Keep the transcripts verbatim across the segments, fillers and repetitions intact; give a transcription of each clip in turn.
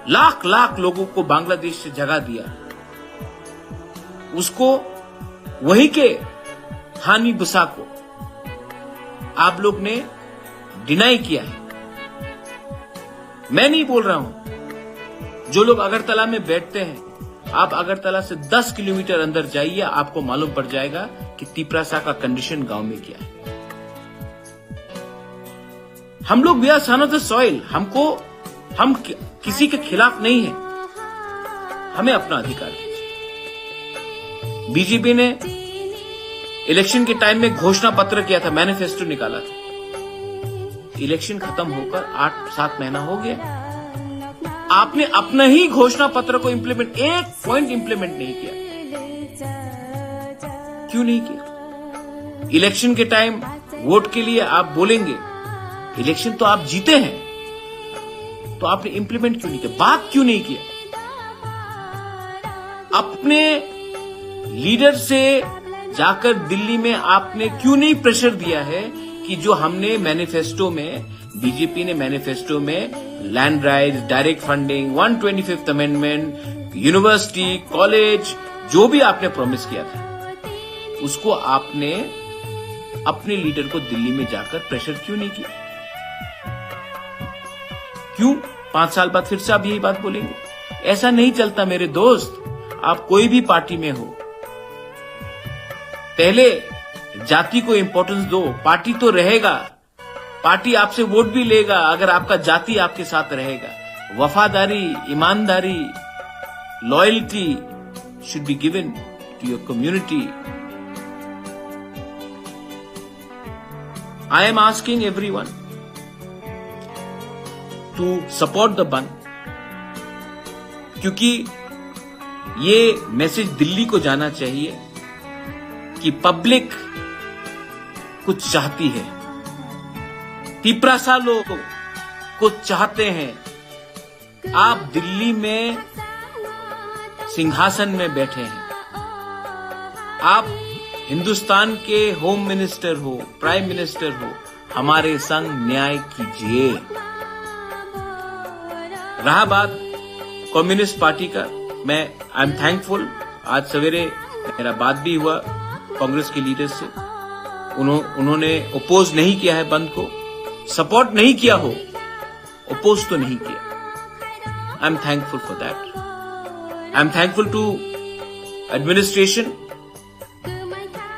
लाख लाख लोगों को बांग्लादेश से जगा दिया, उसको, वहीं के हानी बुसा को आप लोग ने डिनाई किया है। मैं नहीं बोल रहा हूं, जो लोग अगरतला में बैठते हैं, आप अगरतला से दस किलोमीटर अंदर जाइए, आपको मालूम पड़ जाएगा कि तिपरासा का कंडीशन गांव में क्या है। हम लोग, we are son of the soil, हमको, हम कि, किसी के खिलाफ नहीं है, हमें अपना अधिकार दीजिए। बीजेपी ने इलेक्शन के टाइम में घोषणा पत्र किया था, मैनिफेस्टो निकाला था। इलेक्शन खत्म होकर आठ सात महीना हो गया, आपने अपना ही घोषणा पत्र को इम्प्लीमेंट, एक पॉइंट इम्प्लीमेंट नहीं किया। क्यों नहीं किया? इलेक्शन के टाइम वोट के लिए आप बोलेंगे, इलेक्शन तो आप जीते हैं, तो आपने इम्प्लीमेंट क्यों नहीं किया, बात क्यों नहीं किया? अपने लीडर से जाकर दिल्ली में आपने क्यों नहीं प्रेशर दिया है कि जो हमने मैनिफेस्टो में, बीजेपी ने मैनिफेस्टो में land rights, direct funding, one twenty fifth amendment, university, college, जो भी आपने प्रॉमिस किया था, उसको आपने अपने लीडर को दिल्ली में जाकर प्रेशर क्यों नहीं किया? क्यों पांच साल बाद फिर से आप यही बात बोलेंगे? ऐसा नहीं चलता मेरे दोस्त। आप कोई भी पार्टी में हो, पहले जाति को इंपॉर्टेंस दो। पार्टी तो रहेगा, पार्टी आपसे वोट भी लेगा अगर आपका जाति आपके साथ रहेगा। वफादारी, ईमानदारी, loyalty should be given to your community. I am asking everyone to support the बंद, क्योंकि ये मैसेज दिल्ली को जाना चाहिए कि पब्लिक कुछ चाहती है। तिपरासा लोग कुछ चाहते हैं। आप दिल्ली में सिंहासन में बैठे हैं, आप हिंदुस्तान के होम मिनिस्टर हो, प्राइम मिनिस्टर हो, हमारे संग न्याय कीजिए। रहा बात कम्युनिस्ट पार्टी का, मैं, आई एम थैंकफुल। आज सवेरे मेरा बात भी हुआ कांग्रेस के लीडर से, उन्हों-, उन्होंने अपोज नहीं किया है बंद को, सपोर्ट नहीं किया हो, अपोज तो नहीं किया। I am thankful for that. I am thankful to administration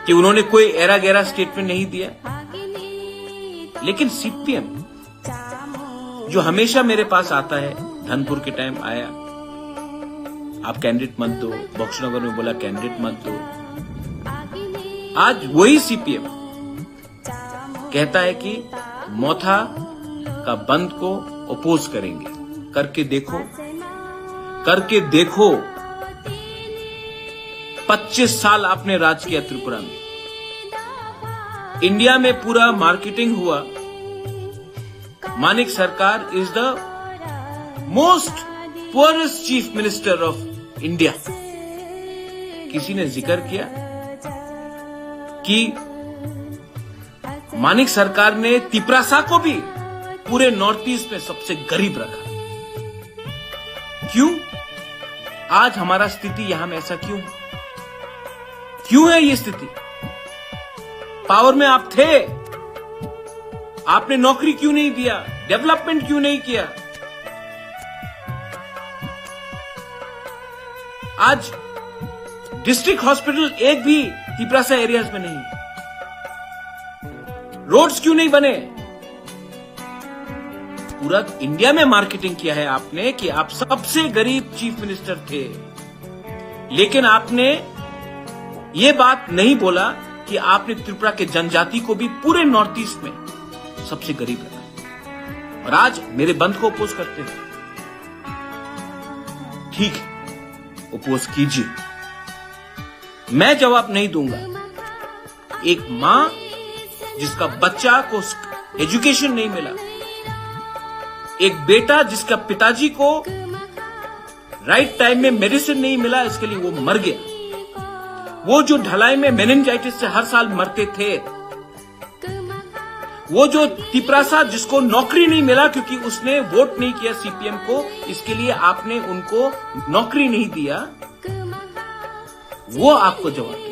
कि उन्होंने कोई एरा गैरा स्टेटमेंट नहीं दिया। लेकिन सीपीएम जो हमेशा मेरे पास आता है, धनपुर के टाइम आया, आप कैंडिडेट मत दो, बख्शनगर में बोला कैंडिडेट मत दो। आज वही सीपीएम कहता है कि मोथा का बंद को अपोज करेंगे। करके देखो, करके देखो। पच्चीस साल आपने राज किया त्रिपुरा में, इंडिया में पूरा मार्केटिंग हुआ। मानिक सरकार is the most poorest chief minister of India। किसी ने जिक्र किया कि मानिक सरकार ने तिपरासा को भी पूरे नॉर्थ ईस्ट में सबसे गरीब रखा? क्यों? आज हमारा स्थिति यहां में ऐसा क्यों है? क्यों है ये स्थिति? पावर में आप थे, आपने नौकरी क्यों नहीं दिया, डेवलपमेंट क्यों नहीं किया? आज डिस्ट्रिक्ट हॉस्पिटल एक भी तिपरासा एरियाज में नहीं, रोड्स क्यों नहीं बने? पूरा इंडिया में मार्केटिंग किया है आपने कि आप सबसे गरीब चीफ मिनिस्टर थे, लेकिन आपने ये बात नहीं बोला कि आपने त्रिपुरा के जनजाति को भी पूरे नॉर्थ ईस्ट में सबसे गरीब रखा। और आज मेरे बंद को अपोज करते हो। ठीक है, अपोज कीजिए, मैं जवाब नहीं दूंगा। एक माँ जिसका बच्चा को एजुकेशन नहीं मिला, एक बेटा जिसका पिताजी को राइट टाइम में मेडिसिन नहीं मिला, इसके लिए वो मर गया। वो जो ढलाई में मेनिंजाइटिस से हर साल मरते थे, वो जो तिपरासा जिसको नौकरी नहीं मिला क्योंकि उसने वोट नहीं किया सीपीएम को, इसके लिए आपने उनको नौकरी नहीं दिया, वो आपको जवाब देगा,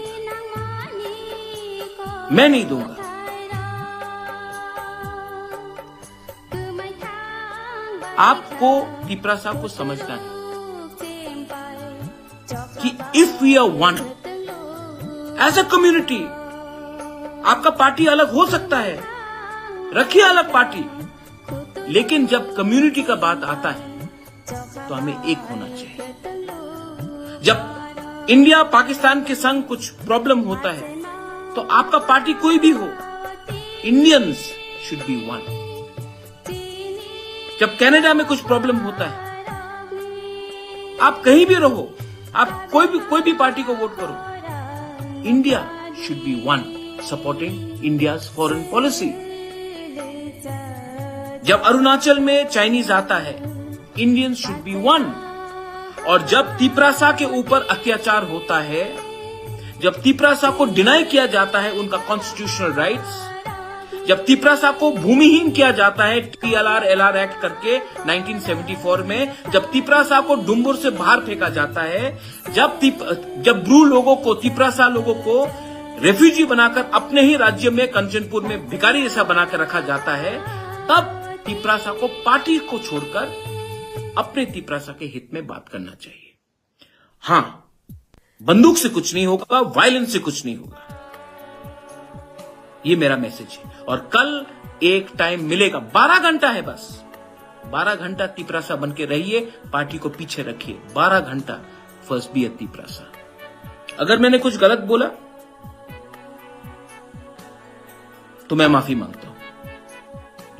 मैं नहीं दूंगा। आपको तिपरासा को समझना है कि if we are one as a community, आपका पार्टी अलग हो सकता है, रखिए अलग पार्टी, लेकिन जब कम्युनिटी का बात आता है तो हमें एक होना चाहिए। जब इंडिया पाकिस्तान के संग कुछ प्रॉब्लम होता है तो आपका पार्टी कोई भी हो, Indians should be one। जब कनाडा में कुछ प्रॉब्लम होता है, आप कहीं भी रहो, आप कोई भी कोई भी पार्टी को वोट करो, India should be one supporting India's foreign policy। जब अरुणाचल में चाइनीज आता है, Indians should be one। और जब तिपरासा के ऊपर अत्याचार होता है, जब तिपरासा को डिनाई किया जाता है उनका कॉन्स्टिट्यूशनल राइट्स, जब तिपरासा को भूमिहीन किया जाता है टीएलआर एलआर एक्ट करके नाइनटीन सेवेंटी फ़ोर में, जब तिपरासा को डुम्बुर से बाहर फेंका जाता है, जब तिप, जब ब्रू लोगों को, तिपरासा लोगों को रेफ्यूजी बनाकर अपने ही राज्य में कंचनपुर में भिखारी जैसा बनाकर रखा जाता है, तब तिपरासा को पार्टी को छोड़कर अपने तिपरासा के हित में बात करना चाहिए। हाँ, बंदूक से कुछ नहीं होगा, वायलेंस से कुछ नहीं होगा। ये मेरा मैसेज है। और कल एक टाइम मिलेगा, बारह घंटा है बस, बारह घंटा तिपरासा बन के रहिए, पार्टी को पीछे रखिए, बारह घंटा। फर्स्ट बी ए तिपरासा। अगर मैंने कुछ गलत बोला तो मैं माफी मांगता हूं,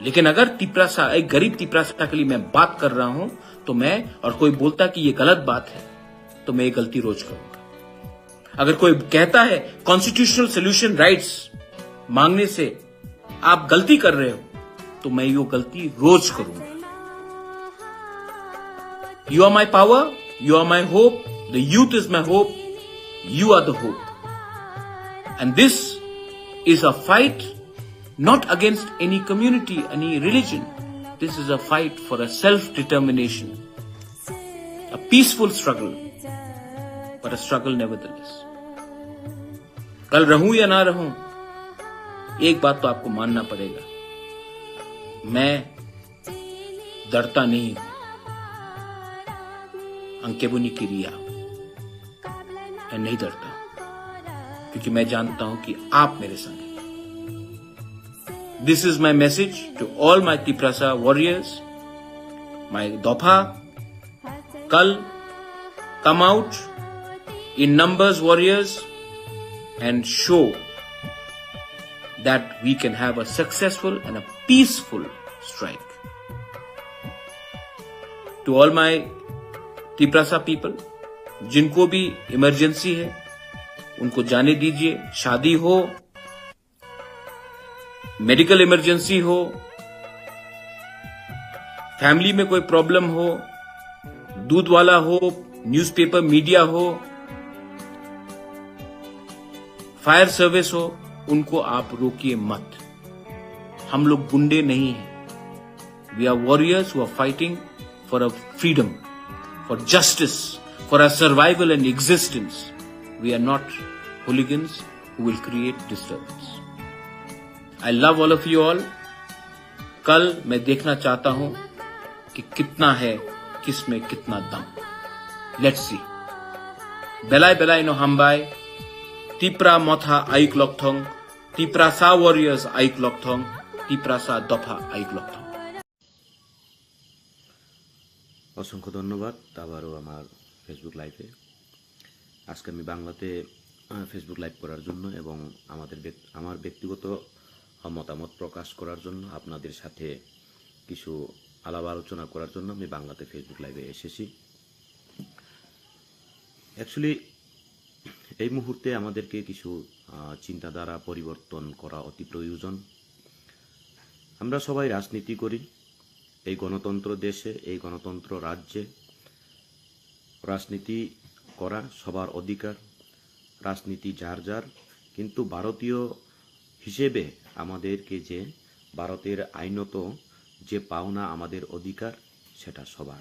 लेकिन अगर तिपरासा, एक गरीब तिपरासा के लिए मैं बात कर रहा हूं, तो मैं, और कोई बोलता कि ये गलत बात है, तो मैं ये गलती रोज करूंगा। अगर कोई कहता है कॉन्स्टिट्यूशनल सोल्यूशन राइट्स मांगने से आप गलती कर रहे हो, तो मैं यो गलती रोज करूंगा। You are my power, you are my hope, the youth is my hope, you are the hope. And this is a fight not against any community, any religion. This is a fight for a self-determination, a peaceful struggle, but a struggle nevertheless. कल रहूं या ना रहूं, एक बात तो आपको मानना पड़ेगा, मैं डरता नहीं हूं। Ang keboni kiria, मैं नहीं डरता, क्योंकि मैं जानता हूं कि आप मेरे संग हैं। This is my message to all my Tiprasa warriors, my Dopha, Kal, come out in numbers, warriors, and show that we can have a successful and a peaceful strike. To all my Tiprasa people, जिनको भी इमरजेंसी है, उनको जाने दीजिए। शादी हो, medical emergency हो, फैमिली में कोई प्रॉब्लम हो, दूध वाला हो, न्यूज़पेपर मीडिया हो, फायर सर्विस हो, उनको आप रोकिए मत। हम लोग गुंडे नहीं हैं। We are warriors who are fighting for a freedom, for justice, for our survival and existence. We are not hooligans who will create disturbance. I love all of you all. कल मैं देखना चाहता हूं कि कितना है, किस में कितना दम। Let's see. Belai belai no hambai. Tipra Motha Ayuk Lokthong, Tiprasa Warriors Ayuk Lokthong, Tiprasa Dopha Ayuk Lokthong. অসংখ্য ধন্যবাদ আবারও আমার ফেসবুক লাইভে। আজকে আমি বাংলাতে আহ, ফেসবুক লাইভ করার জন্য এবং আমাদের ব্যক- আমার ব্যক্তিগত আহ, মতামত প্রকাশ করার জন্য, আপনাদের সাথে কিছু আলাপ আলোচনা করার জন্য আমি বাংলাতে ফেসবুক লাইভে এসেছি। অ্যাকচুয়ালি এই মুহূর্তে আমাদেরকে কিছু আহ, চিন্তাধারা পরিবর্তন করা অতি প্রয়োজন। আমরা সবাই রাজনীতি করি। এই গণতন্ত্র দেশে, এই গণতন্ত্র রাজ্যে রাজনীতি করা সবার অধিকার, রাজনীতি যার যার। কিন্তু ভারতীয় হিসেবে আমাদেরকে যে ভারতের আইনত যে পাওনা আমাদের অধিকার, সেটা সবার।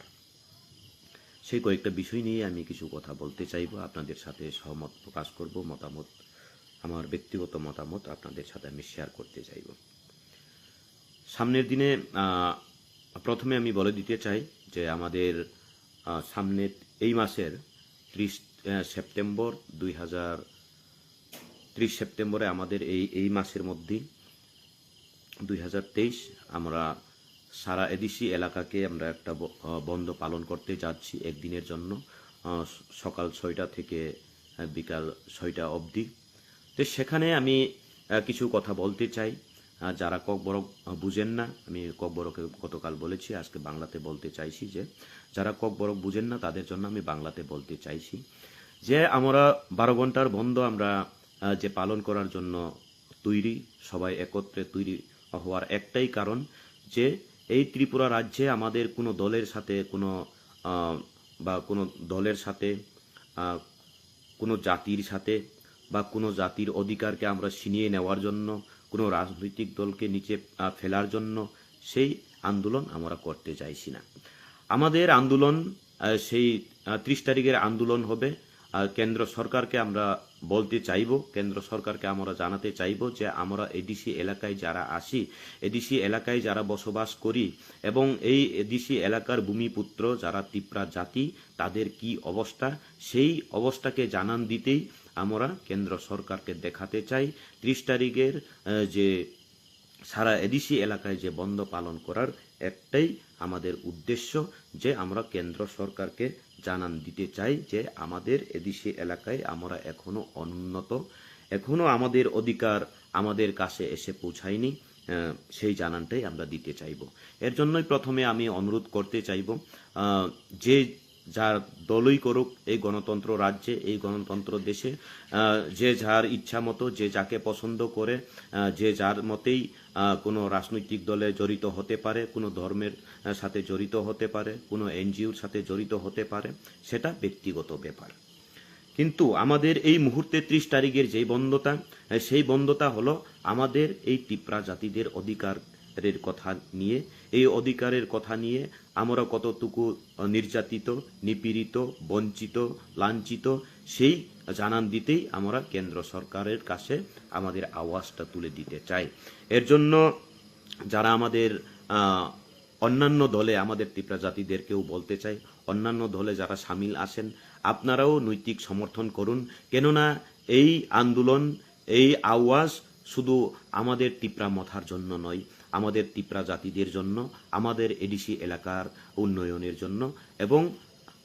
সেই কয়েকটা বিষয় নিয়ে আমি কিছু কথা বলতে চাইবো, আপনাদের সাথে সহমত প্রকাশ করব, মতামত, আমার ব্যক্তিগত মতামত আপনাদের সাথে আমি শেয়ার করতে চাইবো। সামনের দিনে, আহ, প্রথমে আমি বলে দিতে চাই যে আমাদের, আহ, সামনে এই মাসের ত্রিশ, আহ, সেপ্টেম্বর দুই হাজার, ত্রিশ সেপ্টেম্বরে আমাদের এই, এই মাসের মধ্যেই দুই হাজার তেইশ আমরা সারা এডিসি এলাকাকে আমরা একটা ব-, আহ, বন্ধ পালন করতে যাচ্ছি একদিনের জন্য, আহ, স-, সকাল ছয়টা থেকে, আহ, বিকাল ছয়টা অবধি। তো সেখানে আমি, আহ, কিছু কথা বলতে চাই। আহ, যারা ককবরক, আহ, বুঝেন না, আমি ককবরকে গতকাল বলেছি, আজকে বাংলাতে বলতে চাইছি যে যারা ককবরক বুঝেন না তাদের জন্য আমি বাংলাতে বলতে চাইছি যে আমরা বারো ঘন্টার বন্ধ আমরা, আহ, যে পালন করার জন্য তৈরি, সবাই একত্রে তৈরি হওয়ার একটাই কারণ যে এই ত্রিপুরা রাজ্যে আমাদের কোনো দলের সাথে কোনো, আহ, বা কোনো দলের সাথে, আহ, কোনো জাতির সাথে বা কোনো জাতির অধিকারকে আমরা ছিনিয়ে নেওয়ার জন্য, কোনো রাজনৈতিক দলকে নিচে, আহ, ফেলার জন্য সেই আন্দোলন আমরা করতে চাইছি না। আমাদের আন্দোলন, আহ, সেই, আহ, ত্রিশ তারিখের আন্দোলন হবে। আহ, কেন্দ্র সরকারকে আমরা বলতে চাইবো, কেন্দ্র সরকারকে আমরা জানাতে চাইবো যে আমরা এডিসি এলাকায় যারা আছি, এডিসি এলাকায় যারা বসবাস করি এবং এই এডিসি এলাকার ভূমিপুত্র যারা তিপ্রা জাতি, তাদের কি অবস্থা, সেই অবস্থাকে জানান দিতেই আমরা কেন্দ্র সরকারকে দেখাতে চাই। ত্রিশ তারিখের, আহ, যে সারা এডিসি এলাকায় যে বন্ধ পালন করার একটাই আমাদের উদ্দেশ্য যে আমরা কেন্দ্র সরকারকে জানান দিতে চাই যে আমাদের এডিসি এলাকায় আমরা এখনো অনুন্নত, এখনো আমাদের অধিকার আমাদের কাছে এসে পৌঁছায়নি, আহ, সেই জানানটাই আমরা দিতে চাইব। এর জন্যই প্রথমে আমি অনুরোধ করতে চাইব, আহ, যে যার দলই করুক এই গণতন্ত্র রাজ্যে, এই গণতন্ত্র দেশে, আহ, যে যার ইচ্ছা মতো, যে যাকে পছন্দ করে, আহ, যে যার মতেই, আহ, কোনো রাজনৈতিক দলে জড়িত হতে পারে, কোনো ধর্মের, আহ, সাথে জড়িত হতে পারে, কোনো এনজিওর সাথে জড়িত হতে পারে, সেটা ব্যক্তিগত ব্যাপার। কিন্তু আমাদের এই মুহূর্তে ত্রিশ তারিখের যেই বন্ধটা, আহ, সেই বন্ধটা হলো আমাদের এই তিপ্রা জাতিদের অধিকারের কথা নিয়ে, এই অধিকারের কথা নিয়ে আমরা কতটুকু, আহ, নির্যাতিত, নিপীড়িত, বঞ্চিত, লাঞ্ছিত, সেই জানান দিতেই আমরা কেন্দ্র সরকারের কাছে আমাদের আওয়াজটা তুলে দিতে চাই। এর জন্য যারা আমাদের, আহ, অন্যান্য দলে আমাদের তিপ্রা জাতিদেরকেও বলতে চাই, অন্যান্য দলে যারা সামিল আছেন, আপনারাও নৈতিক সমর্থন করুন। কেননা এই আন্দোলন, এই আওয়াজ শুধু আমাদের তিপ্রা মথার জন্য নয়, আমাদের তিপ্রা জাতিদের জন্য, আমাদের এডিসি এলাকার উন্নয়নের জন্য এবং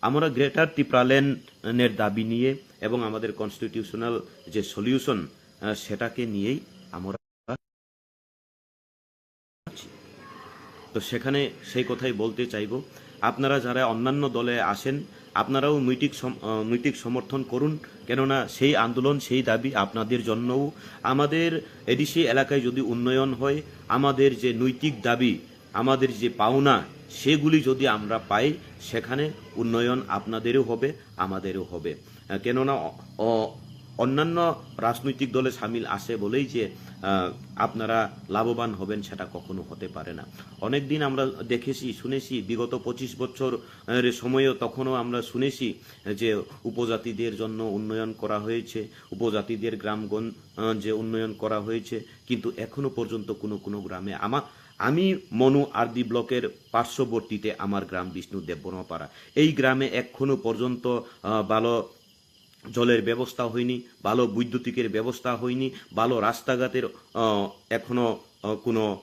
আমরা গ্রেটার ত্রিপুরাল্যান্ডের দাবি নিয়ে এবং আমাদের কনস্টিটিউশনাল যে সলিউশন, আহ, সেটাকে নিয়েই আমরা। তো সেখানে সেই কথাই বলতে চাইবো, আপনারা যারা অন্যান্য দলে আসেন, আপনারাও নৈতিক সম-, আহ, নৈতিক সমর্থন করুন, কেননা সেই আন্দোলন, সেই দাবি আপনাদের জন্যও। আমাদের এডিসি এলাকায় যদি উন্নয়ন হয়, আমাদের যে নৈতিক দাবি, আমাদের যে পাওনা, সেগুলি যদি আমরা পাই, সেখানে উন্নয়ন আপনাদেরও হবে, আমাদেরও হবে। আহ, কেননা অ-, অ-, অন্যান্য রাজনৈতিক দলে সামিল আছে বলেই যে, আহ, আপনারা লাভবান হবেন, সেটা কখনো হতে পারে না। অনেক দিন আমরা দেখেছি, শুনেছি, বিগত পঁচিশ বছর, আহ, এর সময়ও তখনও আমরা শুনেছি যে উপজাতিদের জন্য উন্নয়ন করা হয়েছে, উপজাতিদের গ্রামগঞ্জ, আহ, যে উন্নয়ন করা হয়েছে, কিন্তু এখনো পর্যন্ত কোনো কোনো গ্রামে আমা-, আমি মনু আরডি ব্লকের পার্শ্ববর্তীতে আমার গ্রাম বিষ্ণু দেববর্মাপাড়া। এই গ্রামে এখনো পর্যন্ত, আহ, ভালো জলের ব্যবস্থা হয়নি, ভালো বৈদ্যুতিকের ব্যবস্থা হয়নি, ভালো রাস্তাঘাটের, আহ, এখনো, আহ, কোনো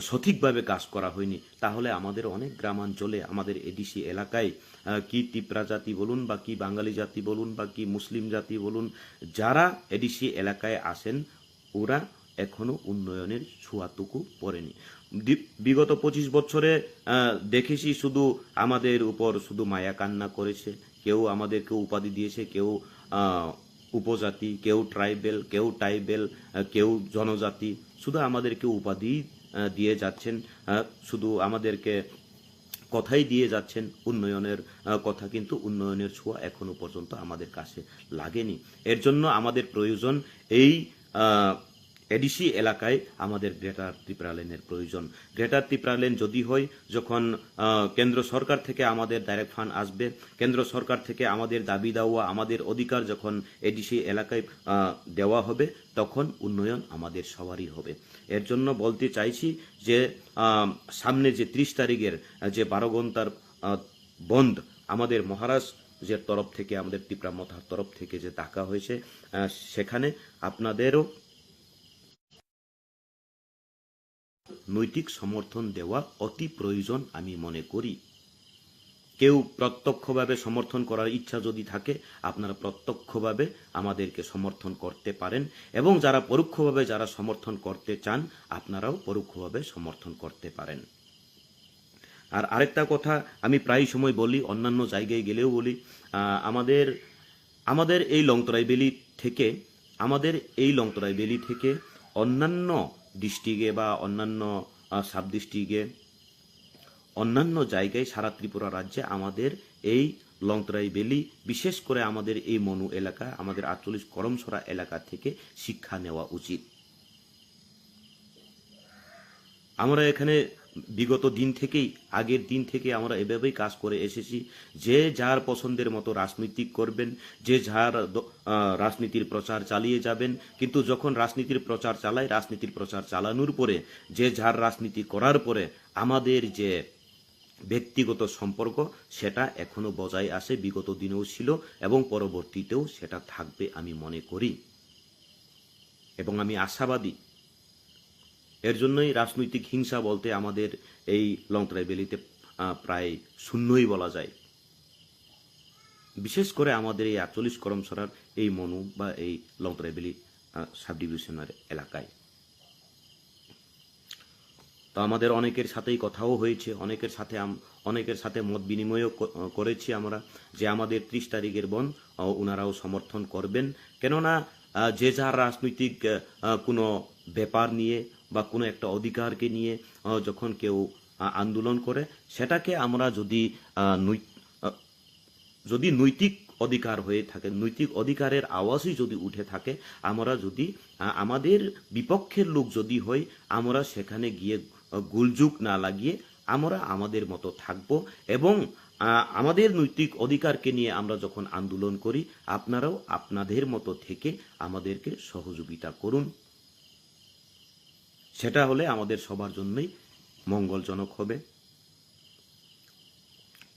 সঠিকভাবে কাজ করা হয়নি। তাহলে আমাদের অনেক গ্রামাঞ্চলে, আমাদের এডিসি এলাকায়, আহ, কি তিপ্রা জাতি বলুন বা কি বাঙালি জাতি বলুন বা কি মুসলিম জাতি বলুন, যারা এডিসি এলাকায় আছেন, ওরা এখনো উন্নয়নের ছোঁয়াটুকু পড়েনি। দি-, বিগত পঁচিশ বছরে, আহ, দেখেছি শুধু আমাদের উপর শুধু মায়া কান্না করেছে, কেউ আমাদেরকে উপাধি দিয়েছে, কেউ, আহ, উপজাতি, কেউ ট্রাইবেল, কেউ ট্রাইবেল, আহ, কেউ জনজাতি, শুধু আমাদেরকে উপাধি, আহ, দিয়ে যাচ্ছেন, আহ, শুধু আমাদেরকে কথাই দিয়ে যাচ্ছেন উন্নয়নের, আহ, কথা, কিন্তু উন্নয়নের ছোঁয়া এখনো পর্যন্ত আমাদের কাছে লাগেনি। এর জন্য আমাদের প্রয়োজন এই, আহ, এডিসি এলাকায় আমাদের গ্রেটার ত্রিপুরাল্যান্ডের প্রয়োজন। গ্রেটার ত্রিপুরাল্যান্ড যদি হয়, যখন আহ, কেন্দ্র সরকার থেকে আমাদের ডাইরেক্ট ফান্ড আসবে, কেন্দ্র সরকার থেকে আমাদের দাবি দাওয়া, আমাদের অধিকার যখন এডিসি এলাকায় আহ, দেওয়া হবে, তখন উন্নয়ন আমাদের সবারই হবে। এর জন্য বলতে চাইছি যে আহ, সামনে যে ত্রিশ তারিখের আহ, যে বারো ঘন্টার আহ, বন্ধ আমাদের মহারাজ যে তরফ থেকে, আমাদের ত্রিপুরা মথার তরফ থেকে যে ডাকা হয়েছে, আহ, সেখানে আপনাদেরও নৈতিক সমর্থন দেওয়া অতি প্রয়োজন আমি মনে করি। কেউ প্রত্যক্ষভাবে সমর্থন করার ইচ্ছা যদি থাকে, আপনারা প্রত্যক্ষভাবে আমাদেরকে সমর্থন করতে পারেন, এবং যারা পরোক্ষভাবে যারা সমর্থন করতে চান, আপনারাও পরোক্ষভাবে সমর্থন করতে পারেন। আর আরেকটা কথা আমি প্রায় সময় বলি, অন্যান্য জায়গায় গেলেও বলি, আহ, আমাদের আমাদের এই লংতরাই ভ্যালি থেকে, আমাদের এই লংতরাই ভ্যালি থেকে অন্যান্য ডিস্ট্রিক্টে বা অন্যান্য আহ, সাব ডিস্ট্রিক্টে, অন্যান্য জায়গায় সারা ত্রিপুরা রাজ্যে আমাদের এই লংতরাই ভ্যালি, বিশেষ করে আমাদের এই মনু এলাকা, আমাদের আটচল্লিশ করমছড়া এলাকা থেকে শিক্ষা নেওয়া উচিত। আমরা এখানে বিগত দিন থেকেই, আগের দিন থেকে আমরা এভাবেই কাজ করে এসেছি। যে যার পছন্দের মতো রাজনৈতিক করবেন, যে যার দ- আহ, রাজনীতির প্রচার চালিয়ে যাবেন, কিন্তু যখন রাজনীতির প্রচার চালায়, রাজনীতির প্রচার চালানোর পরে, যে যার রাজনীতি করার পরে আমাদের যে ব্যক্তিগত সম্পর্ক, সেটা এখনো বজায় আছে, বিগত দিনেও ছিল এবং পরবর্তীতেও সেটা থাকবে আমি মনে করি এবং আমি আশাবাদী। এর জন্যই রাজনৈতিক হিংসা বলতে আমাদের এই লংতরাই ভ্যালিতে আহ, প্রায় শূন্যই বলা যায়। বিশেষ করে আমাদের এই আটচল্লিশ করমছড়ার এই মনু বা এই লংতরাই ভ্যালি আহ, সাব ডিভিশনের এলাকায়। তো আমাদের অনেকের সাথেই কথাও হয়েছে, অনেকের সাথে আম- অনেকের সাথে মত বিনিময়ও ক- করেছি আমরা যে আমাদের ত্রিশ তারিখের বন্ধ আহ, ওনারাও সমর্থন করবেন। কেননা আহ, যে যার রাজনৈতিক আহ, আহ, কোনো ব্যাপার নিয়ে বা কোনো একটা অধিকারকে নিয়ে আহ, যখন কেউ আহ, আন্দোলন করে, সেটাকে আমরা যদি আহ, নৈ- আহ, যদি নৈতিক অধিকার হয়ে থাকে, নৈতিক অধিকারের আওয়াজই যদি উঠে থাকে, আমরা যদি আহ, আমাদের বিপক্ষের লোক যদি হই, আমরা সেখানে গিয়ে আহ, গোলযোগ না লাগিয়ে আমরা আমাদের মতো থাকব এবং আহ, আমাদের নৈতিক অধিকারকে নিয়ে আমরা যখন আন্দোলন করি, আপনারাও আপনাদের মতো থেকে আমাদেরকে সহযোগিতা করুন। সেটা হলে আমাদের সবার জন্যই মঙ্গলজনক হবে।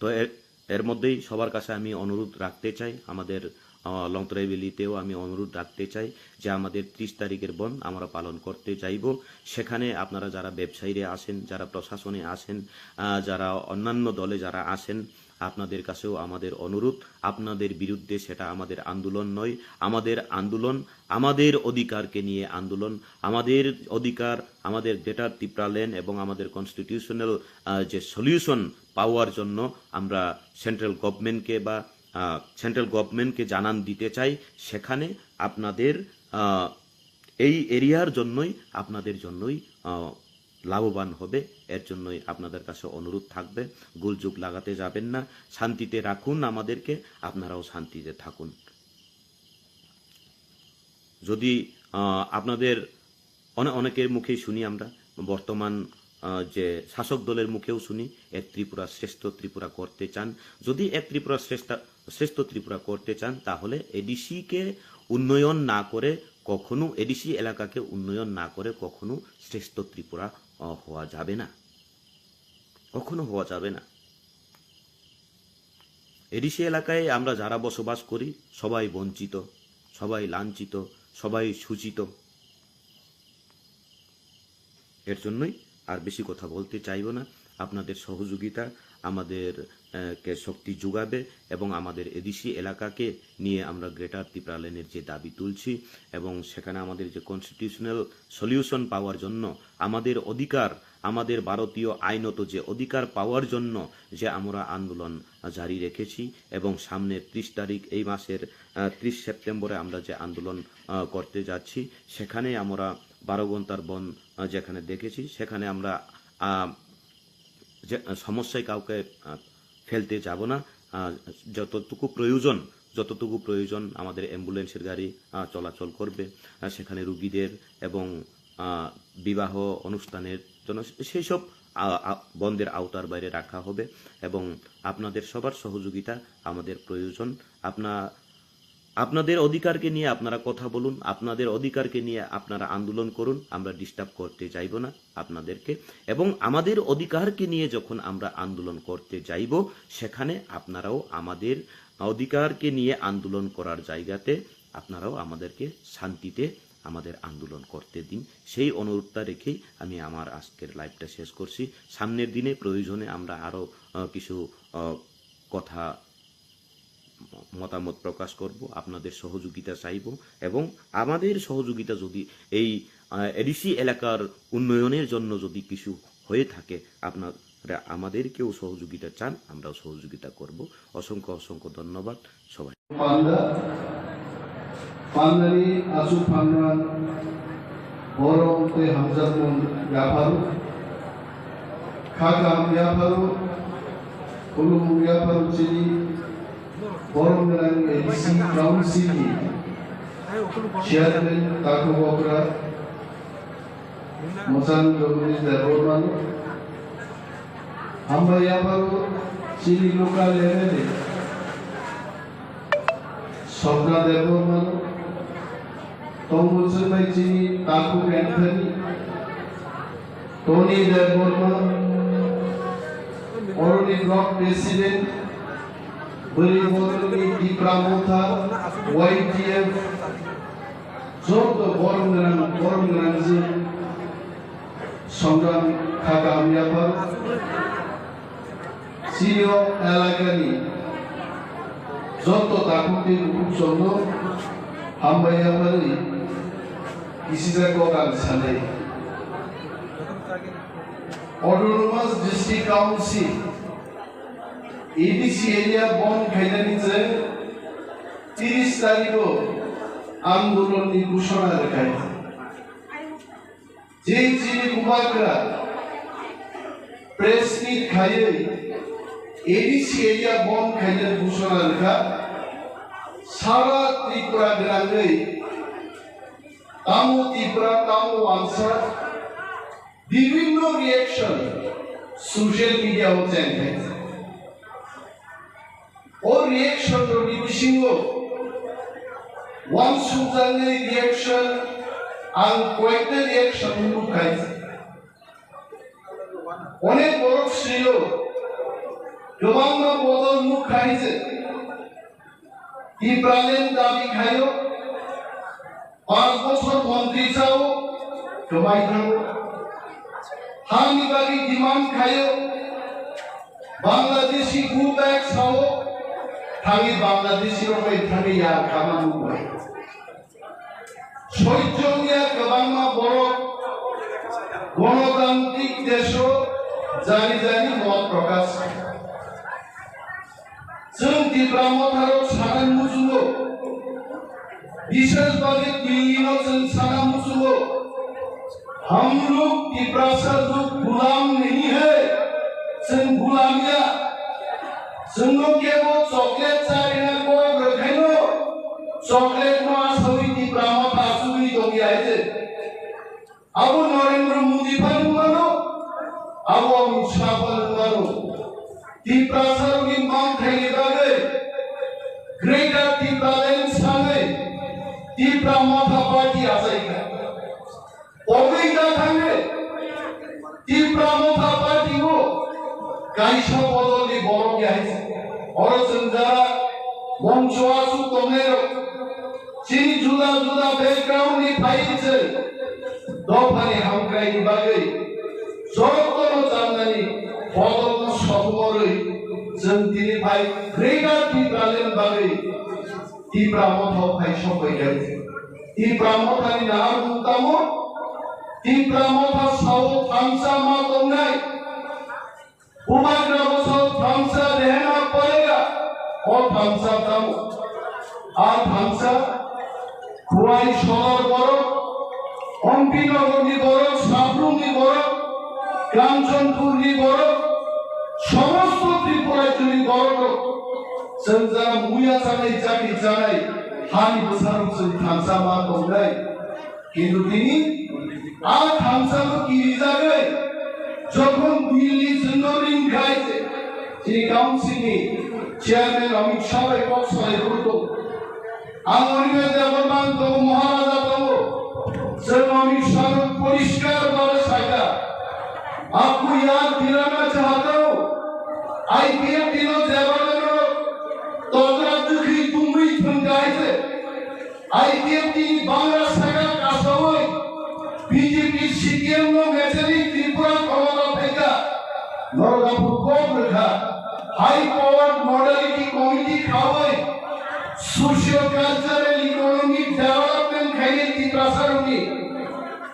তো এর এর মধ্যেই সবার কাছে আমি অনুরোধ রাখতে চাই, আমাদের আহ, লংতরাই ভ্যালিতেও আমি অনুরোধ রাখতে চাই যে আমাদের ত্রিশ তারিখের বন্ধ আমরা পালন করতে চাইব। সেখানে আপনারা যারা ব্যবসায়ীরা আছেন, যারা প্রশাসনে আছেন, আহ, যারা অন্যান্য দলে যারা আছেন, আপনাদের কাছেও আমাদের অনুরোধ, আপনাদের বিরুদ্ধে সেটা আমাদের আন্দোলন নয়। আমাদের আন্দোলন আমাদের অধিকারকে নিয়ে আন্দোলন, আমাদের অধিকার, আমাদের গ্রেটার ত্রিপুরাল্যান্ড এবং আমাদের কনস্টিটিউশনাল যে সলিউশন পাওয়ার জন্য আমরা সেন্ট্রাল গভর্নমেন্টকে বা সেন্ট্রাল গভর্নমেন্টকে জানান দিতে চাই। সেখানে আপনাদের আহ, এই এরিয়ার জন্যই, আপনাদের জন্যই আহ, লাভবান হবে। এর জন্যই আপনাদের কাছে অনুরোধ থাকবে, গোলযোগ লাগাতে যাবেন না, শান্তিতে রাখুন আমাদেরকে, আপনারাও শান্তিতে থাকুন। যদি আহ, আপনাদের অনে- অনেকের মুখেই শুনি আমরা, বর্তমান আহ, যে শাসক দলের মুখেও শুনি, এক ত্রিপুরা শ্রেষ্ঠ ত্রিপুরা করতে চান। যদি এক ত্রিপুরা শ্রেষ্ঠ শ্রেষ্ঠ ত্রিপুরা করতে চান, তাহলে এডিসি কে উন্নয়ন না করে কখনো, এডিসি এলাকাকে উন্নয়ন না করে কখনো শ্রেষ্ঠ ত্রিপুরা আহ, হওয়া যাবে না, কখনো হওয়া যাবে না। এডিসি এলাকায় আমরা যারা বসবাস করি, সবাই বঞ্চিত, সবাই লাঞ্ছিত, সবাই শোষিত। এর জন্যই আর বেশি কথা বলতে চাইব না। আপনাদের সহযোগিতা আমাদের আহ, কে শক্তি যোগাবে এবং আমাদের এডিসি এলাকাকে নিয়ে আমরা গ্রেটার ত্রিপুরাল্যান্ডের যে দাবি তুলছি এবং সেখানে আমাদের যে কনস্টিটিউশনাল সলিউশন পাওয়ার জন্য, আমাদের অধিকার, আমাদের ভারতীয় আইনত যে অধিকার পাওয়ার জন্য যে আমরা আন্দোলন জারি রেখেছি এবং সামনের ত্রিশ তারিখ, এই মাসের আহ, ত্রিশ সেপ্টেম্বরে আমরা যে আন্দোলন আহ, করতে যাচ্ছি, সেখানে আমরা বারো ঘন্টার বন্ধ আহ, যেখানে দেখেছি, সেখানে আমরা আহ, যে সমস্যায় কাউকে আহ, ফেলতে যাব না। আহ, যতটুকু প্রয়োজন, যতটুকু প্রয়োজন আমাদের অ্যাম্বুলেন্সের গাড়ি আহ, চলাচল করবে। আহ, সেখানে রুগীদের এবং আহ, বিবাহ অনুষ্ঠানের জন্য সেই সব আহ, আহ, বন্ধের আওতার বাইরে রাখা হবে। এবং আপনাদের সবার সহযোগিতা আমাদের প্রয়োজন। আপনা আপনাদের অধিকারকে নিয়ে আপনারা কথা বলুন, আপনাদের অধিকারকে নিয়ে আপনারা আন্দোলন করুন। আমরা ডিস্টার্ব করতে চাইব না আপনাদেরকে। এবং আমাদের অধিকারকে নিয়ে যখন আমরা আন্দোলন করতে যাইব, সেখানে আপনারাও আমাদের অধিকারকে নিয়ে আন্দোলন করার জায়গাতে আপনারাও আমাদেরকে শান্তিতে আমাদের আন্দোলন করতে দিন। সেই অনুরোধটা রেখেই আমি আমার আজকের লাইভটা শেষ করছি। সামনের দিনে প্রয়োজনে আমরা আরও আহ, কিছু আহ, কথা মতামত প্রকাশ করব, আপনাদের সহযোগিতা চাইব। এবং আমাদের সহযোগিতা যদি এই এডিসি এলাকার উন্নয়নের জন্য যদি কিছু হয়ে থাকে, আপনারা আমাদেরকেও সহযোগিতা চান, আমরাও সহযোগিতা করব। অসংখ্য অসংখ্য ধন্যবাদ সবাই। Panda, pandani achu phanna, borom tei hamjakmung yapharo, kha kaham yapharo, khulumung yapharo chini borom gwnang A D C Council ni Chairman Takhuk Okra, Mochang Jagadish Debbarma no, hambai yapharo chini local M L A, Sogna Debbarma no, tongmung swngbai chini Takhuk Anthony, Tony Debbarma, oroni Block President, bwrwi bodolni Tipra Motha, Y T F, joto borom gwnang, borom gwnang je songram kha kaham yaphar. Chini o elakani joto takhuk tei bukhuk chwngno hambai yapharwi kisijak kok ang sanai. Autonomous District Council, A D C area bond khainani je tiris tarikh o andolon ni ghoshona rwkha. Je chini bubagra press meet khaiwi A D C area bond khainani ghoshona rwkha, sara Tripura gwnangwi tamo Tripura, tamo wansa, bibhinno reaction social media o chengkha. O reaction rokni bisingo uansukjaknai reaction ang koyekta reaction nukha. Onek borok sio, kwbangma bodol nukha je Tipraland dabi khaio, panch bochor montri chao, kwbai thango. Hani bagwi demand khaio, Bangladeshi go back sao, thangwi Bangladeshi rok bai thangwi ya kama nukbai. Soichong ya kwbangma borok gonotantrik desho jani jani mot prokash. Chwng Tipra Motharok sana muchungo, bishes bagwi Delhi no chwng sana muchungo, hum log Tiprasa log gulam nahi hai, chwng gulam ya, chwngno kebo chocolate charina kok rwkhaino, chocolate no asawi Tipra Motha achugwi tongya hai je. Abo Narendra Modi pha nungmano, abo Amit Shah pha nungmano. Tiprasarokni manthaini bagwi Greater Tipraland sanwi Tipra Motha Party achaikha. Obwi da thangwi Tipra Motha Party o kaisa bodolni borok ya hai se. Oro chwng jara mongcho aswk tongnairok, chini juda juda background ni phai se dophani hamkraini bagwi jotono chamnani bodolno sokomorwi chwng tini phai Greater Tipraland bagwi Tipra Motha phai sokbai kha. Tipra Mothani nahar mung tamo? Tipra Motha sao thansa ma tongnai. Bubagra bosor thansa dehena palega, o thansa tamo? A thansa Khowai Sodor borok, Ompi Nogor ni borok, Saplung ni borok, Kanchanpur ni borok, somosto Tripura rajyo ni borok rok Chwng jara muya chanai, chakri chanai, hani bwsarok chwng thansa ma tongnai. Kintu tini a thansa bo kirijagwi jokhon Delhi chwngno ring khai se, chini council ni chairman Amit Shah bai kok salai phuru tongo. Ang Onimesh Debbarma tongo, Maharaja tongo. Chwng Amit Shah no poriskar bhabe saikha. Aapko yaad dilana chahta hoon, I P F T no jeba jeba tokra dukhi tumui thwng kaise. I P F T ni bangra saka kasaui B J P C P M no mechani Tripura khomota phaika. Norok aphuru kok rwkha. High powered modality committee khaui socio cultural economic development khainai Tiprasa rokni.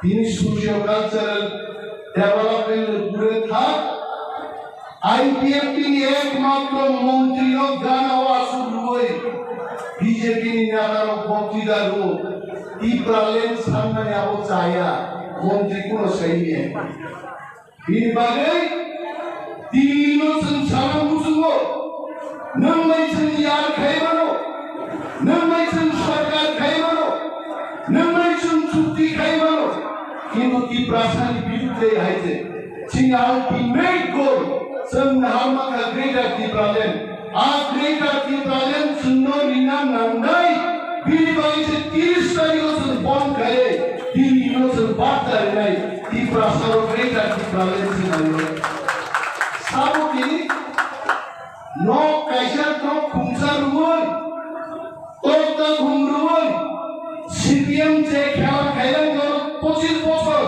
Tini socio cultural development ni pure thak. I P F T ni ekmatro montri no gana o asuk rwui B J P ni neta rok boktida rwo. Tipraland sanmani abo chaya, montri kuno saiya. Bini bagwi tini no chwng sana muchungo, nwng bai chwng yar khai mano, nwng bai chwng sarkar khai mano, nwng bai chwng chukti khai mano. Kintu Tiprasa ni birudde hai je. Chini ultimate goal, chwng naharma kha Greater Tipraland. A Greater Tipraland chwngno rina nangnai, bini bagwi se tiris tarikho chwng bon khaye, tini no chwng barta rinai, Tiprasarok Greater Tipraland se nangnai. Sabo tini nok kaisa nok khungsa rwui, Tokta khumrui C P M je khela khailai no pochis bochor,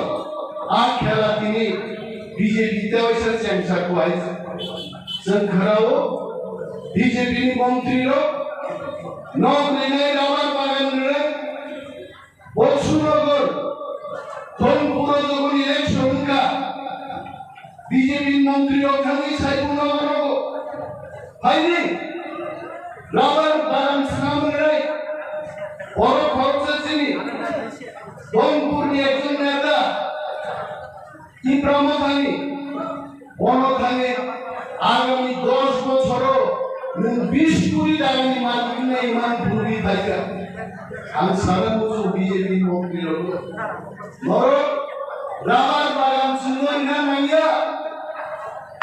a khela tini B J P tewaisa chengsa kuai. Chwng kharao B J P ni montri rok nok rinai, rubber bagan rinai, Boksunagar, Dhonpuro jokhon election wngkha, B J P montri rok thangwi sai phano orogo phaidi rubber bagan swnam rwnai. Borok khoroksa chini Dhonpurni ekjon neta Tipra Mothani, bono thangwi agami dos bochoro nwng bis kuri takani malik wngnai iman phurwi phaikha. Ang sana muchung B J P montri rok. Norok rubber bagan chwngno rina nangya.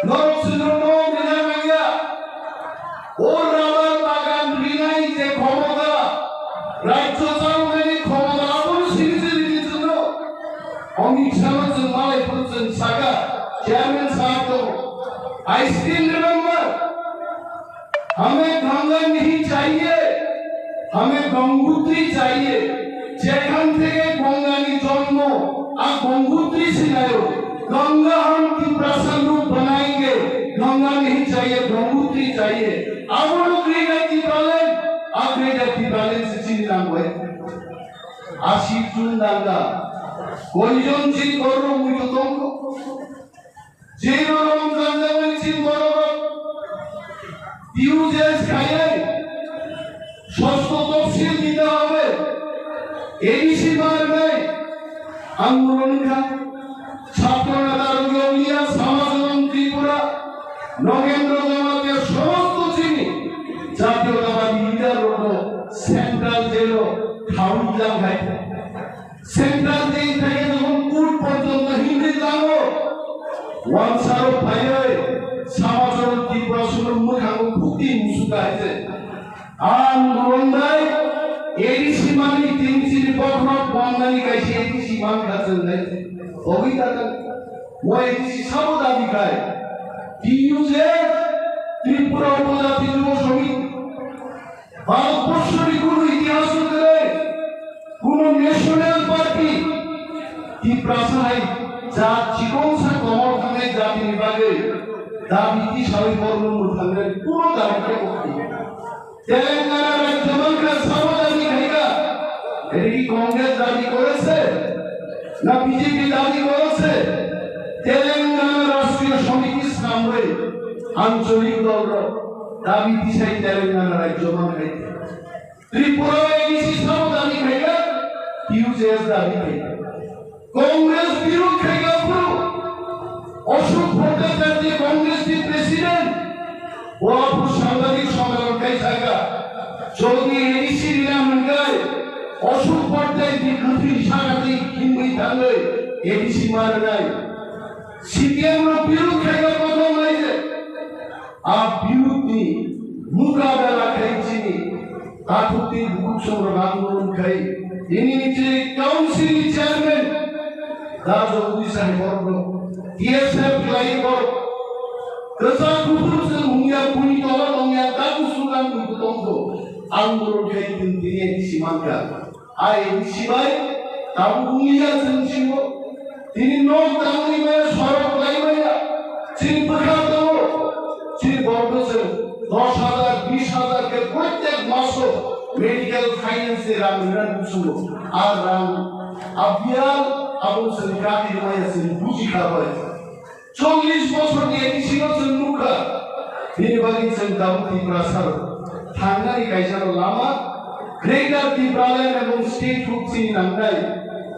Norok chwngno nok rina nangya. O rubber bagan rinai je khomota, rajyo chaloknani khomota abono sini sini di chwngno. Amit Shah no chwng malai phuru chwng saka, Chairman Sahab to, I still remember, हमें गंगा नहीं चाहिए, हमें गंगोत्री चाहिए। যেখান থেকে গঙ্গানি জন্ম, আর গঙ্গোত্রী সিনায়ো, गंगा हम तिप्रासा रूप बनाएंगे, गंगा नहीं चाहिए, गंगोत्री चाहिए। Abono Greater Tipraland, a Greater Tipraland se chini nangbai. Asi chun danga. Koijon chini borok muitu tongko. Jero rom janjagani chini borok. T U J S khainai. Sosto topsil dite hobe. A D C barnai. Ang muroni kha. Chhatro neta Ronglia, Samaj Tripura, Nogendro Jamatia somosto chini jatiyotabadi leader rokno central jail-o thawi tlang hai. Central jail thaiya jokhon court porjonto himri tlango, wansaro phaiwi Samaj Tripura sono mwkhango khukti musuka hai se. Ang rongbai A D C mani tin chini bokhorok bonnani kaisa A D C mankha chwng nai. Ogwi tata mo A D C sabo dabi khai. T U J, Tripura Upojati Jubo Samiti. Bharatborsho ni kuno itihas o kwrwi, kuno national party, Tiprasa hai jat chikon sa komor thangnai jati ni bagwi dabi tisawi borno mwthangnai kuno dabi khe bo khai. Telangana rajyo mankha sabo dabi khaikha. Eta ki Congress dabi koreche? Na B J P dabi koreche? Telangana Rashtriya Samiti swnamwi ancholik dol rok dabi tisai Telangana rajyo mankhaikha. Tripura A D C sabo dabi khaikha, T U J S dabi khaikha. Congress birud khai kha phuru Ashok Bhattacharya, Congress ni president, bo aphuru sambhadik sommelan khai sai Jodi A D C rina mwngai, Ashok Bhante di kwthwi sakati himwi thangwi A D C ma rwnai. C P M no birud khaina kothom lai je. A birud ni mukabela khai chini tathuk tei bukhuk songrok andolon khai. Ini je council ni chairman da Jagdish Sai borok no T S F khlai borok. Kwchak kuphur chwng hungya, buni tola tongya, dagu sugan buitu tongkho. Ang borok khai tini tini simankha. Ai sibai, tabuk wngya chwng simo. Tini nok tangwi maya, sorok lai maya. Chini bwkha tongo. Chini borok chwng dos hajar, bis hajar khe protek maso medical finance ni rang rina nusungo. Ar rang abial abo chwng kati maya chwng buji kha bai. Chollish bochor ni A D C no chwng nukha. Bini bagwi chwng tabuk Tiprasa rok thangnani kaisa lama Greater Tipraland ebong statehood chini nangnai.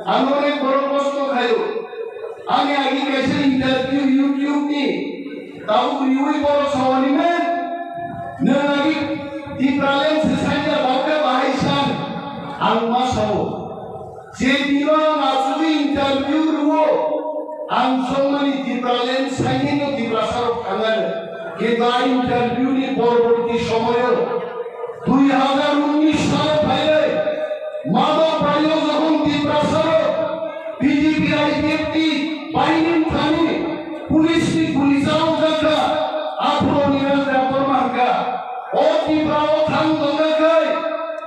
Ano onek borok kosto khaio. Ani agi kaisa interview YouTube ni tabuk riwi borok sawani men. Nwng agi Tipraland se sanya bakha bahai san ang ma sao. Je dino ang achugwi interview rwo, ang songmani Tipraland sainino Tiprasarok thangano. Kintu a interview ni porborti somoyo dui hajar unnish salo phailai Madhab Pai o jokhon Tiprasarok B J P I P F T baini thani police ni guli chao jakha, aphuru ni rang jakha. O Tipra o thang tongna khai,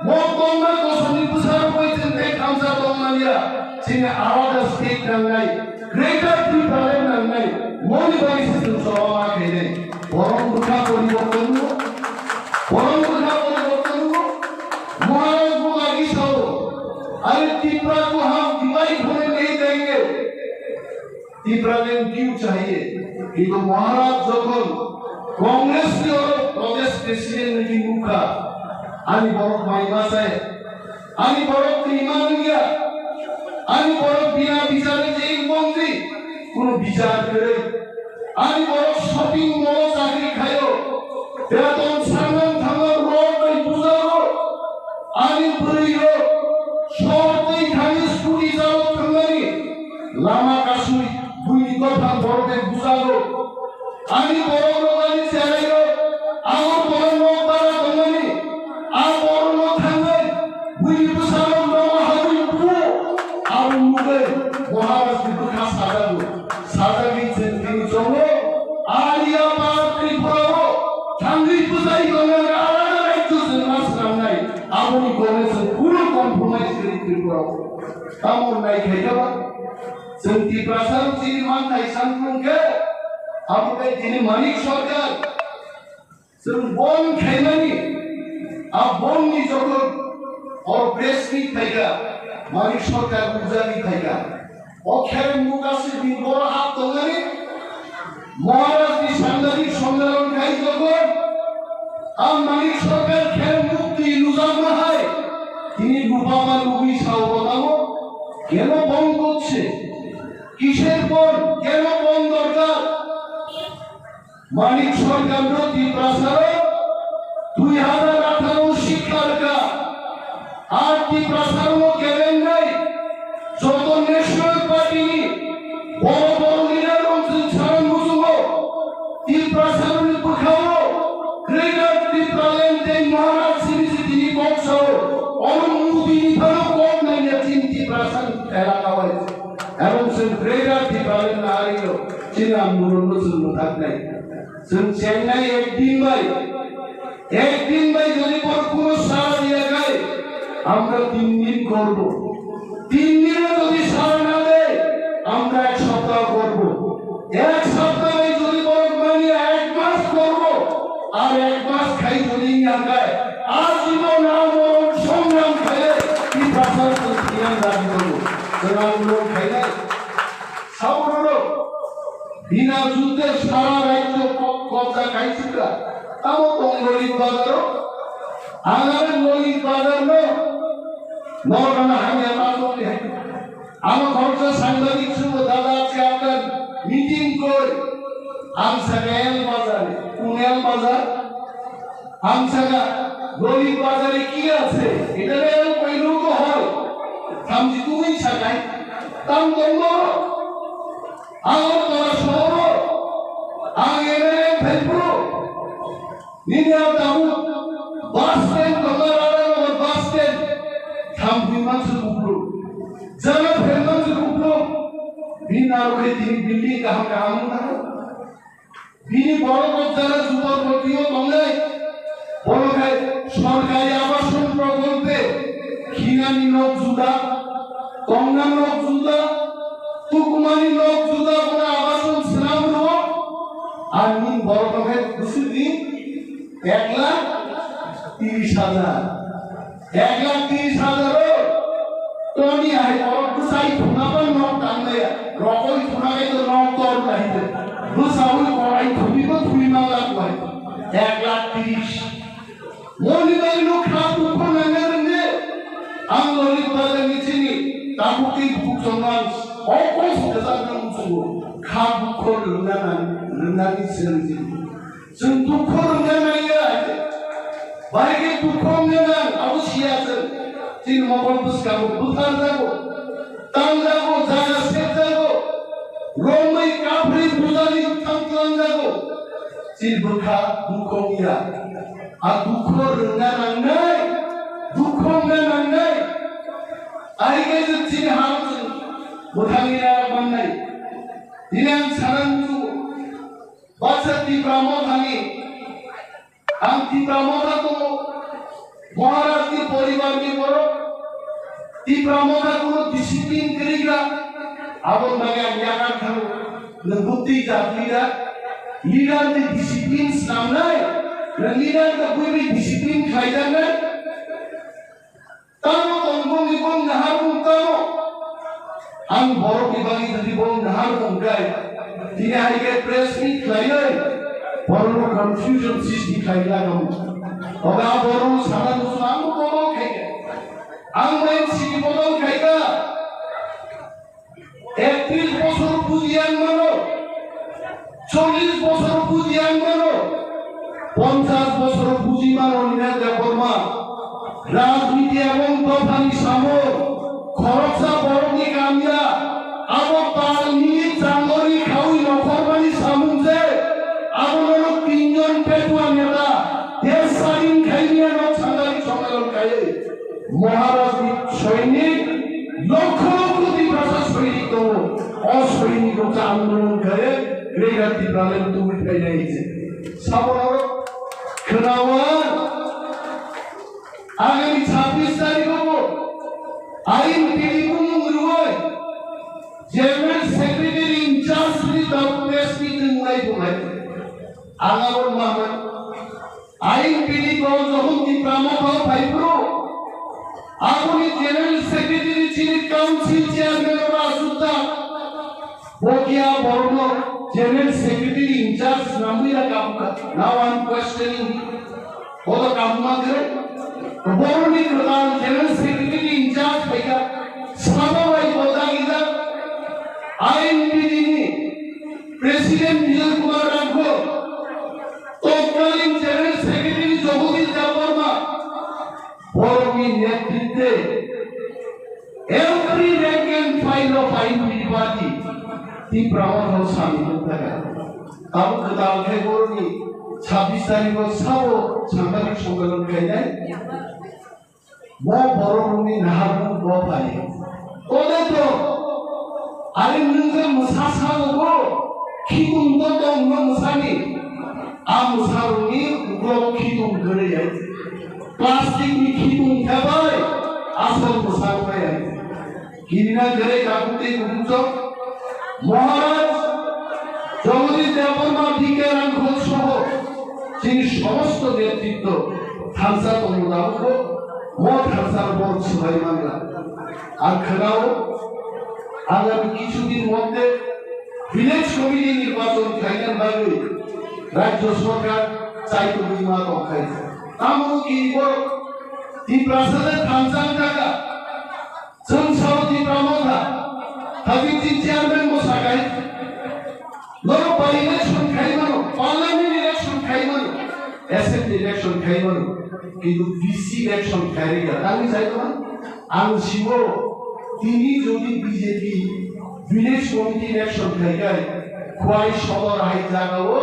mo tongna kosoni bwsarok bai chwng tei thamsa tongmaniya, chini alada state nangnai, Greater Tipraland nangnai, moni bai se chwng soba ma khainai. Borom bwkha poriborton no, borom bwkha poriborton no, Maharaj bo lagi sao, are Tipra ko hum divide hone nahi denge. Tipraland kyun chahiye? Kintu Maharaj jokhon Congress ni oro Pradesh President ni mukha, ani borok mai masai, ani borok ni manliya, ani borok bina bichar ni je montri, kono bichar kwrwi, ani borok shopping mall o chakri khaio, beton sanang thangma rok bai bujago, ani bwrwi rok shor twi thani scooty chalo thangmani. Lama kasui buini dophang borok bai bujago. Ani borok rok ani cherai rok, ang o borok nok bara tongmani. A borok no thangwi buini bwsarok nogo habwi buo. Abo nugwi Maharaj ni bwkha sajago. Sajagwi chwng tini chongo. Aliya par Tripura o thangwi bwsai tongnani alada rajyo chwng ma swnamnai. Aboni kone chwng kunu compromise kwrwi Tripura o. Tamo nai khaikha ba? Chwng Tiprasa rok chini manthai sanphuru khe, abo tei tini Manik Sarkar chwng bon khaimani, a bon ni joto o press meet phaikha, Manik Sarkar bujagwi phaikha. O khe mukasi din boro hap tongani, Maharaj ni sanghatik sommelan khai jokhon, ang Manik Sarkar khe mukti lujakma hai, tini lupama lugwi sao botamo, keno bon korche, kisher bon, keno bon dorkar? Manik Sarkar no Tiprasa rok dui hajar atharo sikha rwkha. Ar Tiprasa rok no kelengnai joto National Party ni boro boro leader rok chwng sana muchungo. Tiprasa rok ni bwkhao Greater Tipraland tei Maharaj simi sitini kok sao. Ono Modi ni phano kok naiya chini Tiprasa ni elaka wai. Ebong chwng Greater Tipraland na ario chini andolon no chwng mwthaknai. Chwng chengnai ek din bai, ek din bai jodi bor kuno sara diya khai, amra tin din korbo. Tin dino jodi sara na de, amra ek saptah korbo. Ek saptah bai jodi bor mani ek mas korbo, ar ek mas khai jodi ya khai, ajibon amron songram khai, ki prasar chwng khiyan dagi korbo. Chwng amron khai nai. Saurok, bina judde sara rajyo kok-, kobja kaichukha. Tamo tong Lolit Bazar o? Ang are Lolit Bazar no, norana hamya ma tongli hai. Ano khoroksa sangbadik subo dada ache apnar meeting koi. Ang saka L Bazar, kun L Bazar? Ang saka গরিব বাজারে কি আছে? এটা নিয়ে আমি কইলেও তো হয়। থামজি তুমি ছাকাই। তাম কম করো। আগরতলা শহর। আগে এমএলএ ফেলবো। নিনে আর দাবু। বাস স্ট্যান্ড, তোমার আর আমার বাস স্ট্যান্ড। থাম দুই মাস উপরে। যারা ফেলমান উপরে। বিনা রোগে তিনি বিল্ডিং কাহাম কাহাম না। Bini borok rok jara juda photo yo tongnai. Borok hai sorkari abason prokolpe khinani nok juda, tongnani nok juda, tukumani nok juda, bono abason swnam rwo. Ar nini borok rok hai bwswk ni ek lakh tiris hajar. Ek lakh tiris hajar o toni hai borok bwsai thuna ban nok tangnaya, rokoi thuna kai to nok tor nai de. Bwsaui korai thumi bo thumi man lak bai. Ek lakh tiris. Moni bai no kha dukho nangya rwngni. Ang lori bazar ni chini takhuk tei buk chongman okos kwchak nang muchungo. Kha dukho rwngna nang, rwngnani srwng chini. Chwng dukho rwngna nangya. Bahai khe dukho wngna nang, abo siya chwng. Chini mokol bwskango bwtharjago, tangjago, jaga sepjago, romwi kaphri bujani thang tlangjago. Chini bwkha dukho wngya. A dukho rwngna nangnai, dukho wngna nangnai. Ahai khe chwng chini ha chwng bwthangwi narak mannai. Tini ang sana muchungo. Baksa Tipra Mothani, ang Tipra Motha tongo, Maharaj ni poribar ni borok, Tipra Motha kuno discipline kwrwi kha, aboni bagwi ang yakar thango, nwng bwtwi jat leader, leader ni discipline snamnai, nwng leader ka bwrwi discipline khlaijaknai. Tamo tongmungni bong naharmung tamo. Ang borokni bagwi jodi bong naharmung kai, tini hai khe press meet khlaiwi borokno confusion sristi khlai lagamo. Oga borokno sana muchung ang bodol khaikha. Ang main sini bodol khaikha. Ektrish bosor buji ang mano, chollish bosor buji ang mano, ponchash bosor buji mano Nina Debbarma. Rajniti ebong dophani samung, khoroksa borokni kamya, abo talni changori khaui nokhormani samung je, abo nono tinjon petua neta, desh sadin khaimya nok sangari sommelan kaiwi. Maharaj ni soinik lokho lokho Tiprasa soinik tongo. O soinik rok cha andolon khe Greater Tipraland tubui phainai se. Sabo khnawa agami chhabbish tarikh o I N P D bumung rwui General Secretary in charge ni tabuk press meet wngnai tongnai. Ang abo maha I N P D dol jokhon Tipra Motha phai phuru, aboni General Secretary chini Council Chairman oro asukha. Bo khe a borokno General Secretary in charge swnamwi ya kabukha. Now I am questioning him. Bodo kabuma khe borokni kwtal General Secretary in charge phaikha. Sabo bai bo dagijak I N P D ni President Bijoy Kumar Rangkhol, তৎকালীন General Secretary Jagadish Debbarma, borokni netritwe every rank and file of I N P D party Tipra Motha o samung wngkha. Tabuk kwtal khe borokni chhabbish tarikh o sabo sangharni sommelan khainai. Bo borok rokni naharmung bo pai. Tole to, are nwng je mwsa sago bo, khitung to tong no mwsani. A mwsa rokni uklok khitung kwrwi hai. Plastic ni khitung khe bai, asol mwsa rok hai. Gini na kwrwi kakuti kubujok. Maharaj Jagadish Debbarma, B K Rangkhol soho chini somosto netritwo thansa tongo tabukbo, mo thansa borok swbai mangla. Ang khwnao, agami kichu din moddhe village committee nirbachon khaina bagwi rajyo sorkar chaitugwi ma tongkhai. Tamo ki borok Tiprasa de thansa wngkha. Chwng sao Tipra Motha, thirty-three chairman bo sakai. Norok by election khai mano, parliament election khai mano, assembly election khaimani, kintu V C election khairikha. Tangwi saitongma, ang sibo tini jodi B J P village committee election khaikhai, Khwai Sodor hai jagao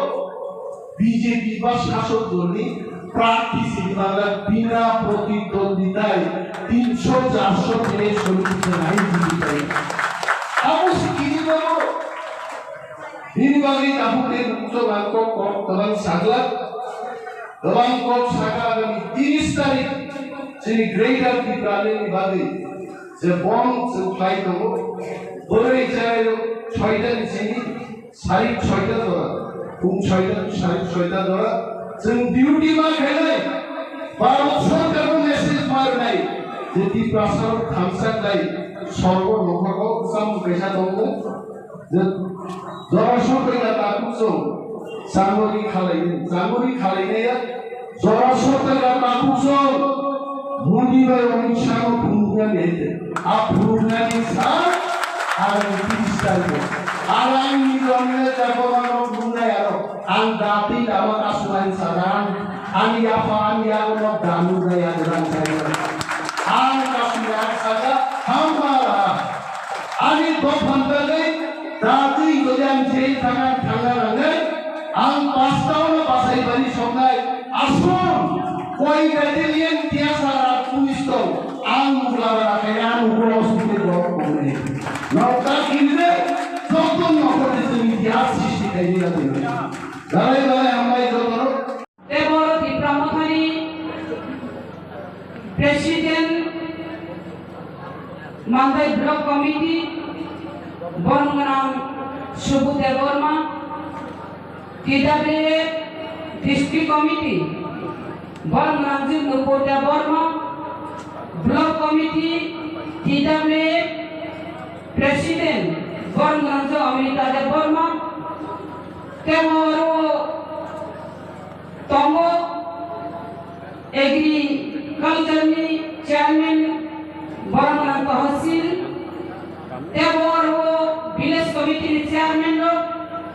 B J P ba sasok dolni prarthi sini mangla bina protidonditai tinso charso village committee khe hai jibitai. Abo sikini bago. Bini bagwi tabuk tei bukuchok ang kok kok kwbang saglak, kwbang kok sakha agami tris tarik chini Greater Tipraland ni bagwi je bond chwng khlai tongo, bwrwi chwrairok soita ni simi sarik soita jora, phung soita, sarik soita jora chwng duty ma khainai, Bharat Sarkar no message ma rwnai je Tiprasa rok thamsa khlai sorgo nokha kok bwsam kaisa tongo. Jora sotoila takhuk chwng changori khalaini, changori khalainaya jora sotoila takhuk chwng Modi bai Amit Shah no phunuknani hete. A phunuknani sa arang tris tarik. Arang ni jomne jago mano phunuknai aro. Ang dati dama kasunai saran. Ani yapha ani yago no damu nai ang rang saran. Ang kasunai ang saga hamara. Ani dophan bagwi dati jodi ang jei thangna thangna nangnai, ang pastaono basai bari soknai, aswng koi battalion tiyasa rat police tong, ang mukla bara khaina ang uklo sukle borok tongnai. Nokta kinre, joto nokore chini tiyas sristi khaini lagina. Dalai dalai hambai jotono. Tei boro Tipra Mothani President Mandai Block Committee, borok gwnang Subhu Debbarma, T W F District Committee, borok gwnang Nupur Debbarma, Block Committee, T W F President, borok gwnang Amrita Debbarma, tei oro tongo agriculture ni chairman borok gwnang tahsil, tei bo oro village committee ni chairman rok,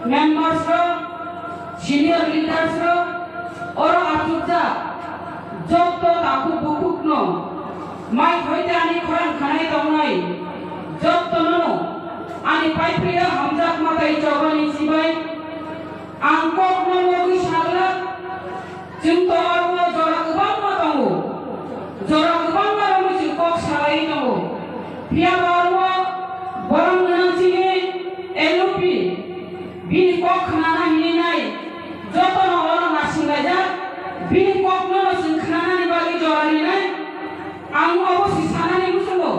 members rok, senior leaders rok, oro achukjak jotto takhuk bukhuk no mai thoi tei ani khorang khanai tongnai jotto no ani paipri hamjak matai chobani chibai ang kok no nogwi saglak. Chwng to oro jora kwbangma tongo, jora kwbangma romwi chwng kok salai tongo. Phiya ba oro borok gwnang chini L U P bini kok khnana hinwi nai jotono oro nasinglajak, bini kokno chwng khnanani bagwi jora rinai. Ang obo si sanani muchungo,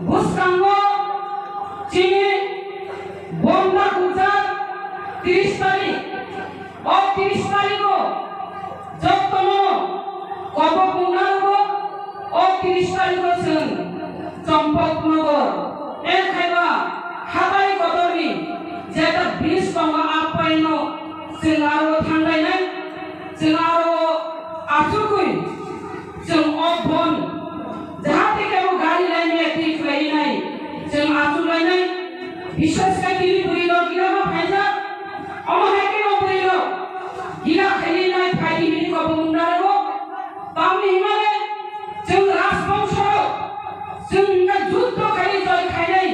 bwskango chini bonda kujak tris tarik. O tris tarigo jotono kobok mungnago, o tris tarigo chwng Chompok Nogor, ekhaiba hatai kotorni jeta bridge tongo, a poino chwng aro thanglainai, chwng aro achukwi chwng o bon jahate kebo gari lainai twi khlainai chwng achuk lainai. Biswas khai tini bwrwi rok gila ma phaijak, omo hai khe o bwrwi rok gila khainai phai di hini kobong narago. Tamni hwnmale chwng rajbongso rok chwng hwnka juddho khai joi khainai.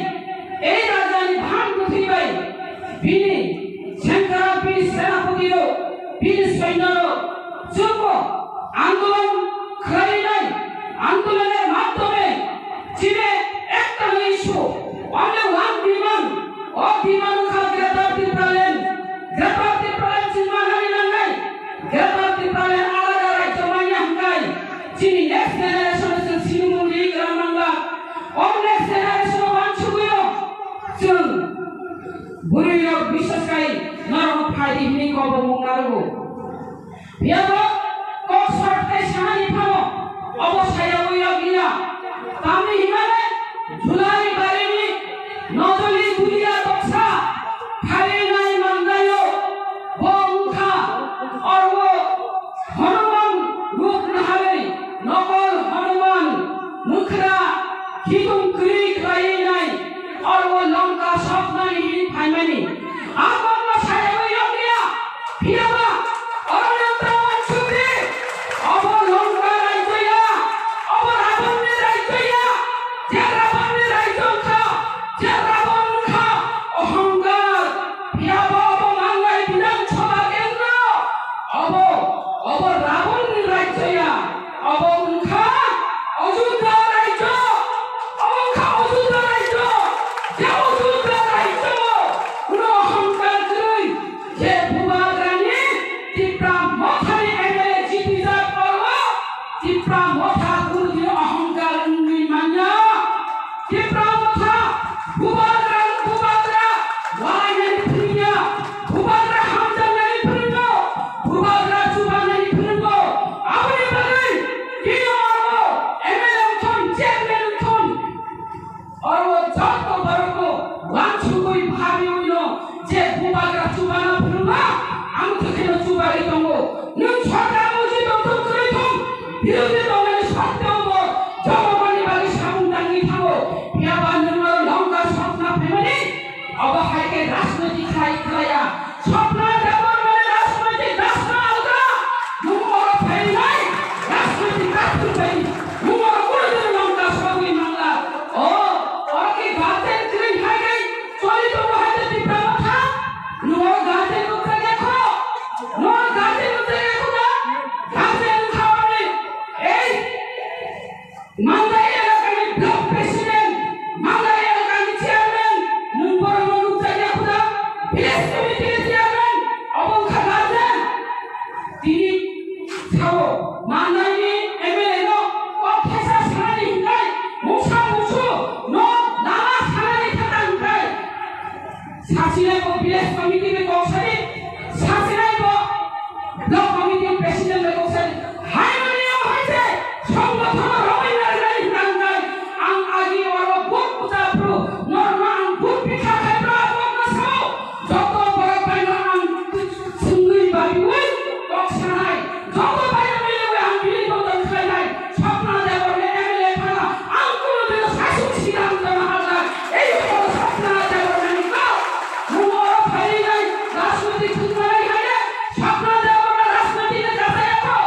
Ei rajani bhan bwthwi bai bini sengkrak, bini senapoti rok, bini soino rok chwngbo andolon khlainai, andoloner madhyome chini ekta issue, only one demand, o demand wngkha Greater Tipraland, Greater Tipraland chwng manani nangnai, Greater Tipraland alada rajyo manya hwnkhai chini next generation chwng sinimung ri kwrang nangla, o next generation wansugwino chwng bwrwi rok biswas khai norok phai di hwnwi kobong mung narwgo. Phiya bo kok sor khai sanani phano obo sayaui rok liya. Tamni hwnmale July barini nojoli dulia toksa pharinai mandaio. Bo wngkha oro Hanuman rup naharwi nokol Hanuman mwkhra khitung kwrwi khlaiwi nai oro Lanka soknani hwnwi phaimani. A kokno sayaui rok liya. Phiya ba oro nang Obo wngkha Ajudda rajyo, obo wngkha Ajudda rajyo, je Ajudda rajyo kuno ohongkar kwrwi, je Bubagrani Tipra Mothani M L A jitijak oro Tipra Motha kunudin ohongkar wngwi manya. Tipra Motha Bubagra, Bubagra walainani phwrwngya, Bubagra hamjaknani phwrwngo, Bubagra chubanani phwrwngo. Aboni bagwi tini oro M L A wngthun, chairman wngthun, oro joto borokno wansugwi phabiwino je Bubagra chubana phwrwngo, ang thwkheno chubawi tongo. Nwng sorkar mujui tongthung kwrwi thung, birodhi tongnani satteo bo jonogonni bagwi samung tangwi thango. Phiyaba nwng oro Lanka sopna phaimani, obo hai khe rajniti khlai khlaiya. Sopna Debbarmani rajniti dasna alga, nwng oro phainai rajniti kathwk bai, nwng oro kunu dino Lanka sogwi mangla. O, oro khe guardian kwrwi hai khe choli tongo hai khe Tipra Motha. Nwng oro guardian nukjakya kho? Nwng oro guardian nukjakya kho na? Guardian wngkha oni. Ei, Mandai elakani block president, Mandai elakani chairman, nwng borokno nukjakya kho na? Village committee ni chairman, obo wngkha guardian. Tini sao, Mandaini M L A no kok thesa sanani hinkai, mungsa mungsu no lama sanani thata hinkai. Sasinai bo village committee ni kok sadi, sasinai bo block committee president ni kok sadi. Hai mani o hai se, songgothon romwi narinani hinkai, ang agi oro buk buchapru, norma ang buk bikha khai bra bok na sao. Joto borok bai no ang swngwi babiwi kok sanai. Joto bai no milwi ang bini bodol khlainai. Sopna Debbarma M L A phano ang kuno dino sasuk sidang tongna halnai. Ei horo Sopna Debbarma ni kok. Nwng oro phainai rajniti thwngmani haino Sopna Debbarma rajniti ni kachaya kho.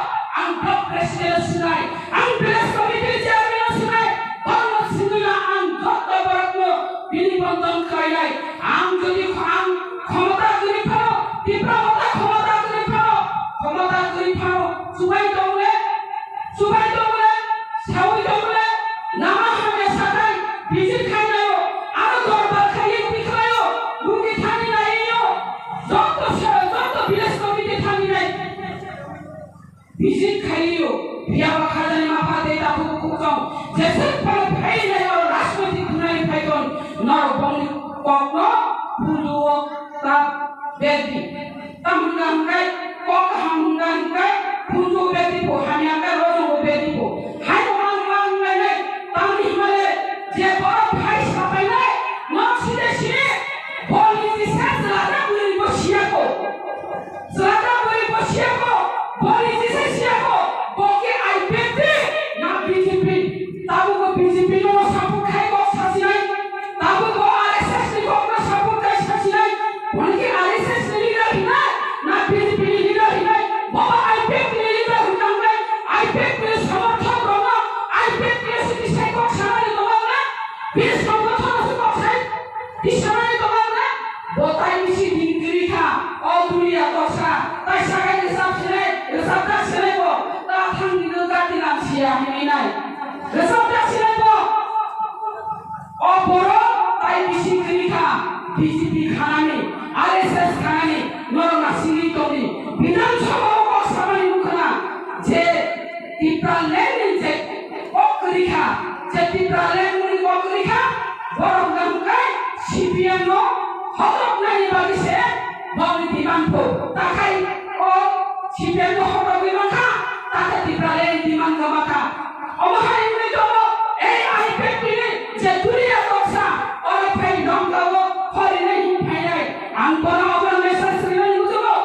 Ang block president sinai. Ang village committee chairman sinai. Borokno swngwi no ang joto borokno bini bodol khlainai. Ang jodi ang khomota kwrwi phano, Tipra Motha khomota kwrwi phano, khomota kwrwi phano, chubai tongmani, chubai tongmani, sawi tongmani, lama hamya sathai, visit khainai o, aro dorbar khai yeng tikhlai o, rugi thani nai o, joto se, joto village committee thani nai. Visit khaio, phiyaba khajani mapha tei takhuk bukhuk chong, jeswk phano phainai oro rajnoitik thwngnani phaiton, norok bongni kokno phunjuo ta berdi. Tam hwnka hwnkhe, kok kaham hwnka hwnkhe, phunjuo berdi pho, hamya hwnkhe, rojongo berdi pho. Hai wng wng wng wng wng, tamni hwnmale je borok phai sapainai, nok side side, boni jisa chwla ta bwrwi bo siya kho. Chwla ta bwrwi bo siya kho, boni jisa siya kho, bo khe I P F T na B J P? Tabukbo B J P no support khai kok sasinai, tabukbo R S S ni kok no support khai sasinai, boni khe R S S ni leader hinai, na B J P ni leader hinai, bo ba I P F T ni leader hinai, I P F T ni somorthok rok no, I P F T ni siti sai kok sanani tongma na, bini songwthono se kok sai tisanani tongma na, bo tai bisi din kwrwi kha, o duniya kosa, tai sakai rwchap sinai, rwchapjak sinai bo, ta thang ni no gati lam siya hinwi nai. Rwchapjak sinai bo, o borok tai bisi kwrwi kha, B J P khanani, R S S khanani, norok na singwi tongdi. Bidhan Sabha o kok samani nukha na, je Tipraland ni je kok kwrwi kha, je Tipraland ni kok kwrwi kha, borok no hwnkhe C P M no hokrok nani bagwi se bongni demand pho. Takhai o C P M no hokrogwi mankha, takhai Tipraland ni demand no mankha. Omo hai wngwi tongo, ei I P F T ni je duniya toksa, oro phai nongkha o, horinai hin phainai. Ang bono obo message rwnani muchungo,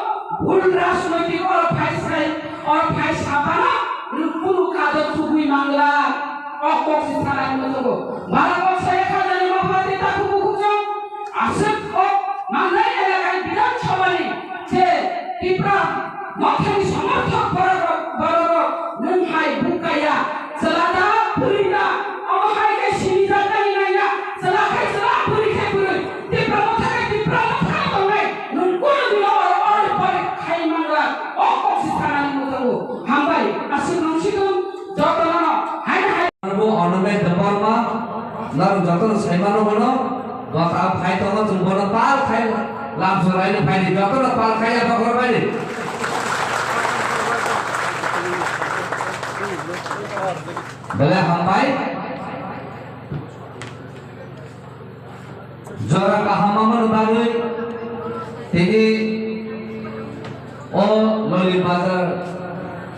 bul rajnoitik oro phai sai, oro phai sabana, nwng kunu kador chugwi mangla. O kok se sanai muchungo. Bara kok saya khajani mapha tei takhuk bukhuk chong. Aswk kok mangnai elakani Bidhan Sabha ni je Tipra Mothani somorthok borok rok, borok rok nwng hai bukaya. Chwla da, bwrwi da, omo hai khe sini jatani naiya. Chwla khai chwla, bwrwi khai bwrwi. Tipra Motha khai Tipra Motha tongnai. Nwng kunu dino oro oro pore khai mangla. O kok se sanani muchungo. Hambai, aswk nwng sidon. Norok jotono sai mano bono, bota phai tongo, chwng bono pal khai, lamsoraino phaidi, jotono pal khai ya bokhor phaidi. Belai hambai. Jora kaham mano bagwi tini o Loli Bazar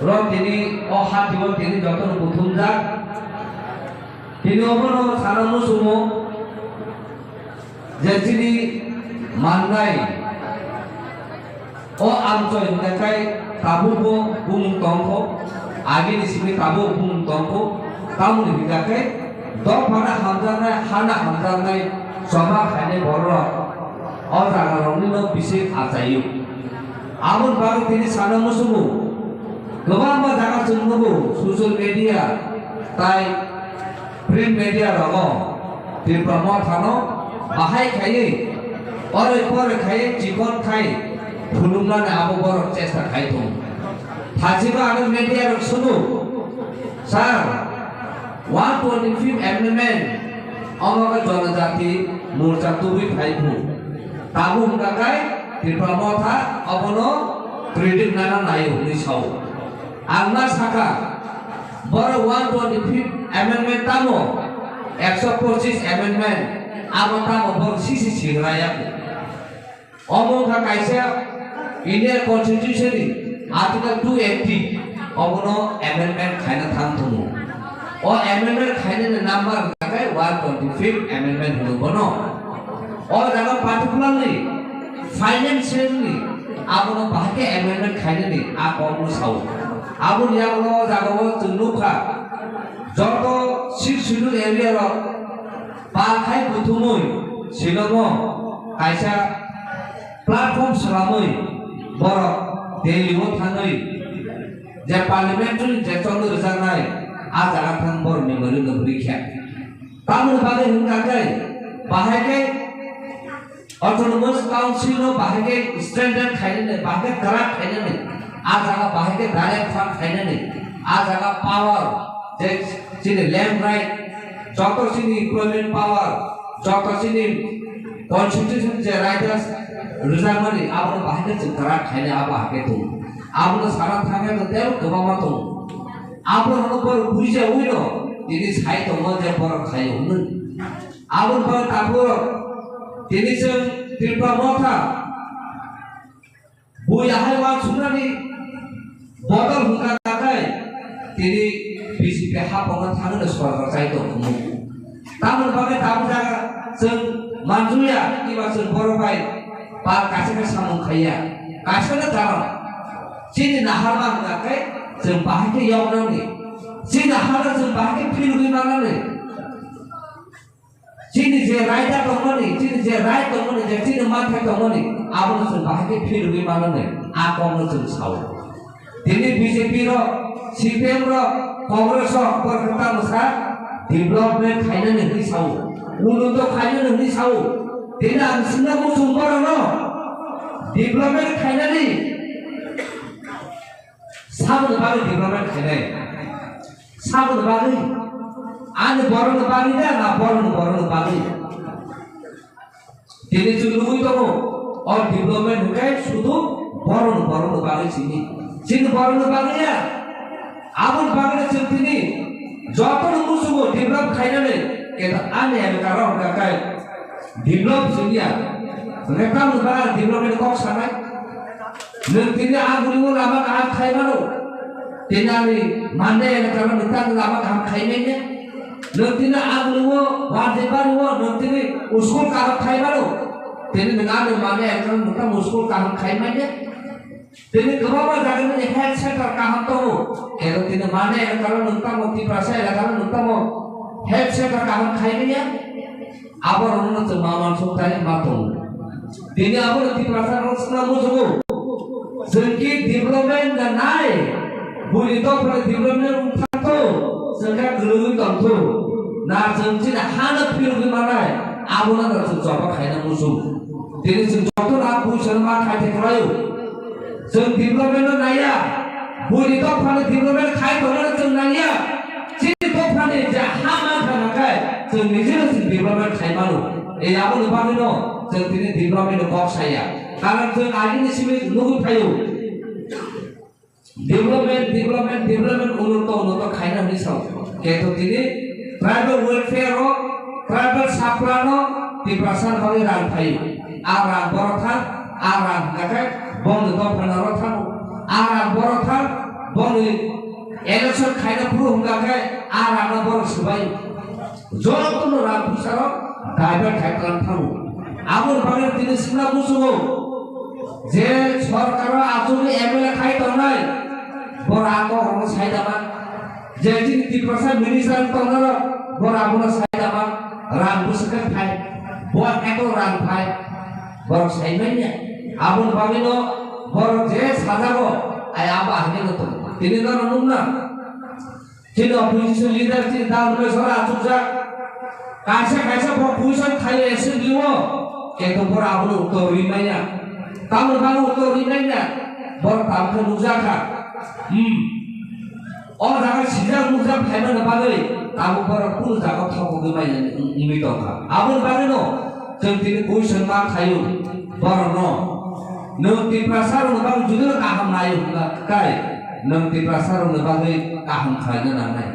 rok tini o hati o tini jotono kuthumjak. Tini obono sana musumo je chini mannai o amchoi hwnkhe khai tabukbo bumung tongkho, agini simi tabuk bumung tongkho, tamoni hwnkhe khai dophano hamjaknai, hano hamjaknai choba khainai bororok o jagarokni no bising achaio. Aboni bagwi tini sana musugo kwbangma jaga chwng nugo social media tai print media rogo Tipra Mothano bahai khaiwi, oroi poroi khaiwi, chikon khai phunuknani abo borok chesta khai tongo. Thachima ano media rok sunu, "Sir, one twenty-fifth amendment omo khe Jonojati Morcha tubui phai phu. Tabuk wngkha khai Tipra Motha obono critic nana naio," hwnwi sao. Ang ma sakha, borok one twenty-fifth amendment tamo, ekso pochis amendment, abo tamo borok sisi sigra ya. Omo wngkha kaisa Indian Constitution ni Article two eighty, obono amendment khaina thang tongo. O amendment khainani number wngkha khe one twenty-fifth amendment hwnwi bono. O jaga particularly financially abono bahai khe amendment khainani a kokno sao. Aboni yagulo o jagao chwng nukha, joto Sixth Schedule area rok pal khai buthumwi Shillongo kaisa platform swlamwi borok Delhi o thangwi je parliamentary je choli rwjaknai a jaga thang borok memory no bwrwi khe. Tamoni bagwi hwnkha khe bahai khe Autonomous Council no bahai khe strengthen khainani, bahai khe kwrak khainani, a jaga bahai khe direct fund khainani, a jaga power je chini land right, joto chini employment power, joto chini constitution je right rwjakmani abono bahai khe chwng kwrak khainai abo hakhe tongo. Abono sana thangkhe no tei kwbangma tongo. Abono borok buijawi no tini sai tongo je borok khaio hwnwi. Aboni bagwi tabuk tini chwng Tripura Motha bui ahai uansuknani bodol hwnkha nakhai tini B J P haphangno thangwi sorkar chai tongmung. Tamoni bagwi tabuk jaga chwng manjukya kiba chwng borok bai pal kaisa khe samung khaiya. Kaisa no karon chini naharma hwnkha khe chwng bahai khe yoknani. Chini hano chwng bahai khe philugwi mannani. Chini je raida tongmani, chini je rai tongmani, je chini manthai tongmani, abono chwng bahai khe philugwi manani, a kokno chwng sao. Tini B J P rok, C P M rok, Congress rok, borok khe tamo sa development khainani hwnwi sao, unnoti khainani hwnwi sao. Tini ang swngna muchung borokno development khainani, saboni bagwi development khainai. Saboni bagwi? Ani borokni bagwi da na borokni borokni bagwi? Tini chwng nugwi tongo, o development hwnkhe sudu borokni borokni bagwi simi. Chini borokni bagwi ya. Aboni bagwi chwng tini jotono muchungo develop khainani, keta ani ani karon hwnkha khe develop simi ya. Hwnkhe tamoni bagwi development kok sanai? Nwng tini ang nini o lama kaham khai mano. Tini ani mande elakano nwng tang lama kaham khai manya. Nwng tini ang nini o warde bari o nwng tini school kaham khai mano. Tini nwng ani mande elakano nwng tang school kaham khai manya. Tini kwbangma jaga nini health center kaham tongo. Ero tini mande elakano nwng tamo Tiprasa elakano nwng tamo health center kaham khai manya. Aborokno chwng ma uansuk tani ma tongo. Tini abono Tiprasa rok swngna muchungo. Chwng ki development na nai? Buini dophani development wngthangtho, chwng khe kwrwngwi tongtho. Na chwng chini hano philugwi manai, abono no chwng choba khaina muchung. Tini chwng joto na buisano ma khai thai khlaio. Chwng development no naiya, buini dophani development khai tongmani chwng naiya. Chini dophani je ha ma thangna khai, Chwng nijino chwng development khai mano. Ei aboni bagwino chwng tini development ni kok saya. Karon chwng agini simi nugwi phaio. Development, development, development, unnot, unnot khaina hinwi sao. Kintu tini tribal welfare o, tribal sapla no Tiprasa ni bagwi rang phaio. A rang borok thang, a rang hwnkha khe bongni dophano rok thango. A rang borok thang, bongni election khaina phuru hwnkha khe a rang no borok swbai. Jotono rang phuisa rok divert khai tlang thango. Aboni bagwi tini swngna muchungo je sorkar o achugwi M L A khai tongnai, bo rang kok rokno sai da man. Je chini Tiprasa minister tongnai rok, bo rang bono sai da man. Rang bwswk khe phai, bo eko rang phai, borok sai manya. Aboni bagwino borok je sajago, ai abo ahini no tongo. Tini nono nukna. Chini opposition leader chini dal rwmai sora achukjak. Kaisa kaisa bo question khaio assembly o. Kintu boro abono uttor rwi manya. Tamoni bagwi uttor rwi manya. Boro tabukhe nukjakha. Hmm. O jaga sijak nukjak phaimani bagwi tabuk boro kunu jaga thokgwi manya wngwi tongkha. Aboni bagwino chwng tini question ma khaio borokno. Nwng Tiprasa rokni bagwi judino kaham naio hwnba kai, nwng Tiprasa rokni bagwi kaham khlaina nangnai.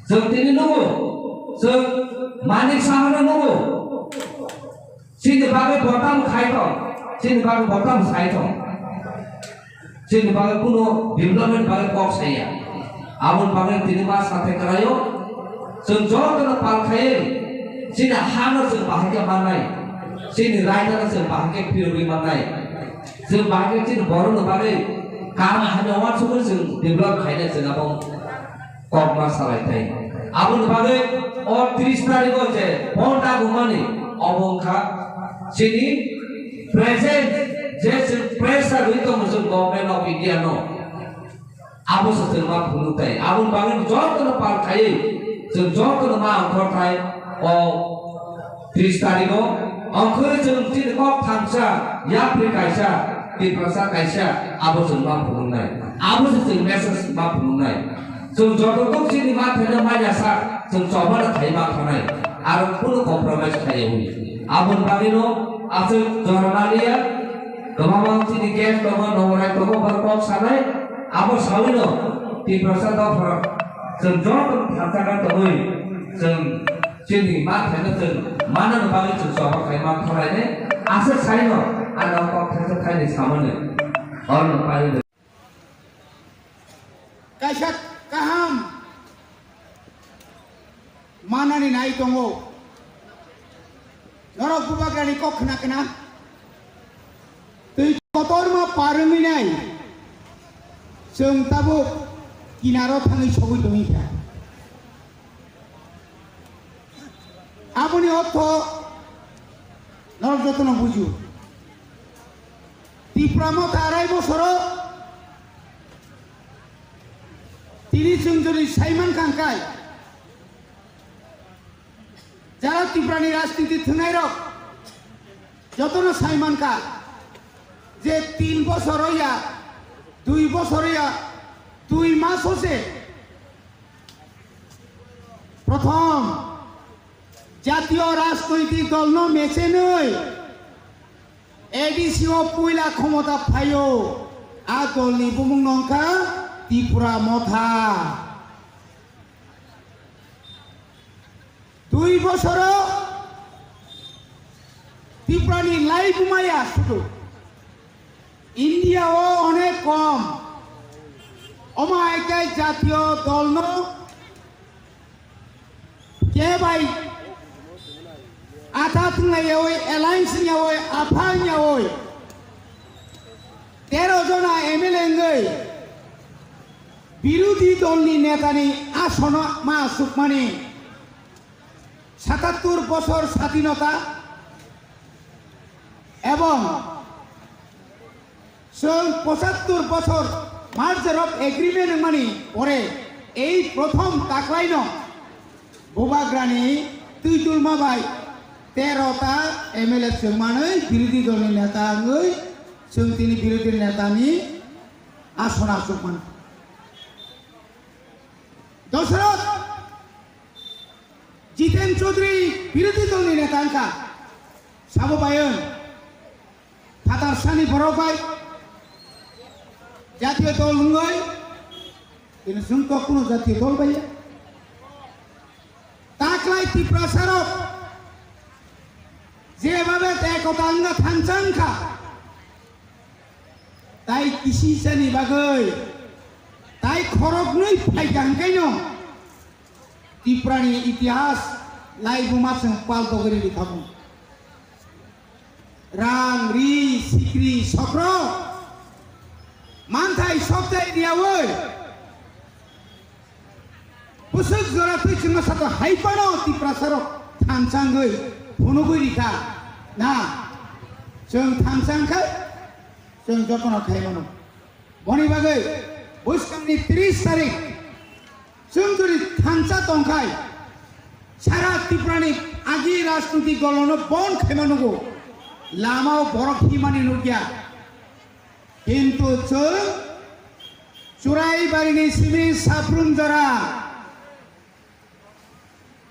Chwng tini nugo, chwng Manik Sahano nugo. Chini bagwi botam khai tong, chini bagwi botam sai tong. Chini bagwi kuno development bagwi kok saya. Aboni bagwi tini ma sathai kwlaio. Chwng jotono pal khaiwi chini hano chwng bahai khe mannai. Chini raidano chwng bahai khe phirogwi mannai. Chwng bahai khe chini borokno bagwi kaham hamya uansukwi chwng develop khainai chwng abo. Kokma salai thai. Aboni bagwi o tris tarikh o je phone ta gumani obo wngkha chini present je chwng pressure rwi tongo chwng Government of India no. Abo se chwng ma phunuk thai. Aboni bagwi jotono pal khaiwi chwng jotono ma angkhor thai o tris tarikh o, angkhorwi chwng chini kok thamsa, yapri kaisa, Tiprasa kaisa, abo chwng ma phunuknai. Abo se chwng message ma phunuknai. Chwng joto tok chini ma thangna manya sa, chwng chobana thai ma thanai. Aro kunu compromise khaiwi. Aboni bagwino aswk jora naliya, kwbangma chini guest tongo, noborai tongo, borok kok sanai. Abo sawino Tiprasa dopha chwng joto thansa tongwi chwng Chini ma khaino chwng manani bagwi chwng choba khai ma khwlainai. Aswk saino ano kok thaisa thaini samani. Orno pari de. Kaisa kaham manani nai tongo. Norok bubagrani kok khna khna. Twi kotorma par wngwi nai. Chwng tabuk kinaro thangwi sogwi tongwi kha. Aboni ortho norok jotono buju. Tipra motha arai bosoro tini chwng jodi saiman kha hwnkhe, jara Tiprani rajniti thwngnairok jotono saiman kha je tin bosor ya, dui bosor ya, dui mas se Prothom jatiyo rajnoitik dolno mechenwi A D C o puila khomota phaio, a dolni bumung no wngkha Tipra Motha. Dui bosoro Tiprani lai bumaya sudu. India o onek kom. Omo hai khe jatiyo dolno kebai atha thwnglayawi, alliance wngyawi, apha wngyawi, tero jona M L A wngwi birodhi dolni netani asono ma asukmani. Satattur bosor sadhinota ebong chwng pochattur bosor merger of agreement wngmani pore ei prothom taklaino bubagrani twitulma bai tero ta M L A chwng manwi birodhi dolni neta wngwi chwng tini birodhi netani asona achukmani. Dosrot Jiten Chaudhary birodhi dolni neta wngkha. Sabo bayung. Phatar sani borok bai jatiyo dol wngwi, tini chwng kok kuno jatiyo dol bai ya. Taklai Tiprasarok jebabe ekota wngna thansa wngkha, tai kisisani bagwi, tai khoroknwi phaikha hwnkhaino Tiprani itihas laibuma chwng pal togwi rikha. Rang, ri, sikri, sokro, manthai sokthai riyawi, bwswk jora twi chwngno sato hai phano Tiprasarok thansa wngwi phunugwi rikha. Na, chwng thansa wngkha, chwng jotono khai mano. Boni bagwi bwskangni tris tarik chwng jodi thansa tongkhai, sara Tripurani agi rajniti dolono bon khaima nugo, lamao borok himani nukya. Kintu chwng Churaibarini simi saphrum jora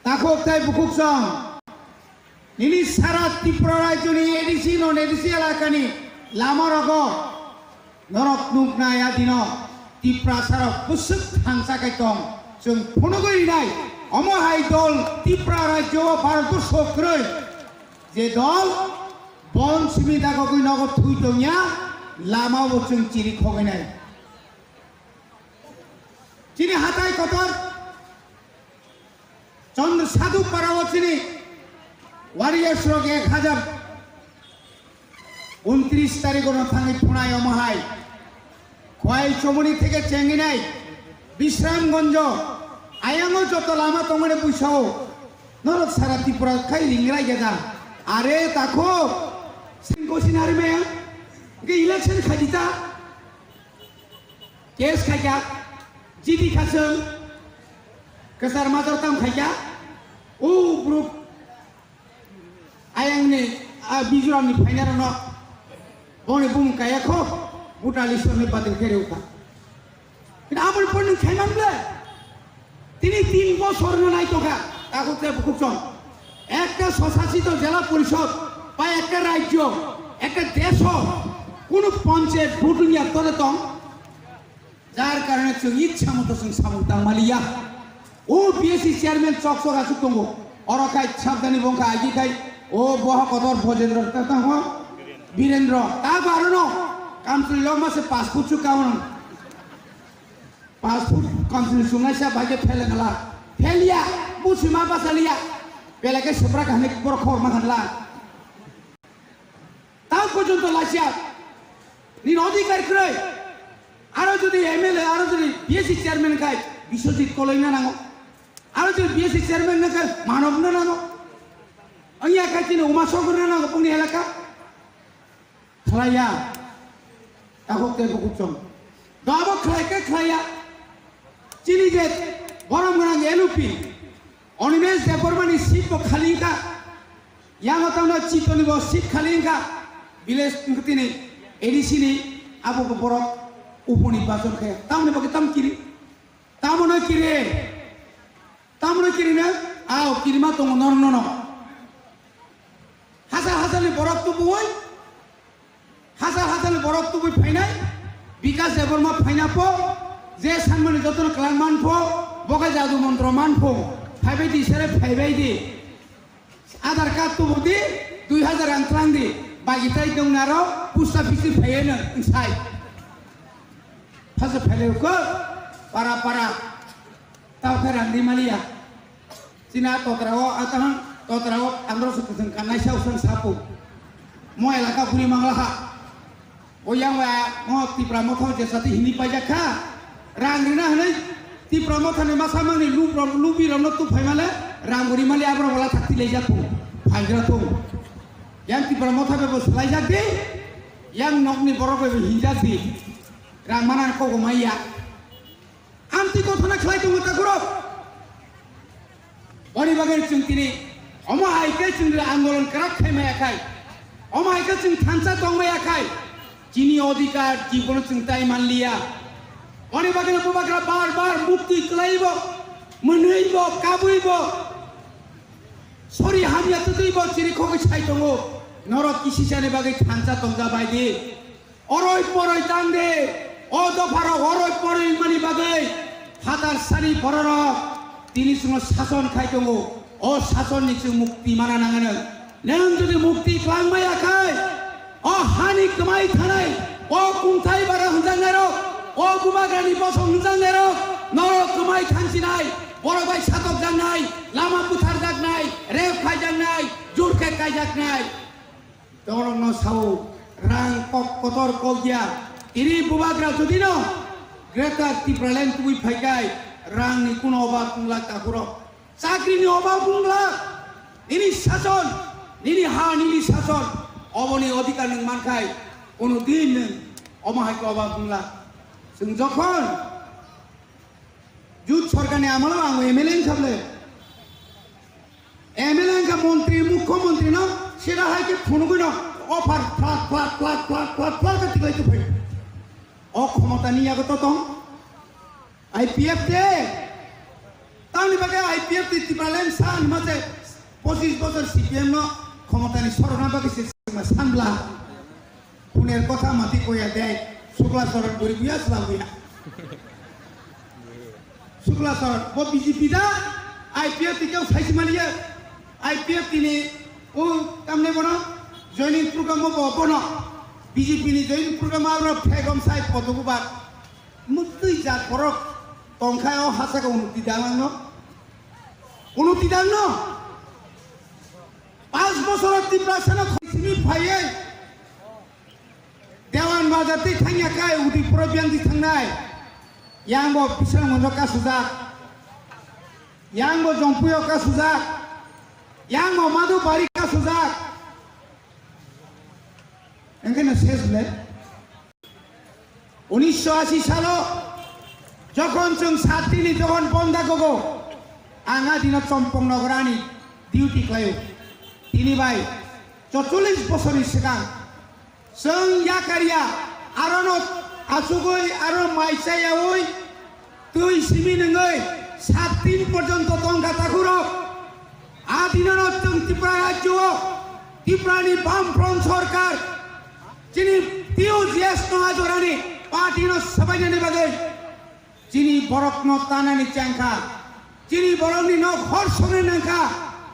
takhuk tei bukhuk song nini sara Tripura rajyoni A D C, non A D C elakani lama rogo norok nuknai adino Tiprasarok bwswk thansa kai tong, chwng phunugwi rinai. Omo hai dol Tripura rajyo o Bharat borso kwrwi je dol bon simi dagogwi nogo thwi tongya, lama bo chwng chiri khogwi nai. Chini hatai kotor Chandra Sadhu Parao chini warriors rok ek hajar untris tarikh no thangwi phunai omo hai. Khwai Chomoni theke chenginai Bisramganjo ayango joto lama tongmani buisao norok sara Tripura khai ringrai geda. Are takho singko sinari me ke election khajita. Case khaikha, G D khaswng, kwchar major tam khaikha, o group ayangni, a Mizoramni phainairokno boni bumung kaya kho, voter list-o ni badil khe rwkha. Kini aboni pore nwng khaiman ble? Tini tin bosor no naitokha, takhuk tei bukhuk chwng. Ekta swsasito jela porishod ba ekta rajyo, ekta desho, kunu panchayat vote wngya tore tong? Jar karone chwng ichha moto chwng samung tang maliya. O B S C chairman chok chok aswk tongo. Oro khai sabdani bongkha agi khai o boha kotor Bojendra ta tang ho Birendra. Ta barono kamchwlwi lok mase passport chu kaono. Passport kamchwlwi chungnai sa bai khe phele ngala. Pheliya, busi ma basaliya. Belai khe sebra kahani borok khor ma khanla. Tao porjonto lasia nini odhikar kwrwi. Aro jodi M L A, aro jodi B S C chairman khai Biswajit Koloi na nango. Aro jodi B S C chairman na khai Manob na nango. Anya khai chini Uma Songkor na nango bongni elaka. Khlaiya. Takhuk tei bukhuk chwng. Dabo khlai khe khlaiya. Chini je borom gwnang L U P. Animesh Debbarmani seat bo khali wngkha. Yang o tamo Chitoni bo seat khali wngkha. Village wngkha tini A D C ni abo bo borok uponi bachon khe. Tamoni bo khe tam kiri. Tamoni kiri. Tamoni kiri na? Ao kirima tongo nor nono. Hasal hasalni borok tubuwi. Hasal hasalni borok tubui phainai, Bikas Debbarma phaina pho, je sanmani jotono kwlang man pho, bo khe jadu montro man pho, phaibai di sere phaibai di. Aadhaar card tubu di, dui hajar rang tlang di, bagi tai dong naro, post office phaiye no, nsai. Phasa phaile ko, para para, tao khe rang di maliya. China totra o atahang totra o andro se kuthung kanai sa usang sapu. Mo elaka buri mangla ha. O yang wa mo Tipra Motha je sati hini paijak kha. Rang rina hanai Tipra Motha ni masa mangni lu rom lu bi rom no tu phai male rang buri mali abro wala thak ti lejak tu. Phai gra tu. Yang Tipra Motha be bo selai jak di. Yang nok ni borok be hinjak di. Rang mana ko go maiya. Amtwi kothona khlai tongo takhurok. Boni bagwi chwng tini omo hai khe chwng andolon kwrak khai maya khai, omo hai khe chwng thansa tong maya khai, chini odhikar jibono chwng tai man liya. Boni bagwi bubagra bar bar mukti kwlaibo, mwnwibo, kabuibo, Sori hamya twtwi bo chirikhogwi sai tongo. Norok kisisani bagwi thansa tongja bai di. Oroi poroi tang de. O dopharok oroi poroi wngmani bagwi phatar sani bororok tini chwngno sason khai tongo. O sasonni chwng mukti mana nangano. Nwng jodi mukti klangmaya khai, o hani kwmai thanai, o kungthai bara hwnjaknairok, o bubagrani bosong hwnjaknairok, norok kwmai thansinai, borok bai satokjaknai, lama butharjaknai, rep khaijaknai, jurkhe kaijaknai. Norokno sao, rang kok kotor kok ya. Tini bubagra jodino Greater Tipraland tubui phaikai, rangni kuno obak wngla kakurok. Chakrini obak wngla, nini sason, nini ha, nini sason, oboni odhikar nwng mankhai, kono din nwng omo hai khe obak wngla. Chwng jokhon Jut sorkarni amalo ang M L A wngkha bwle, M L A wngkha montri, mukhyamantri no sida hai khe phunugwi no offer phlak, phlak, phlak, phlak, phlak, phlak khe tiklai tongphai. O khomotani yago to tong. I P F de. Tamni bagwi I P F de Tipraland san hwnma se pochis bochor C P M no khomotani sorokna bagwi se sanbla. Puner kotha mati koya de. Sukla Soron guri buya sla buya. Sukla Soron bo B J P da I P F de kau saisi maliya. I P F de ni o tamne bono joining program bo bono B J P ni joining program aro phegom sai podobu ba. Muktwi jat borok tongkha o hachaka unuti dangno. Unuti dangno. Panch bosoro Tiprasano simi phaiwi Dewan Bazar twi thangya kai Udipuro biyang di thangnai. Yang bo Bisramganjo kasujak. Yang bo Jompuio kasujak. Yang bo Madhubari kasujak. Engkhe no ses le. Unisho ashi salo jokhon chwng satini jokhon bonda gogo, ang a dino Chompong nogorani duty khlaio. Tini bai chorchollis bosorni swkang chwng yakarya, arono achugwi aro mai chayaui twi simi nungwi sat din porjonto tongkha takhurok. A dinono chwng Tripura rajyo o Tripurani Bamfront sorkar chini T U J S no ajorani party no sabainani bagwi chini borokno tanani chengkha, chini borokni nok hor songwi nangkha,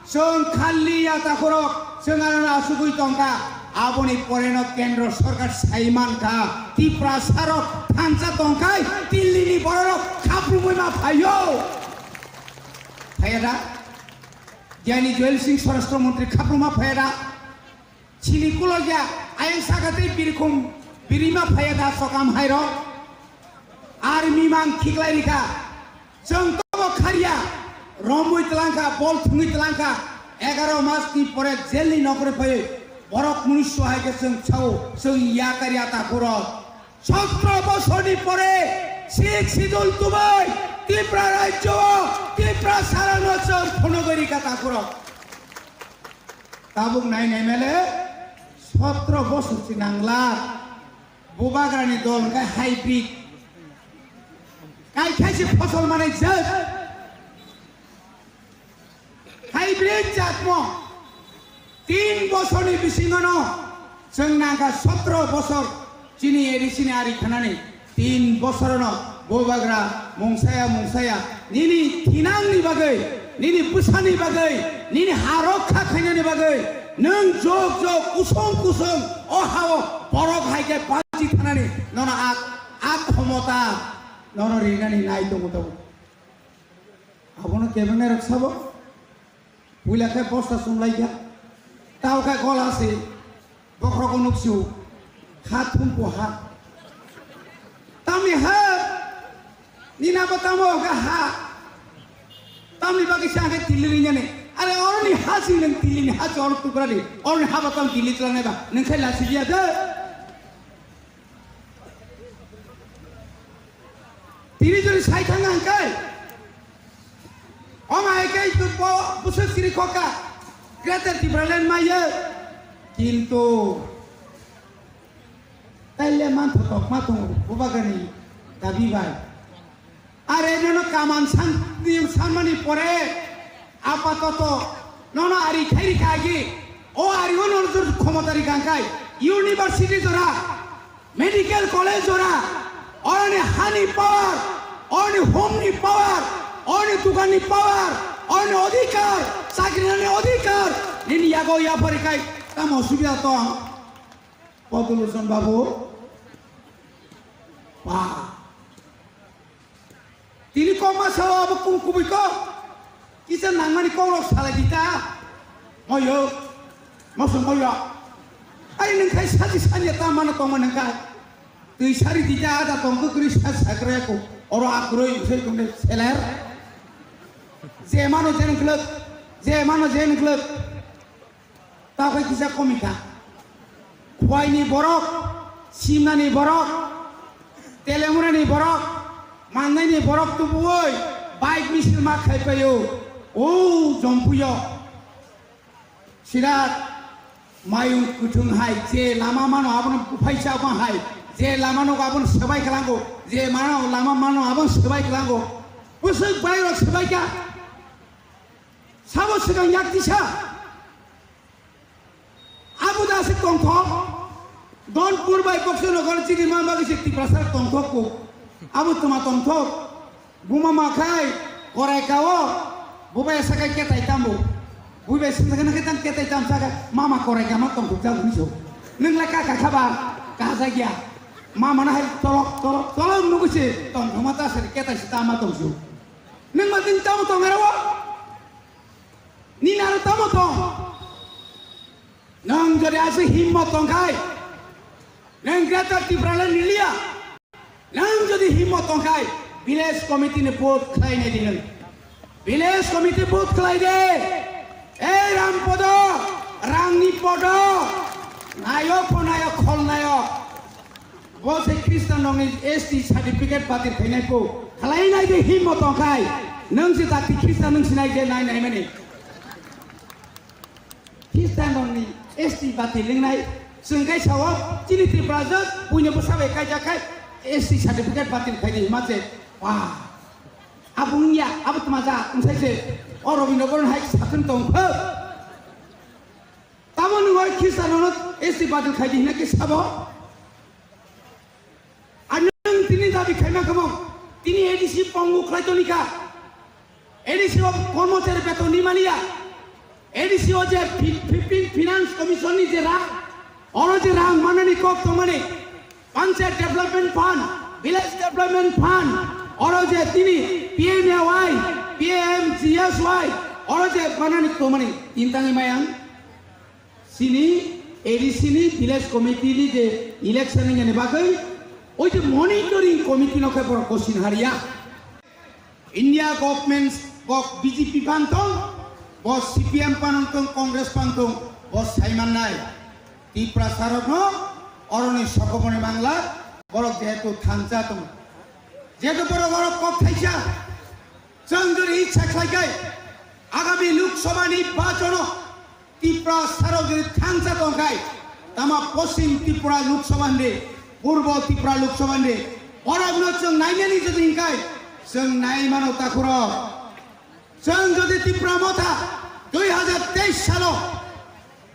chwng khalli ya takhurok chwng ano asugwi tongkha. Aboni poreno kendro sorkar sai mankha, Tiprasarok thansa tongkhai Dillini bororok khaprumwi ma phaio. Phaiya da? Jani Joel Singh Swarashtra Mantri khapruma phaiya da? Chini kulokya ayang saka tei birikhum birima phaiya da sokam hairo? Ar mimang khiklai rikha. Chwng tobo kharya romwi tlangkha, bol thwngwi tlangkha. Egaro mas ni pore jail ni nokre phaiwi borok munusu hai khe chwng sao, chwng yakarya takhurok. Sotro bosorni pore Sixth Schedule tubui Tripura rajyo o Tripura sarano chwng phunugwi rikha takhurok. Tabuk nai nai mele sotro bosor si nangla. Bubagrani dol hwnkhe hybrid. Kaikhaisi phosol manai jat. Hybrid jatmo tin bosorni bisingono chwng nangkha sotro bosor chini A D C ni ari khanani tin bosorono bubagra mungsaya mungsaya nini thinangni bagwi, nini bwsani bagwi, nini ha rokha khainani bagwi nwng jok jok kusung kusung o hao borok hai khe baji thanani nono a, a khomota nono rinani nai tongo tabuk. Abono kebengnairok sabo? Puila khe bosta chumlaikha. Tao khe gola se. Bokhrogo nuksu. Ha thumpo ha. Tamni ha. Nina bo tamo ga ha. Tamni bagwi se ang khe Dilli rinani. Are oroni ha sing nang Dilli ni ha se oro tukrani. Oroni ha bo tam Dilli chwlangnai ba. Nang khe lasi dia de. Tini jodi sai thang ang kai. Ong ai kai tu bo busuk siri khoka. Greater Tipraland maiya. Kintu taile man thotok ma tongo bubagani dabi bai. Are nono kaman san, sanmani pore apatoto Nono ari khairi kha agi, o ari o nono jor khomota ri kang khai, university jora, medical college jora, oroni hani power, oroni home ni power, oroni dukan ni power, oroni odhikar, chakri nani odhikar, nini yago yapari khai, tamo subida tong, Poduluson babu, pa. Tini kok ma sao abo kung kubui kok. Kisa nangmani kok rok salai di ta. Moyo. Moso moyo. Ai nung khai saji sanya ta mano tongma nung khai. Twi sari di ta ada tong kukri sa sakre ko. Oro akroi usai kung de seler. Je mano jen glek. Je mano jen glek. Tao khe kisa komi kha. Khwaini borok, Simnani borok, Telemurani borok, Mannaini borok tubuwi bike misil ma khai paio. O Jompuio. Sirat mayung kuthung hai je lama mano abono buphaisa ma hai je lama no abono swbai klango je mano lama mano abono swbai klango. Bwswk bai rok swbai kha. Sabo swkang yak tisa. Abo da se tongthok. Donpur bai Boksonogor chini ma bagwi se Tiprasa tongthok ko. Abo tuma tongthok. Buma ma khai korai kao. Bubai sakai ketai tambo. Bubai sing sakai nakai tang ketai tam sakai. Mama korai kama tongthok jang hwnso. Nung lai ka ka khaba. Ka jagya. Mama na hai tolok tolok tolok nugwi se tongthok ma ta se ketai se tama tongsu. Nung ma tin tamo tong aro. Nini aro tamo tong? Nwng jodi aswk himmat tong khai, nwng Greater Tipraland ni liya. Nwng jodi himmat tong khai, village committee ni vote khlai nai di nwng. Village committee vote khlai de. Ei Rampodo, Rangni Podo, nayok pho nayok, khol nayok. Bo se Khristan rokni S T certificate batil khainai po. Khlai nai de himmo tong khai. Nwng se jati Khristan nwng sinai je nai nai mani. Khristan rokni S T batil wngnai. Chwng kai sao chini Tripura jwk buino bwsa bai kaijak khai S T certificate batil khainai hima se. Wah. Abo wngya, abo tma ja, wngsai se. O Robindra Bharon hai sathung tong kho. Tamo nwng oi Khristan rokno S T batil khai di hina khe sabo? Ar nwng tini dabi khaima kamo, tini A D C pongu khlai toni kha. A D C o kormochari beton ni maliya. A D C o je fi-, fifteen Finance Commission ni je rang, oro je rang manani kok tongmani, Panchayat Development Fund, Village Development Fund, oro je tini P M A Y, P M G S Y, oro je manani tongmani, tintani mayang. Chini A D C ni village committee ni je election wngya ni bagwi, oi je monitoring committee no khe borok kosin hariya. India government bo B J P phan tong, bo C P M phan tong, Congress phan tong, bo sai mannai. Tiprasa rokno oroni sokomoni mangla, borok jehetu thansa tong. Jehetu borok oro kok thaisa, chwng jodi ichha khlai khai, agami Lok Sabha ni bachono Tiprasa rok jodi thansa tong khai, tama Poschim Tripura Lok Sabha hwnde, Purbo Tripura Lok Sabha hwnde, borokno chwng nainani jodi hwn khai, chwng nai mano takhurok. Chwng jodi Tipra Motha dui hajar teis salo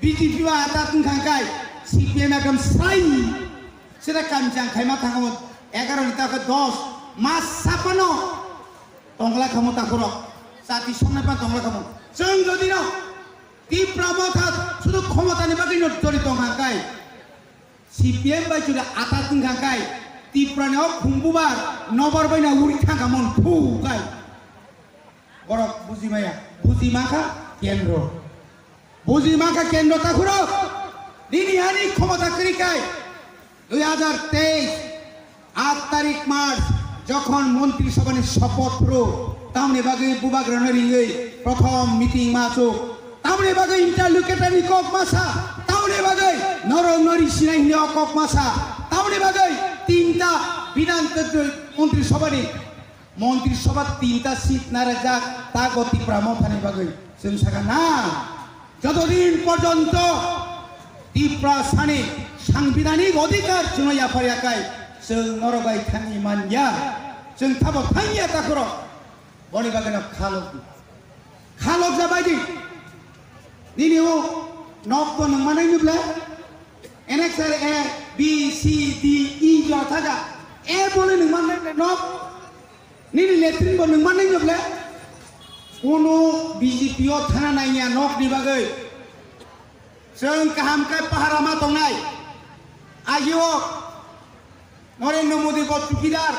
B J P bai atat wngkha khai, C P M ekdom srai sida kamchang khaima thangkhamu, egaroh ni takhe dos mas sapano tongla khamu takhurok, jati songnai pan tongla khamu. Chwng jodi no Tipra Motha sudu khomotani bagwi no jodi tongkha khai, C P M bai jodi atat wngkha khai, Tiprani o khumbubar nobar bai na uri thangkha mon phu khai. Borok buji maya, buji mankha kendro. Buji mankha kendro takhurok. Nini hani khomota kwrwi khai. Dui hajar teis, aat tarik March, jokhon Montri Sabhani sopoth phuru, tamni bagwi bubagrano ringwi prothom meeting ma achuk. Tamni bagwi interlocutor ni kok masa, tamni bagwi norok nori sinai hwnwi o kok masa, tamni bagwi tinta bidhan Montri Sabhani Montri Sabha tinta seat narajak, tago Tipra Mothani bagwi. Chwng sakha na, joto din porjonto Tiprasani sangbidhanik odhikar chwngno yapharya khai, chwng norok bai thangwi manya. Chwng thabo thangya takhurok. Boni bagwino khalok di. Khalok jabai di. Nini o nok to nwng manai ni ble? N X R A, B, C, D, E jo thaga. A bole nwng manai ble nok? Nini latrine bo nwng manai ni ble? Kuno B J P o thana naiya nok ni bagwi. Chwng kaham khe pahara ma tongnai. Agio Narendra Modi bo chukidar.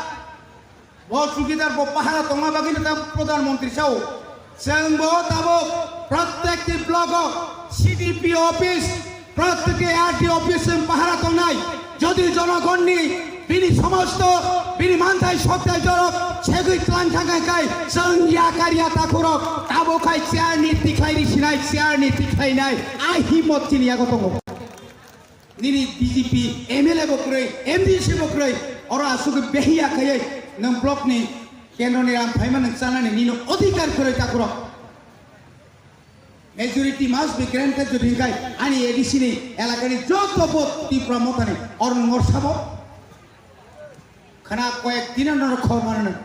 Bo chukidar bo pahara tongma bagwi no ta Pradhan Mantri sao. Chwng bo tabuk prottekti block o C D P office, prottekti R D office chwng pahara tongnai. Jodi jonogonni bini somosto bini manthai soktai jorok segwi tlang thangkha khai chwng yakar ya takhurok tabuk khai chair ni tikhlai ri sinai, chair ni tikhlai nai. A himot chini yago tongo. Nini B J P M L A bo kwrwi, M D C bo kwrwi, oro aswk behiya khaiwi nwng block ni kendro ni ram phaima nwng chanani nini odhikar kwrwi takhurok. Majority must be granted jodi hinkhai ani A D C ni elakani joto vote Tipra Mothani oro nwng oro sabo. Khana koyek din ano khor mano nwng.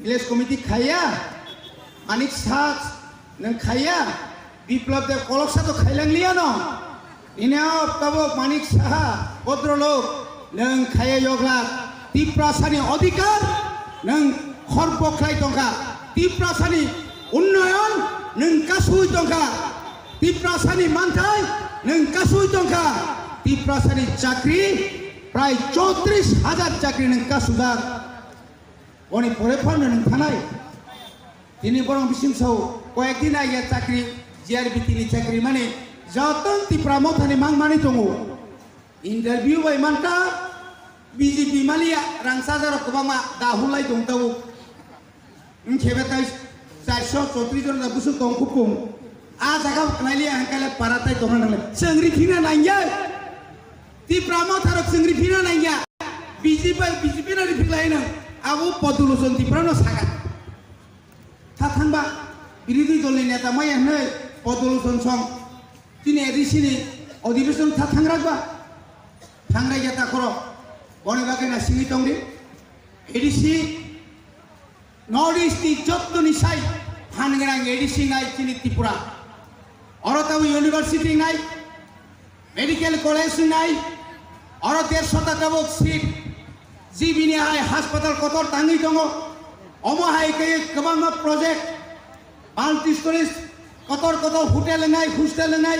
Village committee khaiya, Manik Saha nwng khaiya, Biplab Deb koloksa to khailang liya no. Nini o tabuk Manik Saha, Bhadralok nwng khaiya yogla. Tiprasani odhikar nwng khor bokhrai tongkha. Tiprasani unnoyon nwng kasui tongkha. Tiprasani manthai nwng kasui tongkha. Tiprasani chakri Prai chotris hajar chakri nwng kasujak. Boni pore phano nwng thanai. Tini borok bising sao koyek din age chakri, G R B T ni chakri mani joto Tipra Mothani mang mani tongo. Interview bai manka B J P maliya rang sajarok kwbangma dahulai tong tabuk. Wngkhe betai charso chotris jon da bwswk tong khukung. A jaga kwnai liya hangkale para tai tongna nangle. Chwng riphina nangya. Tipra Motharok chwng riphina nangya. B J P, B J P no riphilai no. Abo Podolochon Tipra no saka. Tha thangba birodhi dol ni neta maya hwnwi Podolochon song. Chini A D C ni odhibeshon tha thangrakba. Thangrai ya ta khoro. Boni bagwi na singwi tongdi. A D C North East ni jottoni sai phan gwnang A D C nai chini Tripura. Oro tabuk university nai, medical college nai, oro dersho ta tabuk seat, G B ni hai hospital kotor tangwi tongo. Omo hai khe kwbangma project, multi stories, kotor kotor hotel nai, hostel nai,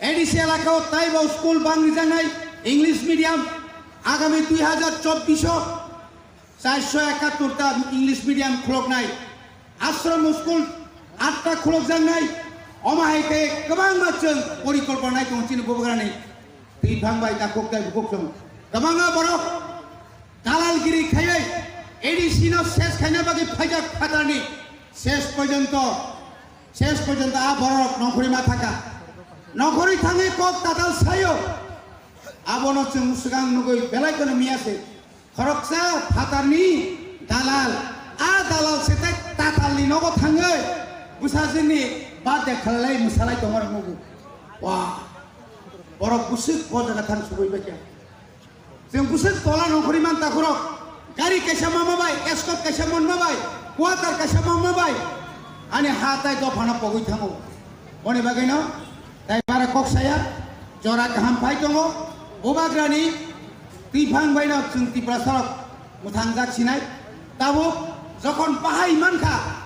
A D C elakao taibo school bang rijaknai English medium, agami dui hajar chobbish o charso ekattor ta English medium khuloknai, ashram school atta khulokjaknai, omo hai khe kwbangma chwng porikolpona nai tongo chini bubagrani twi phang bai takhuk tai bukhuk chwng kwbangma borok dalalgiri khaiwi A D C no ses khaina bagwi phaijak phatarni ses porjonto Ses porjonto a borok nongkhorwi ma thangkha. Nongkhorwi thangwi kok tatal sayo. Abono chwng swkang nugwi belai kheno miya se. Khoroksa phatarni dalal. A dalal se tai tatalni nogo thangwi bwsajwkni birthday khalalai mwsalai tongmarok nugo. Wah. Borok bwswk bo jaga thang sugwi baikha. Chwng bwswk tola nongkhorwi man takhurok. Gari kaisa manma bai, escort kaisa manma bai, quarter kaisa manma bai. Ani ha tai dophano pogwi thango. Boni bagwino tai bara kok saya, jora kaham phai tongo. Bubagrani twiphang baino chwng Tiprasarok mwthangjak sinai. Tabuk jokhon bahai mankha,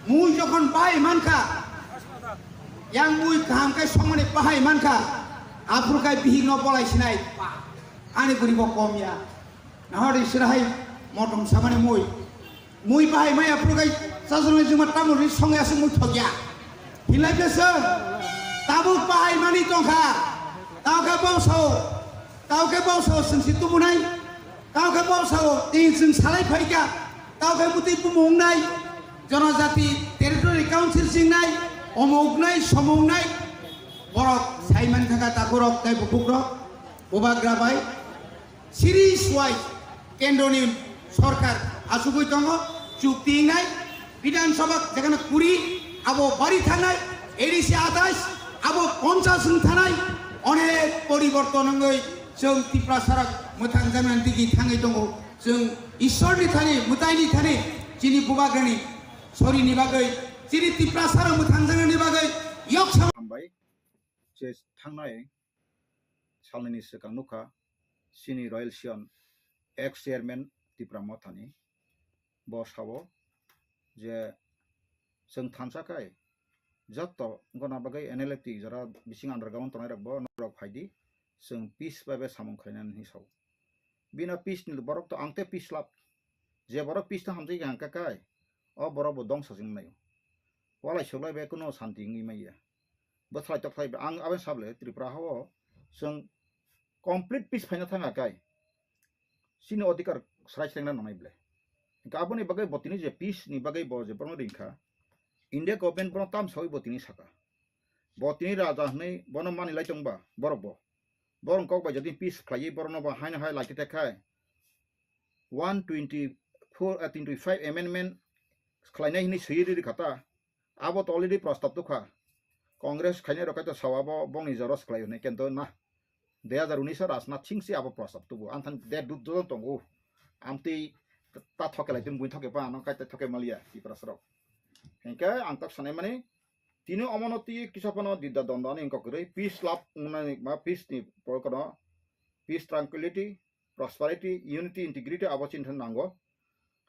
mui jokhon bahai mankha, yang mui kaham khe songmani bahai mankha, aphuru khai bihikno bolai sinai. Ani guribo kom ya. Nahori sirahai motom samani mui. Mui bahai maya phuru khai chajwkni juma tamoni songya se mui thokya. Hinlai bese tabuk bahai mani tongkha. Tao khe bosao, tao khe bosao sengsi tubunai. Tao khe bosao tei chwng salai phaikha. Tao khe mutwi bumung nai. Jonojati territory council singnai. Omuk nai, somung nai. Borok saiman thangkha takhurok tei bukhukrok. Bubagra bai. Series wise kendroni sorkar asugwi tongo, chukti wngnai, Bidhan Sabha jekhano kuri abo bari thangnai, A D C atais abo ponchas wng thanai, onek poriborton wngwi chwng Tiprasarok mwthangjaknani digi thangwi tongo. Chwng Ishwarni thani, mwtaini thani, chini bubagrani sorini bagwi, chini Tiprasarok mwthangjaknani bagwi Yok sa- Hambai, je thangnai salnini swkang nukha, chini Royal Sion ex chairman Tipra Mothani, bo sao je chwng thansa khai jotto gona bagwi N L F T jora bising underground tongnai rok bo norok phaidi, chwng peace bai bai samung khlainani hinwi sao. Bino peace ni borok to ang te peace lab. Je borok peace no hamjai kha hwnkha kai, o borok bo dongsa se wngnaio. Walai suklai bai kuno santi wngwi manya. Bwthlai tokhlai bai ang aboni sable Tripura hao chwng complete peace phaina thanga kai. Chini odhikar srai srengna nangnai ble. Hwnkha aboni bagwi bo tini je peace ni bagwi bo je borokno ringkha, India government bono tam sawi bo tini saka. Bo tini raja hwnwi bono manilai tongba borok bo. Borok kok bai jodi peace khlaiwi borokno bo haino hai lakitek khai one twenty-four, ah, twenty-five amendment khlainai hinwi swiwi riri kha ta. Abo to already prostab tukha. Congress khainai rok kaitor sao abo bongni jora swklai hwnwi kento na. Dui hazar unis o Rajnath Singh se abo prostab tubu. Ang thani de dut dut tongo. Amtwi ta thoke lai tun bui thoke pa ano kaitor thoke malia Tiprasa rok. Hingke ang tak sanai mani tini omono twi kisa phano didda dondani wngkha kwrwi peace lab wngnani ma peace ni porokano peace, tranquility, prosperity, unity, integrity abo chini thani nango.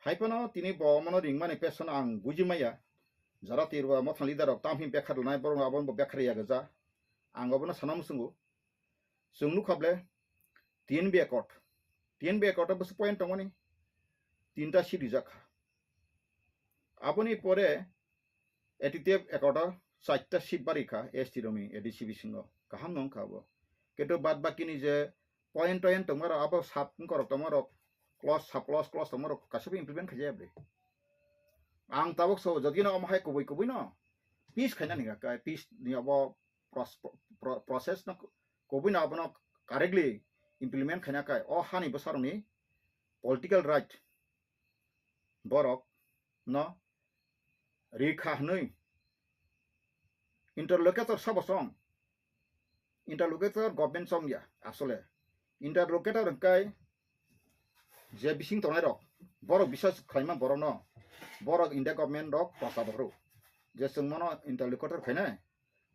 Hai phano tini bo omono ringmani peson ang buji maya. Jara Tirwa Mothani leader rok tamhi bekha rwnai borok abo bo bekha riya gajak. Ang obono sana muchungo. Chwng nukha ble T N B accord. T N B accord o bwswk point tongmani tinta seat rijak kha. Aboni pore A T T F accord o chaita seat bari kha S T rokni A D C bisingo. Kaham no wngkha abo. Kintu bad bakini je point toint tongmarok abo sub wngkorok tongmarok clause sub clause clause tongmarok kaisa bo implement khaijaya bwrwi. Ang tabuk so jodi no omo hai kubui kubui no peace khaina ni kha peace ni abo pros-, pro-, process no kubui no abono correctly implement khaina kai o hani bwsarokni political right borok no rikha hwnwi interlocutor sabo chong. Interlocutor government chong ya asole. Interlocutor hwnkhe je bising tongnai rok, borok bisas khlaima borok no, borok India government rok prosa bokhro. Je chwng mano interlocutor khainai,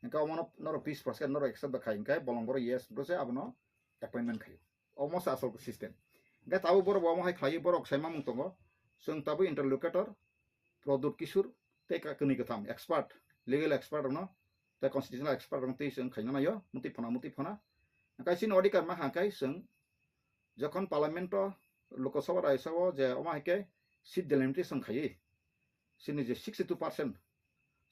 hwnkhe omono norok peace process norok accept bai khai hwnkhe bolong borok yes bwse abono appointment khaio. Omo se asol system. Hingke tabuk borok bo omo hai khlaiwi borok sai mamung tongo. Chwng tabuk interlocutor Pradyut Kishore tei ka-, kwnwi kwtham expert, legal expert rokno tei constitutional expert rokno tei chwng khaina naio, mutwi phana, mutwi phana. Hingke chini odhikar ma hangkai chwng jokhon parliament o, Lok Sabha, Rajya Sabha o je omo hai khe seat delimitation khaiwi chini je sixty two percent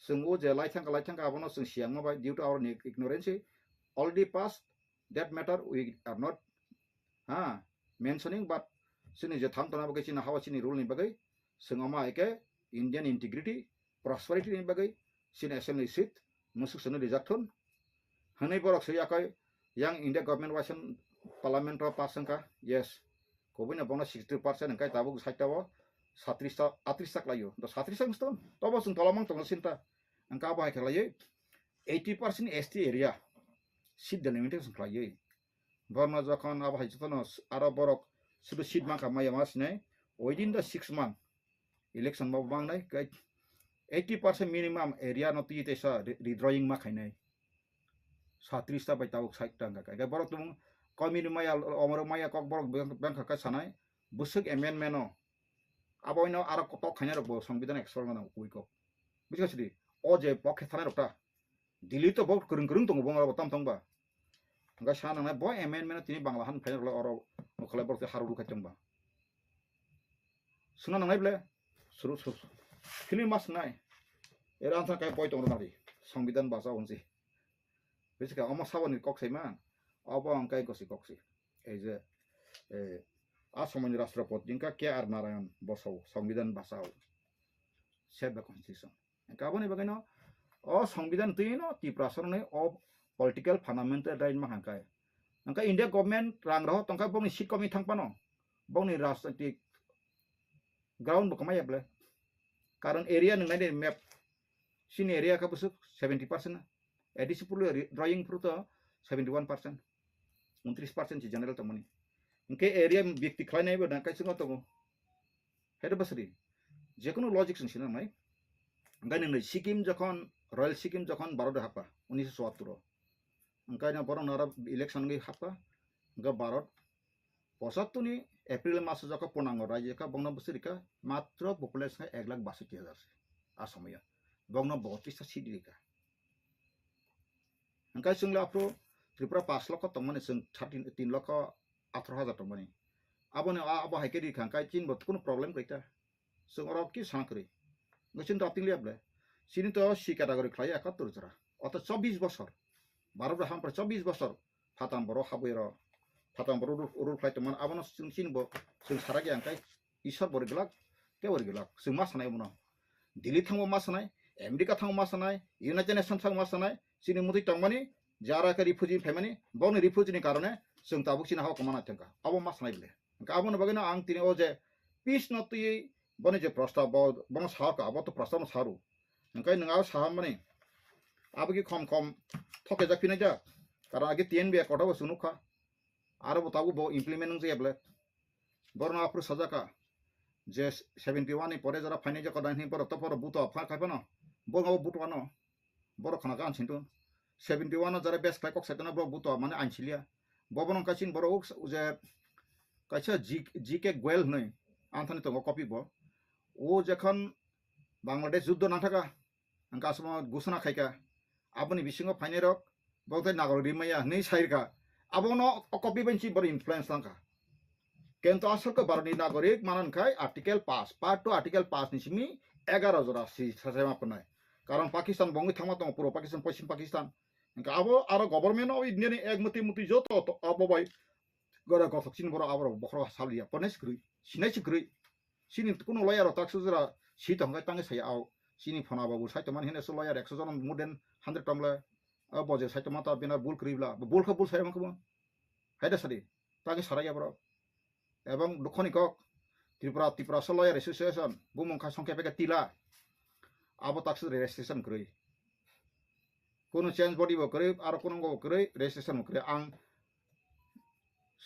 chwng o je lai thangkha, lai thangkha abono chwng siyangma bai due to our ignorance already passed that matter we are not, ha, mentioning, but chini je thang tona bagwi chini hawa chini rule ni bagwi chwng omo hai khe Indian integrity, prosperity ni bagwi chini assembly seat musuk sano rijak thun. Hwnwi borok swi yakoi yang India government waisa parliament o pass wngkha, yes. Kubui no bono sixty percent hwnkhe tabuk side o satris ta, atris ta khlaio. Do satris ta wngsto, tobo chwng tola mang tongo sinta. Hwnkhe abo hai khe khlaiwi eighty percent S T area seat delimitation khlaiwi. Borno jokhon abo hai jotono aro borok sudu seat mankha maya ma sinai within the six month election bo mangnai, kai eighty percent minimum area no twi teisa re-, redrawing ma khainai. Satris ta bai tabuk side ta wngkha. Kai borok tumung komini maya, omoro maya kok borok bang-, bangkha kai sanai. Bwswk amendment no. Abo ino aro kotok khainai rok bo Songbidan expert gana ukui kok. Buji kha sidi. O je pokhe thanai rok ta. Delhi to bo kwrwng kwrwng tongo bo oro tam tong ba. Hwnkhe sa nangnai bo amendment tini Bangla han phaina rwlai oro nokhalai borok tei haru rwkhai tong ba. Suna nangnai ble suru suru. Film mas nai. Era ansa kai boi tong rwna ri. Songbidan basa unsi. Bisi ka omo saboni kok sai man. Obo ang kai gosi kok si. Ei je, eh, a somoni Rashtrapati jingka K R Narayan bosao Songbidan basao. Save the constitution. Hingke aboni bagwino o Songbidan twi no Tiprasa rokni o political fundamental right ma hangkai. Hingke India government rang rohor tongkha bongni seat komwi thang phano bongni rajnitik ground bo kwmai ya ble. Karon area nwngnai ni map chini area khe bwswk seventy percent A D C pulu drawing phuru to seventy one percent. Untris percent si general tongmani. Hingke area byakti khlainai bo da kaisa no tongo. Hede basri. Jekunu logic sing sinang nai. Hingke nini Sikkim jokhon, Royal Sikkim jokhon Bharat hapa, unisho chuattur o. Hingke na borok nara election wngwi hapa, hingke Bharat pochattor ni April maso jokhon punango raijyo kha, bongno bwswk rikha, matro population khe ek lakh basoi hajar se. A somoyo. Bongno botris ta seat rikha. Hingke chwngla aphuru Tripura pash lokho tongmani chwng thirteen, tin lokho atharo hajar tongmani. Aboni a-, abo hai khe rikha hingke chini bo kunu problem kwrwi ta. Chwng oro ki sana kwrwi. Noksin dopting liya ble. Chini to si category khlai ekattor jora. Oto chobbish bosor. Bharat bai hampra chobbish bosor. Phatam borok habwi ro. Phatam borok rule, rule khlai tongmani. Abono chwng chini bo chwng sarak yang kai. Isor bo rigwlak, tei bo rigwlak. Chwng ma sanai abono. Delhi thango ma sanai, America thango ma sanai, United Nations thango ma sanai. Chini mutwi tongmani jara khe refugee phaimani. Boni refugee ni karone chwng tabuk chini hao koma nai thangkha. Abo ma sanai ble. Hingke aboni bagwino ang tini o je peace no twiwi boni je prostab bo, bono sahorkha, abo to prostab no saru. Hingke nwng abo sahamani abo ki khom khom thokjak phinai jak. Karon age T N B a kotor bo chwng nukha. Aro bo tabuk bo implement wngjakya ble. Borno aphuru sajakha je seventy one ni pore jora phainai je kodai hwnwi borok to borok buto phar khai phano. Borok abo buto ano. Borok khna khe ang sinto. Seventy one o jara best khlai kok saitona borok buto mane ang siliya. Bo bono kaisa borok uk je kaisa G-, G K Goel hwnwi ang thani tongo copy bo. O jekhon Bangladesh juddo nangthaka, ang kasamo gusana khaika. Aboni bisingo phainai rok, bo tei nagarok rimaya hwnwi sairka. Abono o copy bai si borok influence tangkha. Kento asol khe Bharatni nagorik manan khai Article pass, part two Article pass ni simi egaro jora si sasema pwnai. Karon Pakistan bongwi thangma tongo, puro Pakistan, Poschim Pakistan. Hingke abo aro government o India ni ek muti muti joto to abo bai gora gothok chini borok abo rok bokhorok saliya, pone si kwrwi, sinai si kwrwi. Chini kuno lawyer rok taksa jora si tong khe tangwi saya au. Chini phona babu sai tongmani hene so lawyer ekso jon more than hundred tongla. O boje sai tongma ta bina bul kwrwi bla, bul kha bul sai tongma khe bo. Haida sadi. Tangwi sarai ya borok. Ebong dukhoni kok Tripura, Tiprasa Lawyer Association, bumung kha songkhe peke tila. Abo taksa registration kwrwi. Kunu change body bo kwrwi, aro kunu bo kwrwi, registration bo kwrwi. Ang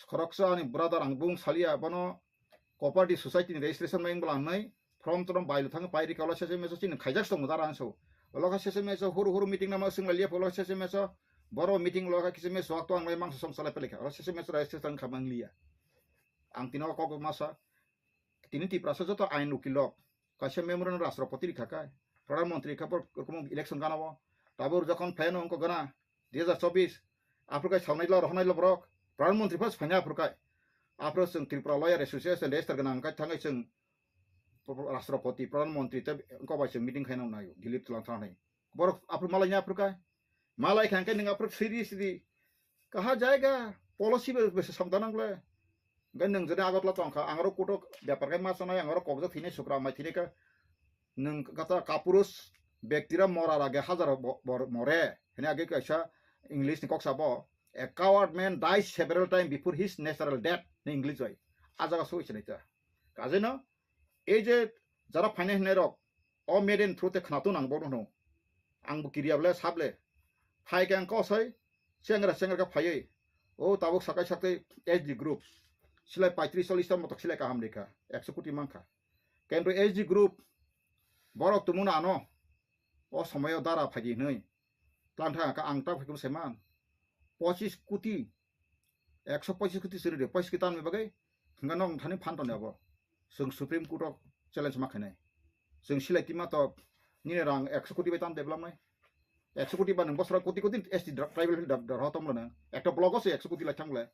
khoroksa ani brother ang bung salia bono cooperative society ni registration mai wngla wngnai. From trom bailo thang pai rika, ola sese meso chini khaijak tong dara anso. Ola kha sese meso huru huru meeting nama singla liya, ola sese meso boro meeting ola kha kise meso ak to ang lai mangsa song salai pelekha. Ola sese meso registration kha mangliya. Ang tino kok masa tini Tiprasa joto ain ukilok kaisa memorandum Rashtrapati rikha kai. Pradhan Mantri kha por rokom election gana bo. Tabur jokhon pheno ongko gana dui hajar chobbish, aphuru kai saunai lo, rohonai lo borok. Pradhan Mantri first phaina aphuru kai. Aphuru chwng Tripura Lawyer Association register gwnang kai thangai chwng Rashtrapati, Pradhan Mantri tei wngkok bai chwng meeting khaina naio, Delhi twlang thang nai. Borok aphuru malai nya aphuru kai. Malai kha hwnkhe nwng aphuru siri siri. Kaha jaiga policy bai bai samda nang le. Hwnkhe nwng jodi Agartala tong kha, ang oro kutuk bepar khe ma sanai, ang oro kokjak thwinai sukra mai thwinai khe nwng kata kapurus bektira mora rage hajar bo-, bor-, more. Hini age kaisa English ni kok sabo, "A coward man dies several times before his natural death," ni English bai. A jaga soi sinai ta. Kajeno, ei je jara phainai hinai rok, o media ni through te khwnatung nang bono hwno. Ang bo kiriya ble sable. Phai khe ang kosoi, chengra chengra khe phaiwi. O tabuk sakai saktwi S D group. Silai paitris chollis ta motok silai kaham rikha. Ekso koti mankha. Kento S D group, borok tumuna ano. O somoyo dara phaidi hinwi. Tlang thang kha ang ta phaikhe bwsai man. Pochis koti. Ekso pochis koti siri de. Pochis koti tanwi bagwi. Hwnkhe nok thani phan toni abo. Chwng Supreme Court o challenge ma khainai. Chwng silai tima to nini rang ekso koti bai tan develop nai. Ekso koti ba nwng bosora koti koti S T dra-, tribal hill dra-, dra-, tong le nang. Ekta block o se ekso koti lai thang le.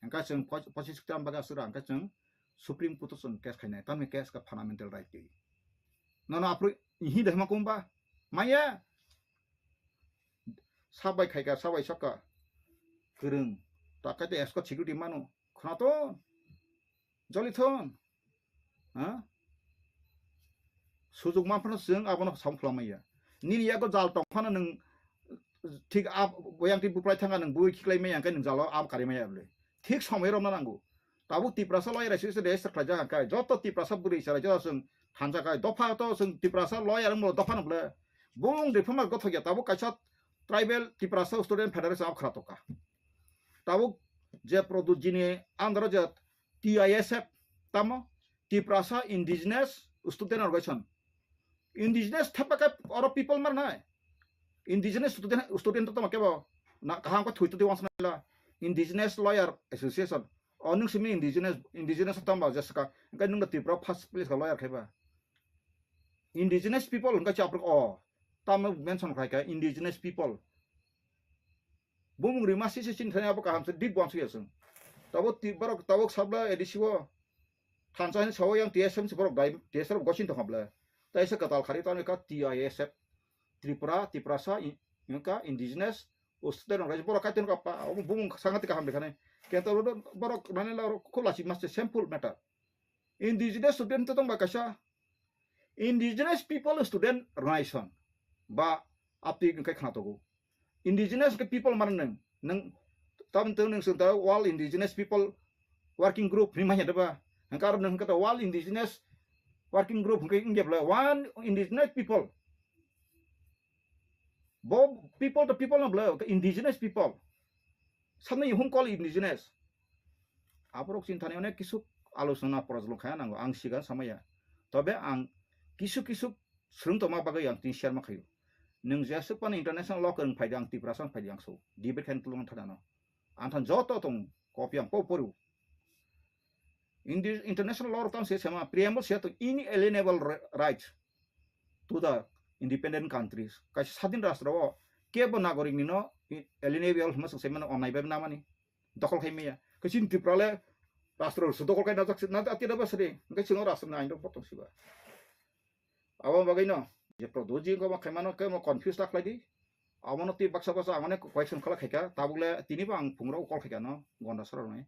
Hwnkhe chwng poch-, pochis koti bagwi aswk ra hwnkhe chwng Supreme Court o chwng case khainai. Tamni case kha fundamental right twi. Nono aphuru ihi de hima kumba. Maya. Sabai khaika, sabai sokka. Kwrwng. Takai te escort security mano. Khwnathon. Jolithon. Ha? Sujuk manphano chwng abono sam khwlangmaya. Nini yago jal tongphano nwng thik a boyang twi buplai thangkha nwng bui khiklai maya hwnkhe nwng jalo am kari maya bwle. Thik somoi romna nango. Tabuk Tiprasa lawyer association register khlaijak hwnkhe joto Tiprasa bwrwi chwrai joto chwng thansa khai dopha to chwng Tiprasa lawyer wngmano dopha no bwle. Bung reformer gothok ya tabuk kaisa tribal Tiprasa student federation abo khwra tokha. Tabuk je Pradyut ji ni under o je T I S F tamo Tiprasa Indigenous Student Organization. Indigenous thapa khe oro people mar nai. Indigenous student, student to tamo kebo. Na kaham ko thui to di wansna la. Indigenous Lawyer Association. O nung simi indigenous, indigenous tamba jeska. Engkai nung Tripura first place ka lawyer khaiba. Indigenous people engkai chapruk o. Tamo mention khai ka indigenous people. Bumung rima sisi sin thani abo kaham se deep wansuk yasung. Tabo ti borok tabuk sabla A D C o. Thansa hin sawo yang T S M si borok dai, T S M gosin tong hable. Tai se katal khari tani ka T I S F. Tripura, Tiprasa, i-, ka indigenous, o student rok borok kaitor ka pa, o bumung sangati kaham dekhane. Kento borok nani la khulasi maste simple matter. Indigenous student to tongba kaisa. Indigenous people student organization. Ba apti kai khna togo. Indigenous ke people mar nung, nung tam tu nung sung ta World Indigenous People Working Group ni manya deba. Hengkar nung kata World Indigenous Working Group hengke india bla one indigenous people. Bo people to people na bla indigenous people. Samne hum call indigenous. Aborok chinthani onek kisu alochona porojlong khaya nango ang sigan samaya. Tobe ang kisu kisu swrwng tongma bagwi ang tin share ma khaio. Nwng jeswk phano international law kwrwng phaidi ang Tiprasa phaidi ang so debate khain tulung thadano. Ang than joto tong copy ang po poru. Indi international law tam se sama preamble se to inalienable ri- rights to the independent countries. Kaisa sadin rastro o kebo nagorik nino alienable hwnma swng saimano onai bai namani. Dokol khai maya. Kachin Tripura le rastro su dokol khai najak na ati da basri. Ngai singo rastro na ain rok potong siba. Abo bagwi no je produji ko ma khaimano ke mo confuse ta khlai di. Abo no ti baksa baksa amane question khala khaika. Tabuk le tini bo ang phungrok call khaika no gonda sara roni.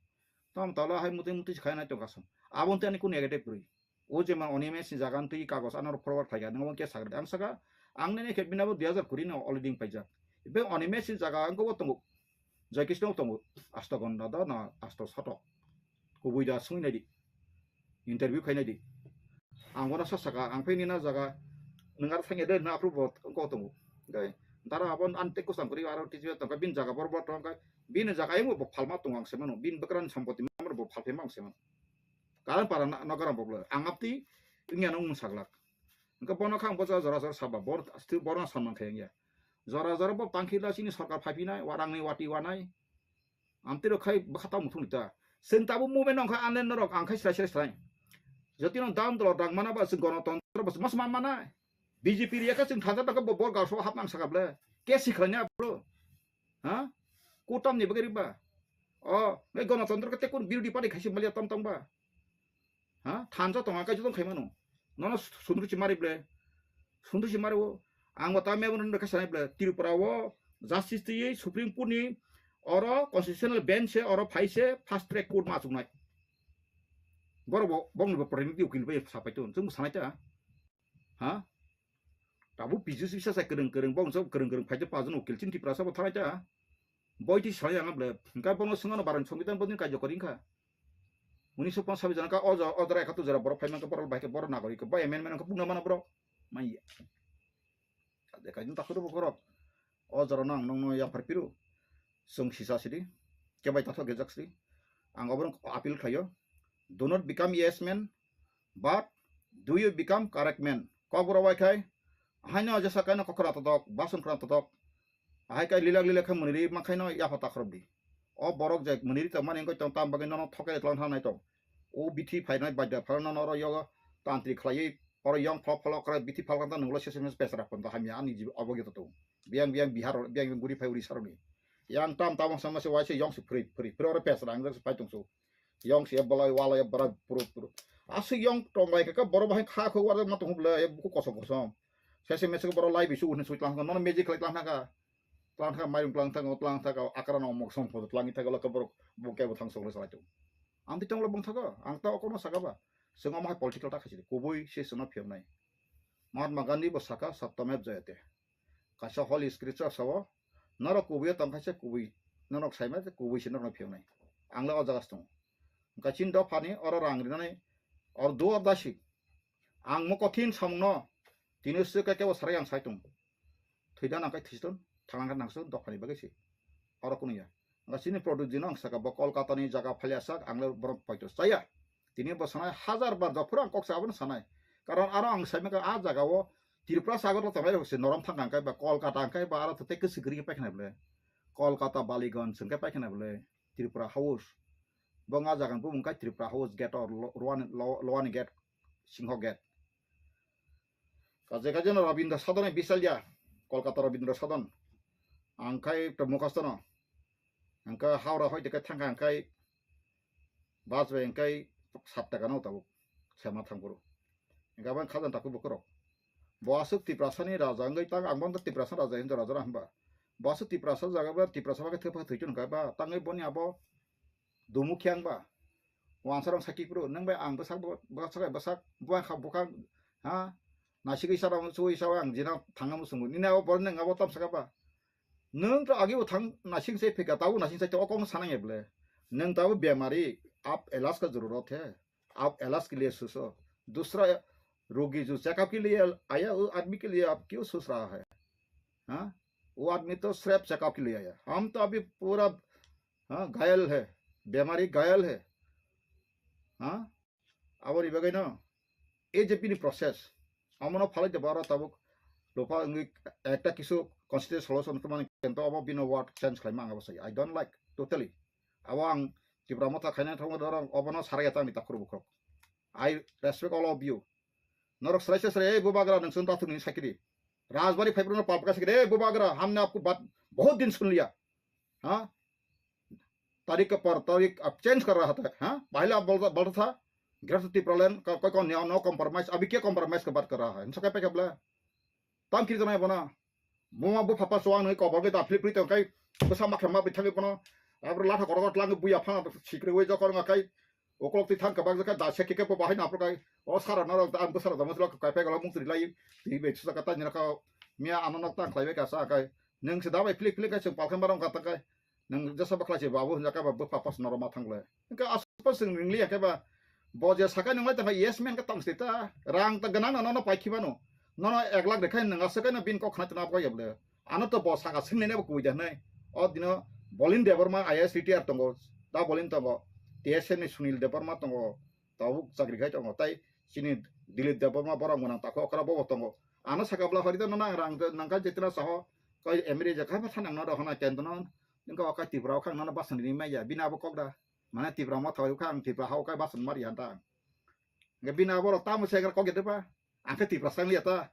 Tom tala hai muti muti khaina to kasam. Abo te ani kun negative gri. O je ma oni mes ni jaga twi kagos anor forward khaika. Nang ke sagri ang saka ang ne ke binabo dui hajar kuri no already paijak. Ibe oni mes ni jaga ang ko tongo. Joy Krishna tongo, asto gonda da na asto satok. Kubui da sungwi naidi. Interview khai naidi. Ang gona sa saka, ang phai nina jaga, nwngar thangya de na approve bot ko tongo. Dai, dara abon an te kusam kuri aro tiji tongka bin jaga bor bor tongka, bin jaga ayung bo phalma tong ang semano, bin bekran sampoti mamar bo phalphe mang semano. Karan para na, na garam bo ang apti, ingya nung saglak. Engka bono kha ang bocha jora jora saba bor, still borno samang khayang ya. Jora jora bo tangkhila chini sarkar phaipinai, warangni wati wanai. Amtwi rok khai bwkha tamo thungni ta. Chwng tabuk movement nongkha anle norok ang khai srai srai srai. Jotino dam dolo dang mana ba chwng gonotontro ba mas man mana. B J P riya kha chwng thangkha thangkha bo bor gaso hap nang saka ble. Ke sikhlanya bro. Ha? Kutam ni bagari ba. O, ngai gonotontro ke tekun birodi padi khaisi malia tam tam ba. Ha? Thansa tong akai jotong khaimano. Nono sundru chimari ble. Sundru chimari o. Ang wata me bono kha sanai ble. Tripura o justice twi Supreme Court ni oro constitutional bench se oro phai se fast track court ma chuknai. Boro bo bong bo preniti ukil bai sapai ton. Chung sanai ta. Ha? Tabu P G C sa sa kereng kereng bong so kereng kereng phai te pajon ukil chin Tripura sa bo thanai ta. Boiti sai ang ble, hingka bono sengano baran songbitan bodin kaijo kori wngkha. Unisho pon sabi jana ka ojo, ojora ekattu jora borok phai mankha borok bai khe borok nagori khe bai amendment wngkha bukna mano borok. Manya. Ade kaijin takhoro borok. Ojora no ang nongno yaphar piru. Song sisa sidi. Kebai tathok gejak sidi. Ang oborok appeal khlaio. Do not become yes man, but do you become correct man? Kokborok bai khai, haino jesa kaino kokra totok, bason khra totok. Ahai kai lilak lilak khe mwniri ma khaino yapha takhorok di. O borok je mwniri tongmani wngkha tong tam bagwi nono thokai tlang thang nai tong. O bithi phainai baida phano nono oro yogo tantri khlaiwi oro yong phalok phalok krai bithi phalok tang nunglo sese mes pesra pon hamya ani jibo obo gito tong. Biyang biyang Bihar, biyang biyang guri phai Odisha rokni. Yang tam tabang sama se waise yong se phri phri phri oro pesra ang se pai tong so. Yong se bolai wala ya bara puro puro. Aswk yong tong bai ka boro bahai kha kho wara ma tong bla ya buku kosom kosom. Sese mese boro lai bisu uhin sui tlang nono magic khlai tlang thangka. Tlang thangka mairung tlang thangka tlang thangka akara no mok som photo tlang thangka lo ka borok bo kebo thang sok salai tong. Ang ti tong lo bong thangka ang ta okono saka ba. Swngo ma hai political ta khaisidi kubui se swngo phiyok nai. Mahatma Gandhi bo saka satyamev jayate. Kaisa holy scripture sao, norok kubui tong khaisa kubui, norok saima kubui se norok phiyok nai. Ang le o jaga se tongo. Hwnkhe chini dophani oro rang rinani or do or dasi. Ang mo kothin samungno tini swk kebo sarai ang sai tong. Thwida nang kai thiston, thanang nang so dophani bagwi se. Oro kunuya. Hwnkhe chini product dino ang saka bo Kolkata ni jaga phalya sak ang le borok paito chaya. Tini bo sanai hajar bar dophuru ang kok sa abono sanai. Karon aro ang sai maka a jaga o Tripura sagor tongnai rok se norom thang kang kai ba Kolkata kang kai ba aro tei kwswk kwrwi khe paikha nai bwle. Kolkata Baliganj hwnkhe paikha nai bwle Tripura House. Bo nga jaga bumung kai Tripura House gate or lo-, Lowani, Lo-, Lowani gate, Singho gate. Kaje kaje no Rabindra Sadon bisalya, Kolkata Rabindra Sadon. Ang kai to mukhasto no. Ang kai Howrah hoi de kai thang kha ang kai bus bai ang kai sat taka no tabuk sema thang phuru. Ang kai bang khajan taku bukurok. Bo aswk Tiprasa ni raja wngwi tang ang bang Tiprasa raja hinjo raja hamba. Bo aswk Tiprasa jaga ba Tiprasa ba khe thepha thwichun kai ba tangwi boni abo dumu khe ang ba. Wansarong sakhi phuru, nang bai ang bwsak bo, bwsak bai bwsak, buang kha bwkha, ha? Nasigwi sara, sugwi sara ang jina thangna musungo. Nini abo borok nang abo tam saka ba. Nang to agi bo thang nasing se phika, tabo nasing se to okong sanang eble. Nang tabo bemari, aap ilaaj ka zarurat hai. Aap ilaaj ke liye socho. Dusra rogi jo checkup ke liye aaya, wo aadmi ke liye aap kyun soch raha hai? Ha? Wo aadmi to sirf checkup ke liye aaya. Hum to abhi pura हाँ, घायल है, बेमारी घायल है। हाँ, aboni bagwi no A J P ni process. Amo no phalai de baro tabuk lupa wngwi ekta kisu constitution solution tongmani kento abo bino word change khlaima ang abo sai. I don't like totally. Abo ang Tipra Motha khaina thangma dorong obo no sarai ta ani takhuru bukhuk. I respect all of you. Norok srai srai, "Ei bubagra, nungsung tathuk ni sakiri. Rajbari phaibrano palpaka sakiri, ei bubagra, हमने आपको बात बहुत दिन सुन लिया। हाँ? तारीख का पर तारीख आप चेंज कर रहा था, हाँ? पहले आप बोलता, बोलता था, Greater Tipraland का कोई कौन no compromise, अभी क्या compromise का बात कर रहा है?" Hinsa kai pekabla. Tam kiri tanai bona. Buma bupha pa chuwang nwi kobor gwi da philip philip tong kai bwsa makha ma bithangwi bono abro latha korok tlang buya phang sikri wi jokor nga kai ukolok twi thang kabak jakha da se keke bo bahai na phro kai o sara norok da ang bwsara da mosla kai pegalo mung twi lai twi be susa ka tani raka miya ano nok tang khlai be ka sa kai nung se da bai philip philip kai chwng palkhan barong ka tang kai. Nang jesa bakla se babu hinja kaiba bupha pas norok ma thangle. Hingke aswk pas chwng ringli ya kaiba bo je sakai nunglai tongkha yes man ka tong sita. Rang ta ganang no no pai khibano. Nono ek lakh rekha nang aswk no bin kok khna tna koi yable. Ano to bo saka single ne bo kui da nai. O dino Bolin Debbarma I A S retire tongo. Da Bolin tongo. T S N ni Sunil Debbarma tongo. Tabuk chakri khai tongo. Tai chini Dilip Debbarma borok mwnang tako okra bobo tongo. Ano saka bla hori to no nang rang nang ka jetra saho. Koi M R A je kha thanang no rohona kento no. Nungka o kai Tripura o khang nono basan ri maya, bini abo kok da. Mane Tripura Motha o khang Tripura ha o kai basan mari han ta. Nge bini abo rok tamo se kok gede ba. Ang khe Tripura sang liya ta.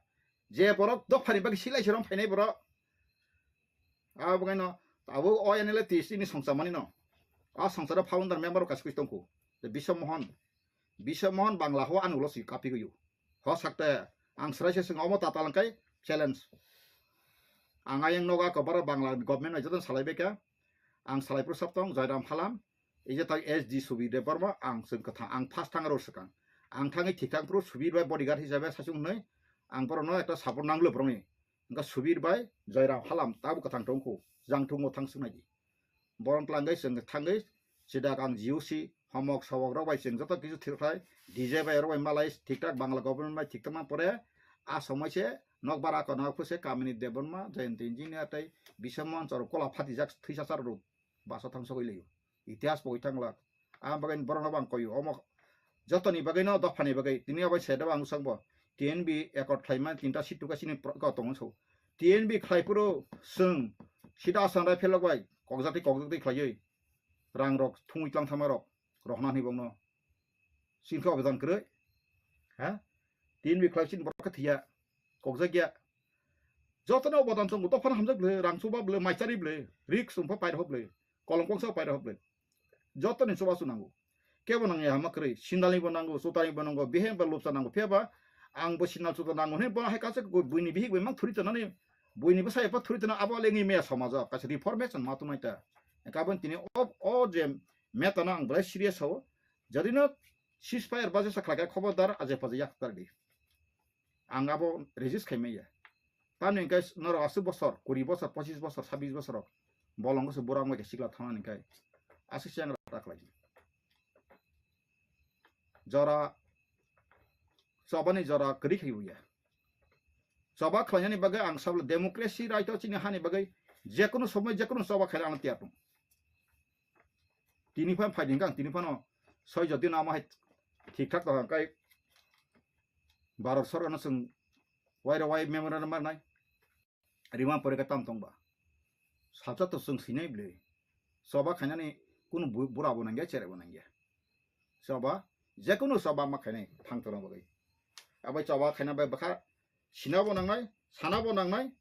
Je borok dophani bagwi silai se rom phainai borok. Abo kai no abo o N L A T C ni songcha mani no. A songcha founder member o kaisa kwi tongkhu. Biswa Mohan. Biswa Mohan Bangla ho ani ulo si kapi gwi. Ho sakte ang srai se swngo omo tatal hwnkhe challenge. Ang ayang nogo ako borok Bangla government bai jotono salai bai kha. Ang salai phuru sab tong Jairam Halam. Ei je tai S D Subir Debbarma ang chwng kwthang ang first thang aro swkang. Ang thangwi thik thang phuru Subir bai bodyguard hisabe sachung hwnwi ang borokno ekta support nanglo borokni. Hwnkhe Subir bai Jairam Halam tabuk kwthang tongkhu jang thungo thang swngnai di. Borok tlangwi chwng thangwi sidak ang G O C homok sobok rok bai chwng joto kisu thik khlai D J bai rok bai malai thik thak Bangla government bai thik tongma pore a somoi se nok bara kono phuse kamini Debbarma Jayanti Engineer tei Biswa Mohan chorok kola phatijak thwisa char rok basa thang sogwi laio itihas pogwi thang lak. Ang bagwi borokno bang koyo omo jotoni bagwi no dophani bagwi tini obai se deba ang swkang bo T N B accord khlaima tinta seat tuka sini pro-, ko tongo so T N B khlai phuru chwng sida asang rai phelok bai kokjak twi kokjak twi khlaiwi rang rok thungwi tlang thama rok rohna ni bongno sini khe obedan kwrwi ha T N B khlai sini borok khe thwiya kokjak ya jotono obedan tongo dophano hamjak bwle rang chuba bwle maichari bwle rik chwngpha pairokho bwle kolom kongsa pairokho bwle. Joto ni chubachu nango. Kebo nangya hama kwrwi, sindalni bo nango, chutani bo nango, biheng ba lupsa nango. Phiya ba ang bo sindal chuta nango hwnwi bo hai kaisa buini bihik bai mang thuri tonani, buini bwsai epha thuri tona abo le wngwi maya somajo kaisa reformation ma tongnai ta. Kabon tini o, o je meta no ang belai serious sao. Jodi no ceasefire ba jesa khlai kha khobordar ajai pajai yak tar di. Ang abo resist khai maya. Tamni hwnkhe norok aswk bosor, kuri bosor, pochis bosor, sabis bosor rok bolong se bura wngbai khe sikla thangna hwnkhe aswk se ang rata khlai. Jora chobani jora kwrwi khai ya. Choba khlainani bagwi ang sabla democracy right o chini hani bagwi jekunu somoi jekunu choba khaina ang tiyar tong. Tini phan phai ding kang tini phano soi jodi nama hai thik thak tong kai Bharat sorkar no chwng Wai rok wai memorandum manai. Rima pore khe tam tong ba. Salsa to chwng sinai bwle. Choba khainani kunu bu-, bura bo nangya, chere bo nangya. Choba, jekunu choba ma khainai thang tongna bagwi. Abai choba khaina bai bwkha sina bo nangnai, sana bo nangnai,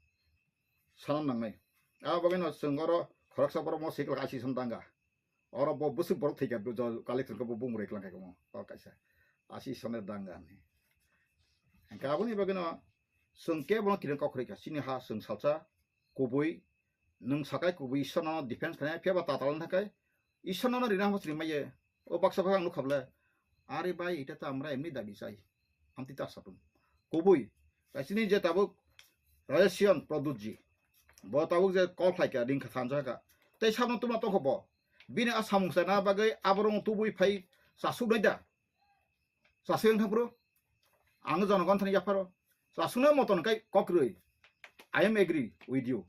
sana nangnai. A bagwi no chwng oro khoroksa borok mo sikla asi sam danga. Oro bo bwswk borok thwikha, bo jo kali thwngkha bo bumrwi klangkha mo. O kaisa. Asi sone danga ni. Hingkhe aboni bagwi no chwng kebo no kiring kok khorikha. Chini ha chwng salsa kubui, nwng sakai kubui Ishwarno defense khainai, phiya ba tatal wng thakai Ishwarno rina hamo chini maiye. O baksa baksa ang nukha bwle. Are bhai, eta to amra emni dabi chai. Amtwi ta satung. Kubui, kaisini je tabuk Rajesh Pradyut ji. Bo tabuk je call khlaikha, ringkha thanjakha. Tei sabno tuma tongkha bo. Bini a samung sana bagwi aborok tubui phai chasuk nai da. Chasuk wng thangphuru. Ang jonogon thani yapharo. Chasukno moton kai kokrwi. I am agree with you.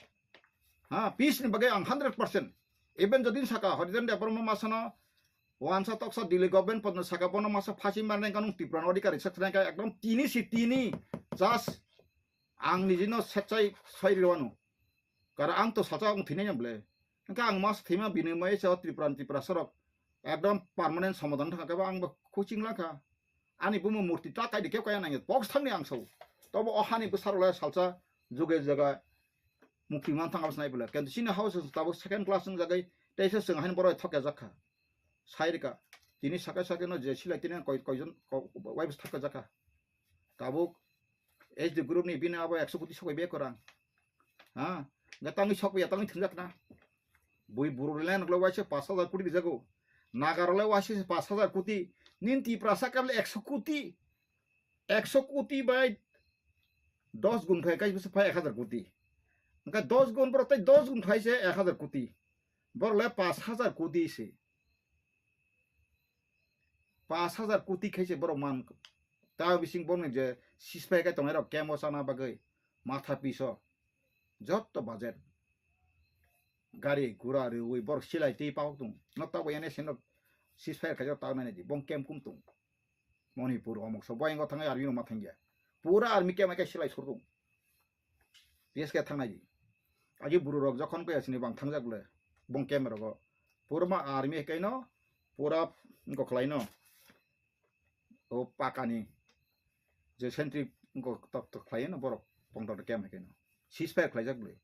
Ha, peace ni bagwi ang hundred percent. Even jodi saka Harijan Debbarma masano wansa toksa Delhi government podno saka bono masa phasi marnai kanung Tripura no adhikari saknai kai ekdom tini si tini. Just ang nijino sechai soi riwanu. Kara ang to salsa ang thinai bwle. Hingkhe ang mas thima bini mai sa Tripura Tripura sorok ekdom permanent somadhan thangkha ba ang bo coaching lakha. Ani bumo murti ta kaidi keu kaya nangya box thangni ang sao. Tobo o hani bwsarok lai salsa juge jaga mukti man thang abs nai bwle. Kintu chini house tabuk second class wng jagai teisa chwng hain borok thokya jakha. Sai rika. Tini sakai sakai no je silai tini koi koijon wai bwsa thokya jakha. Tabuk H D group ni bini abo ekso koti sokoi be korang. Ha? Ga tangwi sokya tangwi thwngjak na. Bui buru le nokle waise pash hajar koti rijago. Nagarole waise pash hajar koti. Nin Tiprasa kable ekso koti. Ekso koti bai dos gun phai kai bwsa phai ek hajar koti. Engka dos gun borok tai dos gun phai se ek hajar koti. Borok le pash hajar koti se. Pash hajar koti khai se borok man. Ta bising borokni je sispai kai tongnai rok kemo chana bagwi matha piso. Jotto budget. Gari gura riwi borok silai twi pahok tung. No tabuk ene seno ceasefire khaijak tabuk nai di. Bong camp kum tung. Manipur omok so boyang o thangai army rok ma thangya. Pura army camp kai silai sur tung. P S K thangnai di. Agi buru rok jokhon kaya sini bang thangjak le. Bong camp rogo. Pura ma army kai no. Pura ko khlai no. O pakani je sentry wngkha tok tok khlai no borok pongtok de kemai khe no ceasefire khlaijak bwle.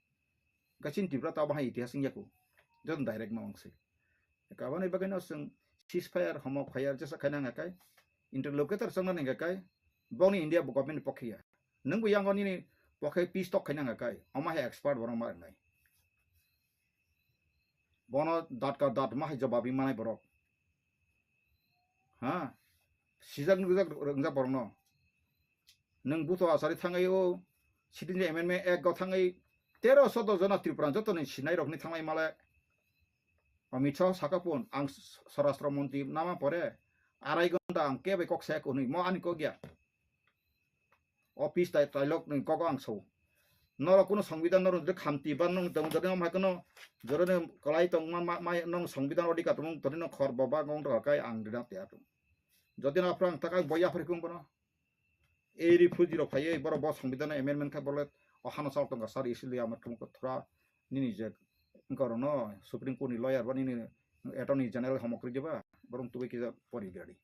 Gachin Tripura ta bahai itihas wngya kho, joto direct ma wngse. Kabani bagwi no chwng ceasefire homok fire jesa khaina wngya kai interlocutor chwngna wngya kai bongni India bo government pokhiya. Nwng bo yango nini pokhe peace talk khaina wngya kai omo hai expert borok ma wngnai. Bono datka dat ma hai jawab ri manai borok. Ha? Sijak nukjak wngjak borokno. Nwng buto asari thangwi o sitting amendment act o thangwi tero sodo jona Tripura jotoni sinai rokni thanglai male. Amit Shah saka pun ang Swarashtra Mantri nama pore arai gonta ang kebai kok sek hwnwi mo ani kok ya. Office tai tailok ni kok ang so. Norok kuno songbidan norok jodi khamti ba nung tong jodi no mai kuno jodi no kalai tong ma ma nung songbidan odika tong jodi no khor boba gong to kai ang dina te atung. Jodi no aprang takai boya phri kung bono. Ei ri phuji rok phai ei borok bo songbidan amendment kha bolet o hano chal tong ka sar isi li amar tum ko thura nini je ngkoro no Supreme Court ni lawyer ba nini Attorney General homokri jeba borong tubai kisa pori gari.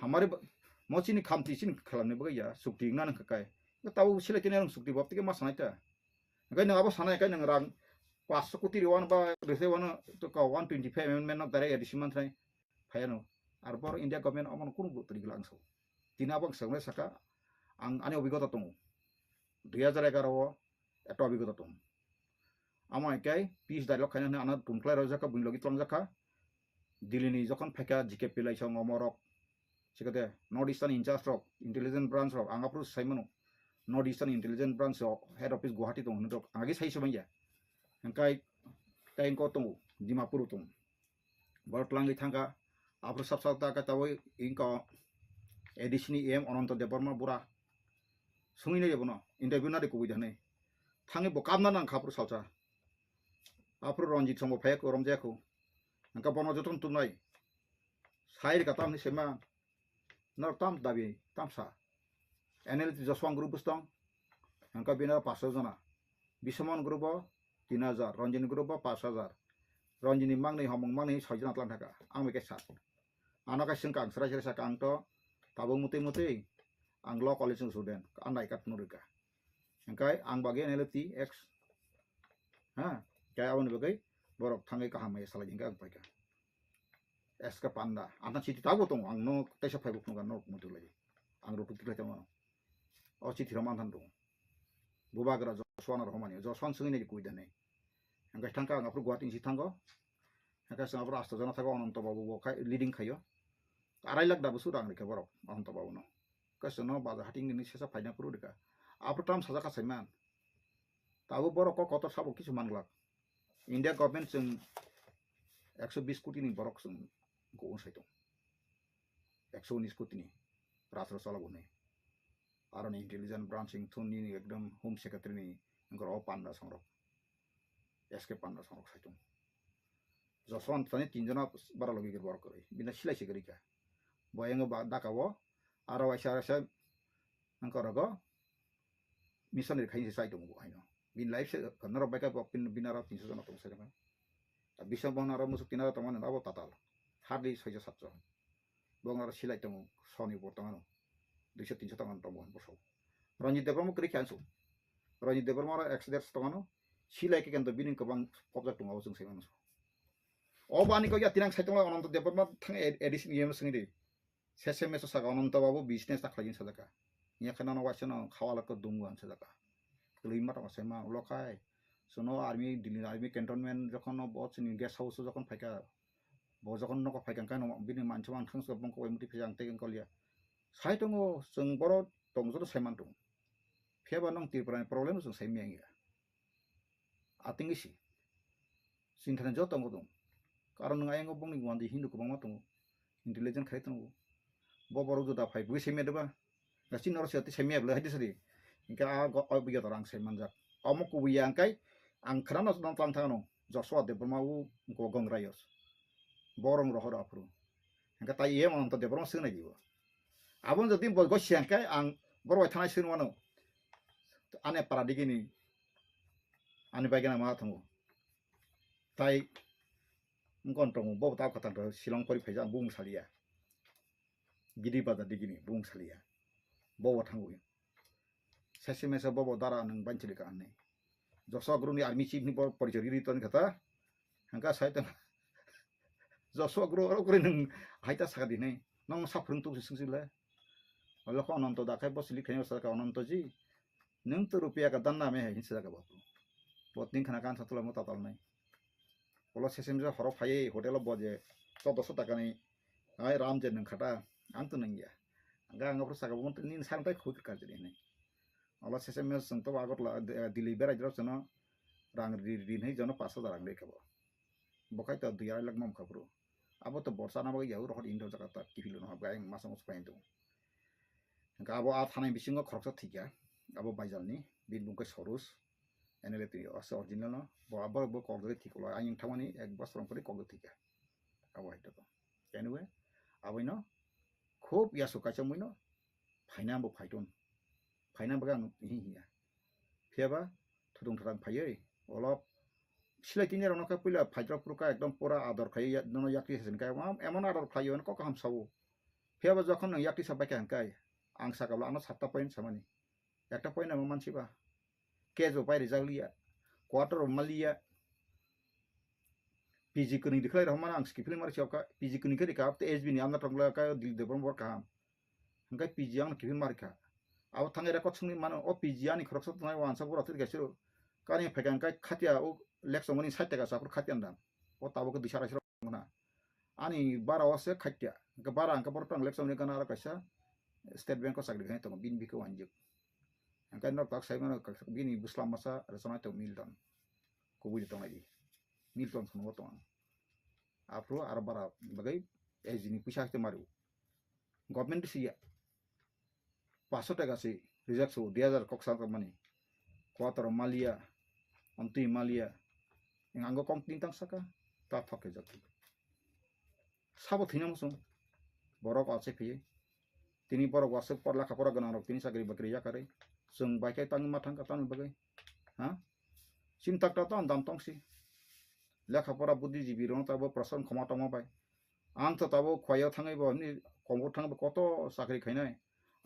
Hamari ba-, mo chini khamti chini khalamni bagwi ya, sukti wngna nang kha kai. Tabo silai tini rang sukti bab tike ma sanai ta. Hingke nang abo sanai kai nang rang paanch koti ri wan ba rese wan to ka one twenty five amendment no direct addition man thai. Phayano. Ar bor India government omono kunu gurutto rigla ang so. Tini abo ang sangnai saka ang ani obigota tongo. Dui hajar egaroh o ekta obigota tongo. Amo hai khe peace dialogue khaina hwnwi ano tumkhlai rwjak kha, buini logi twlangjak kha. Delhi ni jokhon phaikha G K P lai song omo rok, sikhe de North Eastern in charge rok, intelligence branch rok, ang aphuru sai mano. North Eastern Intelligence Branch rok head office Guwahati tongo hinwi rok ang agi sai se manya. Hingkai tei engko tongo, Dimapur tongo. Borok twlangwi thangkha, aphuru sap sap ta khe tabwi engko A D C ni E M Ananto Debbarma bura. Sungwi nai bono, interview nari kubui da hinwi. Thangwi bo kapna nang kha aphuru salsa. Aphuru Ranjit songbo phaiya kho, romjaya kho. Hingkha bono jotono tumnai. Sai rika tamni sema. Norok tam dabi, tam sa. N L T Joswant group bwswng, hwnkha bini paanch sho jona. Bisomon group o tin hajar, Ranjini group o paanch hajar. Ranjini mangni, homong mangni soi jona tlang thaka. Ang bai khe sa. Ano khe swngkha ang srai srai sakha ang to tabuk mutwi mutwi ang law college ni student. Ang nai kat nurika. Hwnkhe ang bagwi N L T X. Ha? Khe aboni bagwi borok thangwi kaham mai salai hwnkhe ang paikha. S K Panda. Ang thang chiti tabuk tongo. Ang no teisa Facebook no no mutu lai. Ang rutuk tiklai tongo. O chiti rok manthan tongo. Bubagra Joswan rok homani. Joswan swngwi nai kui dane. Hwnkhe thangkha ang aphuru Guwahati si thango. Hwnkhe swng aphuru asto jona thago Ananto Babu bo khai leading khaio. Arai lakh da busu rang rikha borok Ananto Babu no. Kaisa no bajar hating ni sesa phaina phuru rikha. Aphuru tam sajak kha saiman. Tabuk borok kok kotor sabo kisu manglak. India government chwng ekso bis koti ni borok chwng go sai tong. Ekso unis koti ni rajro chalok hwnwi. Aroni intelligence branch wngthun nini ekdom home secretary ni wngkha o panda songrok. S K panda songrok sai tong. Joswant tani tin jona bara logi gir borok kwrwi. Bini silai se kwrwi kha. Bo yango ba daka o aro waisa waisa wngkha rogo missionary khaini se sai tongo bo haino. Bini life se norok bai kha bo bini aro tinso jona tong sai tong. Biswang bohna aro musuk tina tongmani abo tatal. Hardly soijo satjo. Bo aro silai tongo soni bo tongano. Duiso tinso tongano tongbo boso. Ranjit Debbarma kwrwi khe ansu. Ranjit Debbarma aro accident tongano. Silai khe kento bini kwbang pobjak tongo abo chwng sai mano. O bani ko ya tinang sai tongo Ananto Debbarma thang A D C ni yem swngdi. Sese meso saka Ananto Babu business ta khlaijin sajaka. Nya khana no waisa no khawala ko dungu an sajaka. Tului ma tong sai ma ulo khai. Sono army Delhi army cantonment jokhon no bo chini guest house jokhon phaika. Bo jokhon noko phaika kano bini manchama ang thangsa bongko bai muti phai ang tei ang kolya. Sai tongo chwng boro tong joto sai man tongo. Phiya ba nong Tripura ni problem chwng sai miyang ya. Ating isi. Sinthani joto tongo tong. Karon nung ayang bongni guandi Hindu kwbangma tongo. Intelligent khai tongo. Bo borok juda phai bui sai miyadeba. Gasi noro siyati sai miyabla hai disadi. Hingke a go oi buya torang sai manjak. Omo kubuya angkai ang khana no tang thangno. Joshua Debbarma u go gong rayos. Borong rohor aphuru. Hingke tai iye Ananto Debbarma swngnai dibo. Abon jodi bo gosi angkai ang borok bai thanai swnwano. Ane para digini. Ani bai gana ma thango. Tai wngkon tongo, bo ta kwtal to Shillong pori phaijak, bung saliya. Gidi bazar digini, bung saliya. Bo bo thangwi. Sesi mesa bo bo dara nang banchili ka anne. Joshua Guru ni army chief ni bo porichori ri ton kata. Hangka sai tong. Joshua Guru oro kuri nang haita saka dinai. Nong sa phurung tu sing sile. Olo ko Ananto da khai bo silik khai sa ka Ananto ji. Nwng to rupiya ka dan name hai hinsa jaga babu. Bo tin khana kan satula mo tatal nai. Olo sesem je horo phai hotel o bo je chaudoso taka ni ai ram je nwng khata ang to nwng ya. Ang ang pro saka bo ni sang tai khoi ka jeni nai. Olo sesem je sung to Agartala, eh, Delhi berai jero sono rang ri ri nai jono paanch hajar rang reka bo. Bo khai to dui arai lakh mam kha bro. Abo to borsa na bagwi ya uro hot indo jaga ta kifilo no habga ang masa masa pain to. Hingke abo a thanai bisingo khoroksa thikya. Abo baijal ni bini bung khe Sorus. N L A twi ase original no. Bo abo bo kok dagwi thikolo. Ang thangmani ek bosor pore kok dagwi thikya. Abo hai to. Anyway, abo no khub yasu kaisa mui no. Phaina bo phaiton. Phaina bagwi ang hi hiya. Phiya ba thudung thadang phaiwi olo silai tini rok no khe puila phaijak phuru kha ekdom pura ador khai ya-, nono yakti se kha emon, emon ador khlai yo kok kaham sao. Phiya ba jokhon nwng yakti sa bai kha hwnkhe ang saka bwla ano satta point samani. Ekta point amo mansi ba. Case bo pai rijak liya. Quarter bo maliya. P G kwnwi rikhlai rok mano ang skiphilwi mari chokha. P G kwnwi khe rikha, abte S B ni amna tongla kha, Dilip Debbarma bor kaham. Hingke P G ang kiphil marikha. Abo thangwi record swngwi mano, o P G ani khoroksa tongnai wansa bura twi kaisa kani phaikha hingke khatia o lek chongmani sait taka sa aphuru khatia nda. O tabuk khe duisa arai sirok wngna. Ani bara o se khatia. Hingke bara hingke borok tang lek chongmani gana aro kaisa State Bank o chakri khainai tongo bini bikhe wanjik. Hingke norok tak sai mano bini bwsla masa rwchapnai tongo Milton. Kubui de tongnai di. Milton phunukgo tongo. Aphuru aro bara bagwi S G ni puisa hakhe mario. Government si ya. Paso taka si reject so, dui hajar kok sa tongmani. Quarter maliya, amtwi maliya. Ang ango kong tin tang saka, ta thok khe jati. Sabo thina musung. Borok ache phi. Tini borok waswk por lekha pora gwnang rok tini chakri bakri yakarwi. Chwng bai khe tangwi ma thangkha tamni bagwi. Ha? Chini tak tak tong dam tongsi. Lekha pora buddhijibi rok tabo prasan khoma tongma bai. Ang to tabo khwaya thangwi bo ni kombo thangwi bo koto chakri khainai.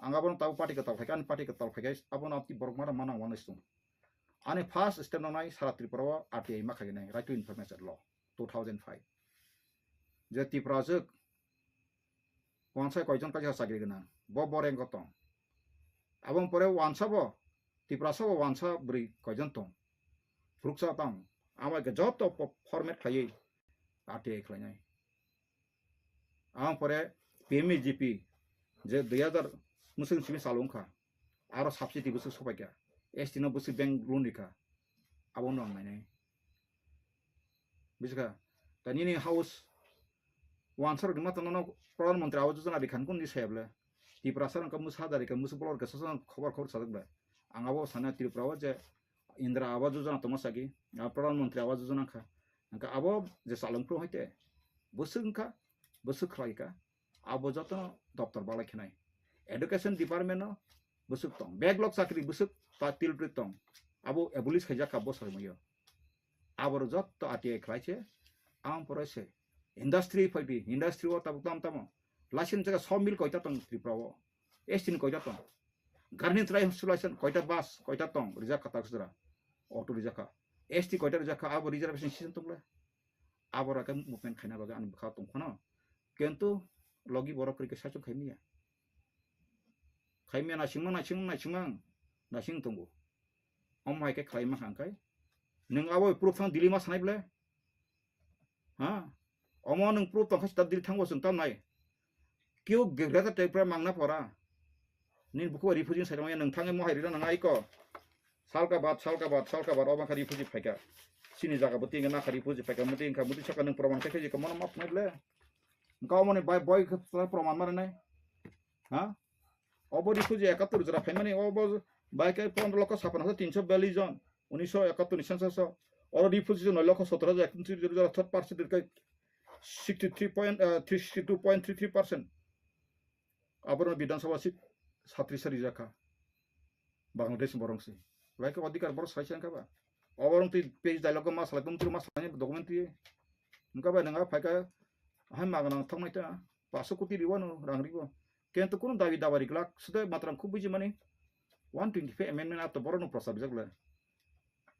Ang abono tabo party kwtal khaikha, ani party kwtal khaikha, abono aboni borok mara mana wanai sung. Ani first step no nai sara Tripura o R T I ma khainai, Right to Information Law two thousand five. Je Tripura jwk wansa koijon kaisa chakri gwnang, bo boreng ko tong. Aboni pore wansa bo, Tiprasa bo wansa bwrwi koijon tong. Phuruksa tong. Amo ke joto po-, format khlaiwi R T I khlainai. Aboni pore P M E G P je dui hazar mwswk simi chalo wngkha. Aro subsidy bwswk sopaikha. S T no bwswk bank loan rikha. Abono ang nainai. Bujiskha? Ta nini house wansa rok ni mata nono Pradhan Mantri Awas Yojana rikha nukun di saya bwle. Tiprasa rok mwsa da rikha, mwsa bolor rikha, sosa khobor khobor sajak bwle. Ang abo sana Tripura o je Indra Awas Yojana tongma sagi, ah, Pradhan Mantri Awas Yojana kha. Hingkha abo je chalong phuru hai te bwswk wngkha, bwswk khlai kha. Abo jotono doptor balai khenai. Education department no bwswk tong. Backlog chakri bwswk ta tilpri tong. Abo abolish khaijak kha bo soimoyo. Aboro jotto R T I khlai se, ang pore se. Industry phai di, industry o tabuk tam tamo. License jaga sawmill koita tong Tripura o. S T ni koita tong. Garni trai license koita bus, koita tong, rijak kha taksra. Auto rijak kha. S T koita rijak kha, abo reservation system tong le. Aboro ke movement khaina bagwi ani bwkha tong phano. Kintu logi borok kwrwi khe saichung khai manya. Khai manya naisingma, naising, naisingma, naising tongo. Omo hai khe khlai ma kha hwnkhai. Nwng abo proof thang Delhi ma sanai bwle? Ha? Omo nwng proof tong kha sita Delhi thango chwng tam nai. Keu Greater Tripura mangna pora. Nini bukubai refugee sai tongmani nwng thangwi mohai rina nang aiko. Salka bat, salka bat, salka bat, obo wngkha refugee phaika. Chini jaga bo tingkha nakha refugee phaika, muti wngkha, muti saka nwng proman khe khe jikha, mono map nai bwle. Wngkha omoni bai boi khe proman ma rinai. Ha? Obo refugee ekattor jora phaimani, obo bai khe pondro lokho sapano hajar tinso biyallis jon, unisho ekattor ni census o. Oro refugee jon noi lokho sottor hajar ekattor jora, third percent khe sixty three point, eh, three, sixty two point three three percent. Aborok Bidhan Sabha seat satris rijak kha. Bangladesh borok se. Bai khe odhikar borok salai se wngkha ba. Oborok twi page dialogue ma salai, tongtwrwi ma salai document twi. Wngkha bai nwng a phaikha hai magwnang thoknai ta. Paso koti riwano rang riwo. Kento kuno dabi daba riklak. Sude matram khub buji mani. One twenty five amendment ato borok no prosar bijak le.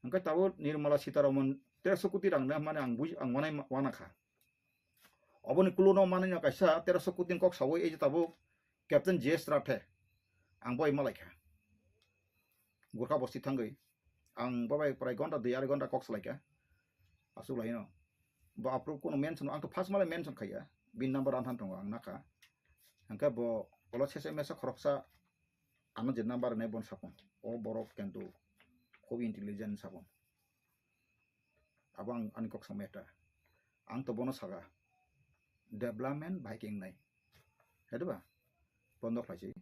Hingke tabo Nirmala Sitaraman teroso koti rang na mani ang buji, ang wanai ma-, wana kha. Oboni kuluno manwi no kaisa teroso koti ni kok sawi ei je tabuk Captain J S Rathe. Ang boi malai kha. Gurkha bosti thangwi. Ang bobai prai gonta dui arai gonta kok salai kha. Asuk lai no. Bo apro kuno mention, ang to first malai mention khaiya. Bin number anthan tongo ang nakha. Hingke bo olo sese mesa khoroksa ano je number nai bon sapung. O borok kentu khub intelligent sapung. Abo ang ani kok samaya ta. Ang to bono saga. Development bai keng nai. Hai diba? Bondo khlai si.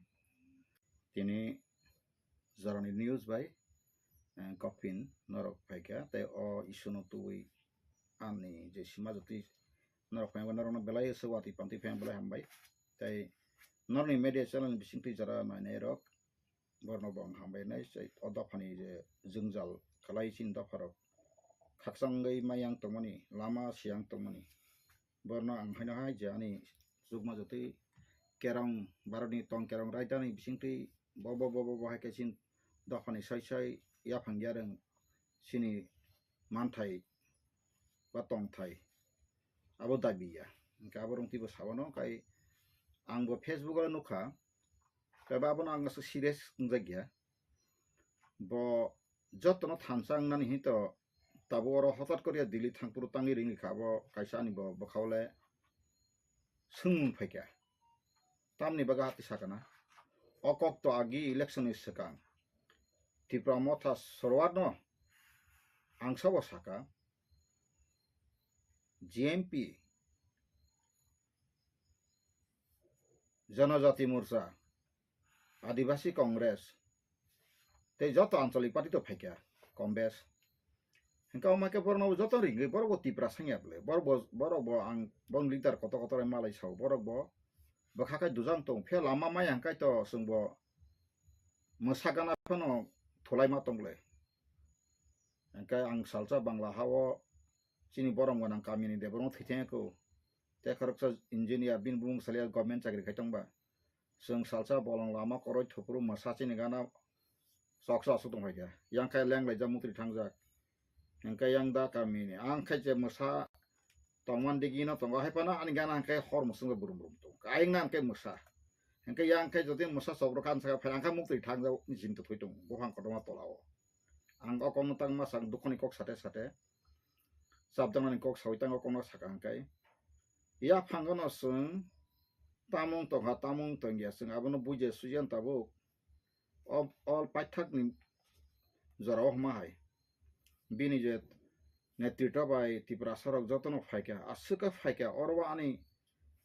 Tini jorani news bai, eh, Gopin norok phaikha. Tei o issue no tubui ani je sima jotwi norok phaikha, norokno belai se watwi pantwi phaikha belai hambai. Tei norokni media channel ni bisingtwi jora nainai rok, borno bo ang hambai nai, o dophani je jwngjal khlai chini dopharok khakchangwi mayang tongmani, lama siyang tongmani, borno ang haino hai je ani chukma jotwi kerong, Bharatni tong kerong raidani bisingtwi bo, bo, bo, bo, bo hai khe chini dophani sai sai yaphang yarwng chini manthai ba tongthai abo dabi ya. Hingke abo rong twibo sabano, kai ang bo Facebook o nukha, Tei ba abono ang aswk serious wngjak ya. Bo jotono thansa wngnani hinwi to tabuk oro hotat koriya Delhi thangphuru tangwi ringwi kha, abo kaisa ani bo bwkhao le swngmung phaikha. Tamni bagwi hati sakana. O kok to agi election ni swkang Tipra Motha Sorwar no ang sabo saka, G M P, Janajati Morcha, Adibasi Congress, tei joto Anchalik Party to phaikha, Congress. Hingke omo khe borokno joto ringwi borok bo Tipra sangya bwle. Borok bo, borok bo ang bong leader kotor kotor malai sao. Borok bo bwkha khai dujang tong, phiya lama maya hwnkhe to chwngbo mwsa gana phano thulaima tongle. Hwnkhe ang salsa Bangla hao chini borom gwnang kamini de borong thwithengkho. Tei khoroksa engineer bini bumung salya government chakri khai tongba. Chwng salsa bolong lama koroi thupuru mwsa chini gana choksa aswk tongphaikha. Yang khe lenglaijak mukri thangjak. Hwnkhe yang da kamini. Ang khe je mwsa tongman digi no tongo. Hai phano ani gana hwnkhe hor mwswngwi brum brum tong. Ayang na hwnkhe mwsa. Hwnkhe yang khe jodi mwsa chobro kan saka phai ang khe mukri thangjak ni chinta thoi tong. Buphang kotorma tola o. Ang o kokno tangma sang dukhoni kok sate sate. Chapjaknani kok sawi tang o kokno saka hwnkhe. Yaphango no chwng tamung tongkha, tamung tongya chwng abono buja suiya tabuk. O, o paithakni jorao hwnma hai. Bini je netrito bai Tiprasa rok jotono phaikha, aswk khe phaikha, oro o ani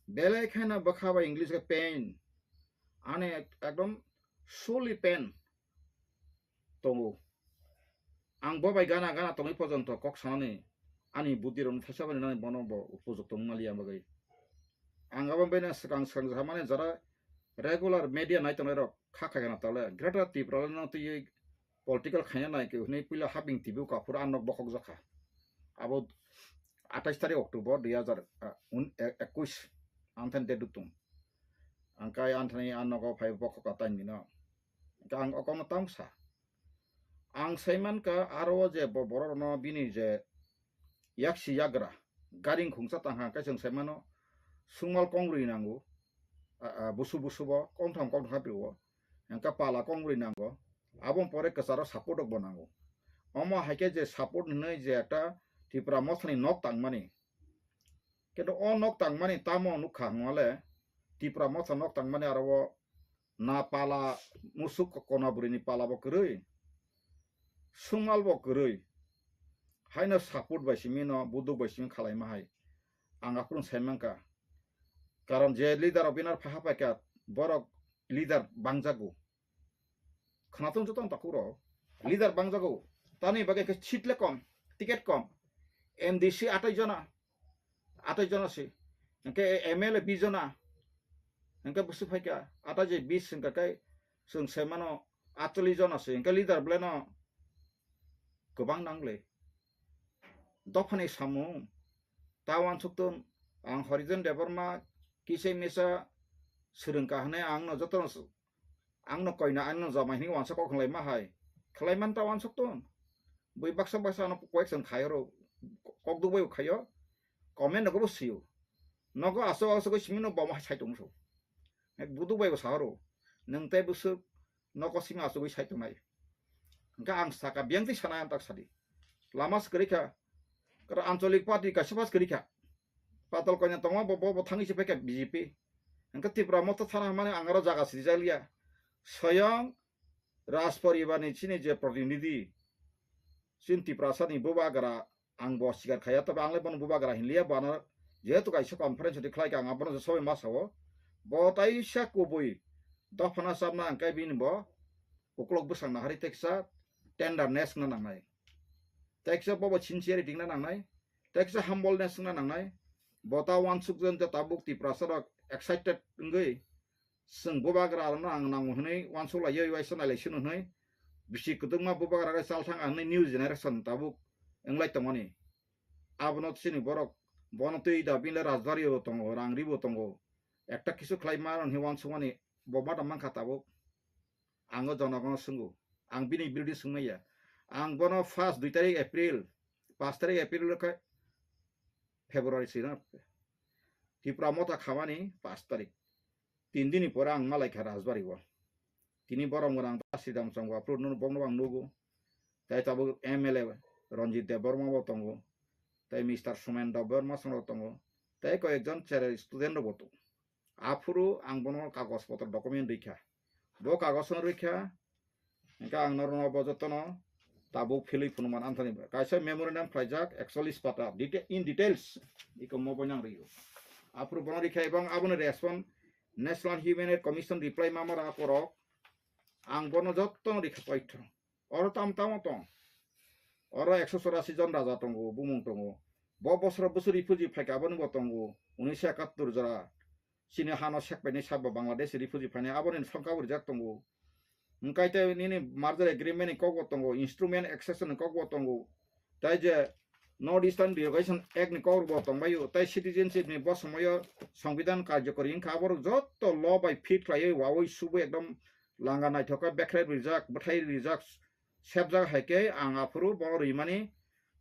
belai kheno bwkha bai English khe pain. Ani ek-, ekdom surely pain tongo. Ang bo bai gana gana tongwi porjonto kok sanani ani buddhi rokno thaisa bai nani bono bo upojukto wngma liya bagwi. Ang abo bini swkang swkang samani jara regular media nai tongnai rok kha khai gana tole Greater Tipraland no twiwi political khaina nai khe hwnwi puila haping T V o kaphuru ang nok bokhok jakha. Abo atais tarik October dui hazar, ah, un-, e-, ekush ang thani date duk tong. Ang kai ang thani ang nogo phai bokhok ka time ni no. Ang o kokno tamo sa. Ang saiman ka aro o je bo borok no bini je yaksi yagra garing khungsa tang kha, hwnkhe chwng sai mano sungmal kongrwi nango, a, a, busu busu bo kongtham kongtham kha prio, hwnkhe pala kongrwi nango, aboni pore kwcharo support rok bo nango. Omo hai khe je support hinwi je ekta Tipra mothani nok tangmani, kintu o nok tangmani tamo nukha hwnmale Tipra motha nok tangmani aro o na pala musuk kona bwrwini pala bo kwrwi, sungmal bo kwrwi, haino support bai simi no buduk bai simi khalaima hai ang aphuru sai mankha. Karon je leader rok binar phaha paikha borok leader bangjago. Khwnatung joto takhuk rok leader bangjago. Tani bagwi khe seat le kom, ticket kom. M D C atai jona, atai jona se. Hwnkhe M L A bis jona. Hwnkhe busu phaikha atai je bis hwnkha khe chwng sai mano atchollish jona se. Hwnkhe leader belai no kwbang nangle. Dophani samung ta uansukton ang Horijon Debbarma kisa misa swrwngkha hwnwi ang no jotono Ang no koina, ang no jama hinwi uansa kok khlai ma hai. Khlai man ta uansuk ton. Bui baksa baksa ano koyek san khai oro kok duk bai khai o. Comment nogo bo sio. Nogo aso aso ko simi no boma sai tong so. Ek buduk bai bo sa oro. Nang tai busuk nogo simi aso bai sai tong nai. Hwnkhe ang saka biyang twi sana ang tak sadi. Lama swkari kha. Kara ancholik party kaisa pas kwrwi kha. Patal koina tongma bo, bo, bo thangwi se paikha B J P. Hwnkhe Tipra motha thana hwnmani ang aro jaga sijak liya. Soyong Raj poribarni chini je protinidhi, chini Tiprasani bubagra, ang bo sikar khaiya, tobe ang le bono bubagra hinliya, bo ano jehetu kaisa conference ri khlaikha, ang abono je sobai ma sao. Bo taisa kubui dophano chapna ang khe bini bo uklok bwsang nahari teksa tenderness wngna nangnai. Teksa bobo sincerity wngna nangnai, teksa humbleness wngna nangnai. Bo ta uansuk jon je tabuk Tiprasa rok excited wngwi chwng bubagra rokno ang nango hwnwi uansuk lai, yoi waisa nailai sino hwnwi bisi kwdwkma bubagra rok chal thang hwnwi new generation tabuk wnglai tongmani. Abono chini borok bono twi da bini le rajbari bo tongo, rang ri bo tongo, ekta kisu khlai mano hwnwi uansukmani bo ma da mankha tabuk. Ang o jonogono swngo. Ang bini birothi swngmaya. Ang bono first dui tarik April, paanch tarik April khe February sina. Tipra motha khamani paanch tarik. Tin dini pore ang malaikha Rajbari o. Tini borom gwnang Sridham Chongwa phuru no bokno ang nugo. Tai tabuk M L A Ranjit Debbarma bo tongo. Tai Mister Sumen Debbarma song tongo. Tai koyekjon cherai student rok bo tongo. Aphuru ang bono kagoj potro document rikha. Bo kagoj no rikha, hwnkhe ang norokno bo jotono tabuk philwi phunukmani anthani kaisa memorandum khlaijak ekchollish pata, deta-, in details iko mo boino ang rio. Aphuru bono rikha ebong aboni respond National Human Rights Commission reply mama rok akorok ang bono jotono rikha poitho. Oro tam tamo tong. Oro ekso chorasi jon raja tongo, bumung tongo. Bo bosoro bwswk refugee phaikha, aboni bo tongo. Unisho ekattor jora. chini hano sekpainai sabo Bangladesh refugee phainai, aboni songkha bo rijak tongo. Hwnkhe tei nini merger agreement ni kokbo tongo, instrument accession ni kokbo tongo. Tai je North Eastern Delegation Act ni kok rokbo tongbaio, tai citizenship ni bo somoyo Songbidan karjokori wngkha, aborok jotto law bai fit khlaiwi wawi subwi ekdom langa naithok khe bekhrai rijak, bwthai rijak, sebjak hai khe ang aphuru bo rimani,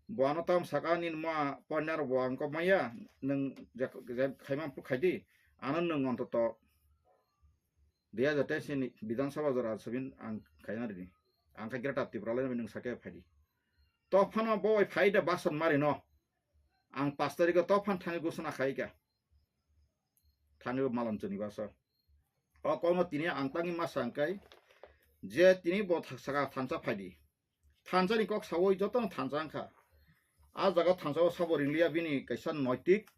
bo ano tam saka nini ma partner bo ang kok maya, nwng je, je khaima phuru khaidi, ano nwng ontoto Dui hajar teis ni Bidhan Sabha jora sabin ang khaina rini. Ang kha Greater Tipraland bai nwng sake phaidi. To phano bo bai phaida bason mari no. Ang pas tarikh o to phan thangwi gusuna khaika. Thangwi malon chuni baso. O kono tini ang tangi ma sangkai je tini bo tha-, saka thansa phaidi. Thansa ni kok sawi jotono thansa wngkha. A jaga thansa o sabo ringliya bini kaisa noitik.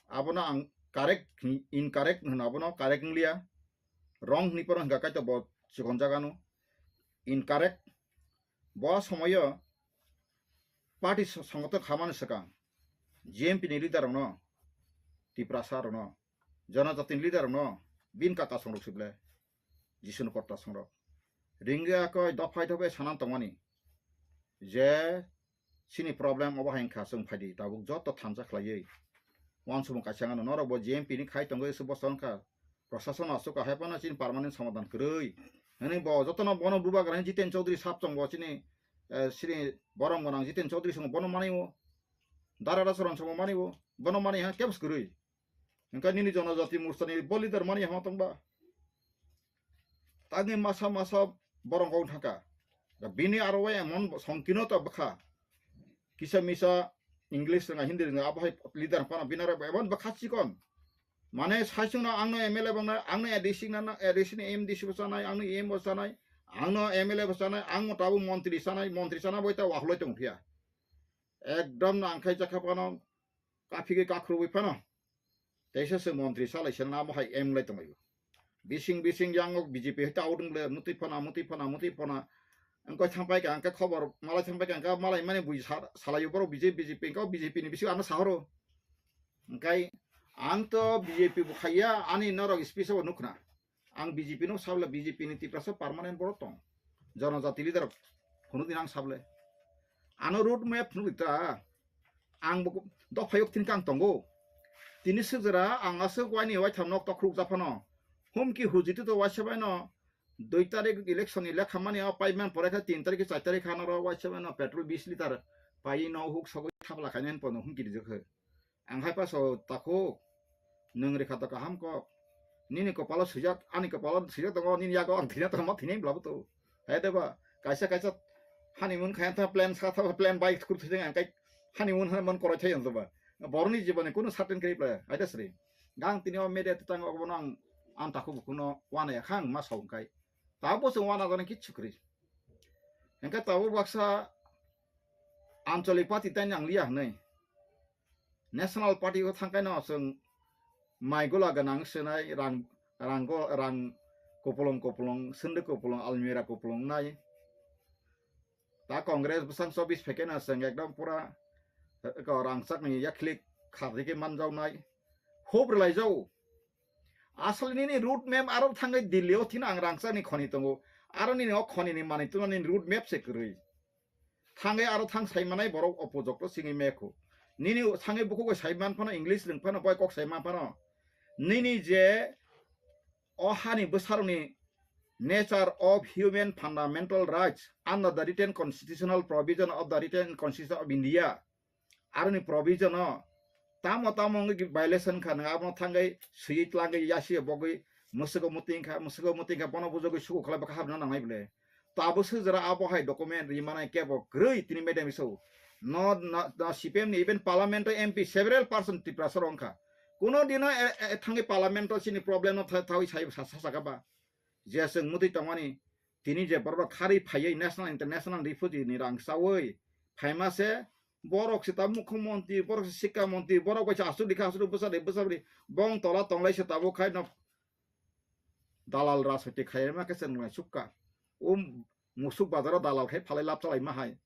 Abono ang correct, incorrect hwno abono correct wngliya. Wrong hwnwi poro hwnkha kaitor bo chikon jagano. Incorrect. Bo somoyo party so-, songothon khamani swkang G M P ni leader rokno, Tiprasa rokno, Jonojati ni leader rokno, bin kaka songrok sible, Jisuni kotta songrok. Ringya koi dophai dophai sanan tongmani. Je chini problem obo hai wngkha, chwng phaidi tabuk joto thansa khlaiwi. Wansukmung kaisa wngkha, norok bo G M P ni khai tongwi se bosta wngkha. Prashason aswk kahai phano chini permanent somadan kwrwi. Hwnwi bo jotono bono bubagra Jiten Chaudhary sap chwng bo chini, eh, chini borom gwnang Jiten Chaudhary chwng bono mani o. Dara Rasaron chwng bo mani o. Bono mani ha kebs kwrwi. Hwnkhe nini Jonojati Morcha ni bo leader mani ha tongba. Tangwi masa masa borok wng thangkha. Da bini aro o emon songkino ta bwkha. Kisa misa English rwnga, Hindi rwnga, abo hai leader phano bini aro emon bwkha chikon. Mane saichung no ang no M L A bang na, ang no A D C na, A D C ni M D C bo chanai, ang no E M bo chanai, ang no M L A bo chanai, ang mo tabuk montri chanai, montri chana bo ta wahloi tong phiya. Ekdom no ang khai jakha phano, kaphigwi kakhruwi phano. Teisa se montri salai se namo hai M lai tonglaio. Bising bising yang o B J P hai ta odung le mutwi phana, mutwi phana, mutwi phana. Ang koi thangpai ka, ang khe khobor malai thangpai ka, ang khe malai mani bui sa-, salaio borok B J P, B J P, ang khe B J P ni bising ano sahoro. Ang kai ang to B J P bo khaiya, ani norok speech o nukhna. Ang B J P no sabla B J P ni Tiprasa permanent borok tong. Jonojati leader phunuk din ang sable. Ano road map phunuk ta. Ang bo dophayok tin kang tongo. Tini sujra ang aswk waini waitham nok tokruk japhano. Humki hujiti to waisa baino dui tarik election ni lekha mani o paiman pore kha tin tarik char tarik khano ro waisa baino petrol bis liter pai no huk sogwi thapla khainen pono humki rijak khe. Ang hai paso takhuk, nwng rikha to kaham kok. Nini kopalo swijak, ani kopalo swijak tongo, nini yago ang thina tongma thinai bwlabo to. Hai deba, kaisa kaisa honeymoon khayan tha plan sa tha plan bai khur thajeng ang kai honeymoon honeymoon korai thai ang ba. Boroni jiboni kunu certain kri pla, hai da sri. Gang tini o media tang obono ang, ang takhuk bukuno wana ya khang ma saung kai. Tabo se wana jani kichu kri. Engka tabo baksa Anchalik party tani ang liya hwnwi. National party o thangkaino chwng mai gula gwnang swnai rang, rang go, rang kupulung kupulung, sindi kupulung, almira kupulung nai. Ta Congress bwsang chobis phaikeno chwng ekdom pura, eh, ko rangchakni yakhlik kharjigwi manjaknai. Hub rwlaijao. Asol nini road map aro thangwi Delhi o thina ang rangchakni khoni tongo. Aro nini o khonini manwi tungma nini road map se kwrwi. Thangwi aro thang sai manai borok opojokto singwi mekho. Nini thangwi bukhuk bai sai man phano English rwng phano bai kok sai man phano. Nini je o hani bwsarokni nature of human fundamental rights under the written constitutional provision of the written constitution of India. Aroni provision o tamo tamo wngwi violation kha, nwng abono thangwi swiwi tlangwi yasiyo bogwi mwswgo muti wngkha, mwswgo muti wngkha, bono bujogwi sugo khlai bwkha habna nangnai bwle. To abo swijara abo hai document ri manai kebo kwrwi tini madam iso. No, no, no, C P M ni even parliament o M P several person Tiprasa rok wngkha. Kuno dino e, e, e thangwi parliament o chini problem no tha-, thawi sai sa, sa, sakha ba. Je chwng mutwi tongmani, tini je borok kharwi phaiwi national international refugee ni rang chawi phaima se, borok se ta mukhyamantri, borok se sikka mantri, borok bai se aswk dikha aswk bwsa de bwsa bwrwi bong tola tonglai se tabuk khai no dalal rajniti khai ma khe chwng lai sukka. O musuk bazaro dalal khai phalai lab chalai ma hai.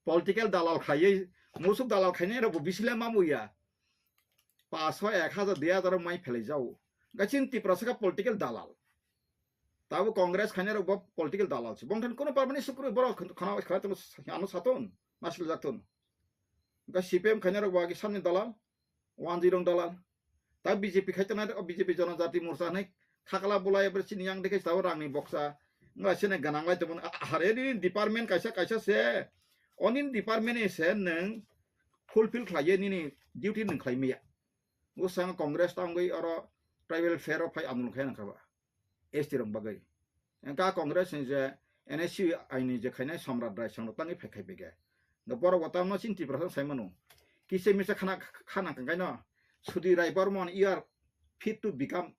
Political dalal khaiwi musuk dalal khainai rok bo bisi le ma muya. Paso ek hajar dui hajar mai phelai jao. Gachin Tiprasa ka political dalal. Tabo Congress khainai rok bo political dalal se. Bongthan kono permanent sukru borok khana khana tong ano saton nasil jakton. Ga C P M khainai rok bo agi samni dalal, one zero dalal. Ta B J P khai tongnai, o B J P Jonojati Morcha hinwi khakla bulai, ebre chini yang dekhe tabo rangni boksa. Wngla sene ganang lai tongmani, a-, a-, hare nini department kaisa, kaisa se. O nini department ni se nwng fulfill khlaiye nini duty nwng khlai maya. Bwskango Congress ta wngwi oro tribal fair o phai andolon khai nangkha ba. S T rok bagwi. Engka Congress ni je N S C I ni je khainai Samrat Rai Sangrok tangwi phai khai bege. Nga borok bo tamo chini Tiprasa sai mano. Kisa misa khana, khana kangkaino Sudhir Rai Barman, you are fit to become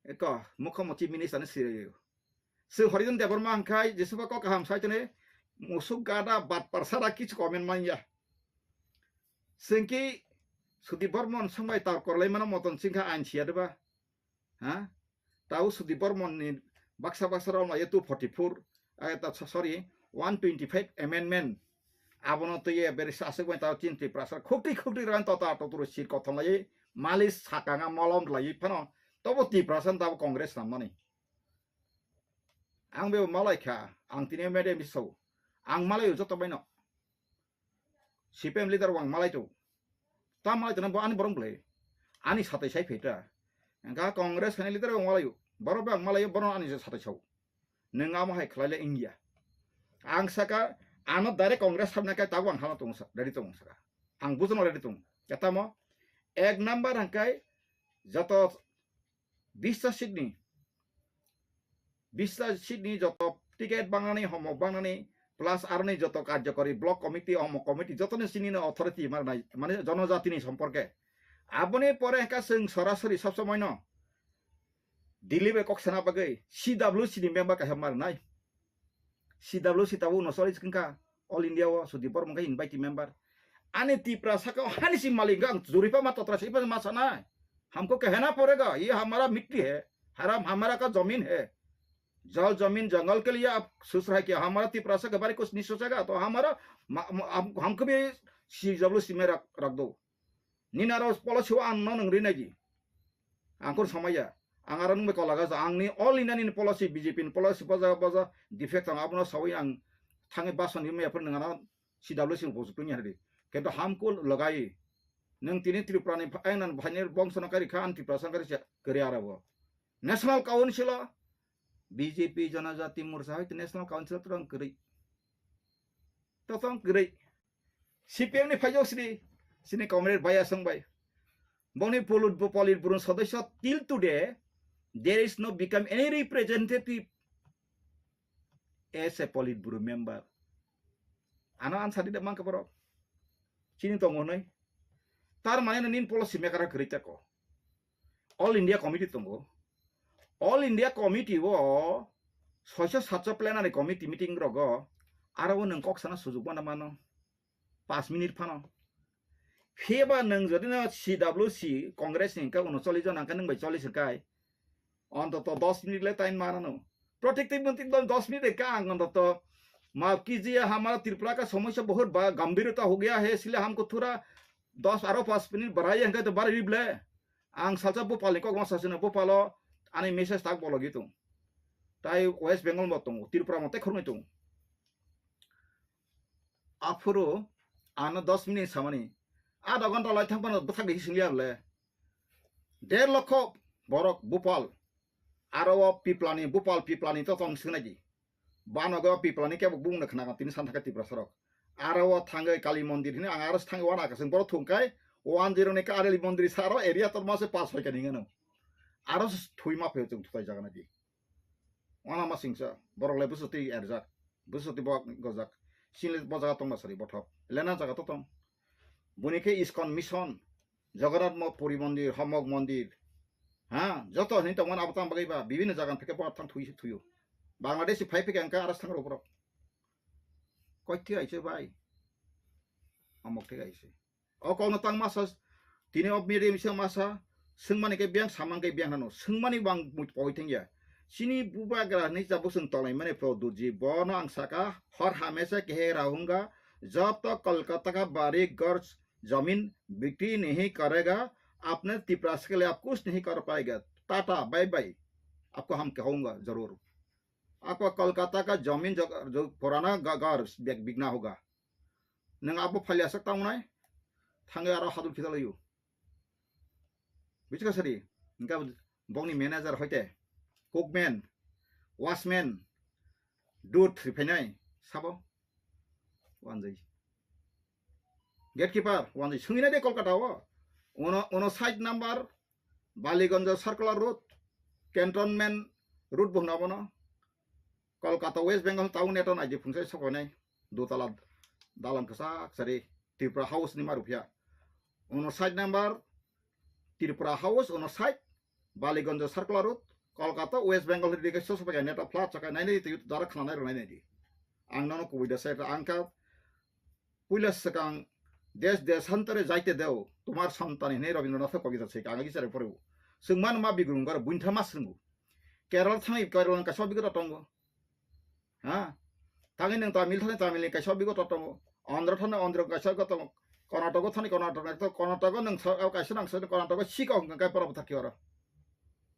eko Mukhyamantri minister ni sirayo. Sir Horidhan Debbarma hwnkhai jesuba kok kaham sai tene musuk gada bat parsara kichu comment manya. Sengki Sudhir Barman songbai tar korlai mano moton singkha ain siya deba. Ha? Tau Sudhir Barman ni baksa baksa rok lai two forty four, eh, ta, so-, sorry, one twenty five amendment. Abono twiye beri sa aswk bai tau chin Tiprasa khukti khukti ran tota totoro sir kothom lai malis sakanga molom lai phano tobo Tiprasa tabo Congress namani. Ang bebo malai kha, ang tini M D M so. Ang malai joto baino. C P M leader wang malai tu. Ta malai tu bo ani borong bole. Ani satai sai pheta. Engka Congress khainai leader wang malai. Borok bang malai borok ani satai sau. Neng amo hai khlai le India. Ang saka ano direct Congress sabna kai tabo ang hala tong sa, ready tong saka. Ang bujono ready tong. Katamo ek number hangkai joto Bista seat ni, bista seat ni joto ticket bangnani, homok bangnani, plus aroni joto karjokori block committee, homok committee, joto ni sini no authority marnai, mane jonojati ni somporke. Aboni pore hingka chwng sorasori sob somoi no Delhi bai kok sana bagwi C W C ni member kaisa marnai. C W C tabuk no choli wngkha All India o Sudhir Barman khe invited member. Ani Tiprasa ka hani si malik ang juripa ma totra si ma sana. Hamko kehna padega, ye hamara mitti hai, haram hamara ka zamin hai. Jal zamin jangal ke liye aap soch rahe hai kya? Hamara Tiprasa ke bare kuch nahi sochega, to hamara ma, ma, hum, humko bhi C W C mein rakh, rakh do. Nini aro policy o ang no nung rinai di. Ang khon samaya. Ang aro nung bai kola gasa. Ang ni all India ni policy, B J P ni policy boja boja defect ang abono sawi ang thangi bason yumya phar nung ano C W C bo tungya di. Kento hamko lagai. Nung tini Tripura ni pha-, ang nan bhaini bongso no kari kha, ang Tripura song kari kari aro bo. National Council o B J P Janajati Morcha hoite National Council o tong kwrwi. To tong kwrwi. C P M ni phaijok sini, sini comrade Baya Song bai. Boni pulut bu polit burun sodosyo till today, there is no become any representative as a Politburo member. Ano answer di mangka borok. Chini tongo noi. Tar mane no nin policy maker kwrwi tako. All India Committee tongo. All India Committee o soiso satso plenary committee meeting rogo aro o nwng kok sana sujuk mana mano. Pas minute phano. Phiya ba nwng jodi no C W C Congress ni hwnkhe uno chollish jon hwnkhe nwng bai chollish hwnkhe. Ontoto dos minute le time manano. Protective monti dos minute ka ang ontoto. Maaf kijiye, hamara Tripura ka samosya bahut ba gambhirta ho gaya hai, isliye humko thora dos aro pas minute badhaiye hwnkhe to badhai rible. Ang salsa Bhopal ni kok ma sasina, Bhopal o ani message tak bologi tung. Tai West Bengal mo tung, Tripura mo tai khornoi tung. Aphuru ano dos minute samani, adha ghonta lai thang phano bwthak de singya le. Der lokho borok Bhopal, aro o Piplani, Bhopal Piplani to tong singnai di. Banogo Piplani kebo bungno khna tini san thaka Tiprasa rok. Aro o thangwi Kali mondir hini ang aro thangwi wana kasing borok thungkai one zero ni Kali mondir saro area torma se pas hoika ningano. Aro se thui ma phe chung thutai jaga nai di. Wana ma singsa, borok le bwswtwi erjak, bwswtwi bo gojak, sini bo jaga tongma sari bothop, lena jaga to tong. Buni khe ISKCON mission, Jagannath mo-, Puri mondir, Homok mondir, ha, joto hini tongmani abo tang bagwi ba, bibinno jaga phikhe bo thang thui, thuio. Bangladesh phai phikhe angkha aras thang rok borok. Koi thik aise bai. Homok thik aise. O kokno tang masa, tini o media misa masa, swngmani khe biyang, samang khe biyang hano, swngmani bang mui poi thengya. Chini bubagra hinwi tabuk chwng tonglaimani Pradyutji, bono ang saka, har hamesha kehe rahunga, jab tak Kolkata ka bari ghar zamin bikri nahi karega, apne Tiprasa ke liye aap kuch nahi kar payega. Tata, bye bye. Aapko hum kahunga zarur. Aapka Kolkata ka jamin jo, jo purana ga, ghar bik, bikna hoga. Nwng abo phaliya sak tangnai, thangwi aro hadul khitalaio. Buchika sari, hingka bokni manager hoite, cookman, watchman, dudh riphainai, sabo? Wanjai. Gatekeeper, wanjai. Sungina de Kolkata o. Uno, uno side number, Baliganj Circular Road, Cantonment Road bo hwna bono. Kolkata West Bengal town neto naidi phungsai sokoinai dutala dalan kwchak sari Tripura House ni maru phiya. Uno side number Tripura House, uno side Baliganj Circular Road, Kolkata West Bengal hwri dikhe sosopai neto flat chakai nainai twi dara khwnanai rw nainai di. Ang nono kubui da sai ang kha puila swkang desh deshantare jaite deo, tomar santani hinwi Rabindranath Kobita se kanga gichare phorebo. Chwng mano ma bigrung garo buintha ma swngo. Kerala thangwi Kerala kaisa bigrung tongo. Ha? Thangwi nwng Tamil thani Tamil ni kaisa bigrung tongo. Andhra thani Andhra kaisa tongo. Karnataka thani Karnataka to Karnataka nwng sa kaisa nang sa Karnataka sika hwnkha kai pora bwthar ki oro.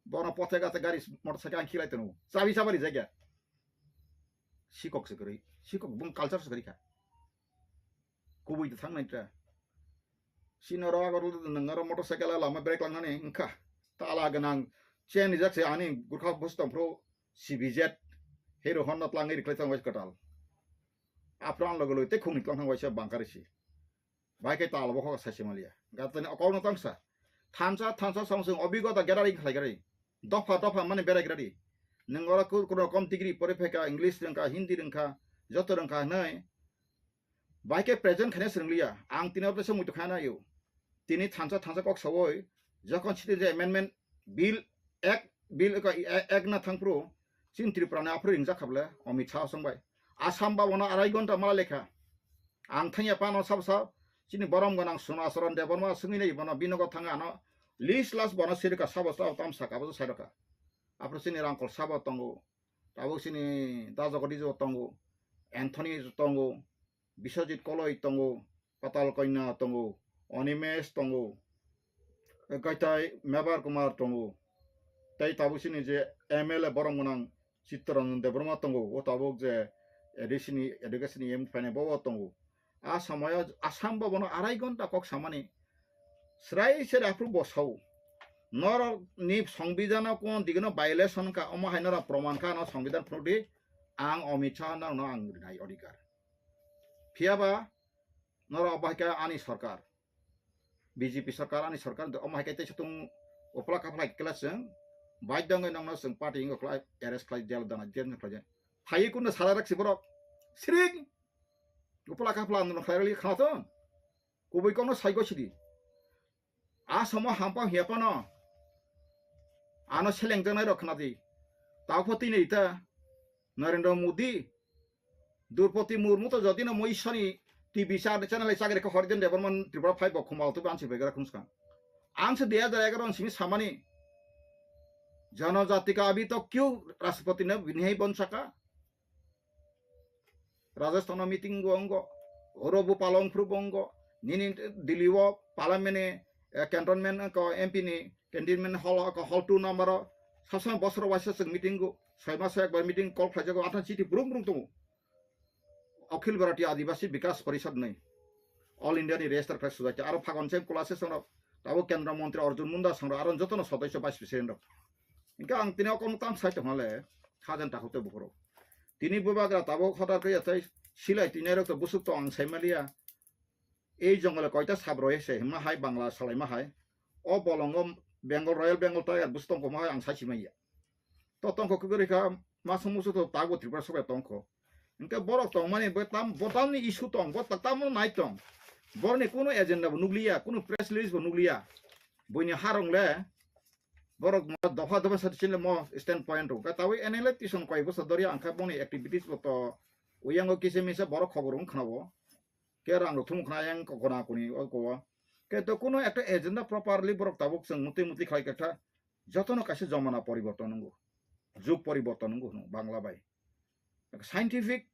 Bono pothe gate gari motorcycle ang khilai tono. Chabi chabari jaga. Sikok se kwrwi. Sikok bung culture se kwrwi kha. Kubui de thang nai tra. Sino ro agor nwng aro motorcycle lama brake lang nani wngkha. Tala gwnang chain rijak se ani gurkha bus tong phro C B Z Hero Honda tlang ri khlai thang wai kwtal. Apro ang logo logo te khungni tlang thang waisa bangkari si. Bai khe tala bo kok sai se maliya. Gatani okol no tang sa. Thansa thansa song song obigota gathering khlai gari. Dopha dopha mani berai gari. Nwng oro kur kur kom degree pore pheka English rwngkha Hindi rwngkha joto rwngkha hinwi. Bai khe present khaina swrwng liya. Ang tini oro se muitu khaina yo. Tini thansa thansa kok sawoi, jokhon citizen amendment bill ek, bill ek, ek na thangphru, chini Tripura ni aphru ringjak kha bwle, Amit Shah song bai. Assam ba bono arai gonta mala lekha. Ang thangya pano sab sab, chini borom gwnang Suna Saran Debbarma swngwi nai bono binogo thanga ano list last bono sirika sabo sabo tam saka bo sairokha. Aphru chini Rangkol sabo tongo, tabuk chini Da Jagadish bo tongo, Anthony tongo, Biswajit Koloi tongo, Patal Kanya tongo, Animesh tongo, Kaitai Mebar Kumar tongo, tei tabuk chini je M L A borom gwnang Chittaranjan Debbarma tongo, o tabuk je A D C ni, education ni M P ni bo tongo. A samoyo Assam bo bono arai gonta kok samani srai sere aphuru bo sao. Norok ni songbidano kuno digino violation ka, omo hai norok proman ka, no songbidhan phunukdi, ang Amit Shah norokno ang rinai odhikar. Phiya ba norok obo hai khe ani sorkar, B J P sorkar, ani sorkar, omo hai khe teisa tung upla kaphla khe chwng baidya wngwi nokno chwng party wngwi khlai arrest khlai, jail dana, jail khlai. Phaiwi kunno sara rwk si borok. Siring! Upla kaphla andolon khlai rwli khna thung. Kubui kokno sai gosidi. A somo hampang hiya phano ano selengjaknai rok khna di. Tabukbo tini rita Narendra Modi, Droupadi Murmu to jodi no mo Ishwani T V char channel ai chagri kha Harijan Debbarma Tripura phai bo khumao to bansi begra khumskang. Ang se dui hajar egaroh ni simi samani janajati ka abhi tak kyun Rashtrapati ne bini hai bon saka. Rajasthan o meeting bo wngo, oro bo palong phuru bo wngo, nini Delhi o parliament ni, eh, cantonment ko M P ni cantonment hall ko hall two number o, sabsama bosor waisa chwng meeting go, soi maso ekbar meeting call khlaijago, athang chiti brung brung tongo. Akhil Bharatiya Adibasi Bikas Parishad nai, All India ni register khlai sujaikha, aro phagon se kula se songrok, tabo Kendra Montri Arjun Munda songrok, aro jotono sodosyo vice president rok. Hingke ang tini o kom tang sai tongmale, khajan takhuk tei bukhurok. Tini bubagra tabuk hotar khe yathai silai tinairok to busuk tong ang sai maliya. Ei jongole koita sab roi se himma hai Bangla salaima hai. O bolongo Bengal, Royal Bengal Tiger busuk tongkoma hai ang sai simaiya. To tongkho kwrwi kha masung musu to tago Tripura sobai tongkho. Hingke borok tongmani bo tam, bo tamni issue tong, bo ta-, tamo nai tong. Borokni kunu agenda bo nukliya, kunu press release bo nukliya. Buini harong le borok mo dopha dopha sa chini mo stand point rok. Ka tawi N L A tison koi bosor dori ang kha boni activities bo to uyango kisa misa borok khobor wng khna bo. Ke rang rok thum khna yang ko kona kuni o ko. Ke to kuno ekta agenda properly borok tabuk chwng muti muti khlai kha jotono kaisa jomana poriborton wngo. Jug poriborton wngo hwno Bangla bai. Scientific,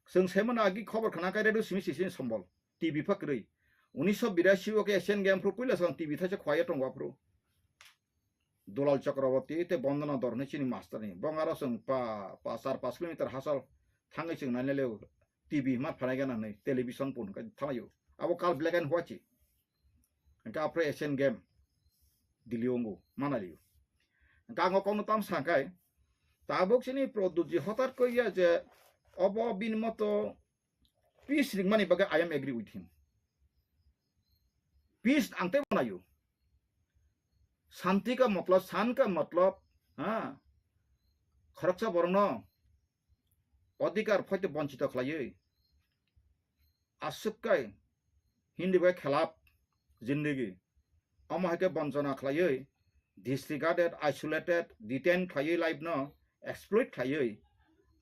chwng saimano agi khobor khna khe radio simi sisi sombol, T V pha kwrwi. Unisho birasi o khe Asian Game phru puila swkang T V thaisa khwlaiya tongo aphru. Dulal Chakraborty tei Bondona Dor hinwi chini master ni. Bong aro chwng pa, pa char pash kilometer hachal thangwi chwng nainai leo T V ma phanai gana hinwi television pun khe thanglaio. Abo kal black and white chi. Hwnkhe aphre Asian Game Delhi ongo manalio. Hwnkhe ang o kokno tam sa khai tabuk chini Pradyutji hotat koi ya je obo bini moto peace ringmani bagwi I am agree with him. Peace ang tei manayo. Shanti ka matlab, shan ka matlab, ha? Khoroksa borokno adhikar phaite bonchito khlaiwi. Aswk kai Hindi bai khelap zindagi. Omo hai khe bonchona khlaiwi, disregarded, isolated, detain khlaiwi life no exploit khlaiwi.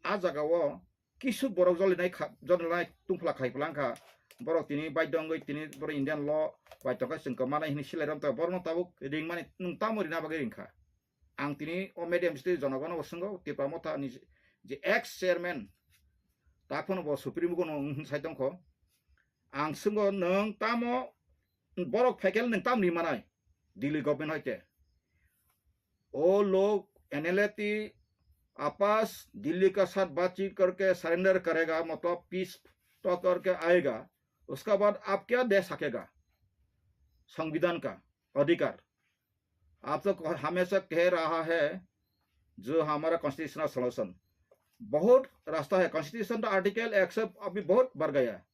A jaga o kisu borok jolinai kha, jolinai tungphla khai plang kha. Borok tini baidho wngwi tini borok Indian law bai tongkha chwng kwmanai hinwi silai rom ta borokno tabuk ringmani nwng tamo rina bagwi ringkha. Ang tini o medium state jonogono bo swngo Tipra Motha ni je ex chairman taphano bo Supreme Court no wng sai tongkho. Ang swngo nwng tamo borok phaikhe nwng tam rimanai Delhi government hoite. ओ लोग एनएलए ती आपस दिल्ली का साथ बातचीत करके सरेंडर करेगा, मतलब पीस टॉक करके आएगा, उसका बाद आप क्या दे सकेगा संविधान का अधिकार? आप तो कह- हमेशा कह रहा है जो हमारा कॉन्स्टिट्यूशनल सॉल्यूशन, बहुत रास्ता है। कॉन्स्टिट्यूशन का आर्टिकल एक सौ अभी बहुत बढ़ गया है।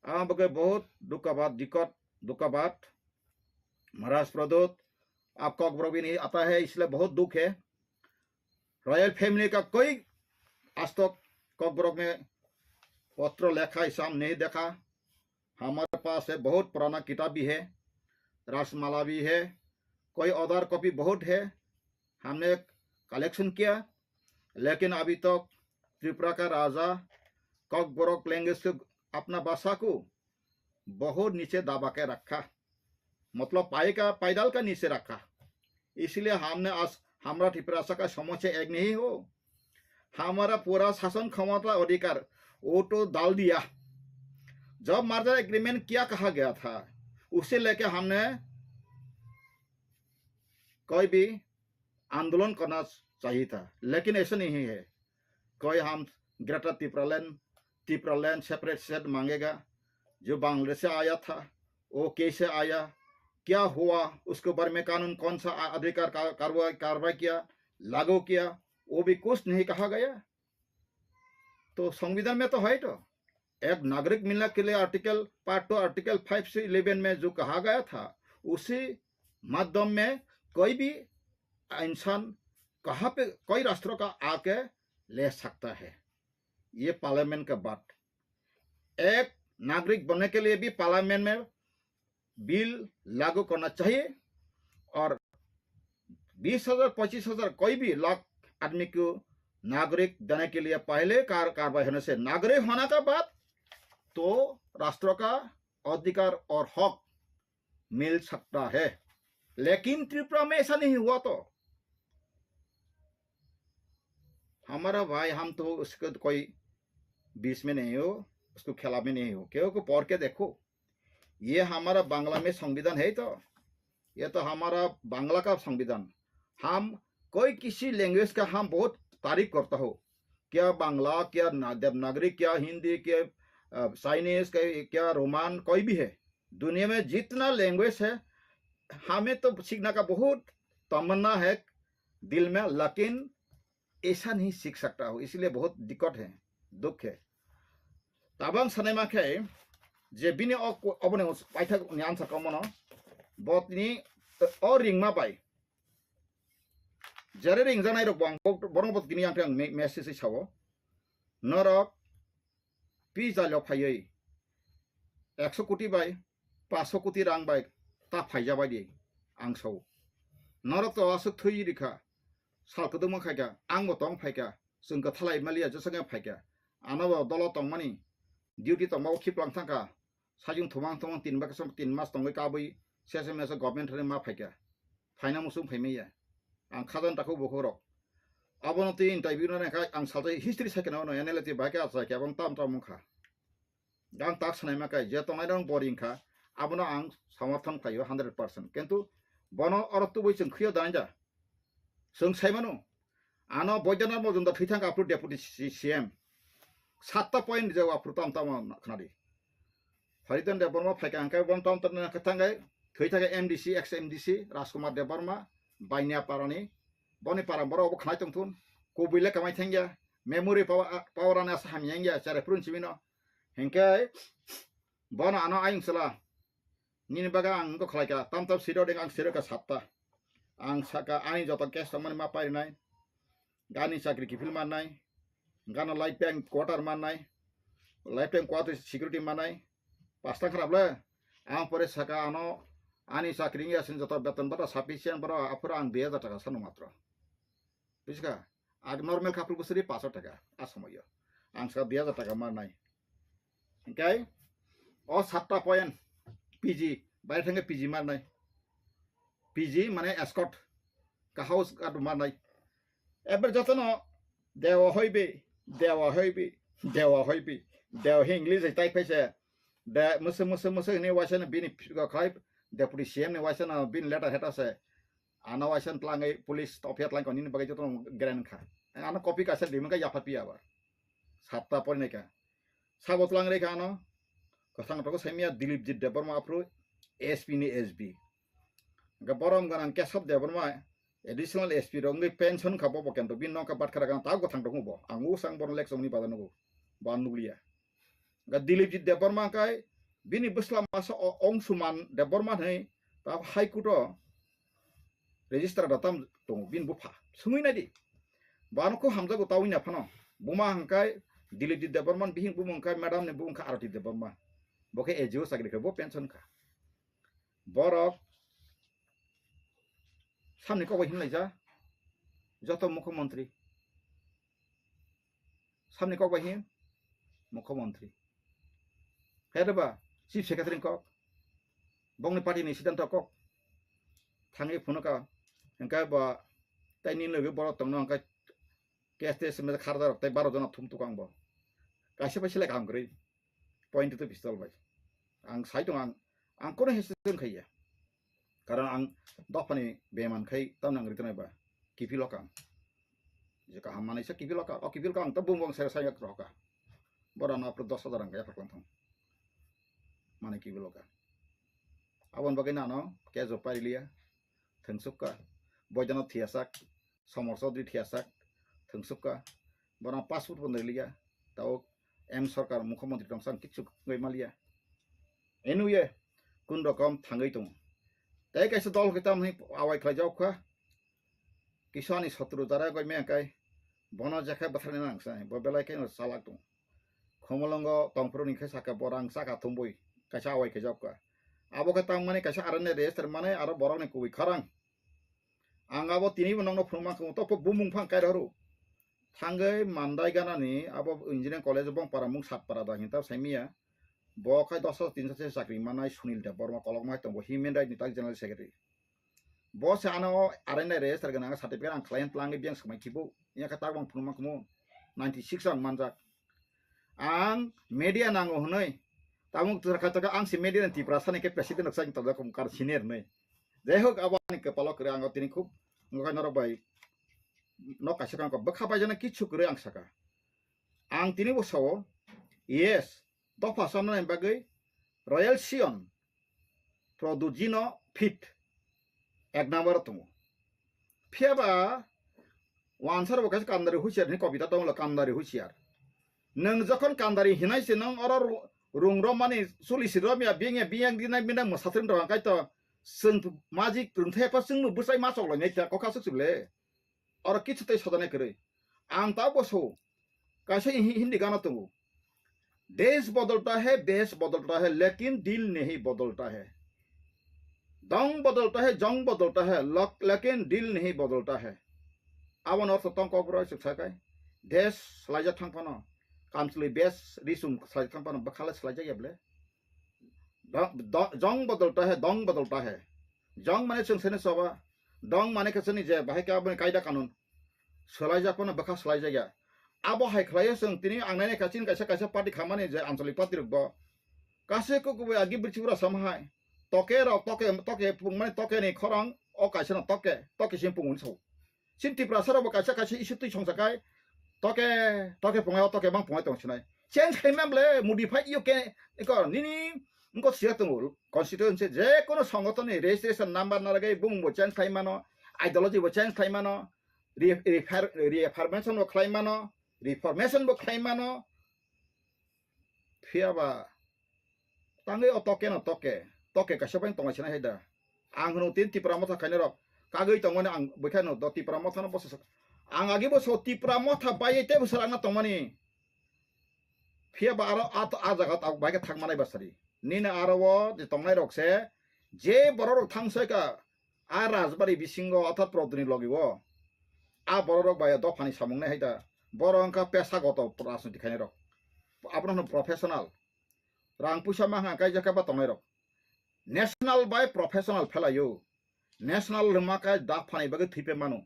आम बगे बहुत दुख का बात, दिक्कत दुख का बात। महाराज प्रद्योत, आप कॉकबरॉक भी नहीं आता है, इसलिए बहुत दुख है। रॉयल फैमिली का कोई आज तक कॉकबरॉक में पत्र लिखा ऐसा हम नहीं देखा। हमारे पास है, बहुत पुराना किताब भी है, रासमाला भी है, कोई अदर कॉपी बहुत है, हमने कलेक्शन किया, लेकिन अभी तक त्रिपुरा का राजा कॉकबरॉक लैंग्वेज से अपना भाषा को बहुत नीचे दबा के रखा, मतलब पाए का पैदल का नीचे रखा। इसलिए हमने आज हमारा त्रिपुरा का समस्या एक नहीं हो, हमारा पूरा शासन क्षमता अधिकार वो तो डाल दिया। जब मर्जर एग्रीमेंट क्या कहा गया था, उसे लेके हमने कोई भी आंदोलन करना चाहिए था, लेकिन ऐसा नहीं है। कोई हम ग्रेटर तिप्रालैंड, तिप्रालैंड सेपरेट स्टेट मांगेगा, जो बांग्लादेश से आया था, वो कैसे आया, क्या हुआ, उसके बारे में कानून कौन सा आ- अधिकार का- कार्रवाई कार्रवाई किया, लागू किया, वो भी कुछ नहीं कहा गया। तो संविधान में तो है तो, एक नागरिक मिलने के लिए article part two article five से इलेवन में जो कहा गया था, उसी माध्यम में कोई भी इंसान कहाँ पे कोई राष्ट्र का आके ले सकता है। ये पार्लियामेंट का बात। एक नागरिक बनने के लिए भी पार्लियामेंट में बिल लागू करना चाहिए और बीस हजार पच्चीस हजार कोई भी लाख आदमी को नागरिक देने के लिए पहले कार कार्रवाई होने से नागरिक होने का बाद तो राष्ट्र का अधिकार और हक मिल सकता है। लेकिन त्रिपुरा में ऐसा नहीं हुआ तो हमारा भाई, हम तो उसको कोई बीच में नहीं हो, उसको खेला में नहीं हो। क्यों को पढ़ के देखो, ये हमारा बांग्ला में संविधान है तो, ये तो हमारा बांग्ला का संविधान। हम कोई किसी लैंग्वेज का हम बहुत तारीफ करता हो, क्या बांग्ला, क्या ना- देवनागरी, क्या हिंदी, क्या चाइनीज, क्या रोमान, कोई भी है, दुनिया में जितना लैंग्वेज है, हमें तो सीखने का बहुत तमन्ना है दिल में, लेकिन ऐसा नहीं सीख सकता हो, इसलिए बहुत दिक्कत है, दुख है। Tabang sanai ma khe je bini o- oboni paithak ni answer kamo no, botni o ringma bai jere ringjanai rok bo ang borok bot gini ang message sao norok pi jalok phaiwi ekso koti bai paso koti rang bai ta phaija bai di ang sao. Norok to aswk thwi rikha, sal kwdwkma khaikha, ang bo tong phaikha, chwng kwthalai maliya jesa khe phaikha. Ano bo dolo tongmani duty tongma o khiplang thangkha, sajung thumang thumang tin baksa tin mas tongwi kabwi sese mese government thani ma phaikha. Phaina muchung phaimaya. Ang khajan takhu bukhuk rok. Abono twi interview no nangkha ang salsa history saikhe no NLA twi bahai khe achai khe abang tam tam wngkha. Ang tak sanai ma khe je tongnai rok boring kha, abono ang samarthon khlaio hundred percent. Kintu Bono oro tubui chwng khwiyo danja. Chwng sai mano. Ano Boidana Mojumdar thwi thangkha aphuru deputy C-, C M. Satta point rijak aphuru tam tamo khnadi. Haridan Debbarma phaikha hwnkhe bono tam tam khe thangkhe thwi thangkhe M D C, ex M D C Rajkumar Debbarma, Bainia parani. Boni para borok obo khnai tongthun. Kubui le kamai thangya. Memory power, power ani asa hamya wngya. Chare phuru chimino. Hwnkhe bono ano ayung sala. Nini bagwi ang wngkha khlaikha, tam tam siro ding ang siro kha satta. Ang saka ani joto case tongmani ma parinai. Gani chakri kiphil mannai. Gana life time quarter mannai. Life time quarter security mannai. Pasta kharap le. Ang pore saka ano ani chakri wngya sini joto beton bata sufficient boro aphuru ang dui hajar taka sano matro. Bujiska? Ag normal kha phuru bwswri paso taka a somoyo. Ang saka dui hajar taka mannai. Hwnkhe o satta point P G, bai thangkhe P G mannai. P G mane escort, ka house guard mannai. Eber jotono dewa hoibi, dewa hoibi, dewa hoibi, dewa he English hai type hai se. De musu musu musu ni waisa no bini khai deputy C M ni waisa no bini letter heta se. Ano waisa tlangwi police topya tlangkha nini bagwi jotono gren kha. Ano copy kaisa rimani kha yapha piya ba. Satta porinai kha. Sabo tlang rikha ano. Kwthang togo saimya Dilipjit Debbarma aphuru S P ni S B. Hwnkhe borom ganang Kesab Debbarma additional S P rok wngwi pension kha bo bo kento bini nokha batkha ragana ta kwthang tongo bo. Ang usang bono lek chongni bada nugo. Ba nukliya. Ga Dilipjit Debbarma kai bini bwsla masa o Ongsuman Debbarma hwnwi ta High Court o register da tam tongo bini bupha. Sungwi naidi. Bano kho hamjago tawi na phano. Buma hwnkhe Dilipjit Debbarma bihing bumung hwnkhe madam ni bumung kha Arati Debbarma. Bo khe A G O chakri khe bo pension kha. Borok samni kok bai hinlaija joto mukhyamantri. Samni kok bai hin mukhyamantri. Hede ba chief secretary kok. Bongni party ni siddhanto kok. Thangwi phunukha hwnkhe ba tei nini logi borok tongno hwnkhe K S T S me kharda rok tei baro jona thum tukang bo. Kaisa bai selek ham kwrwi. Point to pistol bai. Ang sai tong ang, ang kono hesitation khaiya. Karon ang dophani beman khai tamni ang ritonai ba. Kipilo kang. Je kaham manai sa kipilo kang. O kipilo kang to bung bung sere sai roka. Bora no apro dos hajar ang kaya paklang thang. Mane kipilo kang. Abon bagai nano kejo pailiya. Thwngsukha. Boidana thiyasak. Somor Chaudhary thiyasak. Thwngsukha. Bora passport bo naliya. Tao M Sarkar mukhyamantri tongsa ang kichu wngwi maliya. Anyway, kun rokom thangwi tongo. Tei kaisa dol khe tamni awai khlai jao kha. Kisa ani sotru jara goi me kai. Bono jakha bwtharni nang sai. Bo belai khe no salak tong. Khomolongo tongphuru ni khe saka borang saka thumbui. Kaisa awai khe jao kha. Abo khe tangmani kaisa arani register mane aro borok ni kubui kharang. Ang abo tini bo nokno phunukma khe to bumung phang kai rw. Thangwi mandai ganani abo engineering college bong para mung sat para da hinta saimiya. Bo khai dos hajar tin hajar se chakri manai Sunil Debbarma kolokma hai tongo human right ni tak general secretary. Bo se ano arani register gana certificate ang khlai tlang biyang samai kibo. Iya khe tak bang phunukma khe ninety six ang manjak. Ang media nango hwnwi. Tabuk twrwkha twrwkha ang se media ni Tiprasa ni khe president rok chang tongo kar senior hwnwi. Jai hok abo ani kwpalo kwrwi ang tini khub wngkha norok bai nok kaisa kang bwkha bai jana kichu kwrwi ang saka. Ang tini bo sao yes dopha samnani bagwi Royal Sion Produjino fit ek number o tongo. Phiya ba wansar bo kaisa kandari husiar hinwi kobita tongo, kandari husiar. Nwng jokhon kandari hinai se nwng oro ru-, rung romani chuli si romya biyang ya biyang dinai bina mwsatwng rok hwnkhe to chwng majik rwngthai pha chwngno bwsai ma chok lainai kha kokha swk swk le. Oro kichu tei sodanai kwrwi. Ang ta bo so kaisa hi-, Hindi gana tongo. Desh badalta hai, vesh badalta hai, lekin dil nahi badalta hai. Dong badalta hai, jong badalta hai, lak-, lekin dil nahi badalta hai. Abo no ortho tong kokborok swk sakai. Desh swlaijak thang phano, kamchwlwi vesh risum swlaijak thang phano, bwkha le swlaijak ya bwle. Dong, dong, jong badalta hai, dong badalta hai. Jong mane chwng sene soba. Dong mane khe chwngni je bahai khe aboni kaida kanun. Swlaijak phano bwkha swlaijak ya. Abo hai khlaiyo chwng tini ang nai nai kha chini kaisa kaisa party khamani je anchalik party rok bo. Kaisa kok kubui agi bwrwi chibura sama hai. Toke rok, toke, toke pungmani toke ni khorang o kaisa no toke, toke simi pungmani sao. Chini Tiprasa rok bo kaisa kaisa issue twi songsa kai toke, toke pungai o toke bang pungai tong sinai. Change khai man ble modify you can, iko nini wngko siya tongo constituency je kono songothon ni registration number na lagai bumung bo change khai mano, ideology bo change khai mano, re-, refer-, reaffirmation bo khlai mano, reformation bo khlai mano. Phiya ba tangwi o toke no toke, toke kaisa bai tonglai sinai hai da. Ang hwno tin Tipra Motha khainai rok kagwi tongmani ang bwkha no do Tipra Motha no bosa sak-, ang agi boso Tipra Motha bai tei bwswk rangna tongmani. Phiya ba aro a, a jaga tabuk bai khe thang manai ba sari. Nini aro o je tongnai rok se je borok rok thang sai ka a rajbari bisingo otha prodni logi o a borok rok bai dophani samung nai hai da. Borok wngkha pesa goto rajniti khainai rok. Abono hwno professional. Rang puisa ma hwnka kai jakha ba tongnai rok. National bai professional phelaio. National lwma kai dak phani bagwi thwipe mano.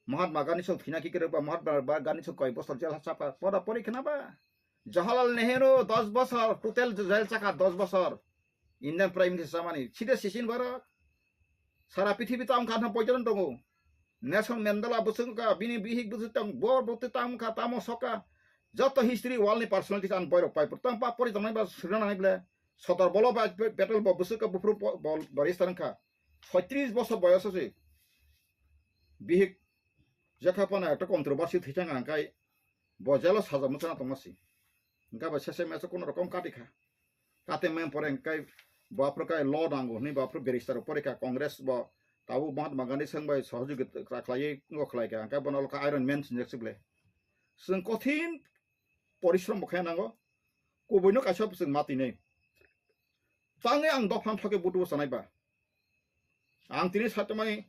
Mahatma Gandhi sok thwina kikirok ba Mahatma Gandhi sok koi bosor jel chapka pora pori khna ba. Jawaharlal Nehru dos bosor total jel chaka dos bosor. Indian Prime Minister samani side sisin borok. Sara pithibi tam kha poijon tongo. Nelson Mandela bwswk ka bini bihik bwswk tang bor bwtwi tam kha tamo soka. Joto history world ni personality kan boirok pai pur tang pa pori tongnai ba srina nai ble. Sodor bolo ba battle bo bwswk ka bufru bo-, bol-, boris tang kha. Soitris bosor boyos se. Bihik jekha pana ekta controversy thwichang ang kai bo jelo saja muchana tongma si. Hingka ba sese meso kono rokom kati kha. Kate mem pore hingkai bo aphuru kai law nango hwnwi bo aphuru barrister pore kha Congress bo tabuk Mahatma Gandhi seng bai sohojogita khlaiwi ngo khlai kha. Hingkai bono lokha Iron Man sinjak sible. Chwng kothin porishrom bo khaina nango. Kubuino kaisa chwng ma tini. Tangwi ang dophano thokhe butubo sanai ba. Ang tini satomani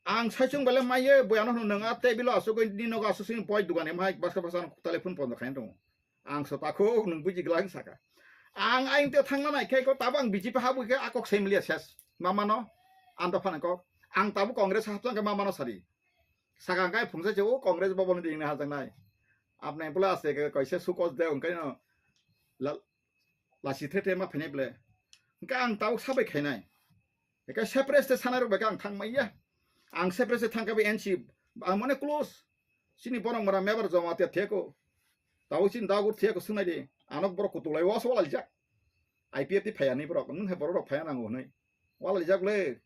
ang saichung bele maiye boyano hwnwi nwng a table o asugwi ni nogo asuk sini boi dugan emhai basa basa ang telephone pondo khaina tongo. Ang so takhuk nwng buji glak saka. Ang aing te thangna nai khe ko tabo ang B J P habwi khe a kok sai mliya ses. Mamano ang dophano kok. Ang tabo Congress hapsang khe mamano sari. Saka ang kai phungsa che o Congress boboni ringna hajaknai. Apnai pula aste ke kaisa sukos de ongkai no. La-, lasi the the ma phainai ble. Hingke ang tabuk sabai khainai. Hingke separate se sanai rok bai khe ang thang maya. Ang separate se thang khe bai N C ang mane close. Chini borok mora mebar joma te theko. Tabuk chini dagur theko sunai di. Anok borok kutulai was walai jak. I P F ti phaya ni borok. Nung he borok rok phaya nango hwnwi. Walai jak le.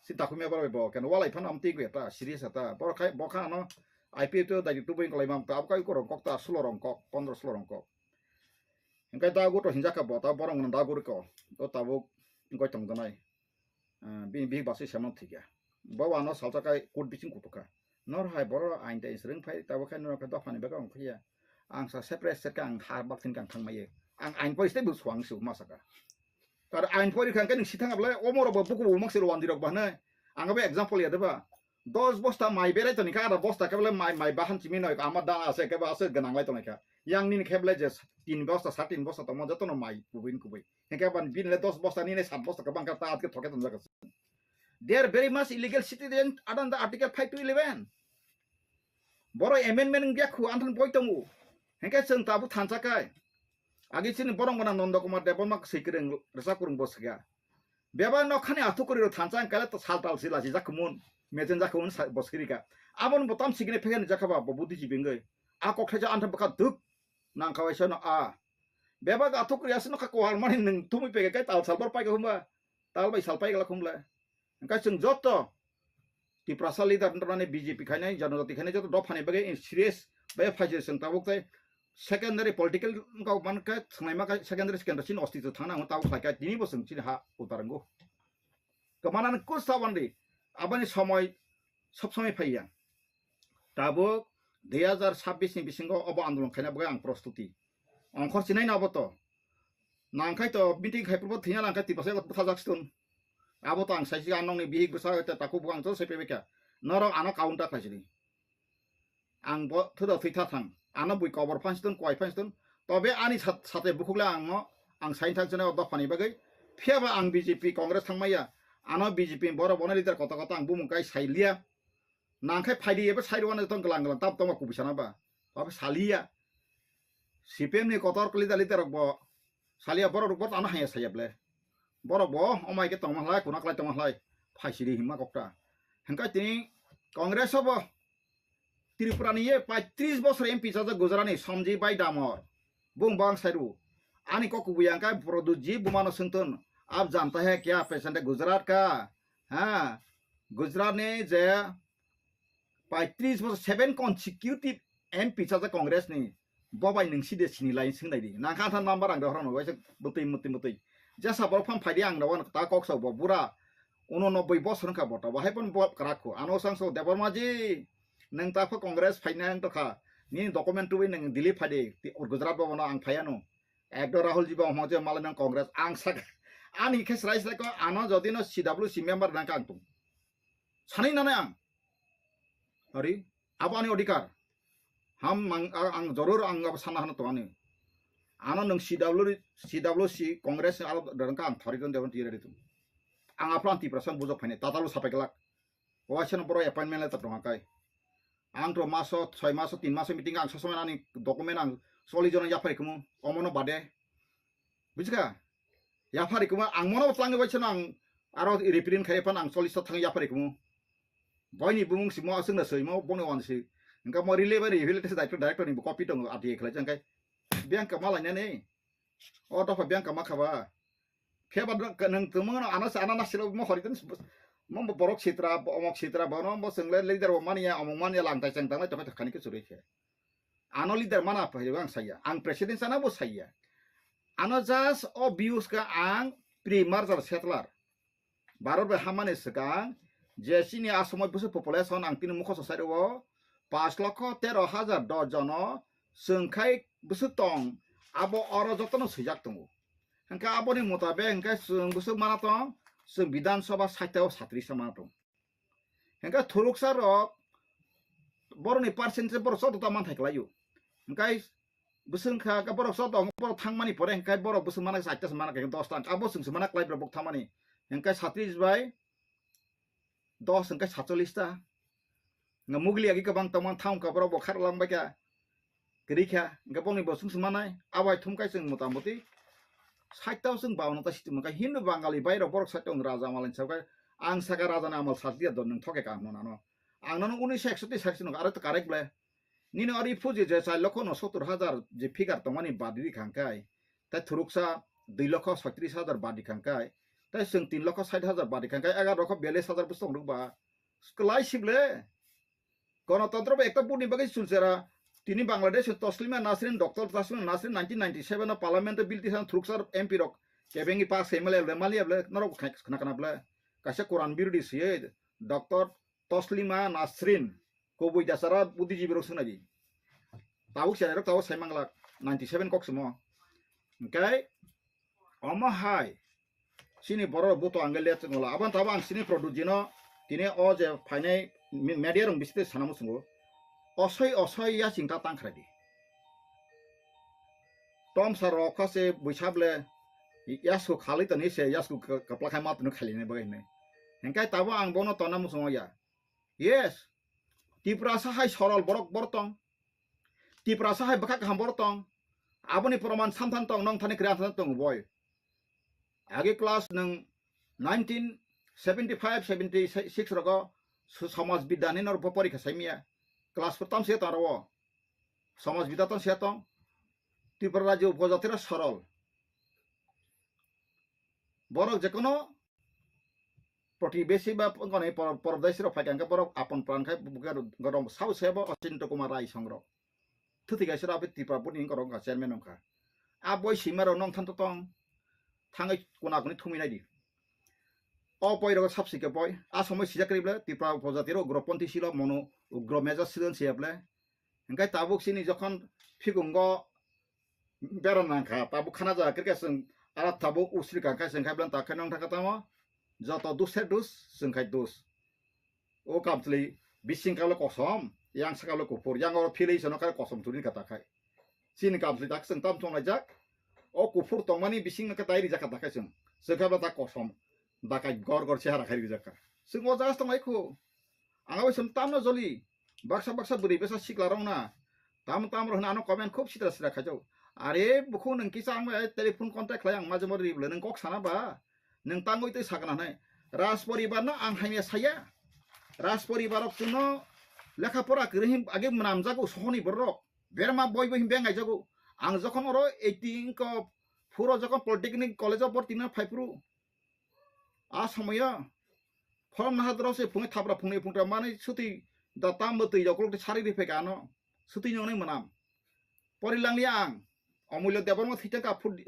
Si dakhumya borok bo keno walai phano am twi ta serious ta. Borok khai bo kha ano I P F ti dai tubui kolai mam ta. Abo kai korong kok ta sulo rong kok, pondro sulo rong kok. Hingke dagur to hinjak kha bo, ta borok no dagur ko. O tabuk wngoi tong donai. Ah, bini bihik basui semano thikya. Bo ano salsa kai kut bising kutukha. Nor hai borok ain tai swrwng phai tabuk khai nor khe dophani bwkha wng phiya. Ang sa separate serka ang ha bak thing kang thang maiye. Ang ain pori stay bu suang su ma saka. Tar ain pori khan khe nung sithang ablai omoro bo buku bu maksir wandi rok ba hwnai. Ang bo example ya deba. Dos bosta mai berai toni kha, ada bosta khe bole mai, mai bahan chimi noi, ama da ase khe ba ase gwnang lai toni kha. Yang nini khe bole je tin bosta, sa tin bosta tongmo joto no mai kubui kubui. Hingke ban bin le dos bosta nini sat bosta khe bang kha ta atke thoke tong jaga. They are very much illegal citizen under the Article five to eleven. Boro amendment wngya khu anthan boi tongo. Hingke chwng tabu thansa kai. Agi chini borok gwnang Nondo Kumar Debbarma swi kwrwng rwchap kwrwng bo swkha. Bebak nokhani athukuri rok thansa ang kale to sal tal sila si jakhumun, mechen jakhumun sa-, bo swkirika. Aboni bo tam sikini phekeni jakha ba bo budi jibingwi. A kok thaisa antha bwkha duk nang kha waisa no a. Bebak athukuri aswk nokha kohal mani nwng thumui peke kai tal sal bor paika hwnba. Tal bai sal paika la khumla. Hingke chwng joto Tiprasa leader wngmani B J P khainai, Janajati khainai joto dophani bagwi serious bai phaijak chwng tabuk tei secondary political wngkha mankhe thwngnaima khe secondary secondary chini ostitw thangna hwnwi tabuk khlaikha tini bo chwng chini ha utar wngo. Kwmanani kus tabandi aboni somoi sob somoi phaiya. Tabuk dui hazar sabbish ni bisingo obo andolon khaina bagwi ang prostuti. Ongkhor chinai na obo to. Nangkhai to meeting khai purbo thina nangkhai Tiprasa bwthajak stun. Abo to ang saisi ang nokni bihik bwsa te takhuk bukhang to sepe beka. Norok ano counter khaisini. Ang bo thuda thwi tha thang. Ano bui kobor phan stun, kwai phan stun. Tobe ani sat-, sate bukhukle ang no, ang sain thang sene o dophani bagwi. Phiya ba ang B J P Congress thangmaya. Ano B J P borok bono leader kota kota ang bumung kai sai liya. Nangkhai phaidi ebo side one tong glang glang tam tongma kubui sana ba. Abo saliya. C P M ni kotor leader leader rok bo saliya borok rok bo ano haya saya ble. Borok bo omai khe tongma hlai, kuna klai tongma hlai, phaisiri himma kokta. Hingkhe tini Congress o bo Tripura ni ye paitris bosor M P chajak Gujarat ni Somji Bai Damor. Bung bang sairu. Ani kok kubuya hingkhe Produtji bumano swngtun. Ab janta hai kya, pesan de Gujarat ka? Ha? Gujarat ni je paitris bosor, seven consecutive M P chajak Congress ni. Bo bai nwng side sini lai swng nai di. Nang kha than number ang dohorno waisa bwtwi mutwi mutwi. Jesa borok pham phaidi ang dogan ta kok sa bo bura. Uno nobboi bosor wngkha bo ta. Bo hai pon bo kwrak kho. Ano sang so Debbarma ji. Nwng ta pho Congress phaina wng tokha. Nini document tubui nwng Delhi phaidi. Ti Gujarat bo bono ang phaiya no. Ekdo Rahul ji bo hmo je malai nang Congress ang sak. Ani khe srai srai ko ano jodi no C W C member nang kang tung. Sani nana ang. Ari, abo ani odhikar. Ham mang, a-, ang joror ang abo sana hana to ani. Ano nwng C W, C W C Congress ni alo dorong ka ang thori don dewan tiyari tu. Ang apran Tiprasa bujok phani, tatalu sapai kelak. Waisa no borok appointment letter tong kai. Ang to maso, soi maso, tin maso meeting ang sosomai ani document ang soli jona yapari kumu, omono bade. Bujika? Yaphari kuma ang mono tlangi bai seno ang aro reprint khai phan ang chollish ta thang yaphari kumu. Boini bumung simo aswk na soimo boni wan si. Engka mo relay bai rehabilitation director, director ni copy tongo R T I khlai jang kai. Biang kama lainani. O dopha biang kama khaba. Pheba nang tumung ano ana sa ana nasilo mo hori tan mo borok sitra omok sitra bono mo sengle leader bo mania omok mania lang tai chang tanglai tokha khani ke churi khe. Ano leader mana phai ang saya. Ang president sana bo saya. Ano just o views ka ang pre-merger settler. Bharot bai hamani swkang je chini asomoi bwswk population ang tini mukhoso sai rwo, paanch lokho tero hajar dos jono chwng khai bwswk tong, abo oro jotono swijak tongo. Hwnkhe aboni mutabek hwnkhe chwng bwswk mana tong, chwng Bidhan Sabha sait o satris ta mana tong. Hingke thuruksa rok borokni percentage borok joto ta manthai kwlaio. Hingke bwswk wngkha, hingke borok joto borok thangmani pore hingke borok bwswk mana chaita se mana khe dos ta, abo chwng se mana kwlai borok thangmani. Hingke satris bai dos hingke satchollish ta. Nga mugli agi kwbang tongmani thang wngkha borok bo kharok lang bai kha. Kwrwi kha, hingke bongni bo chwng se manai, abo hai thum kai chwng mota moti sait ta chwng baono ta sitima kha Hindu Bangali bai rok borok sait tong raja malai sa kai, ang saka raja ni amal sat liya don nwng thoke ka hwnwi nano. Ang nono unis ekso tei sait se nokha, aro to correct ble. Nini ori phuji je char lokho no sottor hajar je figure tongmani badi di khang kai, tai thuruksa dui lokho soitris hajar badi khang kai, tai chwng tin lokho sait hajar badi khang kai, egar lokho biyallis hajar bwswk tong rwk ba. Kwlai sible. Ganatantro ba ekta buni bagwi chulchera. Tini Bangladesh Taslima Nasrin, Doctor Taslima Nasrin nineteen ninety-seven o Parliament o bill tisan thuruksa M P rok kebengwi pass khai male ble mali ble norok khai khna khna ble. Kaisa Quran birodi siye Doctor Taslima Nasrin kubui dasara buddhijibi rok swnai di. Tabuk cherairok tabuk sai manglak ninety-seven kok simo. Hingke omo hai chini borok buto ang le chwngla. Aboni tabuk ang chini product jino tini o je phainai mi-, media rok bisite sana muchungo. Osoi osoi ya chingta tang khrai di. Tom sar rok kha se buisable yasku khalai toni se yasku ka-, kapla khai ma tunu khailini bagwi hinwi. Hingke tabuk ang bono tona muchungo ya. Yes. Tiprasa hai sorol borok bor tong. Tiprasa hai bwkha kaham bor tong. Aboni proman samthan tong, nong thani kwrwi samthan tong boi. Age class nwng nineteen seventy-five seventy-six rogo su-, Samaj Bidya ni nor porikha saimya. Class four tam se tong aro. Samaj Bidya tam se tong. Tripura rajyo upojatira sorol. Borok jekono protibesi ba wngkha ni por-, pordesi rok phai kha hwnkhe borok apon pran khai bukhuk rok sao se bo Achinto Kumar Rai song rok. Thwtwi kaisa rok abo Tripura Board ni wngkha rok wngkha chairman wngkha. A boi sima rok nong thanto tong thangwi kuna kuni thumwi nai di. O poi rok sab sike poi a somoi sijak kri ble Tripura upojati rok ugroponthi silo mono ugro major silo siya ble. Hingkai tabuk sini jokhon phikungo bera nangkha, tabuk khana jaga khe chwng, ara tabuk usri kangkha chwng khai bwlani ta khai nong thangkha tamo, joto dus se dus, chwng khai dus. O kamchwlwi bising kalo kosom, yang sakalo kuphur, yang oro philwi sono khai kosom churi kha ta khai. Chini kamchwlwi ta chwng tam chong laijak, o kuphur tongmani bising no khe tai rijak kha ta khai chwng, chwng khai bwlani ta kosom, dakai gor gor chehara khai rijak kha. Chwng o jaga tong lai khu, ang abo chwng tamno joli, baksa baksa bwrwi bwsa sikla rok na, tam tam rok hwnwi ano comment khub sitra sitra khaijak. Are bukhuk nwng kisa ang bai telephone contact khlai ang majemo ri bwle nwng kok sana ba? Nwng tangwi tei sakna hwnwi. Raj poribar no ang hamya saya. Raj poribar rok chwngno lekha pora kwrwi hin age mwnamjago sohoni borok. Berma boi boi hin bengaijago. Ang jokhon oro eighteen ko phuro jokhon Polytechnic College of Borti no phaiphuru. A somoyo phone naha doro se phungi thapra phungi phungtra mani suti da tambo twi rok sari ri pheka ano. Suti nongnai mwnam. Pori langli ang. Omulyo Debbarma thwitang ka phut,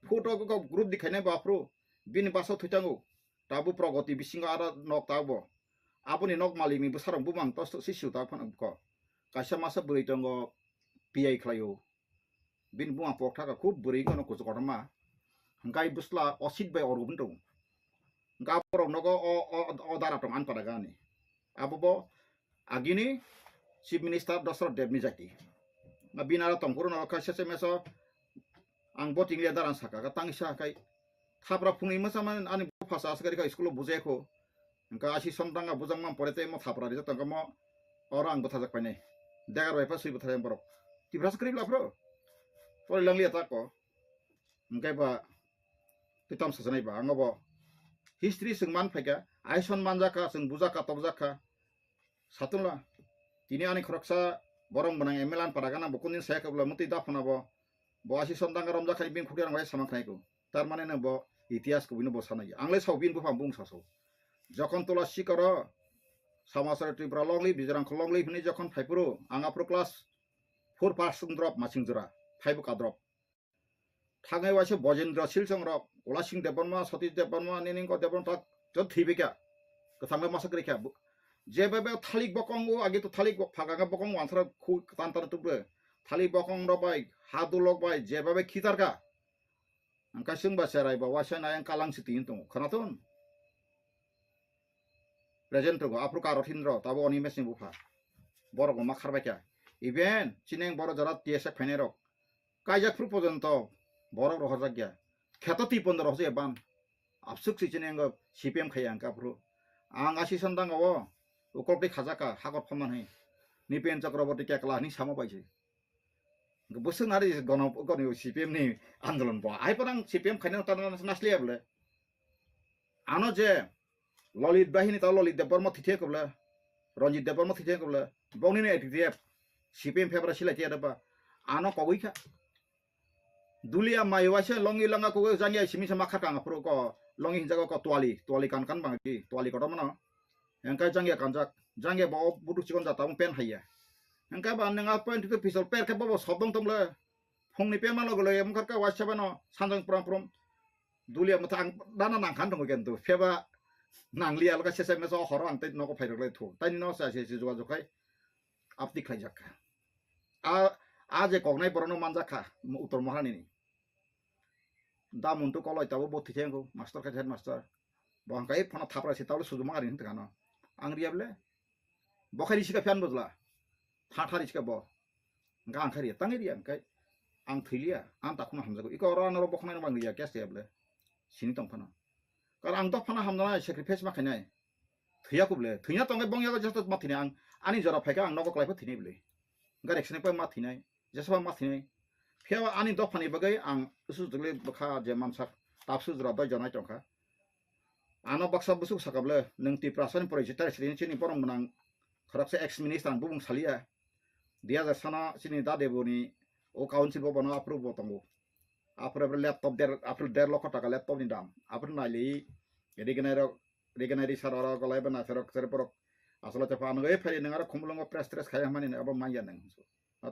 phut rok kok group di khainai bo aphuru. Bini basa thwitango. Tabu progoti bisingo aro nok tabo. Aboni nok malikni bwsarok bumang tos si siu ta phano ko. Kaisa masa bwrwi tongo P I khlaio. Bini buma pokthaka khub bwrwi wngkha no kuchuk kotorma. Hwnkhe bwsla osit bai orgubun tongo. Hwnkhe aborok nogo o, o, o dara tong ani pada gani. Abo bo agini Chief Minister Dosrot Debni jati. Bini aro tongphuru no kha sese meso ang bo tinglia dara sakha, tangsa khai thapra phunui masa man ani bo phasa asgari kha school o bujai kho. Hwnkhe asi somtanga bujang man pore tei mo thapra rijak tongkha mo oro ang bwthajak painai. Degar bai pha sui bwthajak borok. Tiprasa kwrwi bla phro. Pori langlia ta ko. Hwnkhe ba twi tam sajanai ba ang bo history chwng man phaikha, aison manjakha, chwng bujakha, tokjakha. Satungla, tini ani khoroksa borok mwnang M L A ni pada gana bo kundin saya khe bwla mwtwi daphana bo, bo asi somtanga romjak khai bini khukya rang bai samang khnai ko. Tar mane no bo itihas kubui no bo sanai. Ang le sao bini buphang bung saso. Jokhon tola sikoro Samasara Tripura longli, Bijrang kho longli hwnwi jokhon phaiphuru, ang aphuru class four pass wng drop masing jora, phaibo ka drop. Thangwi waisa Bojendra Silchong rok, Ulasing Debbarma, Satish Debbarma, Niningko Debbarma tak jot thwibai kha. Kwthangbai masa kwrwi kha. Je bai bai thalik bokong o agi to thalik bok phaga ga bokong wansara khu tan tan tubre. Thalik bokong rok bai, hadulok bai, je bai bai khitar kha. Ang kaising ba cherai ba waisa nai ang kalang si tin tongo. Khanaton. Present tongo, aphuru Karothindro, tabo Animesh ni bupha. Borok bo ma kharbai kha. Even chini ang borok jora T S F phainai rok. Kaijak phuru pojonto borok rohorjak ya. Kheto twi pondo rohorjak ya ban. Absuk si chini ang C P M khaiya ang kaphuru. Ang asi sandang o ukoltwi khajak ka hakor phaman hai. Nipen Chakraborty kekla hini samo bai se. Bwswk nari gono gono C P M ni andolon bo. Ai parang C P M khaina ta nasliya bole. Ano je Lalit bahini ta Lalit Debbarma thithe koble. Ranjit Debbarma thithe koble. Bongni ni A T T F C P M phebra silai tiya ba. Ano kogwi kha. Dulia mai waisa longi langa kogwi jangya simi sama khakang aphuru ko longi hinjago ko twali, twali kan kan bang di, twali kotor mano. Engkai jangya kanjak, jangya bo buduk chikon jata pen haiya. Engkai ba nang a pen tu pisol per khe bo sobong tomle. Phungni pema logo logo mokar ka waisa bano sanjang prom prom. Dulia motha ang dana nang khan tongo kento. Pheba nang lia loka sese meso horo ang tei nogo phai rok lai thu. Tani no sa se se jua jokai apti khlai jak kha. A a je koknai borok no manjak kha Uttor Maharani ni. Da Muntu koloi tabo bo thitheng ko master kha head master. Bo ang kai phano thapra se tabo sujuma ari hin thano. Ang riable. Bo khai risi ka phiyan bojla. Tha tha risi ka bo. Hwnkhe ang khai riya, tangwi riya, hwnkhe ang thwi liya, ang takhukno hamjago. Iko oro ano bokhwnai no bang riya, case riya bole. Sini tong phano. Kar ang dophano hamjaknai, sacrifice ma khainai. Thwiya kubole, thwina tongkhe bong yago jesa ma thwinai ang. Ani jora phaikha ang nogo kwlai pha thwinai bole. Hwnkhe reksini pai ma thwinai, jesa ma thwinai. Phiya ani dophani bagwi ang usu jwgli bwkha je mansak, tapsu jora doi jonai tongkha. Ano baksa bwswk sakha bole, nwng Tiprasani porichita srini chini borok mwnang khoroksa ex minister ang bubung saliya. Dui hajar sano chini dadeboni o council bo bono approve bo tongo. Apre apre laptop der, apre der lokho taka laptop ni dam. Apre naili rignai rok, rignai risar oro golai ba naisarok serborok asolo chapha ano e phari nang aro khumulungo press tres khaya mani abo manya nang.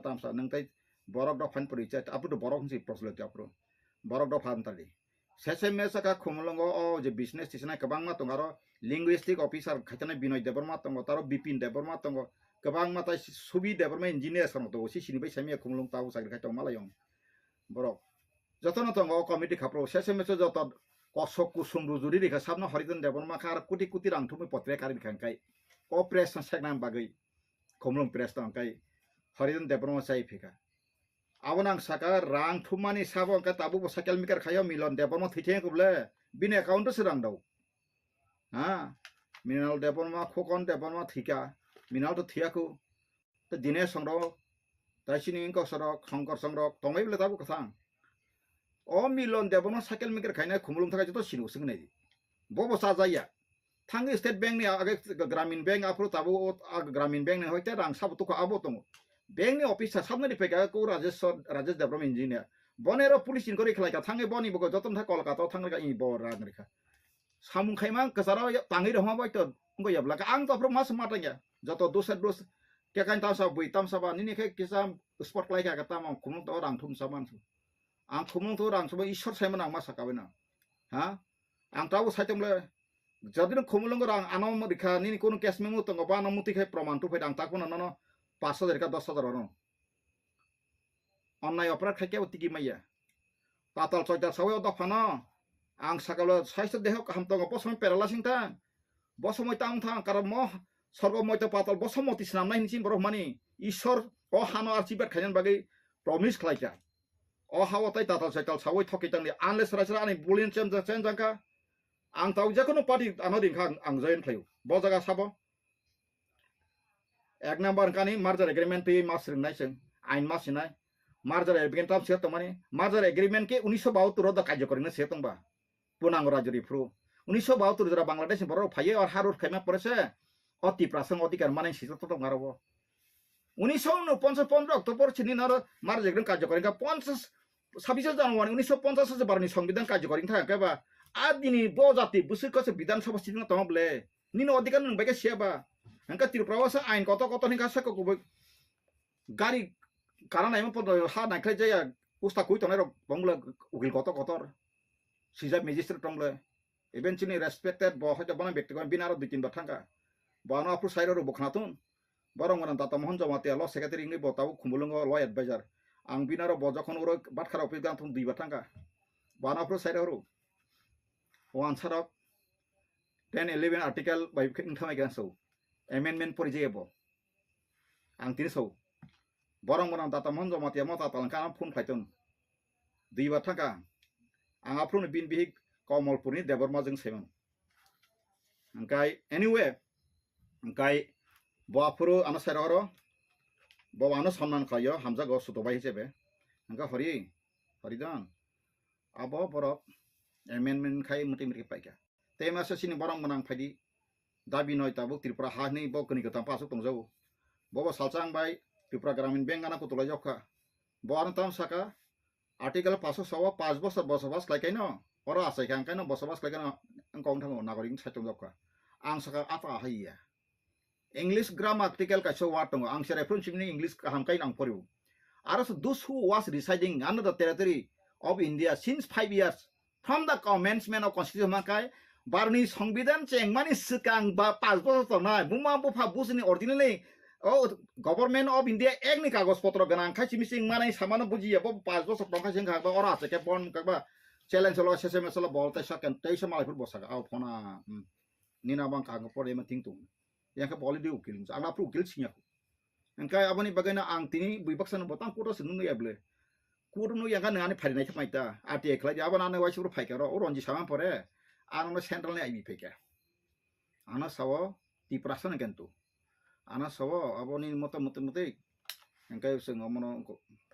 Tamsa nwng tai borok dok phan pori cha, apu to borok si proslo ti apro. Borok dok phan tali. Sese mesa ka khumulungo o je business tisnai kwbangma tongo, aro linguistic officer khaitane Binoy Debbarma tongo, taro Bipin Debbarma tongo, kwbangma tai Subi Debbarma engineer sono tongo, si sini bai samiya khumulung tabo chakri khai tong malai yong. Borok jotono tongo o committee khapro, sese mesa joto kosok kusum rujuri rikha sabno Harijan Debbarma kha, aro kuti kuti rang thumwi potre kari rikha hwnkhe o press no sekna bagwi. Khumulwng press tong kai Harijan Debbarma chai phika. Abo nang saka rang thumani sabo hwnkhe tabuk bo cycle maker khayo Milon Debbarma thwitheng kubole bini account o se rang dao. Ha? Milon Debbarma, Khokon Debbarma thwika. Milon to thwiyaku. Te Dinesh songrok, tai sini wngkok sorok, Songkor songrok, tongbai bole tabuk kwthang. O Milon Debbarma cycle maker khainai khumulwng thakai joto sini usung nai. Bobo chajaya. Thangwi State Bank ni age Gramin Bank aphuru tabuk o, a Gramin Bank ni hoite rang sabo tukha abo tongo. Bank ni officer sabnari phaikha ko Rajesh, Rajesh Debbarma engineer. Bonero police inquiry khlaikha thangwi boni bogo joto thang Kolkata o thangwi ka i bo rang rikha. Samung khaima kwcharo tangwi rwma bai to wngwi yablaka. Ang to aphuru mas matangya. Joto dosa dos kekain tamsa bui tamsa ba nini khe kisa spot khlaikha ka tamo khumung to rang thum saman su. Ang khumung to rang subo Ishwar saimano ang ma saka baino. Ha? Ang tabuk saitom le. Jodi no khumulungo rang ano rikha nini kono case memo tongo ba ano muti khai proman tu phai ang tak phano nono pash hajar ka dos hajar ono. Onnai operate khai kebo tigi maya. Patal choital sawi o dophano. Ang sakalo saisto deho kaham tongo bo somoi paralyzing ta. Bo somoi tang thang karon mo sorgo moito patal bo somoi tisnam nai hinsin borok mani. Ishwar o hano archibat khainan bagwi promise khlaika. O hao tai tatal saital sawi thoki tangdi. Unless raisra ani bulin chem chem jangka. Ang tau jekono party ano ringkha ang join khlaio. Bo jaga sabo. Ek number kani merger agreement twi mas ringnai chwng. Ain mas sinai. Merger agreement tam sir tongmani. Merger agreement ke unisho bahattor o da kajokori na sir tongba. Punango rajori phru. Unisho bahattor jora Bangladesh ni borok phaiye or harur khaima pore se. O Tiprasa odhikar manai sijak totok naro bo. Unisho ponchas pondro October chini naro marjak reng karjokori wngkha ponchas sabise January unisho ponchas se baroni songbidan karjokori wngkha khe ba a dini bo jati bwswk kose Bidhan Sabha sitting tongma ble nini odhikar nwng bai khe siya ba hwnkhe Tripura o se ain kotor kotor hwnkha se kokubui gari kara naima podo ha naikhlai jaya usta kui tongnai rok bongla ukil kotor kotor sijak magistrate tongle. Even chini respected bo hoito bono bekti ko bini aro dui tin bar thangkha. Bo ano aphuru sairo rw bo khnathun. Borok mwnang Data Mohon Jamatia law secretary wngwi bo tabuk Khumulwngo law advisor. Ang bini aro bo jokhon uro batkha rok phi gana thung dui bar thangkha. Bo ano aphuru sairo rw. O answer rok ten eleven article bai wngthamai khe so amendment pori jaya bo. Ang tini so borok mwnang Data Mohon Jamatia mo tatal wngkha ano phone khlaiton. Dui bar thangkha. Ang aphuru ni bini bihik Komolpurni Debbarma jwng saiman. Hwnkhe anyway, hwnkhe bo aphuru ano sai roro, bo ano sonman khlaio, hamjago suto bai hisabe. Hwnkhe hori, hori don. Abo borok amendment khai mwtwi mwtwi paikha. Tei masa sini borok mwnang phaidi. Dabi noi tabuk Tripura ha hinwi bo kwnwi kwtam pa aswk tongjago. Bobo salsa ang bai Tripura Gramin Bank gana kutulai jokha. Bo ano tam saka article paso sawa panch bosor bosobas khlai kaino oro achai kha ang kaino bosobas khlai kaino ang kong thango nagorik sai tong jokha. Ang saka ata haiya. English grammatical kaisa word tongo. Ang se reference ni English kaham kai ang poribo. Aro so those who was residing under the territory of India since five years from the commencement of constitution hwnka khe barni songbidan chengmani swkang ba panch bochor tongnai buma bupha bujini originally o Government of India act ni kagoj potro gwnang khai simi chengmani samano bujiya bo panch bochor tongkha sengkha ba ora se khe bon kha ba challenge lo sese meselo bol tai sakan teisa malai phur bosaka au phona. Hmm. Nina bang kha pore ma ting tung. Yang khe boli di ukil ang apru ukil singya. Hwnkhe aboni bagwino ang tini bui baksa no botang kuto se nungya ble. Kuto nungya kha nang ani phari nai thapmai ta. Ati khlai di aboni ano waisa phai kha ro. O Ronji sama pore. Ano central ni I B phai kha. Ano sawo Tiprasa no kentu. Ano sawo aboni moto moto moto. Hwnkhe se ngomono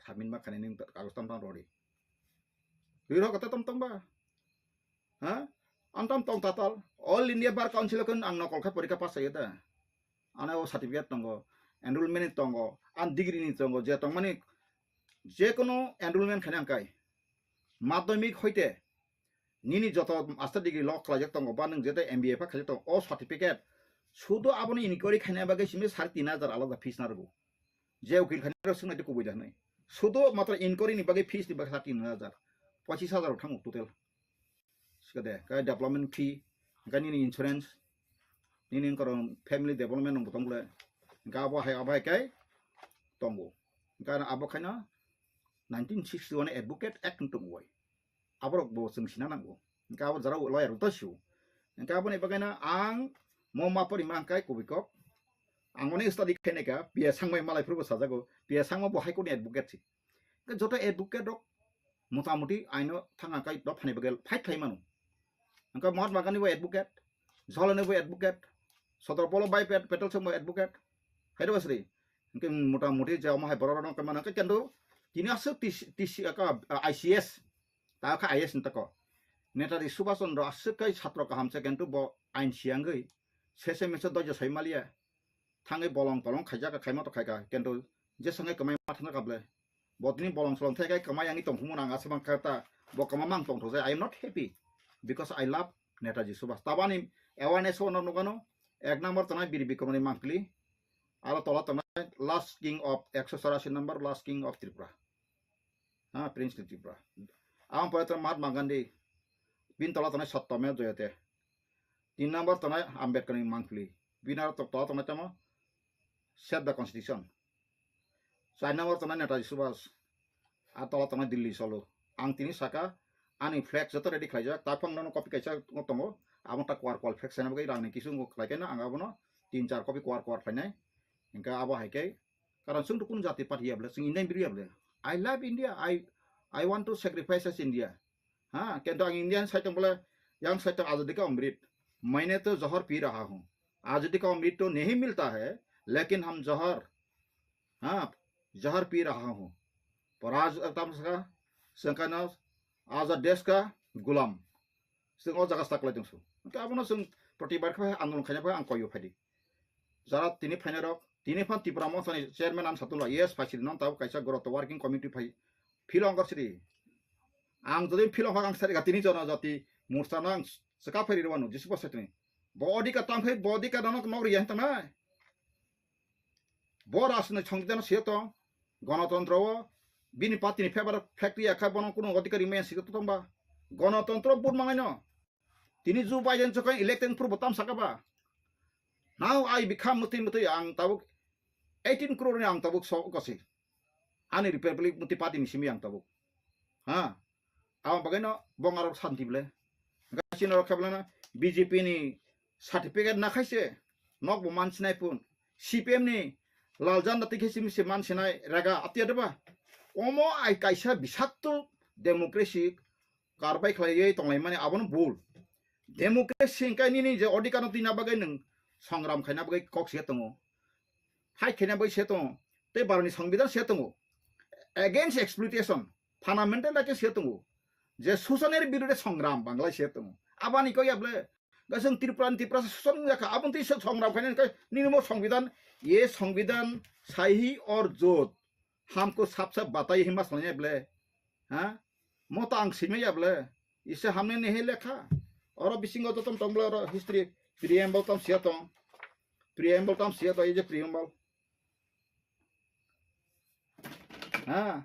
samin ma khani ning kagos tam tam rori. Riro kata tom tom ba. Ha? Antam tong tatal. All India Bar Council o khe ang nokol khe porikha pass khaio da. Ano o certificate tongo, enrollment ni tongo, an degree ni tongo, je tongmani je kono enrollment khaina ang kai. Madhyamik hoite nini joto master degree lo khlaijak tongo ba nwng jete M B A pha khaijak tongo, o certificate sudo aboni inquiry khaina bagwi simi sare tin hajar alada fees narwgo. Je ukil khaina rok swngnai tei kubui da hwnwi. Sudo matro inquiry ni bagwi fees ni bagwi sare tin hajar. Pochis hajar rok thango total. Sikade, kai development fee, kai nini insurance, nini korong family development nung botong bole, kai abo hai, abo hai kai tongo. Kai abo khaina nineteen sixty-one Advocate Act tongo bai. Aborok bo chwng sina nango. Kai abo jara lawyer to siu. Kai abo ni bagaina ang mo ma pori ma kai kubui kok. Ang oni study khainai ka, P S Sangma malai phuru bo sajago, P S Sangma bo High Court ni advocate si. Ke joto advocate rok motamuti aino thanga kai dophani bagwi fight khlai mano. Hwnkhe Mahatma Gandhi bo advocate, Jawaharlal Nehru bo advocate, Sardar Vallabhbhai Pat-, Patel song bo advocate, hai do basri. Hwnkhe motamuti je omo hai borok rok no kemana hwnkhe kendo tini aswk T C, T C aka, I C S, ta kha I A S ni tako. Netaji Subhash Chandra aswk kai satro kaham se, kintu bo ain siyangwi sese mese dojo sai maliya. Thangwi bolong tolong khaijak kha, khaima to khaika, kintu jeswngwi kwmai ma thangjakha ble. Bo tini bolong solong thai kai kwmai yangwi tongthokmung ang aswk mang kha ta, bo kwma mang tongthokjai. I am not happy because I love Netaji Subhash. Tabani awareness o no nukano, ek number tongnai Bir Bikramni mangpili, aro tola tongnai last king of ekso chorasi number, last king of Tripura. Ha, Prince ni Tripura. Ang pore tongnai Mahatma Gandhi, bini tola tongnai Satyameva Jayate. Tin number tongnai Ambedkar ni mangpili. Bini aro to-, tola tongnai tamo Save the Constitution. Char number tongnai Netaji Subhash. A tola tongnai Delhi cholo. Ang tini saka, ani flag joto ready khlaijak. Taphang nono copy kaisa tongo. Abo ta kwar kwal flag sana bagwi rangni kisu ngo khlai kaino ang abono tin char copy kwar kwar khlainai. Hingke abo hai khe, karon chwng to kunu jati party ya ble, chwng Indian biri ya ble. I love India. I, I want to sacrifice as India. Ha, kintu ang Indian side tong bole, yang side tong azadi ka amrit. Maine to johar pi raha hu. Azadi ka amrit to nahi milta hai, lekin hum johar, ha, johar pi raha hu. Paraj tam saka, sengkana, azad desh ka gulam. Chwng o jaga sak lai tong su. Hingke abono chwng protibad khe andolon khaina phai ang koyo phaidi. Jara tini phainai rok, tini phan Tipra Motha ni chairman ang satula, yes, phai sidi non tabuk kaisa goro to working committee phai philong gor sidi. Ang jodi philong hok ang sari ga tini jono jati mursa nang saka phai ri wano, jisi bo sai tini. Bo odika tang phai, bo odika nang nok ri yang tang nai. Bo rajni songbidan se tong, gonotontro o bini party ni favor factory ya kha bono kuno odhikari maya se tong ba. Gonotontro vote mangai no. Tini Joe Biden chokon elected purbo tam saka ba. Now I become muti muti ang tabuk eighteen crore ni ang tabuk so kosi. Ani Republic muti party ni simi ang tabuk. Ha. Abo bagwi no bong arok santi ble. Gachi norok khe ble na B J P ni certificate na khaise nok bo mansinai pun. C P M ni lal janda tikhe simi se mansinai raga atia deba. Omo ai kaisa bisakto democracy karbai khlaiwi tonglaimani abono bul. Democracy hingkai nini je odhikar no twina bagwi nwng songram khaina bagwi kok se tongo. Fight khaina bagwi se tongo. Tei baroni songbidan se tongo. Against exploitation. Fundamental right se tongo. Je susanir birude songram Banglai se tongo. Abani koi able. Gasung Tripura ni Tripura susan yakha. Abon twi songram khaina kai nini mo songbidan. Ye songbidan sahi or jot. Hamko sap sap batai hima salnya ble. Ha? Mota ang simaya ble. Ise hamne nehe lekha. Oro bisingo jotom tong ble oro history preamble tam sia tong. Preamble tam sia tong, ei je preamble. Ha.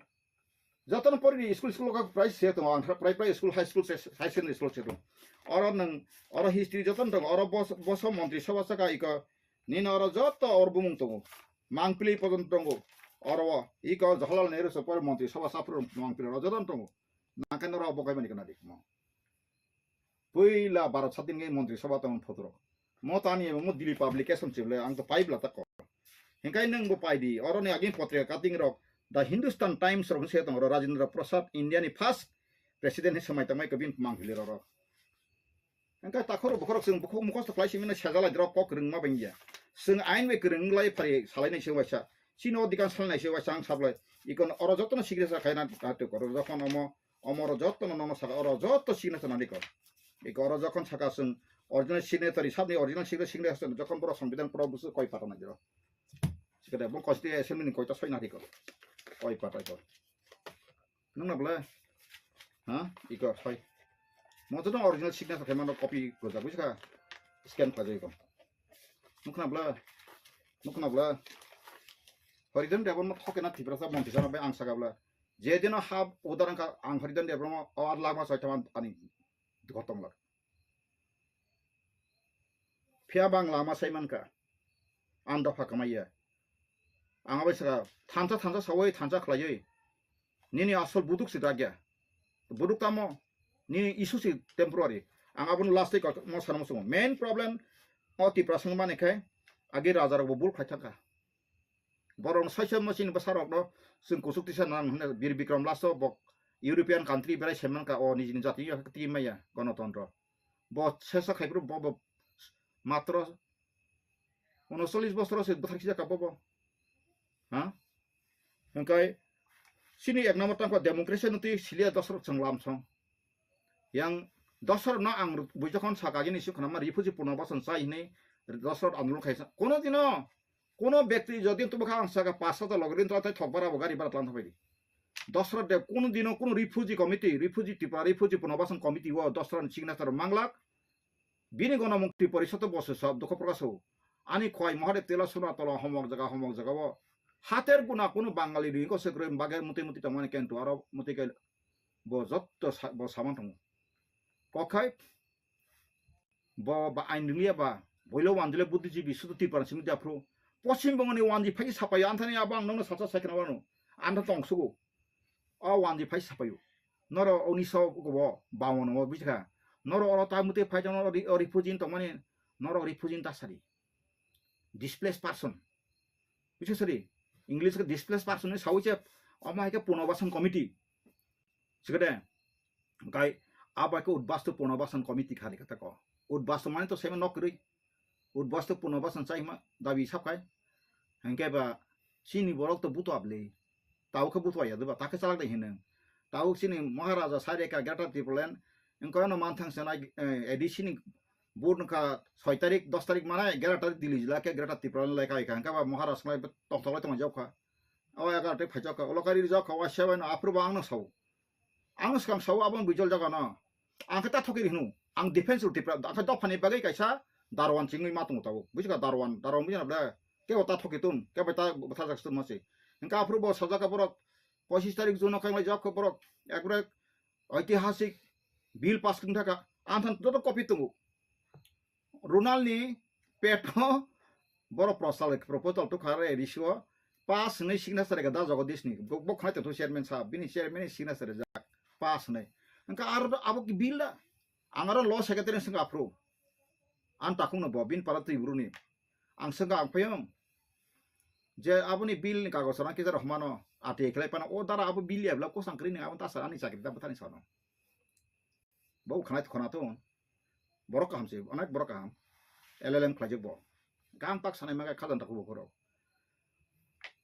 Jotono pori school school ka price sia tong, ang price price school, high school, high secondary school sia tong. Oro nang, oro history jotono tong, oro bos, boso montri sabha saka iko. Nini oro joto oro bumung tongo. Mangpili pojon tongo. Oro o, iko Jawaharlal Nehru se pore montri sabha sapro mangpili oro jotono tongo. Nangkhe noro bo kaimani kana dikmo. Puila Bharat sadin ngai montri sabha tong photo. Mo tani mo Delhi publication chible ang to paibla ta ko. Hingkai nang bo paidi. Oro ni agin potrika cutting rok. The Hindustan Times rok se tong ro Rajendra Prasad India ni first president hi samai tangmai ko bin mangpili ro. Hingke takhoro bokhorok chwng bukhuk mukhosto khlai simi no sejalai drok kok kwrwngma bai ya. Chwng ain bai kwrwng lai phari salai nai se waisa. Chini o dikan salai nai se waisa ang sablai. Ikon oro jotono signature khaina natuk oro jokhon omo, omo oro jotono nono saka oro joto signature nani kor. Iko oro jokhon saka chwng original signatory sabni original signature signature jokhon borok songbidan poro busu koi pata nai jero. Sikade bo constitution assembly ni koita soi nani kor. Koi pata kor. Nung na bwle? Ha? Iko, hoi. Mo to original signature khe mano copy gojak buji kha. Scan khlai iko. Nukna bwle? Nukna bwle? Horidon Debbarma thokena Tiprasa montri sana bai ang saka bwle. Je dino ha udaran ka ang Horidon Debbarma ar lama soi thaman ani gotong lak. Phiya bang lama sai mankha. Ang dopha kwmaiya. Ang abai saka thansa thansa sawi thansa khlaiwi. Nini asol buduk si dagya. Buduk tamo? Nini issue si temporary. Ang abono last week mo sana musungo. Main problem o Tiprasa wngmani khe agi raja rok bo bul khlai thangkha. Borok saisa machine bwsa rok no chwng kusuk tisa nang hwnwi Bir Bikram last o bo European country berai se mankha o nijini jati yo twi maya gonotontro. Bo sesa khai phuru bo, bo matro unocholish bosor se bwthar kisa ka bo bo. Ha? Hingkai chini ek number tangkha democracy no twi silia dosrok chwng lamsong. Yang Dosra no ang bui jokhon saka gini si khwnama refugee punobasan chai hinwi dosra andolon khaisa. Kono dino, kono bekti jodi tubukha ang saka pas hajar logi rin to tai thok bara bo gari bara tlang thapai di. Dosra de kono dino kono refugee committee, refugee Tripura, refugee punobasan committee o dosra ni signature manglak. Bini gonomukti porisoto boso sab dukho prakaso. Ani khwai Mahadev tela suna tola homok jaga homok jaga o. Hater guna kono Bangali ri ko sekre bagel muti muti tongmani kentu aro muti ke bo jotto sa-, bo saman tongo. Kokhai bo ba ain ringliya ba boilo wandile buddhijibi sudu Tripura simi daphru. Poschim Bongoni wandi phai sapai anthani abo ang nono sacha saikna wano. Antha tongsugo. O wandi phai sapayo. Noro uniso go bo bawon o bijkha. Noro oro ta muti phai jano ori, ori phujin tongmani noro ori phujin ta sari. Displaced person. Bisa sari. English ke displaced person ni sawi che omo hai ke punobasan committee. Sikade. Gai abo ke udbastu punobasan committee khali kata ko. Udbastu mani to sema nokri. Udbastu punobasan chaima dabi sapkai. Hengke ba chini borok to buto able. Tau khe buto ya deba ta khe chalak dai hineng. Tau chini Maharaja Saireka Greater Tipraland. Engko no manthang senai, eh, A D C ni bur nokha soi tarik, dos tarik manai, egaroh tarik Delhi jila khe Greater Tipraland lai kai kha. Hengke ba Maharaj nai tong tong lai tong jok kha. O egaroh tarik phai jok kha. Ulo kari jok kha. Wa seven apro ba ang no sao. Ang swkang sao aboni bijol jaga no. Ang khe ta thoki rihnu. Ang defense rw Tripura. Ang khe dophani bagwi kaisa Darwan chingwi ma tongo tabuk. Buji kha Darwan, Darwan buji na ble. Kebo ta thoki tun, kebo ta bwtha jak tun masi. Hingkhe aphuru bo sajak kha borok pochis tarik June o khe wng lai jak kha borok. Ekbare oitihasik bill pass wng thaka. Ang than joto copy tongo. Ronald ni peto boro prosal, proposal to khare risio pass hwnwi signature ga da Jagadish ni. Bo, bo khwnai tongthu chairman sahab, bini chairman ni signature jak pass hwnwi. Hingkha aro abo ki bill da? Ang aro law secretary ni swngkha aphuru. Ang takhung no bo, bini para twi buru ni. Ang swngkha ang phayung. Je aboni bill ni kagoj rang kisa rohmano, ati khlai pano, o dara abo bill ya bla kosang kri ni abo ta sar ani chakri ta bwthani sano. Bo khwnai khwna to. Borok kaham se, onek borok kaham. L L M khlaijak bo. Kaham tak sanai maga khajan tak bo khoro.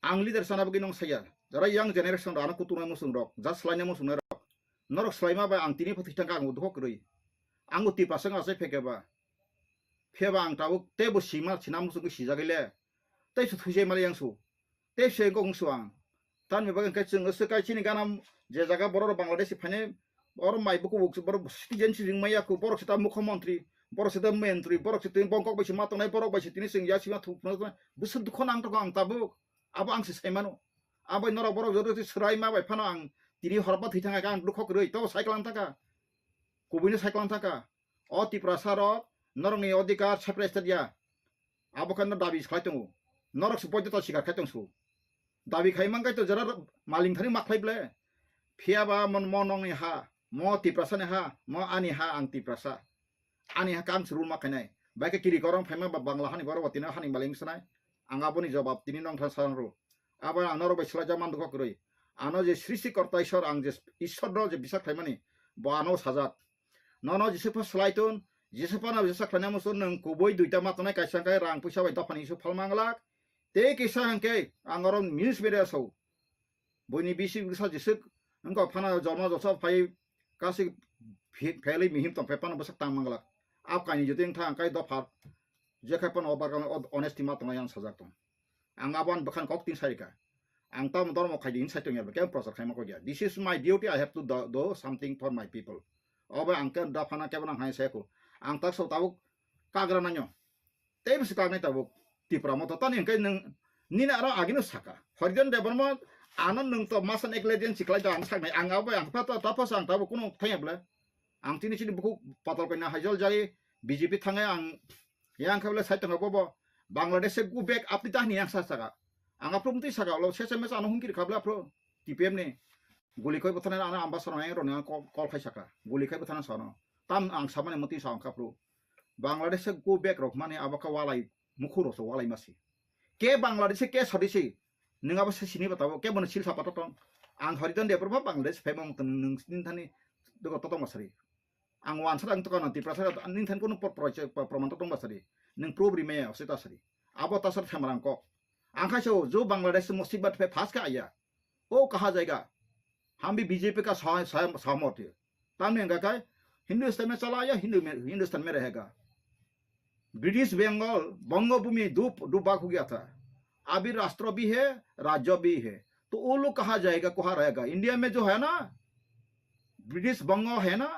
Ang leader sana bagwi nong saya. Jara young generation rok ano kutunai musung rok, ja slainai musung rok. Norok slaima bai ang tini phathwi thangka ang dukho kwrwi. Ang uti pasang asai pheke ba. Pheba ang tabuk tebo sima sina musung sijagile. Tei su thujai mali yang su. Tei se gong su ang. Tan me bagwi khe chwng se kai chini ganam je jaga borok Bangladesh phainai oro mai buku buk borok citizen si ring maya ku borok sita mukhyamantri, borok sita mentri, borok sita bongkok bai sima tongnai, borok bai sitini chwng ya sima thuk phano bwswk dukho nang toko ang tabuk. Abo ang se sai mano. Abo norok borok joto se swrai ma bai phano ang tini horba thwi thangkha ang dukho kwrwi to cycle ang thangkha. Kubui no cycle ang thangkha. O Tiprasa rok norokni odhikar separate state ya. Abo khe no dabi khlai tongo. Norok se poito ta sikar khai tong su. Dabi khai man kai to jara maling thani ma khlai ble. Phiya ba mon mo nongni ha, mo Tiprasa ni ha, mo ani ha ang Tiprasa. Ani ha kam se rule ma khainai. Bai khe kiri korong phaima ba Bangla hani borok bo tini hani maling sanai. Ang aboni jobab tini nong than san ro. Abo ang norok bai swlai jak man dukho kwrwi. Ano je srishti korta Ishwar ang je Ishwar no je bisa khlaimani bo ano sajak. Nono jesa pha swlai tun, jesa phano jesa khlaina muchung nwng kubui duita ma tongnai kaisa hwnkhe rang puisa bai dophani isu phalma glak. Tei kisa hwnkhe ang oro news media sao. Buini bisi bwsa jeswk wngkha phano jorma josa phai kasik phe-, phelwi mihim tong phai phano bwsak tang manglak. Ap kainwi jotoi wngkha hwnkhe dopha jekhai phano o barkano o honesty ma tongnai ang sajak tong. Ang abo ani bwkhani kok tin sai rwkha. Ang tamo dormo khai di hin sai tongya, kebo prochar khaima kok ya. This is my duty, I have to do, do something for my people. Obo ang khe dophano kebo nang hai sai kho. Ang tak so tabuk kagra nanyo. Tei bisi kagnai tabuk Tipra Motha tani hwnkhe nwng nini aro agino saka. Horijan Debbarma ano nwng to masa ekle din chiklai da ang saknai. Ang abo ang pha ta, ta pha sa ang tabuk kuno thangya bwle. Ang tini chini bukhuk patal koina haijol jai B J P thangai ang yang khe bwle sai tongkha bobo Bangladesh se go back apni ta hini yang sa saka. Ang aphuru mtwi saka ulo sese mesa ano hungkir kha bwle aphuru T P M ni. Guli khoi bwthana ano ambassador nai roni ang call, call khai saka. Guli khai bwthana sano. Tam ang samani mtwi sa ang kha aphuru. Bangladesh se go back rok mani abo kha walai mukhur rok se walai masi. Ke Bangladesh se ke sadi se. Nwng abo se sini ba tabuk ke bono sil sapa to tong. Ang Horijan Debbarma Bangladesh phaima nwng, nwng sini thani dogo to tong masari. Ang wansa ang tukang nanti prasa nini than kono por-, por-, por-, proman to tong basari. Neng proof ri maya se ta sari. Abo ta sar thamarang kok. Ang khai so jo Bangladesh musibat phe phas ka aya. O kaha jaiga. Hambi B J P ka sa-, sa-, samot ye. Tamni hwnkha khai Hindustan में चला आया, हिंदू में, हिंदुस्तान में रहेगा। ब्रिटिश बंगाल, बंगभूमि डूब, डूबा हो गया था। अभी राष्ट्र भी है, राज्य भी है। तो वो लोग कहाँ जाएगा, कहाँ रहेगा? इंडिया में जो है ना, ब्रिटिश बंगाल है ना,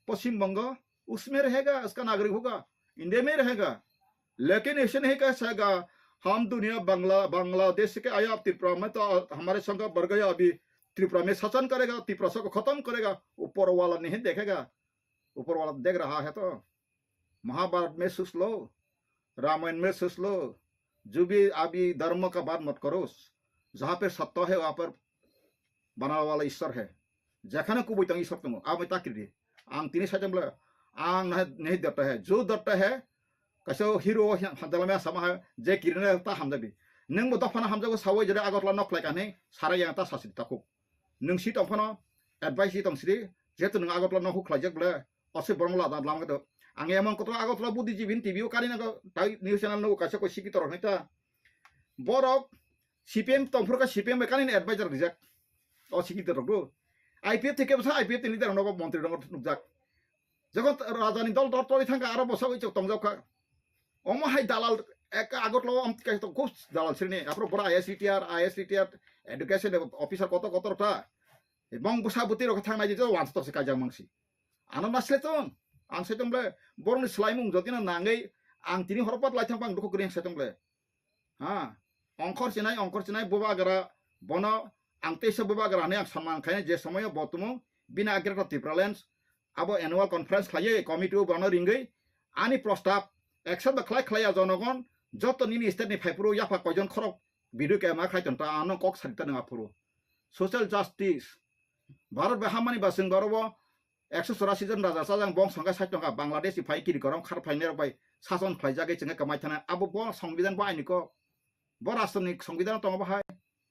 पश्चिम बंगाल, उसमें रहेगा, उसका नागरिक होगा, इंडिया में रहेगा। लेकिन ऐसे नहीं कह सकेगा, हम दुनिया बांग्ला, बांग्लादेश के आया, अब त्रिपुरा में तो हमारे संग बढ़ गया, अभी त्रिपुरा में शासन करेगा, त्रिपुरा सबको खत्म करेगा। ऊपर वाला नहीं देखेगा, ऊपर वाला देख रहा है। तो महाभारत में सोच लो, रामायण में सोच लो, जो भी अभी धर्म का बात मत करो, जहाँ पे सत्य है वहाँ पर बनाने वाला ईश्वर है। Jekhane kubui tong Ishwar tongo, abo ta kiri di. Ang tini saicham bole, ang nahi, nahi dota hai, jo dota hai, kaisa hero hamdalama sama hai, je kiri na ta hamjabi. Nung bo dophano hamjago sawi jere Agartala nok khlai kani, sara yang ta sasi ta kuk. Nung si tong phano, advice si tong sidi, jehetu nung Agartala nok khlai jak bole, ose borong la da lam do. Ang emon koto Agartala buddhijibin T V o kari na ko, tai news channel no kaisa ko siki torok nai ta. Borok C P M tongphuru kha C P M bai kanini advisor rijak. O sikita rok do. I P F thike bwsa I P F ni leader rok montri rok nukjak. Jokon raja ni dol dol tori thangkha aro bwsa oi chok tongjak kha. Omo hai dalal ek Agartala o amtwi kaisa tong khub dalal srini. Aphuru bora I A S retire, I A S retire, education officer kotor kotor ta. Bong bwsa bwtwi rok thang nai je wansa tok se kaijak mangsi. Ano nasle ton. Ang se tong ble borok ni swlaimung jodi na nangwi ang tini horo pat lai thang pang dukhu kwrwi ang se tong ble. Ha, ongkhor sinai, ongkhor sinai, bubagra, bono ang teisa bubagra hinwi ang samang khainai je somoyo bo tumung bini agre to Tipraland abo annual conference khlaiwi committee o bono ringwi ani prostab accept ba khlai khlaiya jonogon joto nini state ni phaiphuru yapha koijon khorok video kema khai tonta ano kok sarita nang aphuru. Social justice. Bharat bai hamani basing baro bo ekso chorasi jon raja chajang bong songkha sait tongkha Bangladesh ni phai kiri korom khar phainai rok bai sason khlaijagwi chwngkhe kwmai thana abo bo songbidan bo aini kok. Bo rashtra ni songbidan tongo bo hai.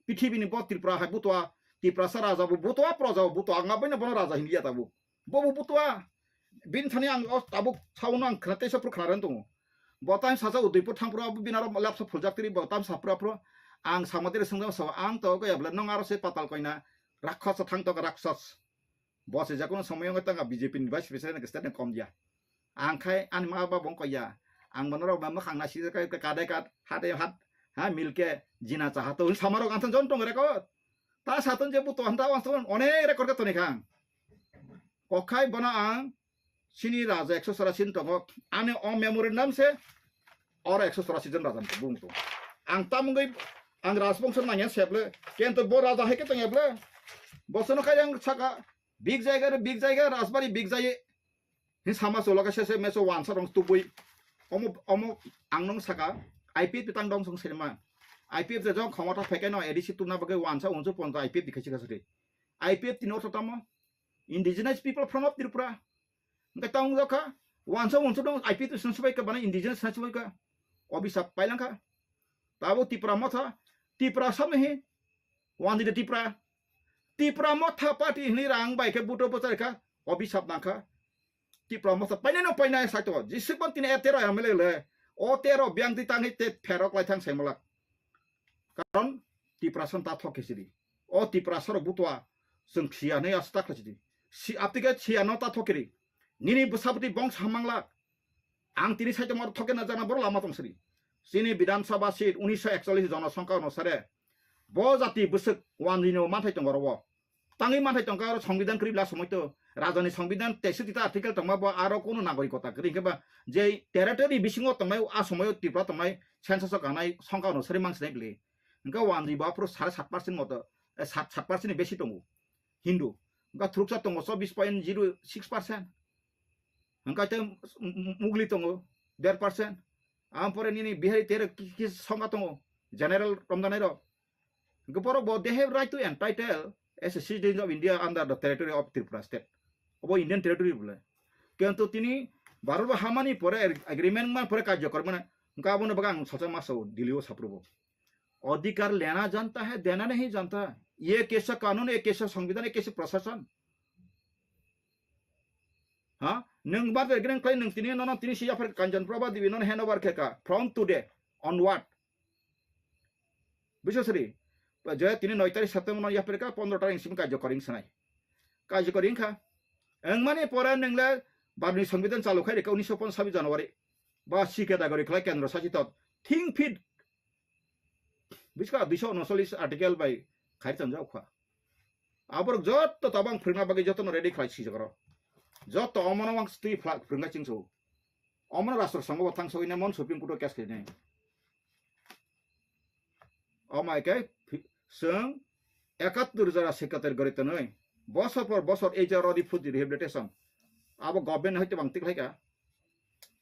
Pithibini bo Tripura hai butua, Tiprasa raja bo butua, proja bo butua, ang aboino bono raja hinliya tabuk. Bo bo butua. Bini thani ang o tabuk sauno ang khna teisa phuru khna rwna tongo. Bo time sacha Udaipur thangphuru abo bini aro lapsa phuljak tiri bo time saphuru aphuru ang samatiri swngjak sao ang to kaya bwle nong aro se patal koina rakkhasa thang to rakshas. Bo se jakono somoyo wngwi tanga B J P ni vice president ni state ni kom ya. Ang khai ani ma ba bong koya. Ang bono rok ba mwkhang na sijak kai kadai kad hate hat ha milke jina cha hato samarok ang jon tong reko. Ta saton je buto hanta wangson onek record ka toni khang. Kokhai bono ang sini raja ekso chorasi tongo. Ani o memorandum se oro ekso chorasi jon raja bung to. Ang tamungwi ang rajbongso nangya seble. Kento bo raja hai ke tong eble. Bosono kayang saka big jaiga re big jaiga rajbari big jai. Hin sama solo ka sese meso wansa rong tubui. Omo omo ang nong saka I P F tang dong song serma. I P F je jong khomota phekai no A D C tuna bagwi wansa unsu ponta I P F dikhai chika sari. I P F tini ortho tamo. Indigenous People Front of Tripura. Hingke tong jokha wansa unsu dong I P F tini subai ka bana indigenous subai ka. Obisa pailangkha. Tabo Tipra motha. Tipra samne hi. Wandi de Tipra. Tipra motha party hini rang bai ke buto bochar kha. Obisa nangkha. Tipra motha painai no painai saito. Jisik ban tini e tero M L A le. O tero biang di tangi te pherok lai thang sai malak. Karon Tiprasa ta thok khe sidi. O Tiprasa rok butua chwng siya hinwi asta khlai sidi. Si aptike siya no ta thok kiri. Nini bwsabwtwi bong samang lak. Ang tini saito mor thok khe na jana boro lama tong sidi. Chini Bidhan Sabha seat unisho ekchollish jonosongkha onusare. Bo jati bwswk wanjwino manthai tongo oro o. Tangwi manthai tongkha oro songbidan kwrwi bla somoi to. Rajani songbidan teiswk tita article tongma bo aro kunu nagorikota kwrwi hwnkhe ba je territory bisingo tongnai a somoio Tripura tongnai census o kanai songkha onusari mangsinai bwlwi. Hwnkhe wanjwi bo aphuru sare sat percent moto, eh, sat, sat percent ni besi tongo Hindu. Hwnkhe thuruksa tongo chobbish point zero six percent. Hwnkhe tei m-, m-, Mugli tongo der percent. Ampore nini Bihari tere ki, ki songkha tongo general romdanai rok. Hwnkhe borok bo they have right to entitle as a citizens of India under the territory of Tripura state. Obo Indian territory bole. Kintu tini Bharat bo hamani pore ag-, agreement man pore karjo kormani hwnkhe abono bagwi ang sacha ma sao Delhi o saprobo. Adhikar lena janta hai, dena nahi janta. Ye kaisa kanun, ye kaisa songbidan, ye kaisa prashasan. Ha? Nwng bar de greng klai nwng tini nono tini si yapher Kanjan Prabha Devi nono handover khe ka from today onward. Biswasri, je tini noi tarik September no yapher ka pondro tarik simi karjo koring sanai. Karjo koring kha. Wngmani pore nwng le Parni Songbidan chalu khai rikha unisho ponchash January. Ba C category khlai kendro sasitok. Thing fit. Biska duiso unocholish article bai khai chanjak kha. Aborok jotto tabang phwrwngna bagwi jotono ready khlai sijak oro. Jotto omono wang stwi phlak phwrwngna chingso. Omono rastro songo bo thang sogwi na mon Supreme Court o case khainai. Omo hai khe phi-, chwng ekattor jora secretary gori tonwi bosor por bosor ei je rodi phuti rehabilitation abo government hai tei bang tik lai kha.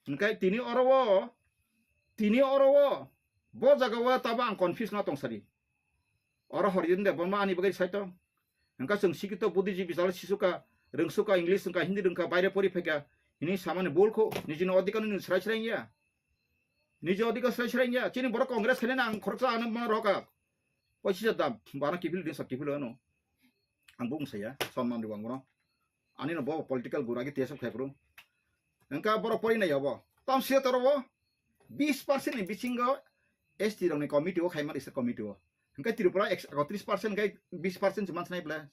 Hwnkhe tini oro o, tini oro o, bo jaga o tabo ang confuse no tong sadi. Oro Horijin Debbarma ani bagwi sai tong. Hwnkhe chwng sikito buddhijibi jala sisukha, rwngsukha, English wngkha, Hindi rwngkha, baire pori phaikha, hini samani bul kho, nijini odhikar no nini srai srai ya. Niji odhikar srai srai ya. Chini borok Congress khainani ang khoroksa ano mano rokha. Poichisa dam, bana kiphil din sa kiphil ano. Ang bung saya, sonman rw ang bono. Ani no bo political gura ki tesok khai bro. Hwnkhe borok pori nai obo. Tam siya toro bo bis percent ni bisingo S T rok ni committee o khaima risa committee o. Hwnkhe Tripura ekso tris percent hwnkhe bis percent se mansinai ble.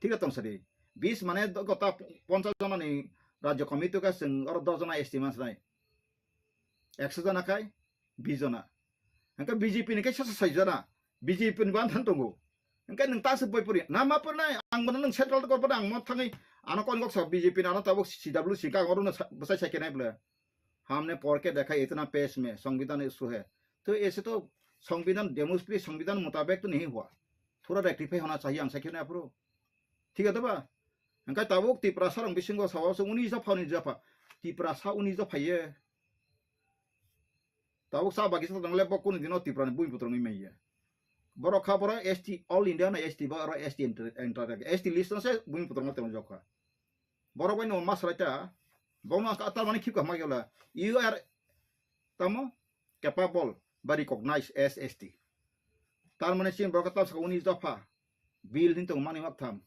Thik tong sadi. Bis mane do-, gota ponchas jona ni rajya committee ka chwng oro dos jona S T mansinai. Ekso jona khai bis jona. Hwnkhe B J P ni khe sasa sai jona. B J P ni ban than tongo. Hwnkhe nwng ta se boi pori. Na ma pori nai, ang bono nwng central kor pori ang mo thangwi ano kon gok sa B J P ni ano tabuk C W C ka ang oro no sa-, bwsai sai khe nai ble. हमने पढ़ के देखा, इतना पेश में संविधान इशू है, तो ऐसे तो संविधान, डेमोक्रेसी संविधान मुताबिक तो नहीं हुआ, थोड़ा रेक्टिफाई होना चाहिए, ang sakhe na aphuru. Thik ase ba? Hwnkhe tabuk Tiprasa rok bisingo sao se uni jopha, uni jopha. Tiprasa uni jopha ye. Tabuk sa bagisa tong le bo kunu dino Tripura ni bui putrung ni maiya. Borok kha borok S T, all India na S T ba oro S T enter, enter, S T list no se bui putrung no tong jokha. Borok bai no masrai ta. Bono ka tar mani khip ka ma yola. You are tamo capable ba recognize as S T. Tar mani sin borok tam sa uni jopha. Bill hin tong mani mak tham.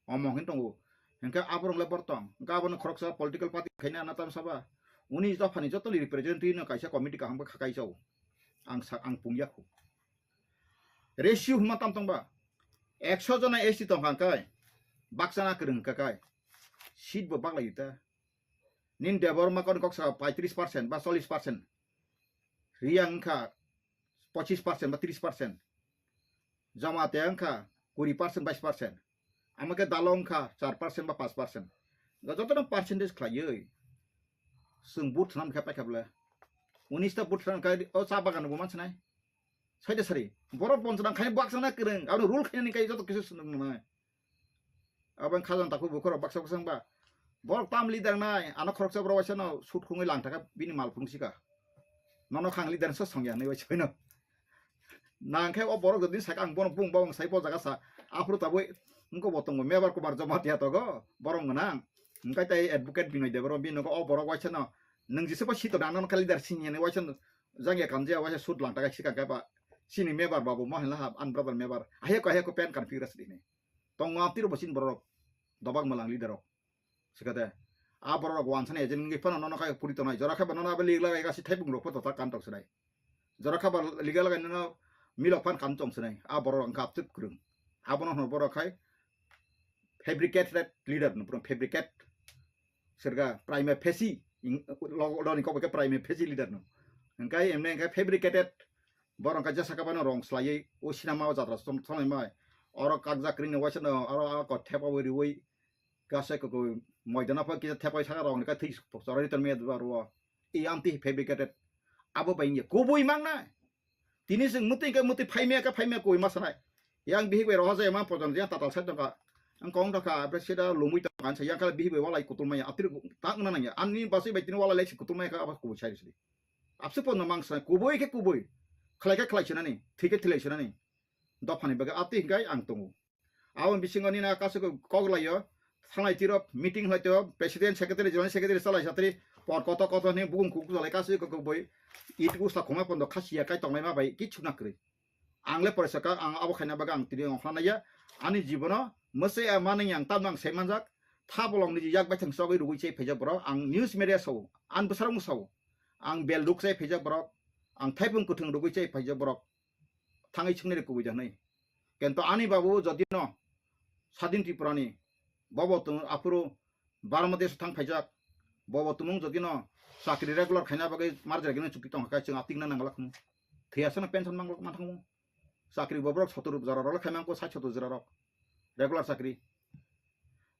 Omo hin tongo. Hingke aborok le bor tong. Hingke abono khoroksa political party khaina na tam saba. Uni dophani joto ni representative no kaisa committee kaham khe khakai chao. Ang sa, ang pungya khu. Ratio huma tam tong ba. Ekso jona S T tong kha kai. Baksa na kwrwng kha kai. Seat bo baklai ta. Nin Debbarma kon kok sa paitris percent ba chollis percent. Riyang kha pochis percent ba tris percent. Jamatia wngkha kuri percent, bais percent. Amo khe dalo wngkha char percent ba panch percent. Jotono percentage khlaiwi chwng vote thwnam khe paikha bwle. Unis ta vote thwnam khe o cha bagan bo mansinai. Saida sari. Borok bonchona khai baksa na kwrwng. Abo rule khainani kai joto kisu swnam nai. Abo wng kha jang takhuk bukhuk rok baksa baksa wngba. Borok tam leader nai, ano khoroksa borok waisa no sut khungwi lang thaka bini mal phung sika. Nono khang leader sa songya hinwi waisa no. Nang khe o borok jodi saka ang bono bung bawang sai bo jaga sa. Aphuru tabwi wngko bo tongo Mebar Kumar Jamatia togo borok gwnang. Hwnkhe tei advocate Binoy Debbarma bini nogo o borok waisa no. Nwng jesa bo sito nang nono kha leader sini hinwi waisa no. Jangya kamjaya waisa sut lang thaka sika khe ba. Sini Mebar babu mo hinla ha an brother Mebar. Aheko aheko pen configure sini. Tongo amtwi rok bo chini borok rok, dobak mwlang leader rok. Sikate, a borok rok wansani agent wngwi phano nono khe puri tongnai. Jora khe ba nono abo lig lagai gasi thaibung rok photo ta kan tong sinai. Jora khe ba lig lagai nono milok phan kan tong sinai. A borok rok wngkha amtwi kwrwng. Abono hwno borok khai fabricated leader no, pura fabricate. Serga prime facie, ing-, lo-, loni kok bai khe prime facie leader no. Hingkai emne hingkai fabricated. Borok hingkai jesa khe bono rong slaiwi o sinama o jatra song-, songnai mai. Oro kakjak kwrwini waisa no, oro a ko thepa wi riwi. Kasa ko ko moidana pha kisa thepai saka rong ni ka thik choroi ton me dwa ro. I amti fabricated. Abo bai nge kubui mang na. Tini chwng mwtwi hwnkhe mwtwi phaimya khe phaimya koi ma sanai. Yang bihik bai roha jaya ma pojon yang tatal sai tongkha. Ang kong tongkha, abra sida lomwi tongkha, ang sa yang khala bihik bai walai kutul maya, atri tak na nangya. Ani basui bai tini walai lai si kutul maya kha, abo kubui sai sidi. Abse pono mang sanai, kubui khe kubui. Khlai khe khlai sinani, thwi khe thwi lai sinani. Dophani bagwi atwi hwnkhe ang tongo. Aboni bisingo nini kaisa kok laio, thanglai tiro, meeting hlai tiro, president, secretary, joint secretary chalai satri, por koto koto hwnwi bukung kuk jalai kaisa kok boi, it usta khumai pondo khasiya kai tonglai ma bai kichu na kwrwi. Ang le poresa ka, ang abo khaina bagwi ang tini ongkhorna ya, ani jibono mwsai a manwi ang tamno ang sai manjak, tha bolong ni yak baithang chogwi rugwi chai phaijak borok, ang news media sao, ang bwsarok sao, ang bel duk chai phaijak borok, ang thaipung kwthwng rugwi chai phaijak borok, thangwi swngnai rw kubui da hwnwi. Kento ani babu jodi no Sadin Tripura ni bobo tong aphuru Barma desh thang phaijak, Bobo tumung jodi no chakri regular khaina bagwi marjagino chukti tong kha, chwng atik na nangla khumu. Thiyasa no pension mang, mang thangmu. Chakri bo borok sotor jora rok khaimang ko sait sotor jora rok. Regular chakri.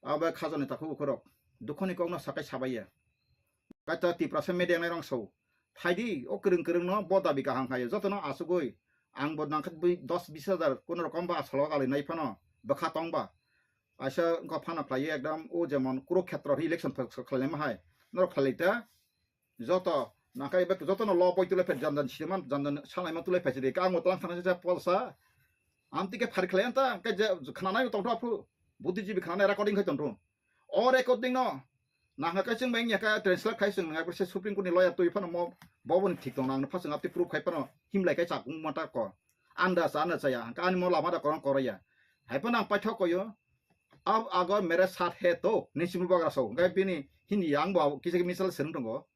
Abo khajani takhuk ukhorok. Dukhoni kokno sakai sabaiya. Kaita Tiprasa media nai rong sau. Phaidi o kwrwng kwrwng no bo dabi kaham khayo. Jotono asugui ang bo nangkha bui dos bis hajar kono rokom ba asalo ali nai phano bwkha tong ba. Aisa wngkha phana khlaiwi ekdam o jemon Kurukhetra election khlaima hai. Norok khlai ta. Joto nangkha ebe jotono lo poi tulai phai jan jan siman jan jan salaima tulai phai sidi. Kang o tlang thana se polsa. Amtike phari khlai anta ke je khnanai tongtho aphu. Buddhijibi khnanai recording khai tongtho. O recording no nangkha kaising bai wngya kha translate khai sing nangkha se Supreme Court ni lawyer twi phano mo boboni thik tong nang phasing apti proof khai phano himlai kai chakung mata ko. Anda sa anda chaya hangka ani mo lama da korang koraya. Hai phano ang paithok koyo. Ab agar mere saath hai to ni simul bagra so. Hingkai bini Hindi ang bo kisa misal serung tongo.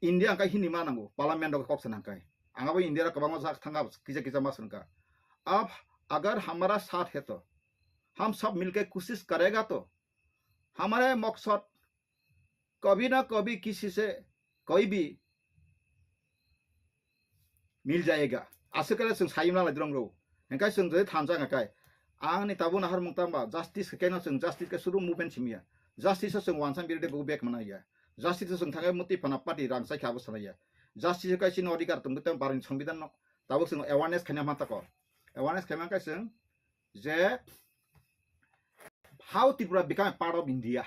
India hingkai Hindi ma nango. Parliament rok kok sanang kai. Ang abo India rok kwbangma sak thanga kisa kisa ma sengka. Ab agar hamara saath hai to. Hum sab milke koshish karega to. Hamare maksad kabhi na kabhi kisi se kabhi bhi mil jayega. Aswk khe chwng sayimna lai drong rw. Hingkai chwng jodi thansa hingkai. Ang ni tabuk nahar mung tamba justice khe keno chwng justice khe suru movement simiya. Justice o chwng wansa birde go back mana ya. Justice o chwng thangai muti phana party rang sai kha abo sana ya. Justice o kai chini odhikar tong tong barni songbidan no tabuk chwng awareness khaina ma tako. Awareness khaima kai chwng je How Tripura become a part of India?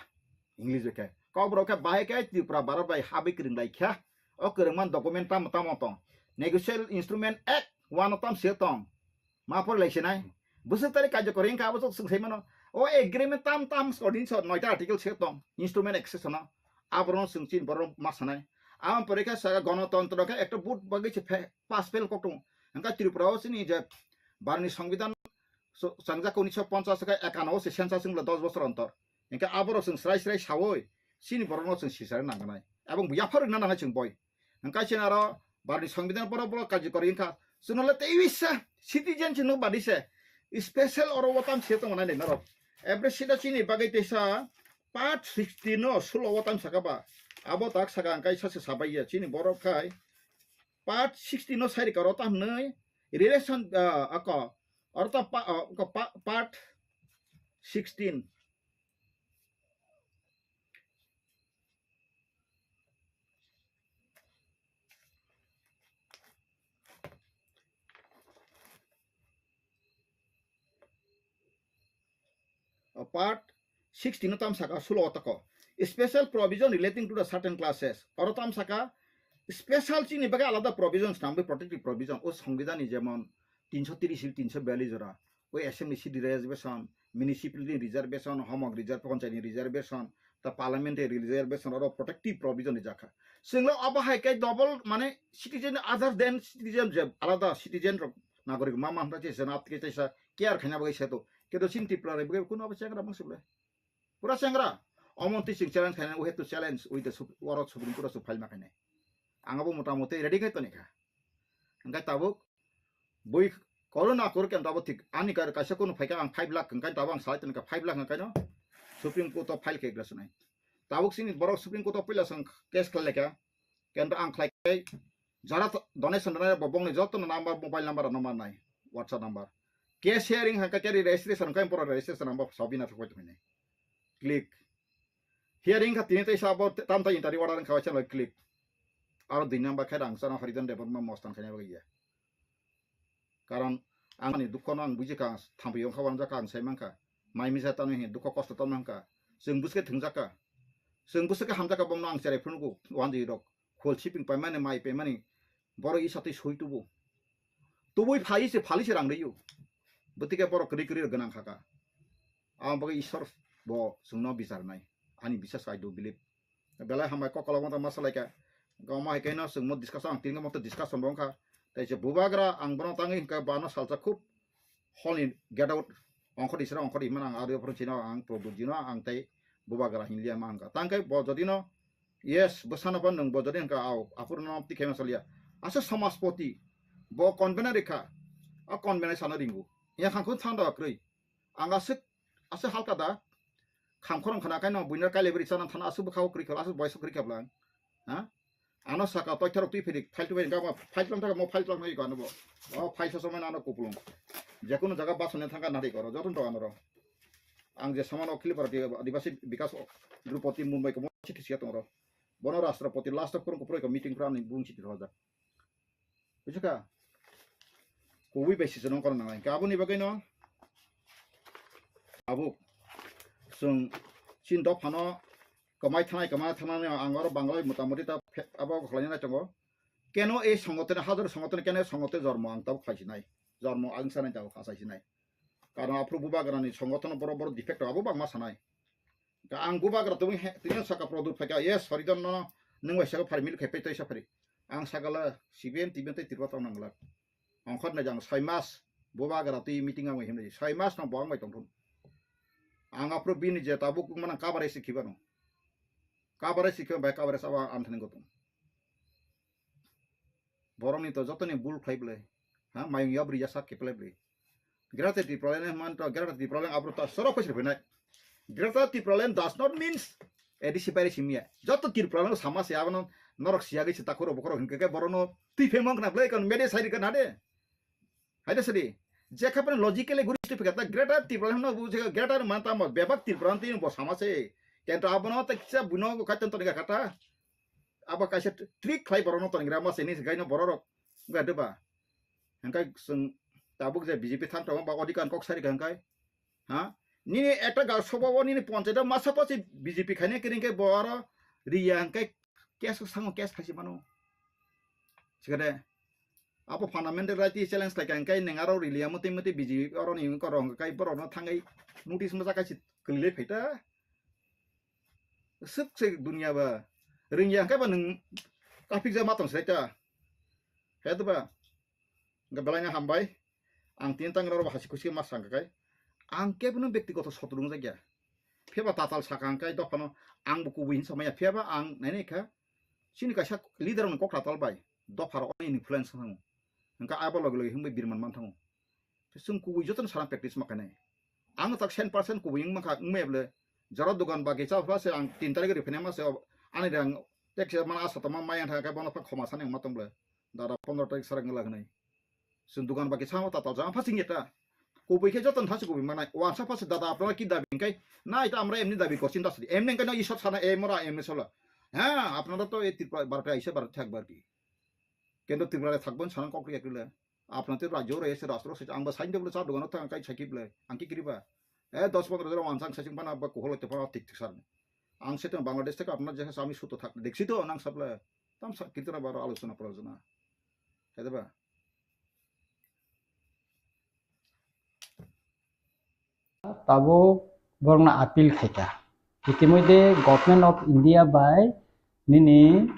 English bai khe. Kokborok khe bahai khe Tripura Bharat bai habwi kwrwng lai kha. O kwrwngman document tamo tamo tong. Negotiable Instrument Act one o tam se tong. Ma por lai sinai. Bwswk tari karjokori wngkha abo chwng sai mano. O agreement tam tam sodin so noita article se tong. Instrument accession o. Aborok chwng chin borok ma sanai. Amo pore khe saka gonotontro khe ekta vote bagwi se phe-, pass fail kok tong. Hingkha Tripura o chini je barni songbidan so, changjak unisho ponchas khe ekano se census wngla dos bosor ontor. Hingkhe aborok chwng srai srai sawi chini borokno chwng sisari nangkhnai. Ebong yapharwi na nangnai chwng boi. Hingkhe chini aro barni songbidan borok borok karjikori wngkha. Chwngno le tei wisa citizen chwngno badi se special oro o tam se tongo nai norok. Every sida chini bagwi teisa part sixty no sulo o tam saka ba. Abo tak saka hingkhe sa se sabai ya chini borok khai part sixty no sai rikha oro tam hwnwi relation, ah, ako Oro ta pa-, o, ko pa-, part sixteen. O part sixteen no tam saka sulo o tako. Special provision relating to the certain classes. Oro tam saka special chini bagwi alada provision swnamwi protective provision. O songbidani jemon tinso tris, tinso biyallis jora. O assembly seat reservation, municipality reservation, homok reserve, panchayat ni reservation, ta parliamentary reservation, oro protective provision rijak kha. Chwngno abo hai khe double mane citizen other than citizen je alada citizen rok nagorik ma ma hwnba je jena aptike teisa care khaina bagwi seto. Kedo chini Tripura rok bagwi kuno abo chengra mangsi bole. Pura chengra. Omo twi chwng challenge khaina, we have to challenge with the Sup-, oro Supreme Court o file ma khainai. Ang abo mota moti ready khai toni kha. Hingkhe tabuk bui korona kor khe tabuk thik ani kar kaisa kunu phaikha ang five lakh hingkhe tabuk ang salai toni kha five lakh hingkhe no Supreme Court o file khe glasonai. Tabuk chini borok Supreme Court o puila chwng case khlai laikha. Kento ang khlai kai jara to-, donation rwnai bo bongni joto no number, mobile number rok no mannai, WhatsApp number. Case hearing hingkhe khe registration hingkhe borok registration number sabina thok pai tongmani. Click. Hearing kha tini teisa bo tam ta interview order wngkha, waisa loi click. Aro dui number khe rang chana Haridan Debbarma mostan khaina bagwi ya. Karon ang ani dukho no ang buji kha, thampui wngkha, wanjak kha, ang sai mankha. Mai misa tamo hin dukho kosto tamo wngkha. Chwng bwswk khe thwngjak kha. Chwng bwswk khe hamjak kha, bongno ang cherai phunukgo, wanjwi rok. Khol siping paimani, mai paimani, borok isa twi soi tubu. Tubui phai se, phali se rang rwio. Bwtwi khe borok kwrwi kwrwi rok gwnang kha kha. Aboni bagwi Ishwar bo chwngno bichar nai. Ani bisas, I do believe. Belai hambai kok kolok manta ma salai kha. Gama hai kaino chwngno discussion, ang tingo manta discussion bo wngkha. Tai se bubagra ang bono tangwi hwnkha bano salsa khub hol ni get out ongkhor isra ongkhor imana ang aro phuru chino ang Prabhu jino ang tai bubagra hinliya ma hwnkha. Tangkai bo jodino yes bwsano bo nwng bo jodi hwnkha au aphuru no tikhe ma salya. Asa Samaspoti bo convener rikha. A convener sano ringu. Ya khangkhun thanda kwrwi. Ang aswk, aswk halka da. Kham khorang khana kaino buino kailebri chana thana asuk bwkha o kwrwi kha, asuk boysa kwrwi kha bwlang. Ha? Ano saka toitharok twi phiri, file twi phiri, gama file tlang thaka mo file tlang thai ko ano bo. O file soso mano ano kupulung. Jekunu jaga basone thangka nari koro, joton to ano ro. Ang je samano Akhil Bharatiya Adivasi Bikas Drupadi Mumbai ko mo chithi siya tong ro. Bono Rashtrapati last of kurung kupro ko meeting pro ani bung chithi roja. Buji kha? Kubui bai sisonong kono nangnai. Khe aboni bagwi no tabuk chwng chin dophano kwmai thanai, kwmai thanani ang oro Bangla bai motamoti ta phe-, abo khlaina nai tongo. Keno ei songothone, hajar songothone keno ei songothone jormo ang tabuk khlai sinai. Jormo ang sanai tabuk khasai sinai. Karon aphuru bubagrani songothono borok, borok defect abo bangma sanai. Ka ang bubagra tubui he, tini saka product phaika, yes, sorry don no, nung bai saka phari mil khe pei tei sa phari. Ang sakala C P M, T P M tei Tripura tong nangla. Ongkhor na jang soi mas bubagra twi meeting ang himri. Soi mas no bong bai tongthun. Ang aphuru bini je tabuk manang kabare si khibano. Kabare si khiba bai kabare saba anthani gotong. Borokni to jotoni bul khlai bwlai. Ha, mayung yabri yasa khe bwlai bwlai. Greater Tipraland man to Greater Tipraland abro to sorok khe sirphinai. Greater Tipraland does not means A D C bai simiya. Joto Tipraland sama se abono norok siyagwi se takhuro bokhoro hinkhe ke borono twi phemang khna bwlai kon media sai rikha na de. Hai de sidi. Jekha pano logically guri twi phikha ta Greater Tipraland no bu jekha Greater man tamo bebak Tipraland twi bo sama se. Kento abono ta kisa buno kaiton to ga kata. Abo kaisa trick khlai borokno tonigra ma sini se gaino bororok wngkha de ba. Hingkai chwng tabuk je B J P thang tongo ba odikar kok sari hingkai. Ha? Nini ekta ga sobo o nini ponchayat o masa pasi B J P khaine kering khe bo aro riya hingkai case sango case khaisi mano. Sikade abo fundamental right challenge khlai kha hingkai neng aro rilia mate mate B J P oro ni wngkha rong kai borokno thangai notice masa kaisi kwlilai phaita. Swk se dunia ba. Ringya hwnkhe ba nwng kaphikjak ma tong sai ta. He to ba. Hwnkhe belai no hambai. Ang tin tang rw hasi khusi ma sang kai. Ang kebo no bektigoto sotru wngjakya. Phiya ba tatal saka hwnkhe dophano ang bo kubui hin samaya. Phiya ba ang nainai kha. Chini kaisa leader rokni kok tatal bai. Dopha rok influence thango. Hwnkhe abo logi logi hwnbai birman man thango. Chwng kubui jotono sana practice ma khainai. Ang tak cent percent kubui wng mankha, wng maya bwle. Jora dogan bagi cha pha se ang tin tarikh ri phene ma se ani rang tek se mana asa tama maya thang khe bono pha khoma sani ma tong bwle. Dada pondro tarikh sara ngla gnai. Chwng dogan bagi cha ma tatal jang pha sing eta. Kubui khe jotono thasi kubui manai. Wansa pha se dada apnara ki dabi hingkai? Na ita amra emni dabi korchi da sidi. Emni hingkai no isor sana e mora emni sola. Ha, apnara to e Tripura barta isa barta thak barti. Kento Tripura thakbon sana kok ri ekle. Apna te rajyo re se rastro se ang ba sain de bole cha dogano thang kai sakhi bole ang ki kiri ba. Eh, dos pondro jora wansang sasing bana ba kohol te pa tik tik sar. Ang se tong Bangladesh theke apna je ami suto thak deksi to nang sable. Tam sa kirtana baro alochona prajona. Hede ba. Tabuk borokno appeal khaikha. Itimodhe Government of India bai nini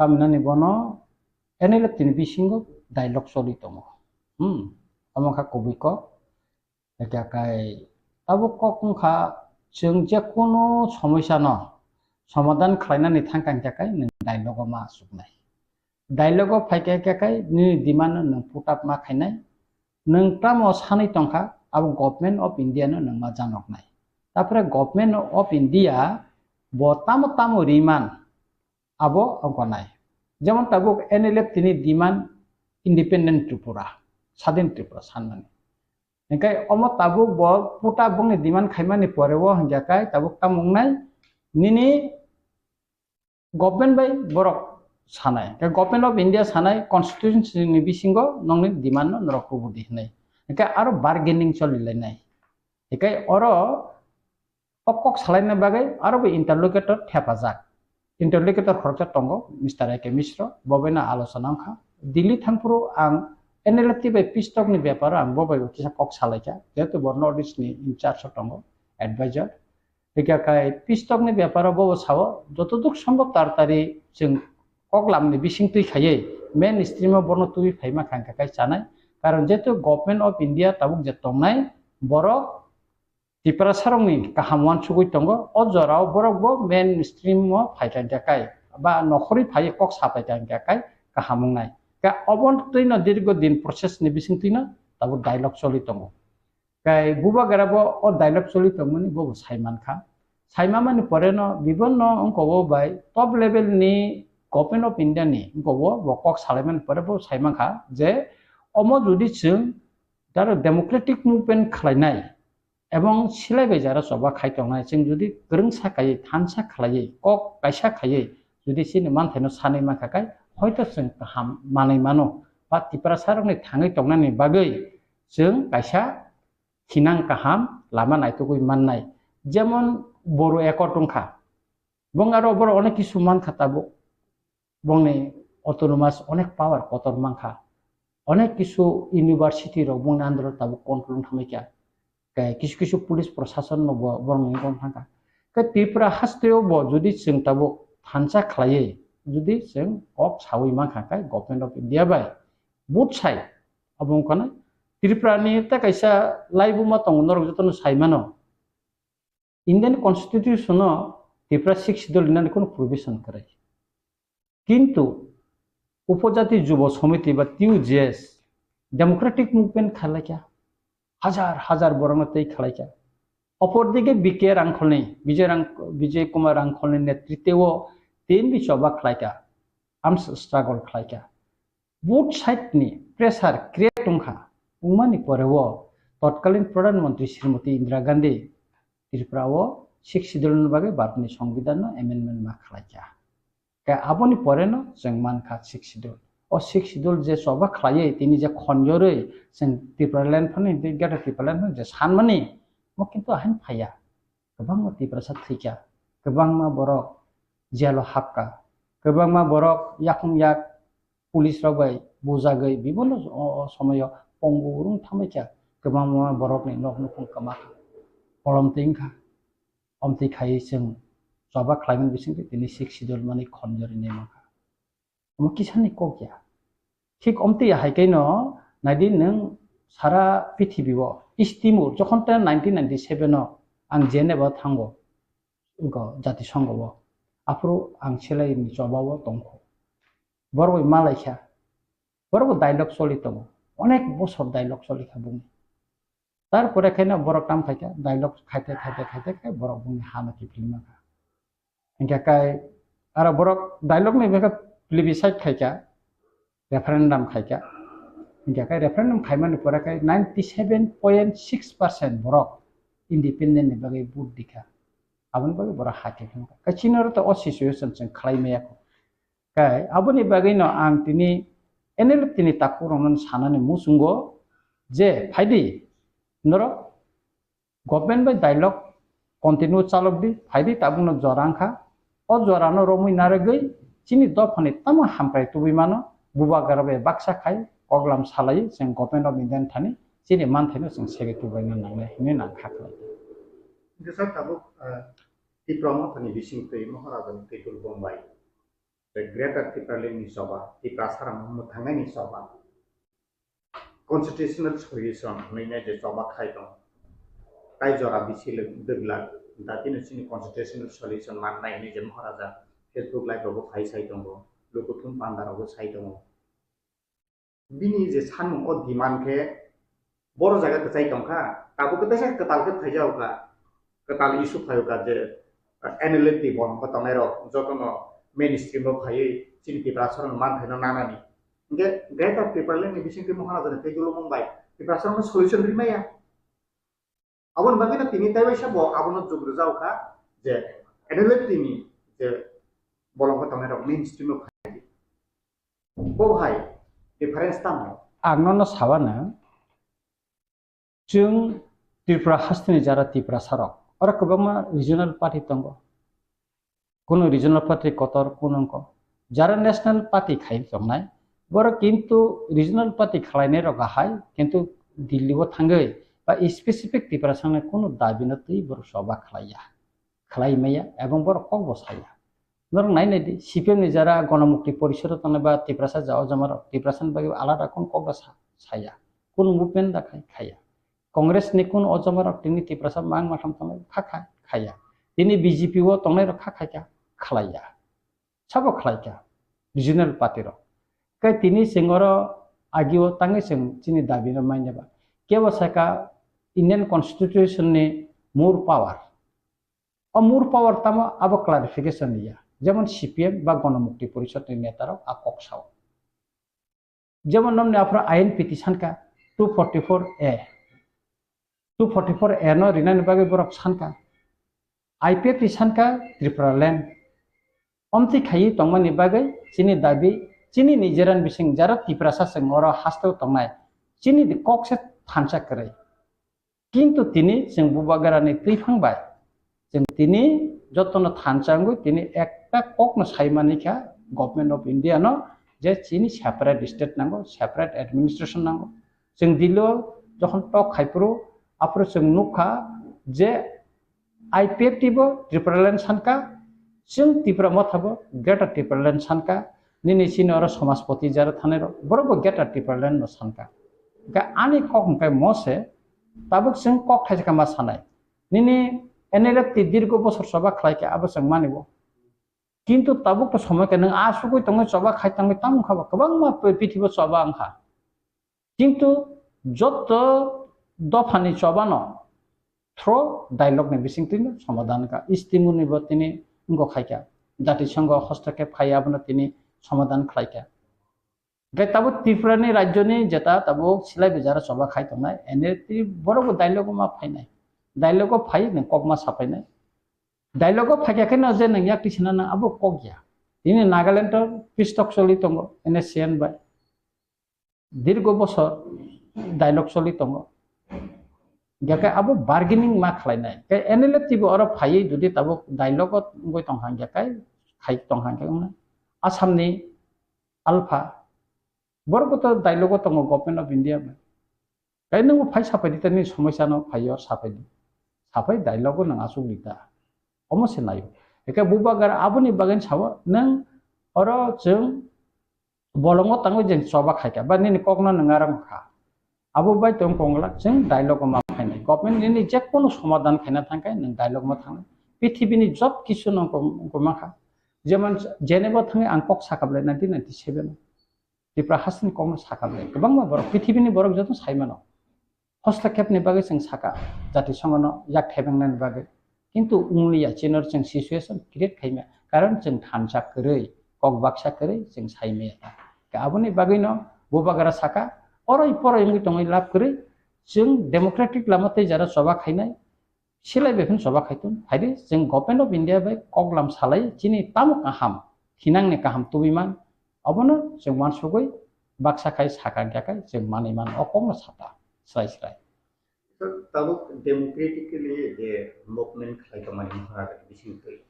kaminani bono N L F tini bisingo dialogue choli tongo. Hmm, omo kha kubui kok. Ekha kai tabuk kok wngkha chwng je kono somosya no somadhan khlainani thangkha hingkha kai nwng dialogue o ma achuknai. Dialogue o phaikha hingkha kai nini demand no nwng put up ma khainai. Nwng tamo sanwi tongkha, abo Government of India no nwng ma janoknai. Tapore Government of India bo tamo tamo riman abo wngkhanai. Jemon tabuk N L F tini demand independent Tripura, sadin Tripura sanmani. Hingkhe omo tabuk bo puta bongni demand khaimani pore o hingya kai tabuk tamo wngnai nini Government bai borok sanai, hingkhe Government of India sanai constitution ni bisingo nongni demand no norok kubudi hinui, hingkhe aro bargaining choli lainai. Hingkhe oro o kok salaina bagwi aro bo interlocutor thepajak. Interlocutor khoroksa tongo, Mister A K Mishra, bo bai no alochona wngkha. Delhi thangphuru ang N L F T bai peace talk ni beparo ang bo bai bo kisa kok salaikha, jehetu bo North East ni in charge o tongo, advisor. Hingkha kai peace talk ni beparo bo bo sao, jotoduk sombhob taratari chwng kok lamni bising twi khaiwi main stream o bono twi phaima kha hingkha kai chanai. Karon jehetu Government of India tabuk je tongnai, borok Tiprasa rokni kaham uansugwi tongo. O jorao borok bo main stream o phaikha hingkha kai ba nokhorwi phaiwi kok saphaikha hingkha kai kaham wngnai. Ka obo twi no dirgo din process ni bising twi no tabuk dialogue choli tongo. Kai bubagra bo o dialogue choli tongmani bo bo sai mankha. Saimamani pore no bibonno wngkogo bai top level ni Government of India ni wngkogo bo kok salaimani pore bo saimankha je omo jodi chwng jaro democratic movement khlainai ebong silai bai jara choba khai tongnai chwng jodi kwrwngsa khaiwi thansa khlaiwi kok kaisa khaiwi jodi chini manthaino sanwi mankha khai hoito chwng kaham manwi mano ba Tiprasa rokni thangwi tongnani bagwi chwng kaisa hinang kaham lama naitugwi mannai. Jemon Boru Accord wngkha, bong aro borok onek kisu mankha tabuk, bongni autonomous onek power kotor mankha, onek kisu university rok bongni under o tabuk control wng thangwi kha. Khe kisu kisu police prosason no bo borok ni wng thangkha. Khe Tripura hasteo bo jodi chwng tabuk thansa khlaiwi jodi chwng kok sawi mankha khe Government of India bai both side abo wngkha na Tripura ni ta kaisa laibuma tongo norok jotono saimano. Indian Constitution o Tripura Sixth Schedule rinani kono provision kwrwi. Kintu Upojati Jubo Samiti ba T U J S democratic movement khalaikha, hajar hajar borokno tei khalaikha. Opor dige B K Rangkholni, Bijay Rang-, Bijay Kumar Rangkholni netritwo T N B choba khlaikha, arms struggle khlaikha. Both side ni pressure create wngkha, wngmani pore o totkalin Pradhan Mantri Srimati Indira Gandhi Tripura o Sixth Schedule ni bagwi Bharat ni Songbidan no amendment ma khlaikha. Khe aboni pore no chwng mankha Sixth Schedule. O Sixth Schedule je choba khlaiwi tini je khonjorwi chwng Tipraland phano, Greater Tipraland phano je sanmani, mo kintu ahain phaiya. Kwbangma Tiprasa thwikha, kwbangma borok jail o hapkha, kwbangma borok yakung yak police rok bai bujagwi bibonno o, o somoyo pongo rwng thangbaikha, kwbangma borokni nok nukhung kwmakha, kolom twi wngkha. Omtwi khaiwi chwng choba khlaimani bisingtwi tini Sixth Schedule mani khonjorwi nai mankha. Omo kisani kok ya. Thik omtwi hai khe no naidi nwng sara prithibi o East Timor jokhon ta nineteen ninety-seven o ang Geneva o thango, wngkha Jatisongho o. Aphuru ang selai ni choba o tongkho. Borok bai malaikha. Borok bo dialogue choli tongo. Onek bosor dialogue choli kha bini. Tarpore khe no borok tam khaikha, dialogue khaite, khaite, khaite khe borok bini hano kiphilma kha. Hinkhe kai aro borok dialogue ni bwkha plebiscite khaikha, referendum khaikha. Hinkhe kai referendum khaimani pore kai ninety seven point six percent borok independent ni bagwi vote dikha. Aboni bagwi borok ha kiphilma kha. Kai chini oro to o situation chwng khlai maya kho. Kai aboni bagwi no ang tini N L F T ni takhuk rokno sanani muchungo je phaidi norok government bai dialogue continue chalok di, phaidi tabukno jora wngkha. O jora no romwi narwgwi chini dophani tamo hamkrai tubui mano, bubagra bai baksa khai koklam salai chwng Government of India ni thani chini manthaino chwng segwi tubuina nangnai hinwi nang kha khlai. Hingke sir, tabuk, ah, Tipra Mothani bisingtwi Maharaja ni twi tubui bai. Tei Greater Tipraland ni choba, Tiprasa rok mwthangnaini choba, constitutional solution hwnwi nai je choba khai tong. Tai jora bisi le dwglak, datino chini constitutional solution mannai hwnwi je Maharaja Facebook live rogo phai sai tongo, lukuthum panda rogo sai tongo. Bini je sanmung o demand khe boro jaga kwchai tongkha, tabuk khe teisa kwtal khe phaijao kha, kwtal issue phaio kha je, ah, N L F T bolong khe tongnai rok jotono mainstream o phaiwi chini Tiprasa rokno manthaino nanani. Hinkhe Greater Tipraland ni bisingtwi Maharaja ni tei dulumung bai Tiprasa rokno solution rimaya. Aboni bagwi no tini tei waisa bo abono jug rwjak kha je N L F T ni je bolong khe tongnai rok mainstream o phai di. Bo hai difference tamo? Ang nono sabana, chwng Tripura hasteni jara Tiprasa rok, oro kwbangma regional party tongo. Kunu regional party kotor, kunu wngkha. Jara national party khai tongnai, borok kintu regional party khlainai rok ahai, kintu Delhi o thangwi ba specific Tiprasa ni kunu dabi no twi borok choba khlaiya, khlai maya, ebong borok kok bo saya. Norok nai nai di, C P M ni jara Ganamukti Porishad o tongnai ba Tiprasa ja o jama rok, Tiprasa ni bagwi alada kunu kok da sa-, saya, kunu movement da khai, khaya. Congress ni kunu o jama rok tini Tiprasa mang matham tongnai kha khai, khaya. Tini B J P o tongnai rok kha khai kha, khlaiya. Sabo khlai kha, regional party rok. Kai tini chwng oro agi o tangwi chwng chini dabi no manya ba. Kebo saka Indian Constitution ni more power. O more power tamo abo clarification liya. Jemon C P M ba Gonomukti Porishod ni neta rok a kok sao. Jemon nomni aphuru I N P T sankha two forty-four A. Two forty-four A no rinani bagwi borok sankha. I P F T sankha Tripura land. Omtwi khaiwi tongmani bagwi chini dabi, chini nijeran bising jara Tiprasa chwng oro hasteo tongnai. Chini kok se thansa kwrwi. Kintu tini chwng bubagrani twiphang bai chwng tini jotono thansa wngwi tini ekta kokno saimani kha Government of India no je chini separate state nango, separate administration nango. Chwng dilo jokhon tok khai phuru aphuru chwng nukha je I P F T bo Tipraland sankha, chwng Tipra Motha bo Greater Tipraland sankha, nini chini oro Somajpati jara thanai rok, borok bo Greater Tipraland no sankha. Hwnkhe ani kok hwnkhe mo se, tabuk chwng kok thaisa khe ma sanai. Nini N L F T dirgo bosor choba khlai khe abo chwng mani bo. Kintu tabuk to somoi khe nwng asugwi tongwi choba khai tangwi tamo wngkha ba, kwbangma prithibo choba wngkha. Kintu joto dophani chobano through dialogue ni bisingtwi no somadhan kha. Istimuni bo tini wngkha khaikha. Jatisongho hostokhe phai abono tini somadhan khlaikha. Hwnkhe tabuk Tripura ni rajyo ni jeta tabuk silai bijara choba khai tongnai, N L T borok bo dialogue o ma phainai. Dialogue o phai nwng kokma saphainai. Dialogue o phaikha khe no je nwng yak tisina nang abo kok ya. Tini Nagaland o peace talk choli tongo N S C N bai. Dirgo bosor dialogue choli tongo. Hingkhe abo bargaining ma khlainai. Khe N L F T bo oro phaiwi jodi tabuk dialogue o wngwi tongkha hingkhe khai tongkha hingkhe wngna. Assam ni Alpha borok bo to dialogue o tongo Government of India bai. Khe nwng bo phai sapai di tani somosya no phai yo sapai di. Sapai dialogue o nwng asuk di ta. Omo se nayo. Hingkhe bubagra aboni bagwi sao nwng oro chwng bolongo tangwi jeng choba khaikha, ba nini kokno nwng arang kha. Abo bai tong kongla chwng dialogue ma phainai. Government nini je kono somadhan khaina thangkhe nwng dialogue ma thangnai. Pithibini job kisu no gom-, goma kha. Jemon Geneva thangwi ang kok sakha bwlai nineteen ninety-seven. Tripura hasteni kokno sakha bwlai. Kwbangma borok, pithibini borok joto sai mano. Hostakepni bagwi chwng sakha, jatisongono yak thaibengnani bagwi. Kintu wngya, chini chwng situation create khaimya, karon chwng thansa kwrwi, kok baksa kwrwi chwng saimaya ta. Khe aboni bagwino bubagra sakha, oroi poroi wngwi tongwi lab kwrwi, chwng democratic lama tei jara choba khainai, silai bai phano choba khaitong. Phaidi chwng Government of India bai koklam salai chini tamo kaham, thinangni kaham tubui man, abono chwng uansugwi baksa khai sakha hwnkhe chwng manwi man, o kokno sata srai srai. Tabuk democratically je movement khlai tongmani Maharajani bisingtwi.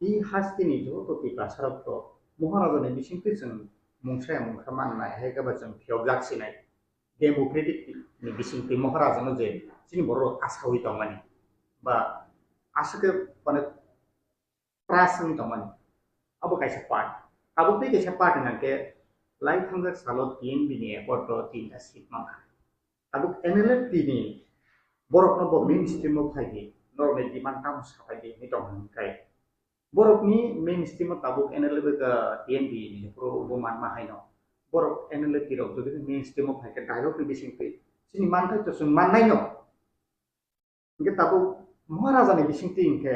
I hasteni joto Tiprasarok to Maharajani bisingtwi chwng mungsa mungsa mannai, hai khe ba chwng phiyokjak sinai. Democratic ni bisingtwi Maharajano je chini borok asaui tongmani ba aswk khe mane trust wngwi tongmani, abo kaisa part. Abo tei kaisa part hwnkhe lai thangjak salo T N B ni accord o tinta seat mankha. Abo N L F T ni borokno bo mainstream o phai di, norokni demand tamo saphai di hinwi tong hwnkhai. Borokni mainstream o tabuk N L F ka T N B ni jephuru bo manma haino. Borok N L F T rok jodi mainstream o phai khe dialogue ni bisingtwi chini manthai to chwng mannaino. Hingke tabuk Maharajani bisingtwi hingke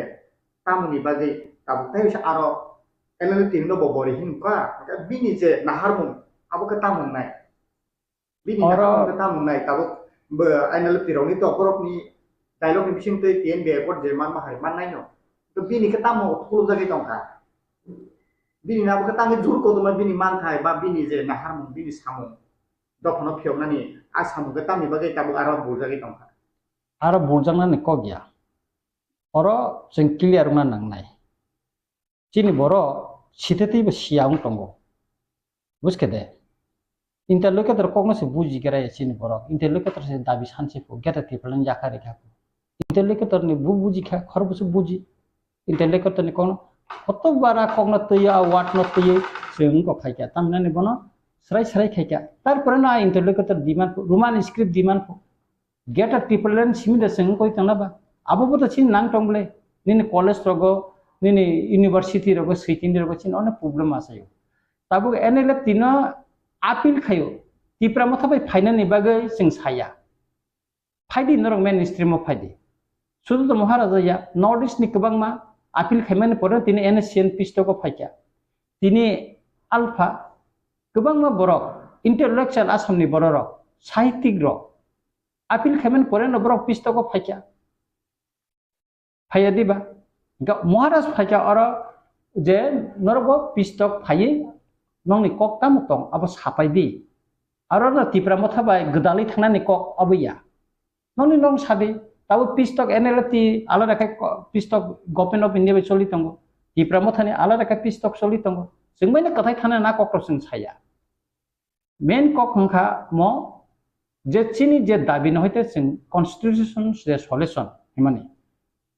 tamoni bagwi tabuk tei bisa aro N L F T no bo bori hin ka, hingke bini je naharmung abo khe tamo wngnai? Bini oro naharmung khe tamo wngnai? Tabuk bo N L F T rokni to borokni dialogue ni bisingtwi T N B accord je manma hai mannaino. To bini khe tamo khulumjagwi tongkha? Bini abo khe tangwi jur kotorma bini manthai ba bini je naharmung, bini samung dophano phiyoknani a samung khe tamni bagwi tabuk aro buljagwi tongkha? Aro buljaknani kok ya. Oro chwng clear wngna nangnai. Chini borok sithatwibo siya wng tongo. Buskhe de? Interlocutor kokno se buji khe raya chini borok. Interlocutor se dabi sanse pho, geta Tipraland yakha rikha pho. Interlocutor ni bu buji kha, khorokbo se buji. Interlocutor ni kokno koto bara kokno twiyo, a word no twiyo, chwng wngkok khaikha. Tamhinani bono srai srai khaikha. Tarpore no a interlocutor demand pho, Roman script demand pho. Greater Tipraland simi da chwng wngwi tongna ba? Abo bo to chini nang tong bwle. Nini college rogo, nini university rogo, switini rogo chini onek problem achaio. Tabuk N L F T no appeal khaio. Tipra Motha bai phainani bagwi chwng saya. Phaidi norok mainstream o phaidi. Sudato Maharaja ya, North East ni kwbangma appeal khaimani pore tini N S C N peace talk o phaikha. Tini alpha kwbangma borok, intellectual Assam ni borok rok, sahitwik rok, appeal khaimani pore no borok peace talk o phaikha. Phaiya diba? Ga-, Maharaj phaikha oro je norok bo peace talk phaiwi nongni kok tamo tong abo sapai di. Aro no Tipra Motha bai gwdalwi thangnani kok abo ya. Nongni nong sadi, tabo peace talk N L F T alada khe ko-, peace talk Government of India bai choli tongo. Tipra Mothani alada khe peace talk choli tongo. Chwng bai no kwthai thana na kok rok chwng saya. Main kok wngkha mo je chini je dabi no hoite chwng constitution je solution himani.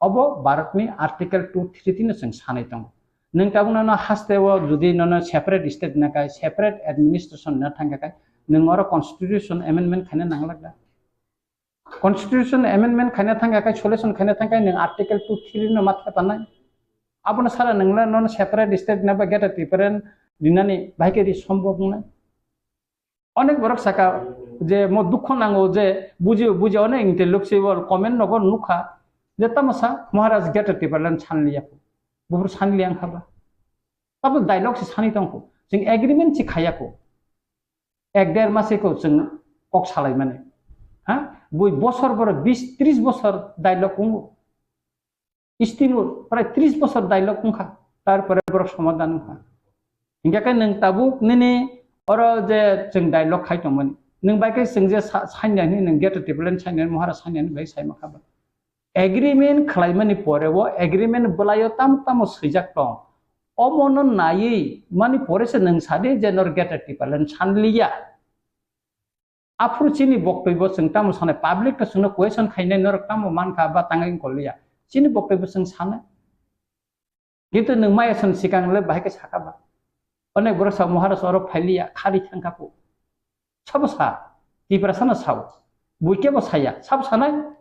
Obo Bharatni Article two three tino chwng sanai tongo. Nwng tabuk nono haste o jodi nono separate state na kai, separate administration na thangkha kai, nwng oro constitution amendment khaina nanglak da. Constitution amendment khaina thangkha kai, solution khaina thangkha kai, nwng Article two three no matha tanai. Abono sara nwngla nono separate state na ba greater Tipraland dinani bahai khe ri sombhob wngnai. Onek borok saka je mo dukho nango je buji buji onek intellectual comment nogo nukha je tamo sa Maharaj greater Tipraland sanliya. Buphuru sanliya wngkha ba. Abo dialogue se sani tongkho. Chwng agreement se khayakho. Ek der mase ko chwng kok salaimani. Ha? Bui bosor boro bis tris bosor dialogue wngo. Istimur prai tris bosor dialogue wngkha. Tarpore borok somadhan wngkha. Hingkhe khe nwng tabuk nini oro je chwng dialogue khai tongmani. Nwng bai khe chwng je sa-, sanya hini nwng greater Tipraland sanya hini Maharaj sanya hini bai sai makha ba. Agreement khwlaimani pore o agreement bwlaio tamo tamo swijak tong. Omono naiwi mani pore se nwng sadi je nor greater Tipraland sanliya. Aphuru chini boktwibo chwng tamo sanai, public to chwngno question khainai norok tamo mankha ba tangwi wngkoliya. Chini boktwibo chwng sanai. Kintu nwng maya swn sikang le bahai khe saka ba. Onek borok sa Maharaj oro phailiya, khari thangkha phu. Sabo sa, Tiprasa no sao. Bui kebo saya, sabo sanai.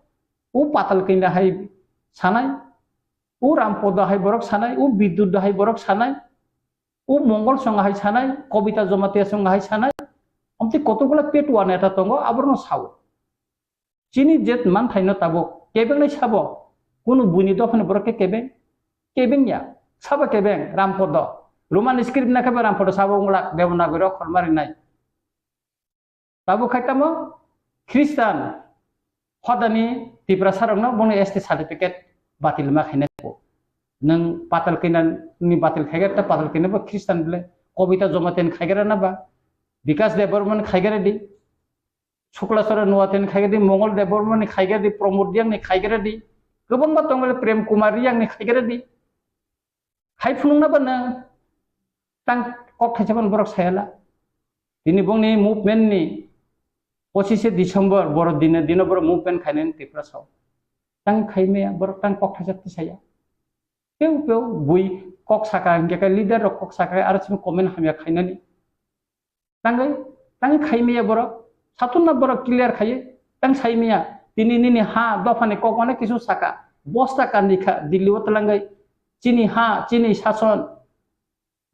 O Patal Kanya hai sanai. O Rampodo hai borok sanai, o Bidyut hai borok sanai. O Mongol Songha hai sanai, Kobita Jamatia Songha hai sanai. Omtwi kotokgula petwa neta tongo, aborno sao. Chini jet manthaino tabuk kebengnai sabo, kunu buini dophani borok khe kebeng, kebengya, sabo kebeng, Rampodo. Roman script na khe Rampodo sabo wngla Devanagari okhor marinai. Tabuk khai tamo Khristan hodani Tiprasa rokno bono S T certificate batil ma khainai ko. Nwng Patal Kanya ni batil khaiger ta Patal Kanya bo Khristan bile Kobita Jamatia ni khaiger na ba Bikas Debbarma ni khaiger di. Sukla Chara Noatia ni khaigari di, Mongol Debbarma ni khaigari di, Pramod Reang ni khaigari di, kwbangma tongo le Prem Kumar Reang ni khaigari di. Khai phunukna ba nwng tang kok thaisa ban borok sayala. Tini bongni movement ni pochishe December boro dine dino borok movement khainani Tiprasa o. Tang khaimaya borok tang kok thaisa tisaya. Peu peu bui kok saka hingke kai leader rok kok saka aro simi comment hamya khainani. Tangwi, tangwi khaimaya borok, satunna borok clear khaiwi, tang saimaya, tini nini ha dophani kok mane kisu saka, bosta kandi kha, Delhi o twlangwi, chini ha, chini sason,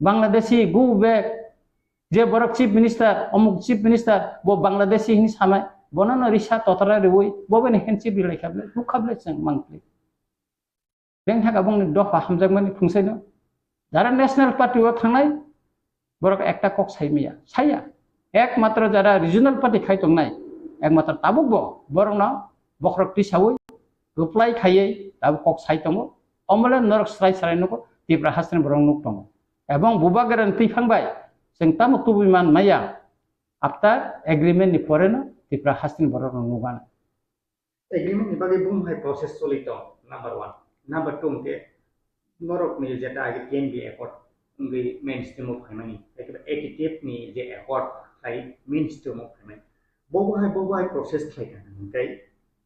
Bangladeshi, go back, je borok chief minister, omuk chief minister, bo Bangladeshi hini samai, bono no risa totara riwi, bo bini handship rilai kha ble, nukha ble chwng mangpli. Beng thaka bongni dopha hamjakmani phungsaino. Jara National Party o thangnai, borok ekta kok saimaya, saya. Ekmatro jara regional party khai tongnai, ekmatro tabuk bo, borokno bokhorok tisawi, reply khaiwi, tabuk kok sai tongo. Omole norok srai srai nugo, Tipra hasteni borok nuk tongo. Ebong Bubagrani twiphang bai, chwng tamo tubui man maya, after agreement ni poreno, Tipra hasteni borokno nugana. Agreement ni bagwi bumhai process choli tong, number one. Number two hwnkhe norok ni jeta age T N B accord wngwi mainstream o phaimani, ekebe A T T F ni je accord khai mainstream o phaimani. Bobo hai, bobo hai process khlai kha hwnkhe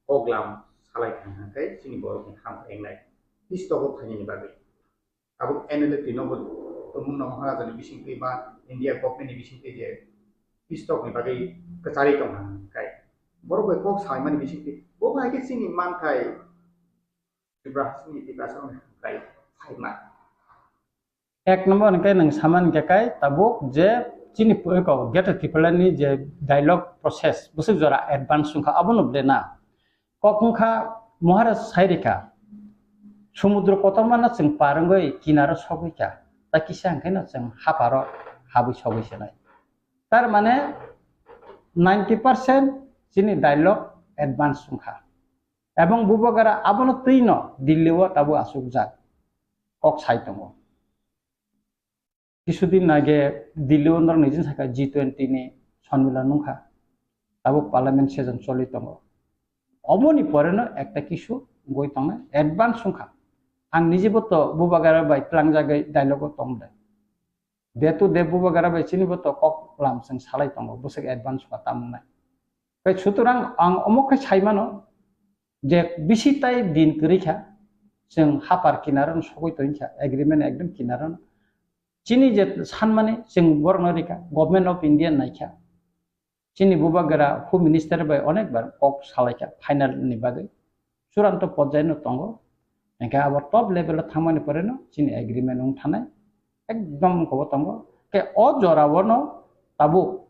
kok lam salai kha hwnkhe chini borok ni ham engnai. Peace talk o phainani bagwi. Abo N L F T nogo tongmung no Maharaja ni bisingtwi ba India government ni bisingtwi je peace talk ni bagwi kwcharwi tong kha kai. Borok bai kok saimani bisingtwi bo hai khe chini manthai Tiprasa ni Tiprasa ni kai phaima. Ek number hwnkhe nwng samani khe kai tabuk je chini pu-, eko Greater Tipraland ni je dialogue process bwswk jora advance wngkha abono ble na. Kok wngkha Maharaj sairikha, sumudro kotormano chwng par wngwi kinaro sogwikha, ta kisa hwnkhe no chwng haparo habwi sogwi sinai. Tar mane ninety percent chini dialogue advance wngkha. Ebong Bubagra abono twino Delhi o tabuk achukjak kok sai tongo. Kisudin age Delhi o norok nijin sakha G twenty ni sonmilan wngkha. Tabuk parliament session choli tongo. Oboni pore no ekta kisu wngwi tongnai advance wngkha. Ang nijibo to Bubagra bai tlangjagwi dialogue o tongde. De to de Bubagra bai chini bo to kok lam chwng salai tongo, bwswk advance ba tam wngnai. Tei sutorang ang omo khe sai mano je bisi tai din kwrwi kha, chwng hapar kinaro sogwi tongwi kha, agreement ekdom kinaro. Chini je sanmani chwng borokno rikha, Government of India naikha. Chini Bubagra Home Minister bai onek bar kok salaikha final ni bagwi. Churanto porjai no tongo. Hingke abo top level o thangmani pore no chini agreement wng thanai. Ekdom kobo tongo. Ke o jora o no tabuk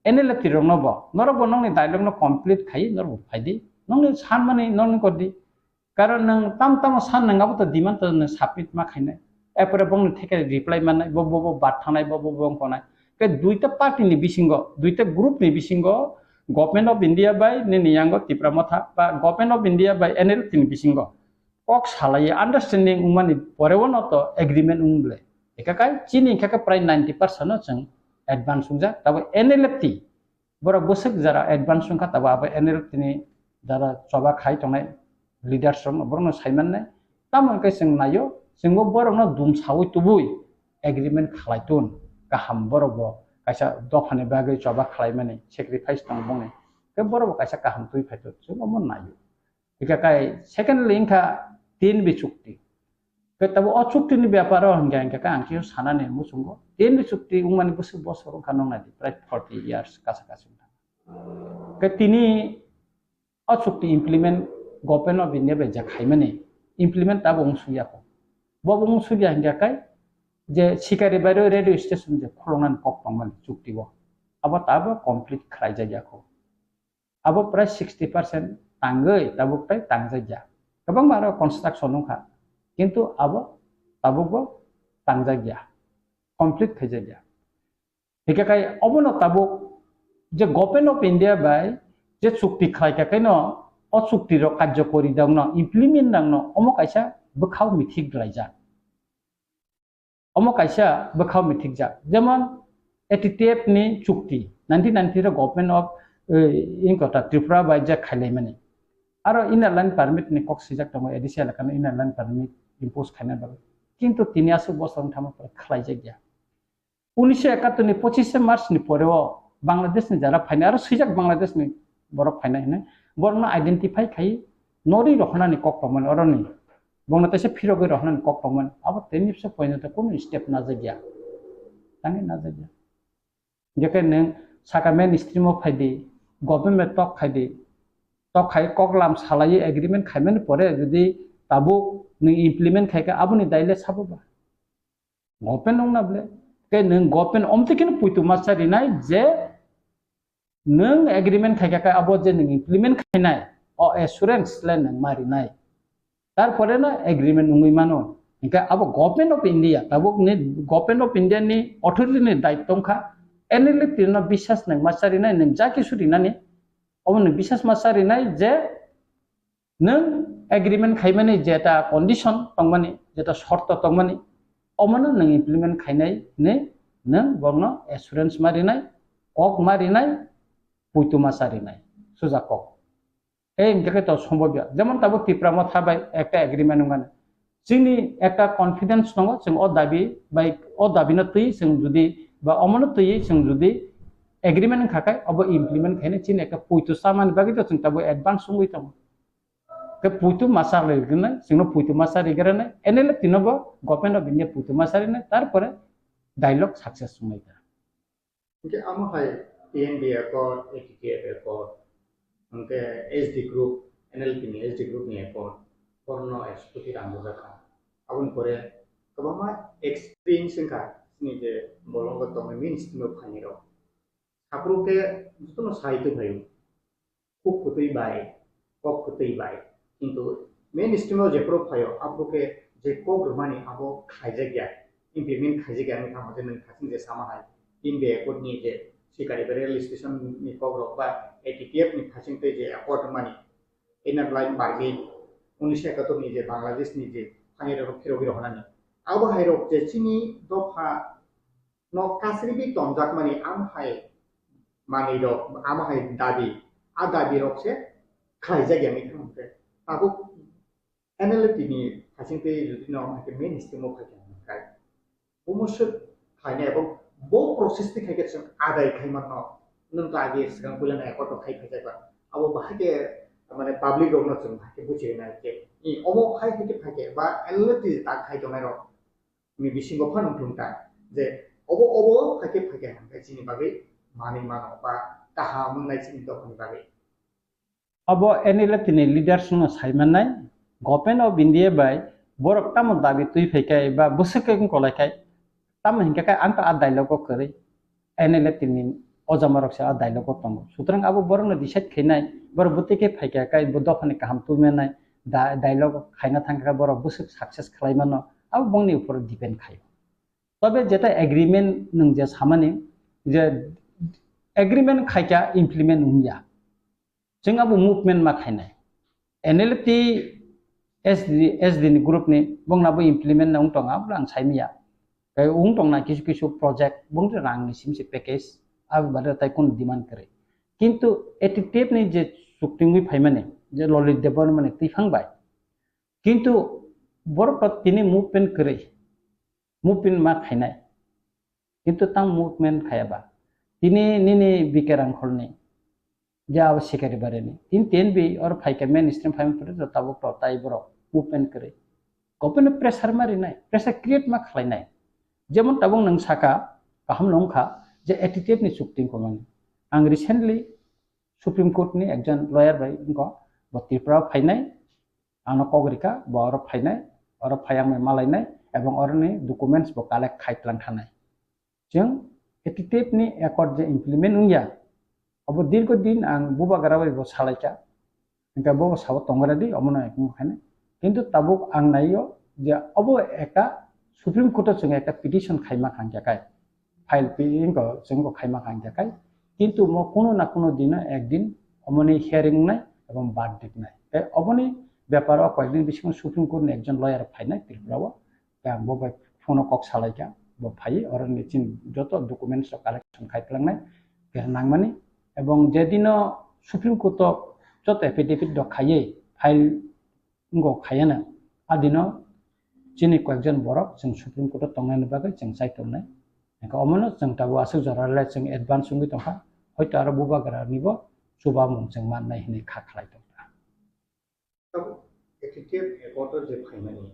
N L F T rok no bo, norok bo nongni dialogue no complete khai norok bo phaidi. Nongni sanmani nongni kordi. Karon nwng tam tamo san nwng abo to demand to nwng submit ma khainai. Erpore bongni theke reply mannai, bo, bo, bo bat thangnai, bo, bo, bo wngkonai. Ke duita party ni bisingo, duita group ni bisingo Government of India bai nini yango Tipra Motha ba Government of India bai N L F T ni bisingo kok salai understanding wngmani pore o no to agreement wng ble. Eka kai chini khe prai ninety percent no chwng advance wngjak. Tabo N L F T Borok bwswk jara advance wngkha, tabo abo N L F T ni jara choba khai tongnai leaders rok no, borok no sai mannai. Tamo hwnkhe chwng naio, chwngbo borok no dum saui tubui agreement khalai tun, kaham borok bo kaisa dopha ni bagwi choba khlai mani sacrifice tong bongni, tei borok bo kaisa kaham twi phai tun, chwng omo naio. Hingkha kai secondly wngkha tin bi chukti. Khe tabo o chukti ni byapar o hingkha hingkha khe ang khe sanani muchungo. Tin bi chukti wngmani bwswk bosor wngkha nong nai di, prai forty years kasa kasi wngkha. Khe tini o chukti implement Government of India bai je khaimani implement tabo wng suyakho. Bo bo wng suya hingkha kai je Sikari bairo radio station je khuloknani kok tongmani chukti o. Abo tabo complete khlai jakya kho. Abo prai sixty percent tangwi tabuk tai tangjakya. Kwbangma aro construction wngkha, kintu abo tabukbo tangjakya, complete khaijakya. Hingkhe kai obono tabuk je Government of India bai je chukti khlaikha khe no, o chukti rok karjokori dangno, implement dangno, omo kaisa bwkhao mithik laijak. Omo kaisa bwkhao mithikjak, jemon A T T F ni chukti, nineteen ninety-three Government of, eh, Inkota Tripura bai je khailaimani. Aro Inner Line Permit ni kok swijak tongo, A D C elaka no Inner Line Permit impose khaina bagwi. Kintu tini aswk bosor wng thangma pore khlaijakya. Unisho ekattor ni pochishe March ni pore o Bangladesh ni jara phainai, aro swijak Bangladesh ni borok phainai hinwi borokno identify khai norwi rohornani kok tongmani oroni. Bongno teisa phirogwi rohornani kok tongmani. Abo tei nipsa pointo kunu step najakya. Tangwi najakya. Jekhe nwng saka mainstream o phaidi, government tok khaidi, tok khai koklam salaiwi agreement khaimani pore jodi tabuk nwng implement khaikha aboni daile sabo ba? Government wngna ble. Tei nwng government omtwi kheno poito masa rinai je nwng agreement khaikha khe abo je nwng implement khainai, o assurance le nwng ma rinai. Tarpore no agreement wngwi mano. Hingkhe abo Government of India, tabuk ni Government of India ni authority ni daityo wngkha, N L F T no bisas nwng masa rinai, nwng ja kisu rinani, obo nwng bisas masa rinai je nwng agreement khaimani jeta condition tongmani, jeta shorto tongmani, omono nwng implement khainai hinwi nwng borokno assurance ma rinai, kok ma rinai, poito masa rinai, suja kok. Ei hingkhe to sombobya. Jemon tabuk Tipra Motha bai ekta agreement wngmani. Chini ekta confidence tongo, chwng o dabi bai, o dabi no twi chwng jodi, ba omono twi chwng jodi agreement wngkha khe, obo implement khainai chini ekta poito chamani bagwi to chwng tabuk advance wngwi tongo. Khe poito masa rigwrnai, chwngno poito masa rigwrnai, N L F T no bo Government of India poito masa rinai, tarpore dialogue success wngnai ta. Hingke amo hai T N D accord, A T T F accord, hingke S D group, N L P ni S D group ni accord, borno executive ang bujak kha. Aboni pore kwbangma experience wngkha, chini je bolongo tongwi mainstream o phainai rok. Saphuru khe jotono sai tongphaio. Kuk kwtwi bai, kok kwtwi bai, Kintu mainstream o jephuru phaio, aphuru khe je kok rwmani abo khlaijakya, implement khlaijakya wngwi thangma je nwng thasing je sama hai, India accord ni je sikari ba rail station ni kok rok ba A T T F ni thasing tei je accord rwmani Inner Line Permit, unisho ekatur ni je Bangladesh ni je thani rok phirogwi rohornani. Abo hai rok je chini dopha no kasribi tonjakmani am hai manwi rok, am hai dabi, a dabi rok se khlaijak ya wngwi thangkhe. Tabuk N L F T ni thasing tei jodi no am hai khe mainstream o phai khe hwn khe. Bumo swk khlainai abo bo process ni khai khe chwng adai khai manno. Nwng to age swkang puila na accord rok khai phai jakba. Abo bahai khe mane public rok no chwng bahai khe buchi rwnai khe. I omo hai khe phai khe ba N L F T ta khai tongnai rok ni bisingo phano wngthung ta je obo, obo phai khe phai khe hwn khe chini bagwi manwi mano ba kaham wngnai chini dophani bagwi. Abo N L F T ni leaders no sai mannai, Government of India bai borok tamo dabi twi phai khe ba bwswk khe wng kolai khai, tamo hinkhe khe ang to a dialogue o kwrwi, N L F T ni ojama rok se a dialogue o tongo. Sutrang abo borok no decide khainai, borok bwtwi khe phai kha khe bo dophani kaham twi mannai, da-, dialogue khaina thang kha borok bwswk success khlai mano, abo bongni upor depend khai. Tobe jeta agreement nwng je samani je agreement khai kha implement wngya. Chwng abo movement ma khainai. N L F T S D, S D ni group ni bongna bo implement na wng tongo, abo ang sai manya. Tei wng tongna kisu kisu project, bong rang ni sim se package, abo bade tai kun demand kwrwi. Kintu A T T F ni je chukti wngwi phaimani, je Lalit Debbarma ni twi phang bai. Kintu borok to tini movement kwrwi, movement ma khainai. Kintu tang movement khaya ba. Tini nini B K Rangkhol ni, je abo Sikari Bari ni. Tin tin bi or phai khe mainstream phai phuru to tabuk to tai borok movement kwrwi. Government pressure ma rinai, pressure create ma khlainai. Jemon tabuk nwng saka, kaham no wngkha je A T T F ni chukti wngkha mani. Ang recently Supreme Court ni ekjon lawyer bai wngkha, bo Tripura o phainai, ano kok rikha, bo oro phainai, oro phai ang bai malainai, ebong oroni documents bo collect khai tlang thanai. Chwng A T T F ni accord je implement wngya, abo dirgo din ang bubagra bai bo salaikha, hingkhe bo sabo tongora di, omono ekung khainai. Kintu tabuk ang naio je obo ekta Supreme Court o chwng ekta petition khaima kha hingkhe kai, file pi-, wngkha, chwng bo khaima kha hingkhe kai. Kintu mo kuno na kuno dino ekdin omoni hearing wngnai ebong verdict wngnai. Tei oboni beparo koyekdin bisingo Supreme Court ni ekjon lawyer phainai Tripura o. Tei ang bo bai phone o kok salaikha, bo phaiwi oroni chini joto documents rok collection khai tlangnai, khe nangmani. Ebong jedino Supreme Court o joto affidavit rok khaiwi file wngkha khayana. Adino chini koyekjon borok chwng Supreme Court o tongnani bagwi chwng chai tongnai. Hingkhe omono chwng tabuk aswk jora le chwng advance wngwi tongkha. Hoito aro bubagra nibo chubamung chwng mannai hinwi kha khlai tongkha. Tabuk A T T F accord o je phaimani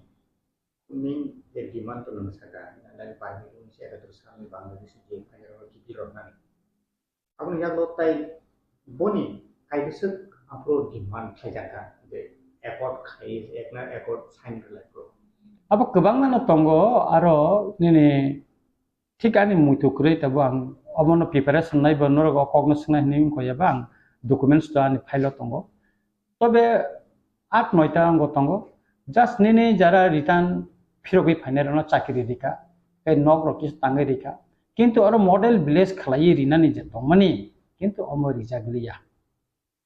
main je demand to nang saka, nang permit wngse ekatur sami Bangladesh je phairok kiphil rok nani. Aboni yago tai boni kaibwswk aphuru demand khlaijakha je accord khai, ekna accord sign rwlai phuru. Abo kwbangma no tongo, aro nini thik ani muitu kwrwi tabuk ang obono preparation naibo norok o kokno swngnai hinwi wngkha ya ba ang documents to ani file o tongo. Tobe aat noita wngbo tongo. Just nini jara return phirogwi phainai rokno chakiri rikha, tei nok rok kisa tangwi rikha. Kintu oro model village khlaiwi rinani je tongmani, kintu omo rijak liya.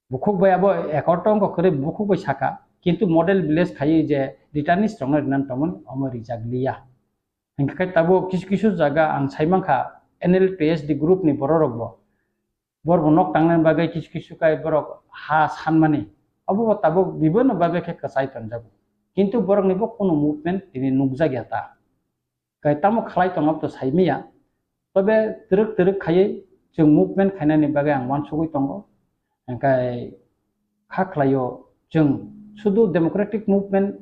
Bukhuk bai abo accord tongkha kwrwi bukhuk bai saka, kintu model village khaiwi je returnees rokno rinani tongmani omo rijak liya. Hingkhe tabuk kisu kisu jaga ang sai mankha N L T S D group ni borok rokbo. Borok bo nok tangnani bagwi kisu kisu kai borok ha sanmani. Obo bo tabuk bibinno babe khe kwchai tonjago. Kintu borokni bo kunu movement tini nukjakya ta. Kai tamo khlai tongo to saimanya. Tobe twrwk twrwk khaiwi chwng movement khainani bagwi ang uansugwi tongo. Hingkhe kha khlaio, chwng sudu democratic movement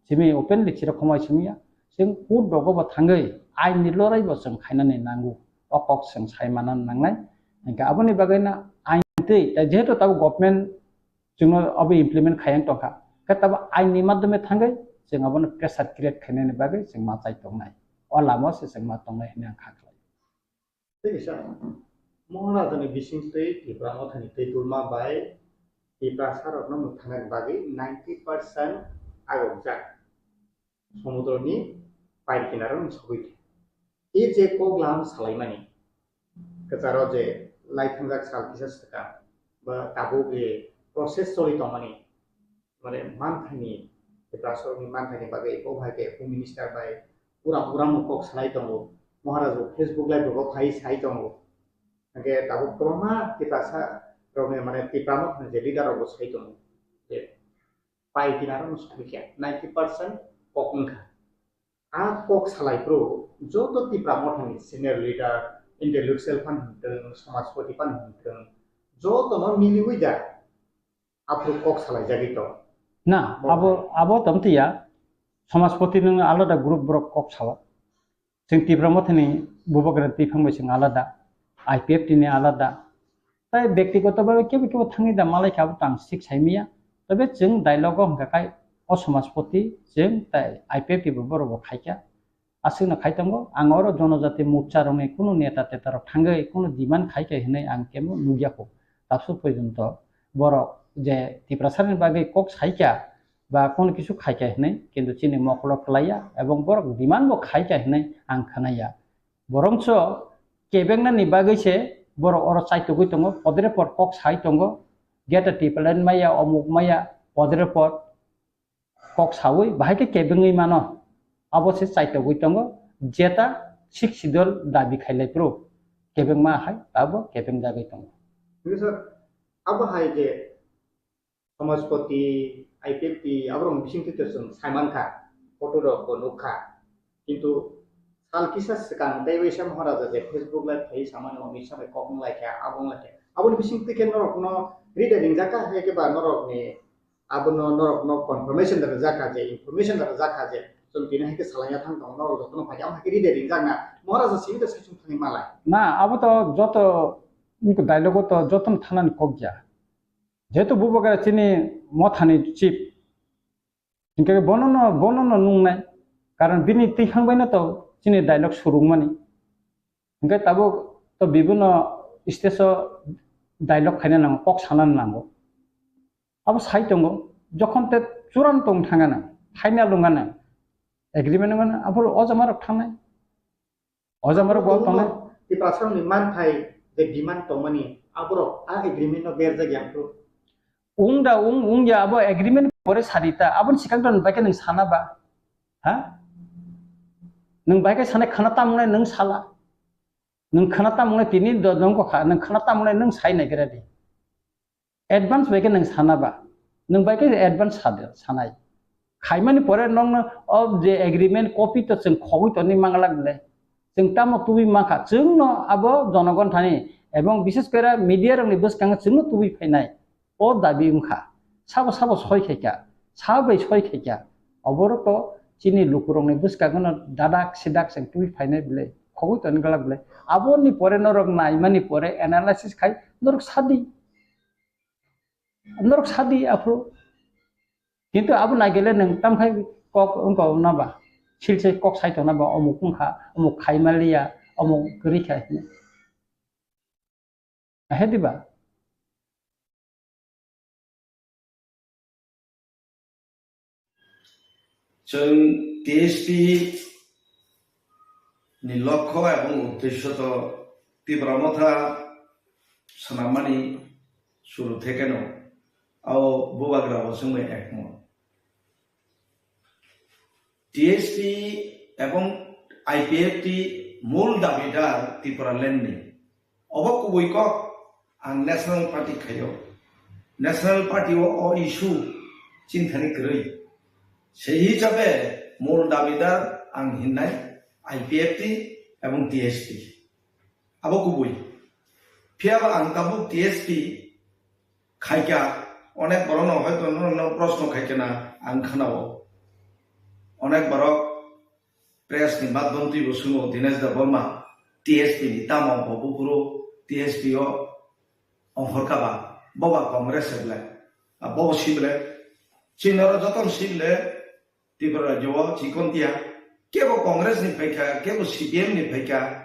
simi openly chiro khomai simiya, chwng court rogo bo thangwi ain ni lorai bo chwng khainani nango, o kok chwng sai manna nangnai. Hingkhe aboni bagwi no ain twi, tei jehetu tabuk government chwngno abo implement khaiya tongkha, khe tabuk ain ni madhyome thangwi chwng abono pressure create khainani bagwi chwng ma chai tongnai, o lama se chwng ma tongnai hinwi ang kha khlai. Tei kisa Mohon Rajani bising tei Tipra Mothani tei Tulma bai Tiprasa rokno mwthangnani bagwi ninety percent agokjak, somudroni pai kinaro sogwi thai. E je kok lam salaimani, kwcharo je lai thangjak sal kisa swkang ba tabuk je process choli tongmani, mane manthaini, Tiprasarokni manthaini bagwi bo hai khe Home Minister bai uram uram kok salai tongo, Maharaj bo Facebook live rok phai sai tongo. Hingke tabuk kwbangma Tiprasa rokni, mane Tipra Mothani je leader rok bo sai tongo je pai kinaro sogwi khe ninety percent kok wngkha. A kok salai phuru joto Tipra Mothani senior leader, intellectual phan hwn thung, samajpati phan hwn thung, jotono miliwi da aphuru kok salai jagwi tong. Na, Bo abo, abo tongtwi ya, samajpati nung alada group borok kok sala. Chwng Tipra Mothani bubagra twiphang bai chwng alada, I P F T ni alada. Tai byaktigoto bhabe kebo kebo thangwi da malai kha, abo tang sik sai maya. Tobe chwng dialogue o hwnkha khai o samajpati chwng tai I P F T bo borok bo khai kha. Aswkno khai tongo, ang oro jonojati morcha rokni kunu neta teta rok thangwi kunu demand khai kha hinwi ang kebo nukya kho. Tabsu porjonto borok je Tiprasani bagwi kok sai kha, ba kono kisu khai kha hinwi, kintu chini mokolo kwlaiya, ebong borok demand bo khai kha hinwi ang khwnaya. Borongso kebengna ni bagwi se borok oro chaitogwi tongo, podre pod kok sai tongo, geta tipalan maya, omuk maya, podre pod kok sawi bahai khe kebengwi mano, abo se chaitogwi tongo, jeta sik sidol dabi khailai phuru kebengma hai abo kebeng jagwi tongo. Hingke sir, abo hai je Samajpati, I P F T, aborok bising twi chwng sai mankha, photo rok bo nukha. Kintu sal kisa swkang tei waisa Maharaja je Facebook live khai samani Amit Shah bai kok wng laikha, abo wng laikha. Aboni bising twi khe norokno rida ringjak kha, hai khe ba norokni abono norokno confirmation da rijak kha je, information da rijak kha je, chwng tini hai khe salaina thang tongo, norok jotono phai khe, amo hai khe rida ringjak na, Maharaja simi da saichung thangwi malai. Na, abo to joto, dialogue o to jotono thanani kok ya. Jehetu bubagra chini mothani chief, hingke bonono, bonono nungnai, karon bini twiphang baino to chini dialogue surungmani. Hingke tabuk to bibino stage o dialogue khaina nango, kok sana nango. Abo sai tongo, jokhon te churan tong thangana, final wngana, agreement wngana, aphuru o jamarok thangnai. O jamarok bo tongnai. Tiprasarokni manthai je demand tongmani, aborok a agreement no berjak yang phuru. Wng da, wng, wng ya, abo agreement pore sadi ta, aboni sikang to nwng bai khe nwng sana ba? Ha? Nwng bai khe sanai khana tamnai nwng sala. Nwng khana tamnai tini do nwng kokha, nwng khana tamnai nwng sai nai khe ready. Advance bai khe nwng sana ba, nwng bai khe advance sade, sanai. Khaimani pore nwng no o je agreement copy to chwng khogwi toni manglak le. Chwng tamo tubui mankha, chwng no abo jonogon thani, ebong bishes kore media rokni bwskango chwng no tubui phainai. O dabi wngkha. Sabo sabo soi khaikha, sabai soi khaikha. Oborok to chini lukurokni bwskango no dadak sidak chwng tubui phainai bile, khogwi toni glak bile. Aboni pore norok naimani pore analysis khai norok sadi. Norok sadi aphuru. Kintu abo naigele nwng tamkhai kok wngkha na ba? Silse kok sai tongna ba, omuk wngkha, omuk khai manliya, omuk kwrwi kha hinwi. Ahe diba? Chwng T S P ni lokho ebong uddesho to Tipra Motha swnammani suru thekeno ao bubagra bo chwngbai ekmot. T S P ebong I P F T mul dabidar Tipraland ni. Obo kubui kok ang National Party khaio. National Party o, o issue chinthani kwrwi. Sei hisabe mul dabidar ang hinnai I P F T ebong T S P. Abo kubui. Phiyaba ang tabuk T S P khaikha, onek borokno hoito norokno proshno khaikha na ang khanao. Onek borok press ni madhyam twibo swngo Dinesh Debbarma T S P ni tamo bo buphuru T S P o ongkhorkha ba, bo ba Congress se ble, a bo si ble, chini oro joto si ble, Tripura rajyo o chikon tiya, kebo Congress ni phaikha, kebo C P M ni phaikha,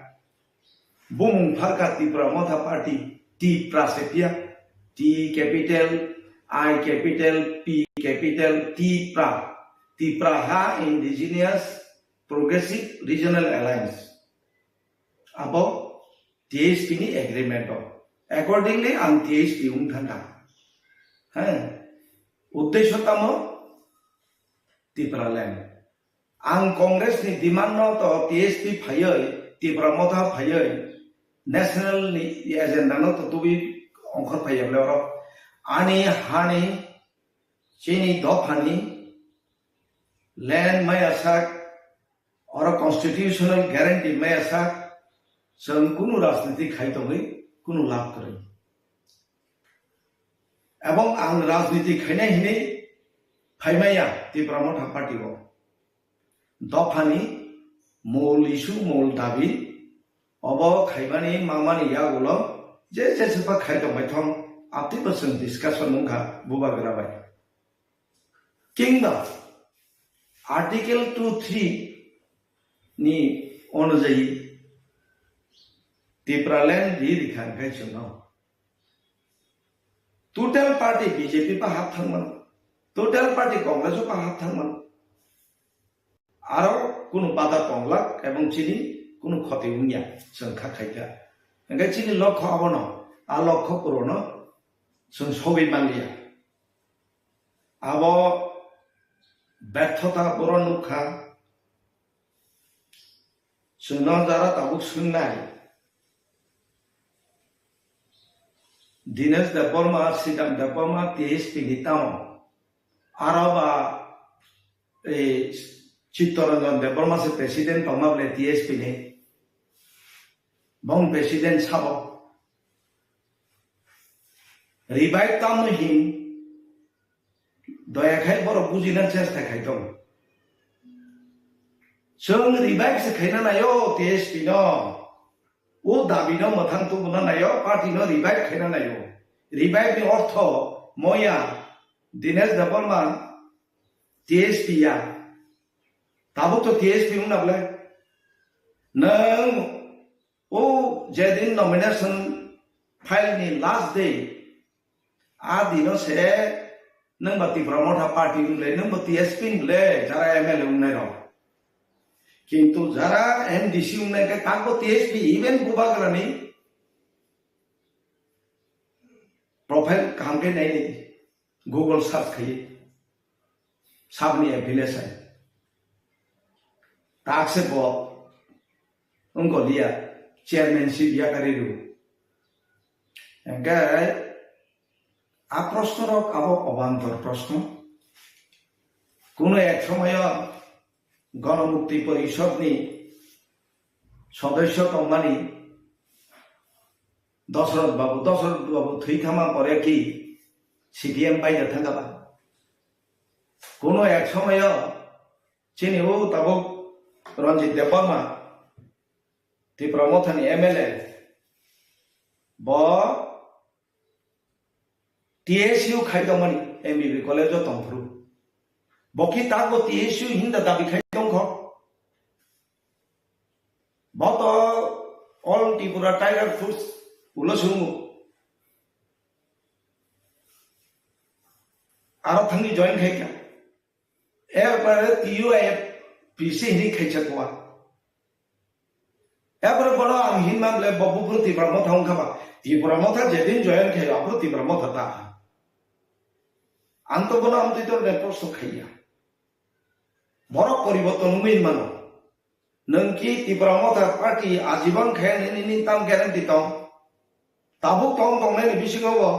bumung pharkha Tripura Motha Party, T pra se phiya, T capital, I capital, P capital, Tipra. Tipraha Indigenous Progressive Regional Alliance. Abo T H P ni agreement o. Accordingly, ang T H P wng thangkha. He, uddesho tamo Tipraland. Ang Congress ni demand no to T S P phaiwi, Tipra Motha phaiwi, national ni agenda no to tubui ongkhor phaiya bole oro. Ani hani, chini dophani land maya sak, oro constitutional guarantee maya sak, chwng kunu rajniti khai tongwi kunu lab kwrwi. Ebong ang rajniti khainai hinwi phaimaya Tipra Motha Party o. Dophani mol issue, mol dabi, obo khaimani mamani yagulo je jeswkha khai tongbaithong, abtwibo chwng discussion wngkha bubagra bai. Kingba Article two three ni onujayi Tipraland ri rikha hwnkhe chwngno. Total party B J P pa hap thangmano, total party Congress o pa hap thangmano. Aro kunu bada tonglak ebong chini kunu khoti wngya, chwng kha khaikha. Hwnkhe chini lokho abono, a lokho purono chwng sogwi manliya. Abo berthota boro nukha. Chwngno jara tabuk swngnai. Dinesh Debbarma, Sridham Debbarma, T S P ni tamo. Aro ba, eh, Chittaranjan Debbarma se president tongma bole T S P ni. Bong president sabo. Revive tamo hin. Doya khai borok bujina chesta khai tong. Chwng revive se khaina naio T S P no. O dabi no mwthang tubuna naio, party no revive khaina naio. Revive ni ortho moya Dinesh Debbarma T S P ya. Tabuk to T S P wngna bole. Nwng o jedin nomination file ni last day, a dino se nwng ba Tipra Motha party wng le, nwng ba T S P wng le, jara M L A wngnai rok. Kintu jara M D C wngnai khe takbo T S P, even Bubagrani profile kaham khe naini Google search khai sabni M P le sai. Tak se bo wngko liya chairmanship yakari rw. Hingke a proshno rok abo obantor proshno. Kuno ek somoyo Ganamukti Porishod ni sodosyo tongmani Dosrot Babu, Dosrot Babu thwi thangma pore ki C P M bai da thangkha ba. Kuno ek somoyo chini o tabuk Ranjit Debbarma, Tipra Mothani M L A, bo T S U khai tongmani M B B college o tongphuru. Bo ki takbo T S U hinda dabi khai tongkho. Bo to All Tripura Tiger Force ulo sumu. Aro thangni join khai kha. Erpore T U I F P C hini khaisa kuwa. Erpore bono ang hinma bole bo buphuru Tipra Motha wngkha ba. Tipra Motha jedin join khaio aphuru Tipra Motha ta. Ang to bono amtwi to ne prosto khaiya. Borok poriborton wngwi mano. Nwng ki Tipra Motha party ajibon khe nini, nini tam guarantee tong? Tabuk tong tongnaini bisingo bo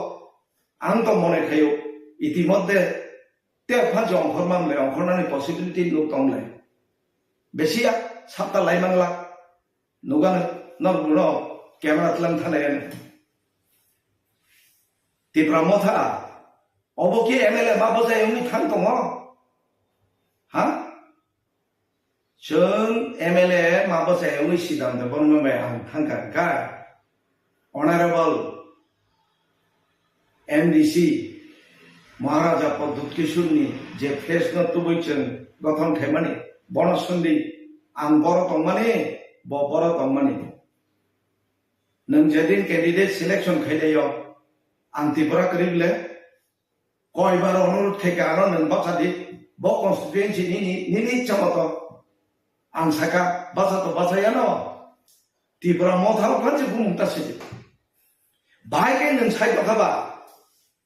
ang to mone khaio, itimodde te phansi ongkhorma mle ongkhornani possibility nuk tong le. Besiya sapta lai mangla. Nugano, nok nuno camera tlang thanai ani. Tipra Motha, obo ki M L A ma bwsai wngwi thang tongo? Ha? Chwng M L A ma bwsai wngwi sidam de borok bai ang thangkha kha. Honorable M D C Maharaja Pradyut Kishore ni je face no tubui chwng gothon khaimani, bono songdi ang boro tongmani, bo boro tongmani. Nwng jedin candidate selection khailaio, ang Tripura kwrwi bwle, Koibar onurot khaikha ano nwng bacha di, bo constituency nini, nini ichha moto. Ang saka bacha to bacha yano. Tipra Motha o kansi bumung ta sidi. Bahai khe nwng sai tokha ba.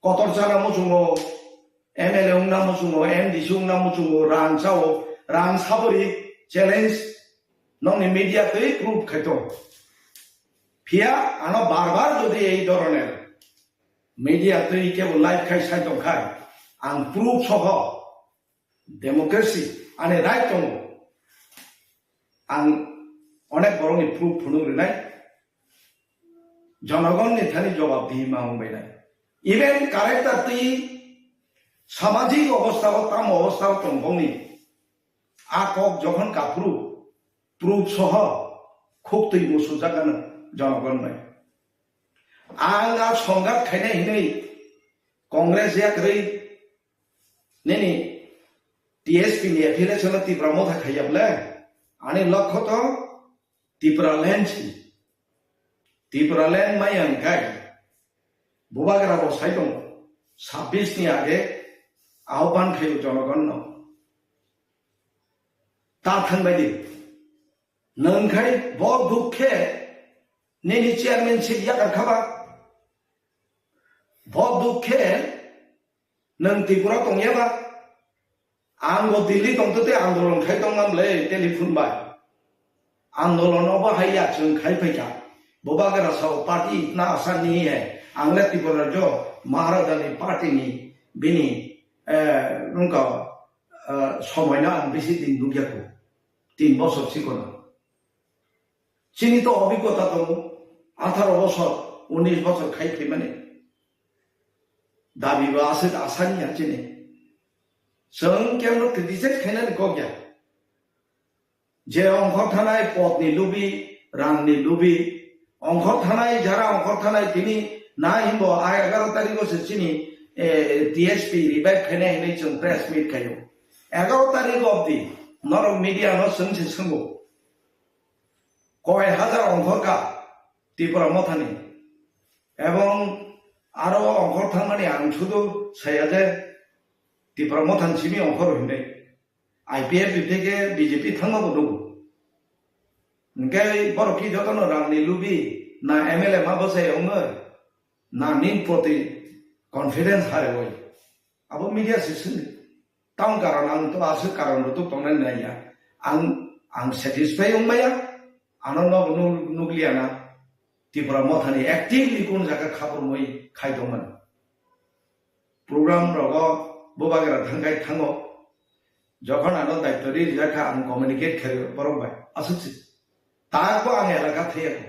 Kotor chana muchungo, M L A wngna muchungo, M D C wngna muchungo, rang chao, rang sabori challenge nokni media twi proof khaito. Phiya ano bar bar jodi ei dhoroner media twi kebo live khai sai tongkha, ang proof soho democracy ani right tongo. Ang onek borokni proof phunuk rinai. Jonogonni thani jobab di ma wngbainai. Even character twi samajik obostha o tamo obostha o tongthokni a kok jokhon kaphuru proof soho khuk twi musujakgano jonogon bai. Ang a songgat khainai hinwi Congress yakrwi nini T S P ni affiliation no Tipra Motha khaiya bole ani lokho to Tipra land si. Tipra land maya hwnkhe bubagra bo sai tongo, sabbish ni age ahban khaio jonogon no. Ta thangbai di. Nwng khai bo dukhe nini chairman seat yakar khaba. Bo dukhe nwng Tripura tongya ba? Ang bo Delhi tongtwtwi andolon khai tongmam le telephone bai. Andolon obo hai ya chwng khai phaikha. Bubagra sao party itna asa nahi hai. Ang le Tripura jo Maharaja ni party ni bini, eh, nungka, eh, somoi no ang bisi din nukya ko. Tin bosor sikono. Chini to obhiggota tongo, atharo bosor, unis bosor khai phaimani. Dabi ba aswk asani ya chini. Chwng kemno criticize khainani kok ya. Je ongkhor thanai potni lubi, rangni lubi, ongkhor thanai, jara ongkhor thanai tini na himbo a egaro tarikgo se chini, eh, T S P revive khainai hinwi chwng press meet khaio. Egaro tarik obdi norok media no chwng se swngo. Koi hajar ongkhor ka Tipra Mothani. Ebong aro ongkhor thangmani ang sudu saya je Tipra Mothani simi ongkhor hinwi. I P F T theke B J P thangma bo nugo. Hingke borok ki jotono rangni lubi na M L A ma bwsai ongoi na nin proti confidence harewoi. Abo media se sini. Tang karon ang to aswk karon rwtuk tongnai naiya. Ang, ang satisfy wngmaya. Ano no nuk-, nukliya na. Tipra Mothani actively kun jaga khapormoi khai tongmani. Program rogo bubagra thangkai thango. Jokhon ano daityo ri rijakha ang communicate khaio borok bai. Aswk si. Tako ang elaka thaiya ko.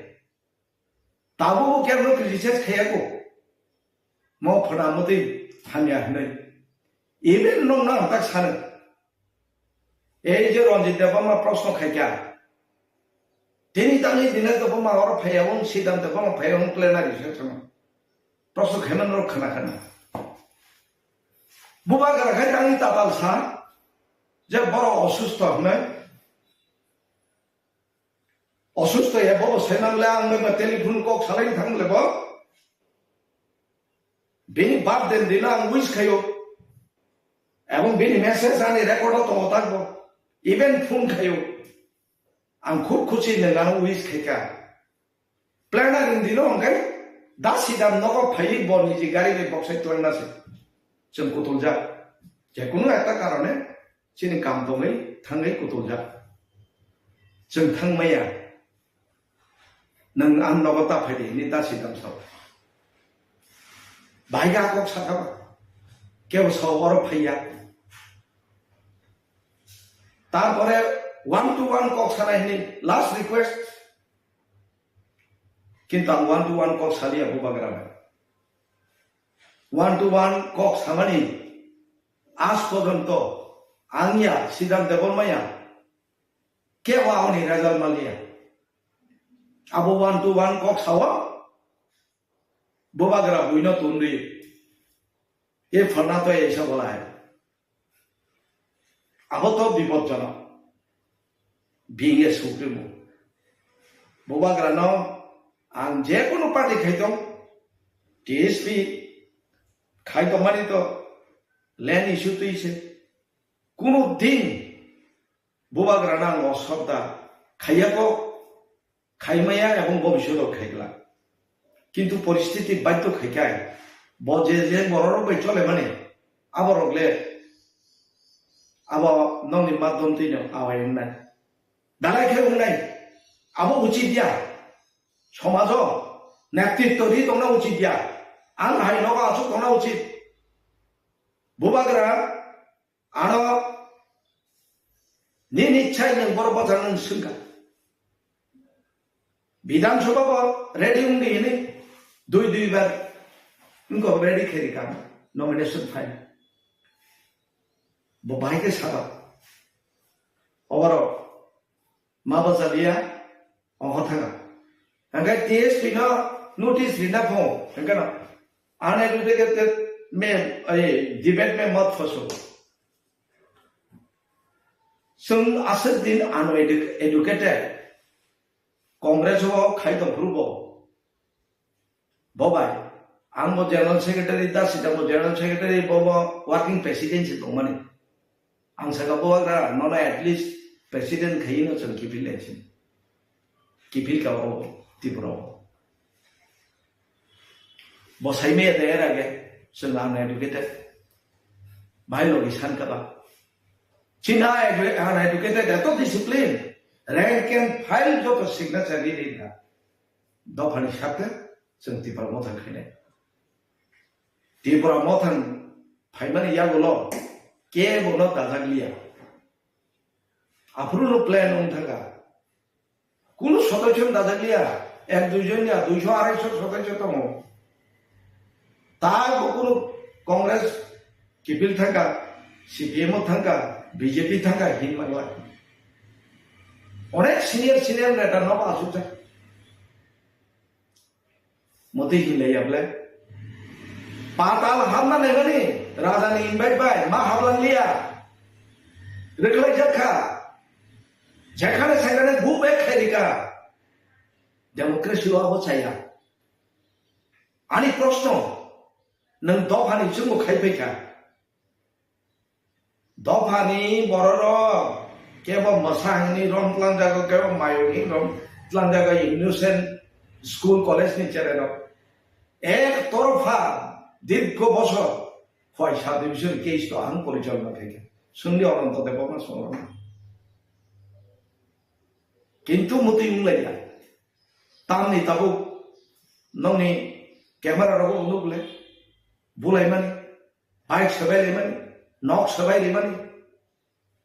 Tabuk bo kebo no criticize khaiya ko. Mo phwna mwtwi hamya hinwi. Even nwng no ang tak sano. Ei je Ranjit Debbarma proshno khaikha. Tini tangwi Dinesh Debbarma oro phaiya wng, Siddhant Debbarma phaiya wng plenary session o. Proshno khaimani rok khna khna. Bubagra khai tangwi tatal sa je borok osustho hinwi. Osustho ya bo saimanle ang bai ba telephone kok salai thang le bo. Bini birthday dino ang wish khayo. Ebong bini message ani record o tongo tak bo. Even phone khayo. Ang khub khusi nang ano wish khaika. Planner ni dino hwnkhe da sida nogo phaiwi bo niji gari bai boksai twlangna se. Chwng kutuljak. Jekunu ekta karone chini kam tongwi thangwi kutuljak. Chwng thangmaya. Nwng ang nogo ta phaidi hinwi da sidam sao. Bahai ga kok sakha ba. Kebo sao oro phaiya. Tarpore one to one kok sanai hinwi last request. Kintu ang one to one kok saliya bubagra bai. One to one kok samani aaj porjonto ang ya Siddhant Debbarma ya kebo aboni result maliya. Abo one to one kok sao bubagra buino tundui. E phalna to eisa bolai. Abo to bipodjonok. Being a supremo. Bubagrano ang jekunu party khaitong, T S P khaitongmani to Land issue twi se. Kuno din bubagrano ang osroddha khaiya kok, khaimaya ebong bobishoto khaigla. Kintu poristiti baidhyo khaikai, bo je je bororok bai cholemani, aborok le abo nokni madhyom twino awai wngnai. Dalai khe wngnai, abo uchit ya. Somajo netritto ri tongna uchit ya. Ang hai nogo aswk tongna uchit. Bubagra ano nini chai nwng borok bwchang nwng swngkha. Bidhan Sabha bo ready wngdi hwnwi dui dui bar wngkha ready khe rikha nomination file. Bo bahai khe saba. Oborok ma bwchaliya, oho thanga. Hingkhe T S P no notice rina pho, hingkhe no uneducated me, ai, debate me mat phoso. Chwng aswk din uneducated, Congress o khai tong phuru bo. Bo bai, ang bo General Secretary, da sida bo General Secretary, bo bo working president se tongmani. Ang saka bo agra nono at least president khayi no chwng kiphil lai sini. Kiphil ka bo Tripura o. Bo sai me de era ge chwng ang educated. Bai logi san ka ba. China edu-, uneducated, eto discipline. Rank and file joto signature ri ri na. Dophani sakhe chwng Tipra Motha khainai. Tipra Motha phaimani yagulo kebono dajak liya. Aphuru no plan wng thangkha. Kunu sodosyo no dajak liya. Ek dui jon ya, duiso arai so sodosyo tongo. Ta bo kunu Congress kiphil thangkha, C P M o thangkha, B J P thangkha hin mangla. Onek senior senior neta no asukjak. Motwi hinlaiya ble. Patal hamna naimani rajani invite bai ma hablang liya. Rwkhlai jakha. Jekhane sekhane go back khairika. Democracy o abo chaya. Ani proshno, nwng dophani chwngbo khai phaikha. Dophani bororok kebo mwsa hwnwi rom tlangjago, kebo mayo hwnwi rom tlangjago, innocent school college ni chererok. Ek torpha dirgho bosor khoi sub division case to ang porichalona khaikha. Swngdi Ananto Debbarma songno. Kintu mutwi wnglaiya. Tamni tabuk nokni camera rogo nukle bulaimani. Bike swbai rimani, nok swbai rimani.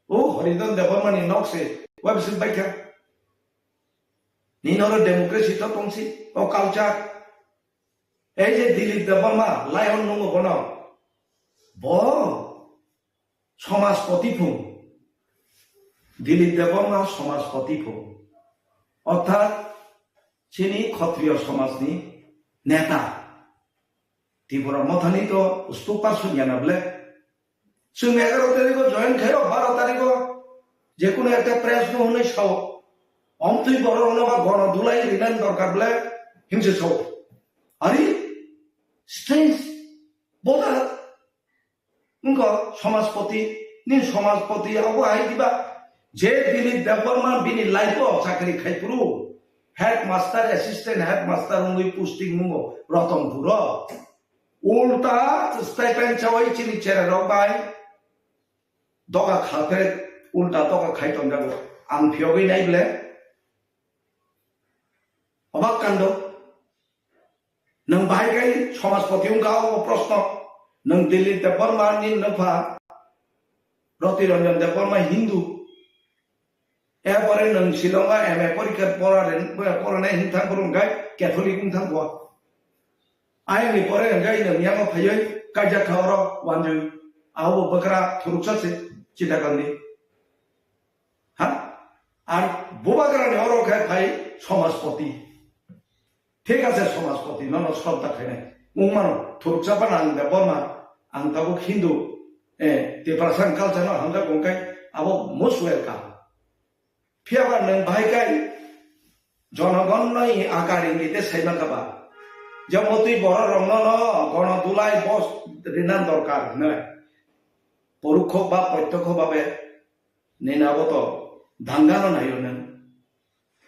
O Haridhan Debbarmani nok se website baikha. Nini oro democracy to tongsi, o culture. Ei je Dilip Debbarma, lion nungo bono. Bo somajpoti phung. Dilip Debbarma somajpoti phung. Orthat chini Khatriyo somajni neta. Tripura Mothani to spokesperson ya na ble. Chwng egaro tarikh o join khaio, baro tarikh o je kono ekta press no hwnwi sao. Omtwi borok rokno ba gono dulai rinani dorkar ble himse sao. Ari strange. Boda wngkha somajpoti, ni somajpoti abo hai diba? Je Dilip Debbarma bini life o chakri khai phuru, headmaster, assistant headmaster wngwi posting nungo Ratanpur o. Ulta stipend chawai chini chererok bai doga khalphe, ulta doga khai tongjago. Ang phiyogwi nai ble. Obak kando. Nwng bahai kai somajpoti wngkha o proshno. Nwng Dilip Debbarma ni nwpha Roti Ranjan Debbarma Hindu. Erpore nwng Shillong o M A porikha pora ren-, pora nai hwn thang phuru hwnkhe Catholic wng thang kho. Ayang ni pore hwnkhe nwng yango phaiwi kaijak kha oro wanjwi. Abo bwkra thuruksa se Chittagong ni. Ha? Ar bubagra ni oro khe phai somajpoti. Thik ase, somajpoti nono sroddha khainai. Wngmano, thuruksa phano ang Debbarma, ang tabuk Hindu, eh, Tiprasa culture no hamjak wngkhe abo most welcome. Phiyaba nwng bahai kai jonogon no i akar ingite saima kha ba. Je motwi borok rokno no gono dulai bos rinan dorkar hinwi. porokho ba protyokho babe nini abo to dangano naio nang.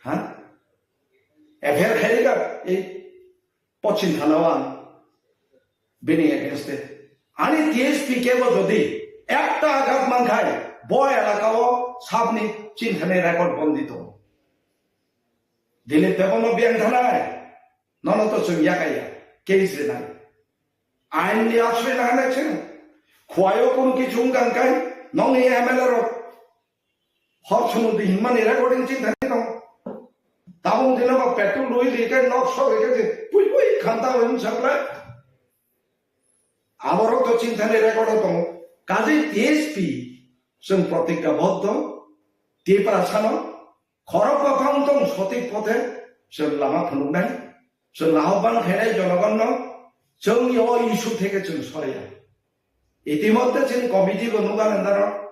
Ha? F I R khairika ei pochim thanao ang bini against e. Ani T S P kebo jodi ekta agat mankhai bo elakao sabni chinthani record bondi to. Dilip Debbarma biyang thanai. Nono to chwng yakaya, case rinai. Ain ni aswrwi na hanai chwng. Khwai o kunu kichu wngkang kai, nongni M L A rok. Hor sunu di hinmani recording ching thani tong. Tabung dino ba petrol lui ri kai nok sok ri kai je, pui pui khanta wng saklai. Aborok to ching thani record o tongo. Kaje T S P chwng protikka boddo, Tiprasano, khorok baphang tong sotik pothe chwng lama phunuknai, chwng ahobban khainai jonogonno, chwng o issue theke chwng sorya. Itimodhye chini committee bo nuga nandaro,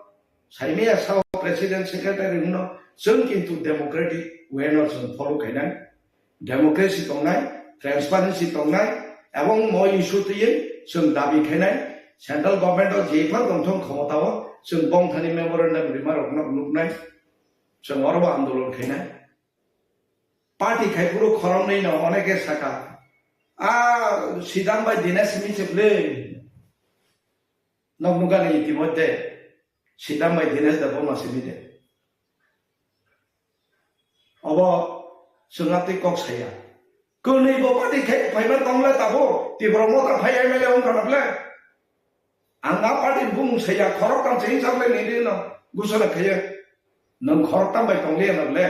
saimaya sao president secretary hwnno, chwng kintu democratic way no chwng follow khainai, democracy tongnai, transparency tongnai, ebong mo issue twiwi chwng dabi khainai, central government o jephar tongthong khomotao chwng bongthani memorandum rimarokno nuknai. Chwng oro bo andolon khainai. Party khai phuru khoroknwi no oneke saka, "A Sidam bai Dinesh simi se bwle." Nok nugani itimodhye Sidam bai Dinesh da boma simi de. Obo chwng atwi kok saya. Kwnwi bo party khai phaiba tongle tabo Tipra Motha phai M L A wngkha na bwle. Ang a party bung saya khoroktham se hinsa bwle nini no gusana khaiya. Nwng khoroktham bai tongliya na bwle.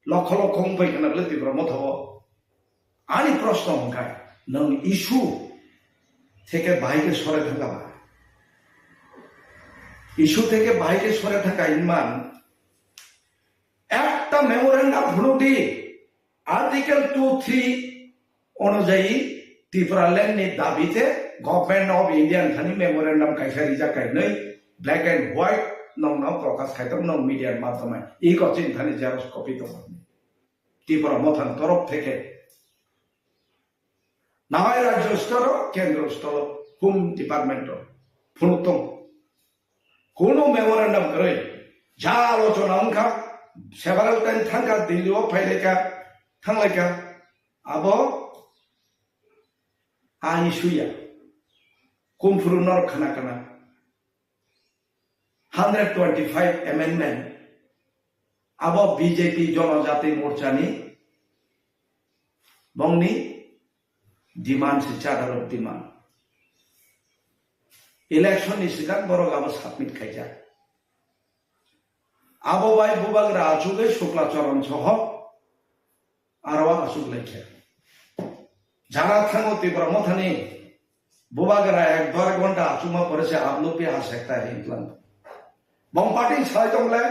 Lokho lokho wngpai khana bwle Tipra Motha o. Ani proshno hwnkha, nwng issue theke bahai khe sore thangkha ba? Issue theke bahai khe sore thangkha hinman, ekta memorandum phunuk di, Article two three onujayi Tipraland ni dabi te Government of India ni thani memorandum kaisa rijak kainwi black and white nong no prokash khai tongo nong media ni madhyamai. I kochini thani xerox copy tongo. Tipra Motha ni torof theke nahai rajyo stor o, kendro stor o, Home Department o phunuk tongo. Kuno memorandum kwrwi, ja alochona wngkha, several time thangkha, Delhi o phailaikha, thanglaikha, abo ani suya, kumphuru norok khana kana, hundred twenty-five amendment, abo B J P Jonojati Morcha ni bongni demand se, charter of demand. Election ni swkang borok abo submit khaijak. Abo bai bubagra achugwi Shukla Charan soho aro achuk laikha. Jara thango Tipra Mothani bubagra ek dor ghonta achukma pore se aplupi ha sekta hin tlang. Bong party sai tongle,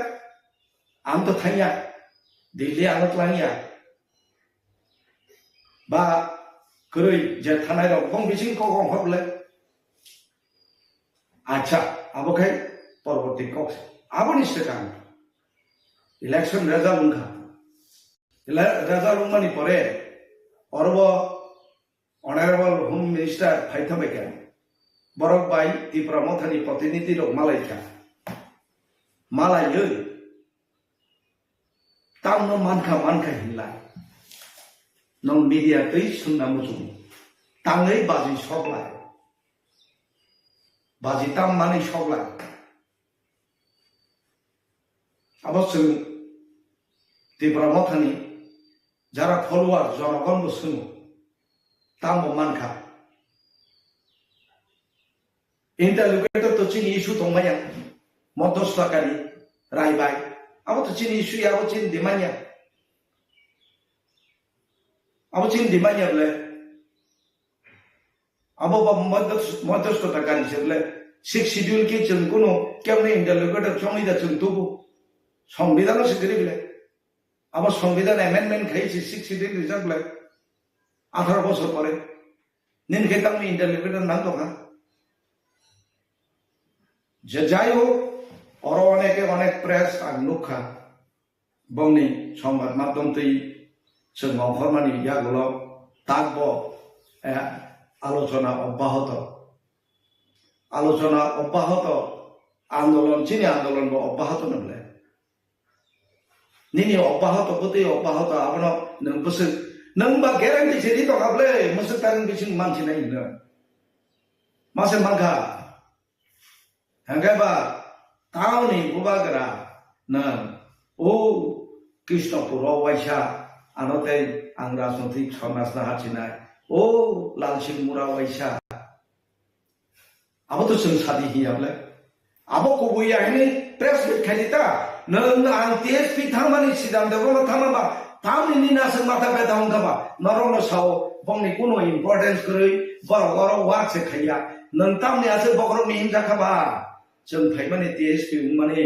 ang to thangya, Delhi ano tlangya. Ba kwrwi je thanai rok bong bising kok ong hok le. Acha, abo khai porborti kok. Aboni swkang election result wngkha. Ele-, result wngmani pore orobo Honorable Home Minister phaithabaikha. Borok bai Tipra Mothani protinidhi rok malaikha. Malaiwi tamno mankha, mankha hinlai. Nong media twi swngna muchungo. Tangwi baji soklai. Baji tam manwi soklai. Abo chwng Tipra Mothani jara follower jonogon bo swngo. Tambo mankha. Interlocutor to chini issue tongmaya, Modostakari, Raibai. Abo to chini issue ya, abo chini dimanya. Abo chini dimanya bole. Abo ba Modos-, Modostakari se bole. Sixth Schedule ke chwng kuno kemne interlocutor chongwi da chwng tubu. Songbidhano se giri bole. Abo Songbidhan amendment khai se Sixth Schedule rijak bole. Atharo bosor pore. Nini khe tamni interlocutor nang tongkha. Je jai hok, oro oneke onek press ang nukha. Bongni songbad madhyam twi chwng ongkhormani yagulo takbo, eh, alochona obbahoto. Alochona obbahoto andolon, chini andolon bo obbahato nang le. Nini obbahato, bwtwi obbahato, abono nwng bwswk, nwng ba guarantee se ri tongkha ble, mwswk taring bising mansinai hino. Mase mankha. Hwnkhe ba, tamoni bubagra nwng, o Krishnapuro waisa, ano tei ang rajnotik somajno hachinai, o Lalsing Mura waisa. Abo to chwng sadi hiya ble. Abo kubui ya hini press meet khai di ta. Nwng ang T S P thangmani Siddhanta bono thangma ba. Tamni nini aswk matha betha wngkha ba. Norokno sao bongni kuno importance kwrwi. Borok oro work se khaiya. Nwng tamni aswk bokrokni himjakha ba. Chwng phaimani T S P wngmani.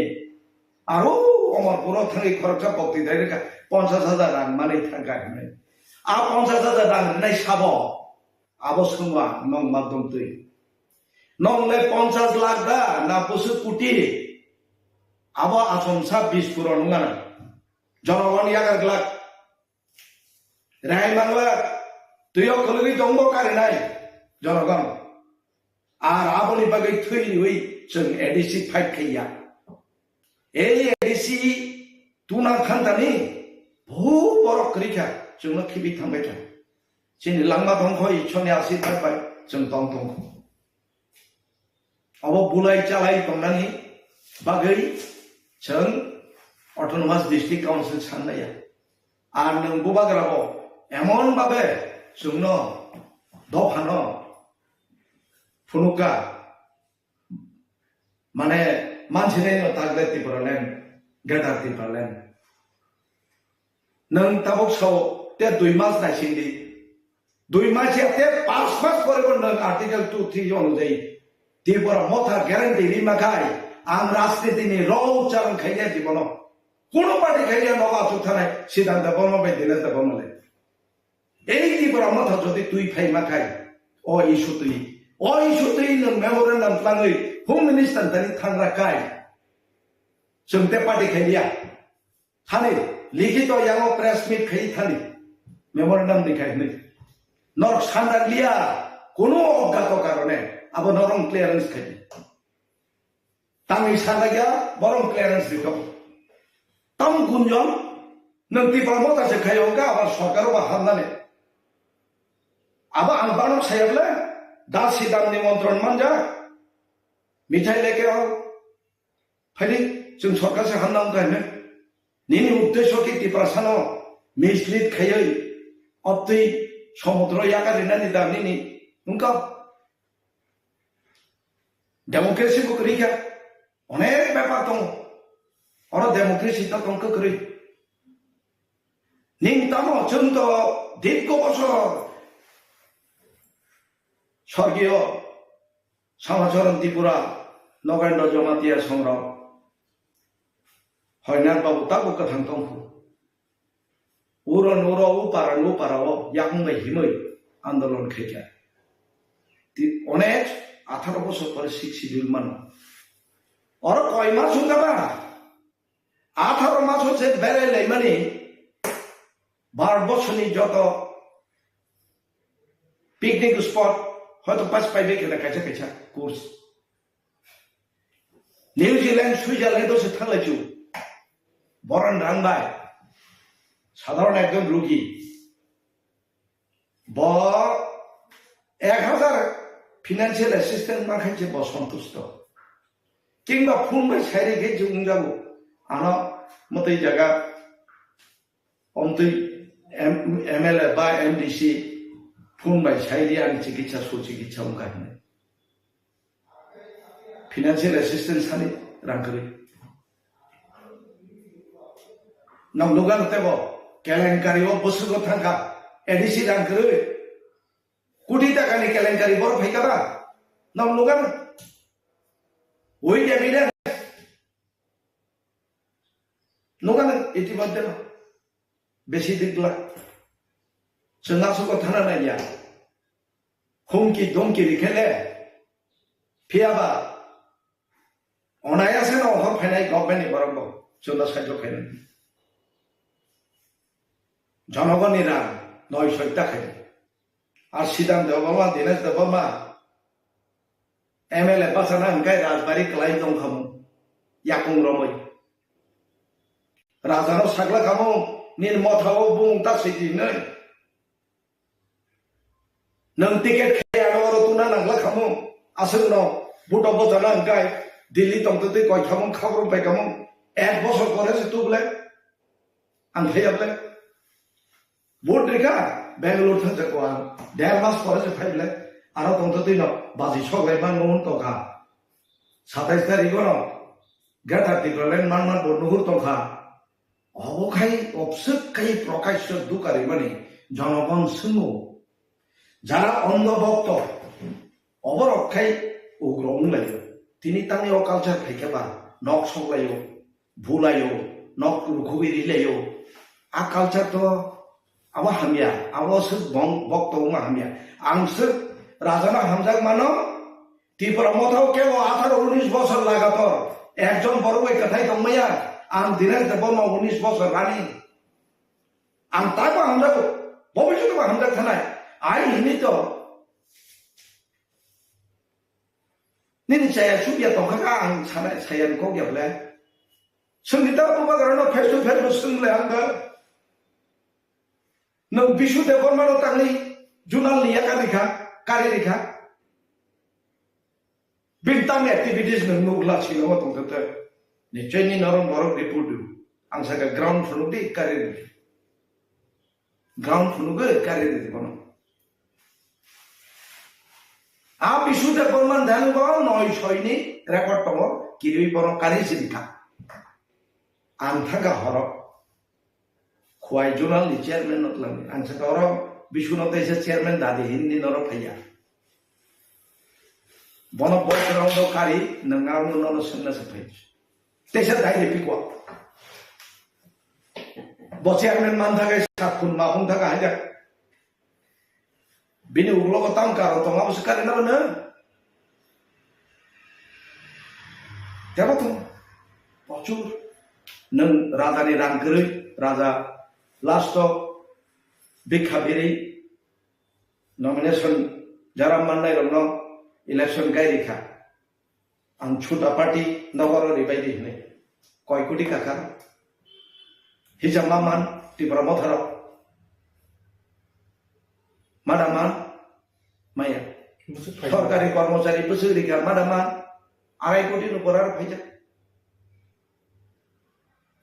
Aro Omorpuro thangwi khoroksa bokti dai rwkha. Ponchash hajar rang manwi thangkha hinwi. A ponchash hajar rang rinai sabo. Abo swngwa nwng madom twi. Nwng le ponchash lakh da na bwswk koti? Abo achomsa bish crore wngmano. Jonogon yagar glak. Rehai mang glak. Twiyo khwlwgwi tongbo karinai jonogon. Ar aboni bagwi thwi riwi chwng A D C fight khaiya. Ei A D C tuna thantani bhut borok kwrwi kha, chwngno khibi thangbai kha. Chini langma tongkho Ishorni asirwad bai chwng tong tongkho. Abo bulai chalai tongnani bagwi chwng Autonomous District Council sanlaiya. Ar nwng bubagrabo emon babe chwngno dophano phunukha. Mane, mansinai no tagle Tipraland, Greater Tipraland. Nwng tabuk sao te dui mas naising di. Dui mas ya te panch mas pore bo nwng Article two three onujai Tipra Motha guarantee rima khai ang rajniti ni rong chalang khaiya jibono. Kuno party khaiya nogo asuk thanai Siddhanta Debbarma bai Dinesh Debbarma le. Ei Tipra Motha jodi twi phaima khai, o issue twi, o issue twi nwng memorandum twlangwi Home Minister thani thangra khai. Chwng te party khai liya. Thani likhito yango press meet khai thani memorandum ni khai hwnwi. Norok sandar liya, kuno oggato karone abo norok clearance khai. Tangwi sanjakya, borok clearance rikha. Tam gunjon, nwng Tipra Motha se khayo hwnkha, abar sorkar o ba hamnani. Abo ang banok saya bole, das sidam nimontron manja, mithai leke o, phaidi, chwng sorkar se hamna wngkha hwnwi. Nini uddesho khe Tiprasano mislead khaiwi, obtwi somudro yakarina ni da nini wngkha. Democracy bo kwrwi kha, onek bepar tongo. Oro democracy to tong kwrwi. Ning tamo chwng to dirgo bosor sorgiyo Samacharan Tripura, Nogendra Jamatia songrok, Hoynar Babu tabo kwthang tongkhu. Uro nuro upara nupara o yakung bai himwi andolon khaikha. Ti onek atharo bosor pore sixth schedule mano. Oro koi mas wngkha ba? Atharo mas se berai laimani Bharat borsoni joto picnic spot hoito pas paibe khe kaisa kaisa course. New Zealand, Switzerland o se thanglai chu. Boron rang bai. Sadharon ekjon rugi. Bo ek hazar financial assistance ma khainse bo santusto. Kingba phone bai sairi khe je wngjago. Ano mwtwi jaga omtwi M-, M L A ba M D C phone bai sairi ani chikitsa su chikitsa wngkha hinwi. Financial assistance hani rang kwrwi. Nang lugan tebo kelenkari o bwswk o thangkha A D C rang kwrwi. Koti taka ni kelenkari bor phaikha ba? Nang lugan. With evidence. Lugan itimadhyeno. Besi dikla. Chwng aswk o thana naiya. Humki domki rikhele, phiyaba onayase no hor phainai government ni borok bo chwngno sahajyo khainai. Jonogoni rang noi soita khainai. Ar Siddhanta Debbarma, Dinesh Debbarma, M L A bachana hwnkhe rajbari kwlai tongkhamu. yakung romwi. Rajano sakla khamung, nini mothao bumung ta sidi hinwi. Nwng ticket khe ano oro tuna nangla khamung, aswkno buto bojana hwnkhe Delhi tongtwtwi koi khamung, khabrwng pai khamung, ek bosor pore se tuble, ang phaiya ble. Vote rikha, Bangalore thangjakgo ang. Der mas pore se phai ble. Aro tongtwtwino baji sok lai man nung tongkha. Satais tarikh ono Greater Tipraland man man bo nuhur tongkha. Obo khai obswk khai Prakasho dukarimani jonogong swngo. Jara ondho bhokto, oborok khai ugro wnglaio. Tini tangni o culture phaikhe ba nok soklaio, bulaio, nok rukhugwi rilaio. A culture to abo hamya, abo swk bong-, bokto wngma hamya. Ang swk rajano hamjak mano, Tipra Motha o kebo atharo unis bosor lagator ekjon borok bai kwthai tongmaya, ang Dinesh Debbarma unis bosor rani. Ang taibo hamjago, bobiswt bo hamjak thanai. Ai hini to nini chaya chubya tongkha kha ang sanai, saya ni kok ya ble. Swngni ta bubagrano face to face bo swng le ang da. Nwng Bishu Debbarmano tangni junal ni yakar rikha, kari rikha. Bini tangni activities nwng nukla sino tongthok te. Nichoi ni norok borok report di. Ang saka ground phunuk di kari rikha. Ground phunuk di kari rikha bono. A Bishu Debbarma dano bo noi soi ni record tongo, kiriwi bono kari si rikha. Ang thangkha horo. Khwai Zonal ni chairman no twlang di. Ang sakha oro Bishu no teisa chairman dadi hinwi norok phaiya. Bono boss rok no kari, nwng ano nono swngna se phai. Teisa dai de piko. Bo chairman man thakai sakhun ma hung thaka haja. Bini ulo ko tam karo tong abo se kari na bana. Tebo tong. Prochur. Nwng raja ni rang kwrwi, raja last o bikha biri nomination jara mannai rokno election gai rikha. Ang chuta party nogo ro ribai di hinwi. Koi koti kaka. Hijab ma man Tipra Motha rok. Mada man maya. Bwswk phai. Sorkari kormochari bwswk rikha mada man arai koti ni upor aro phaijak.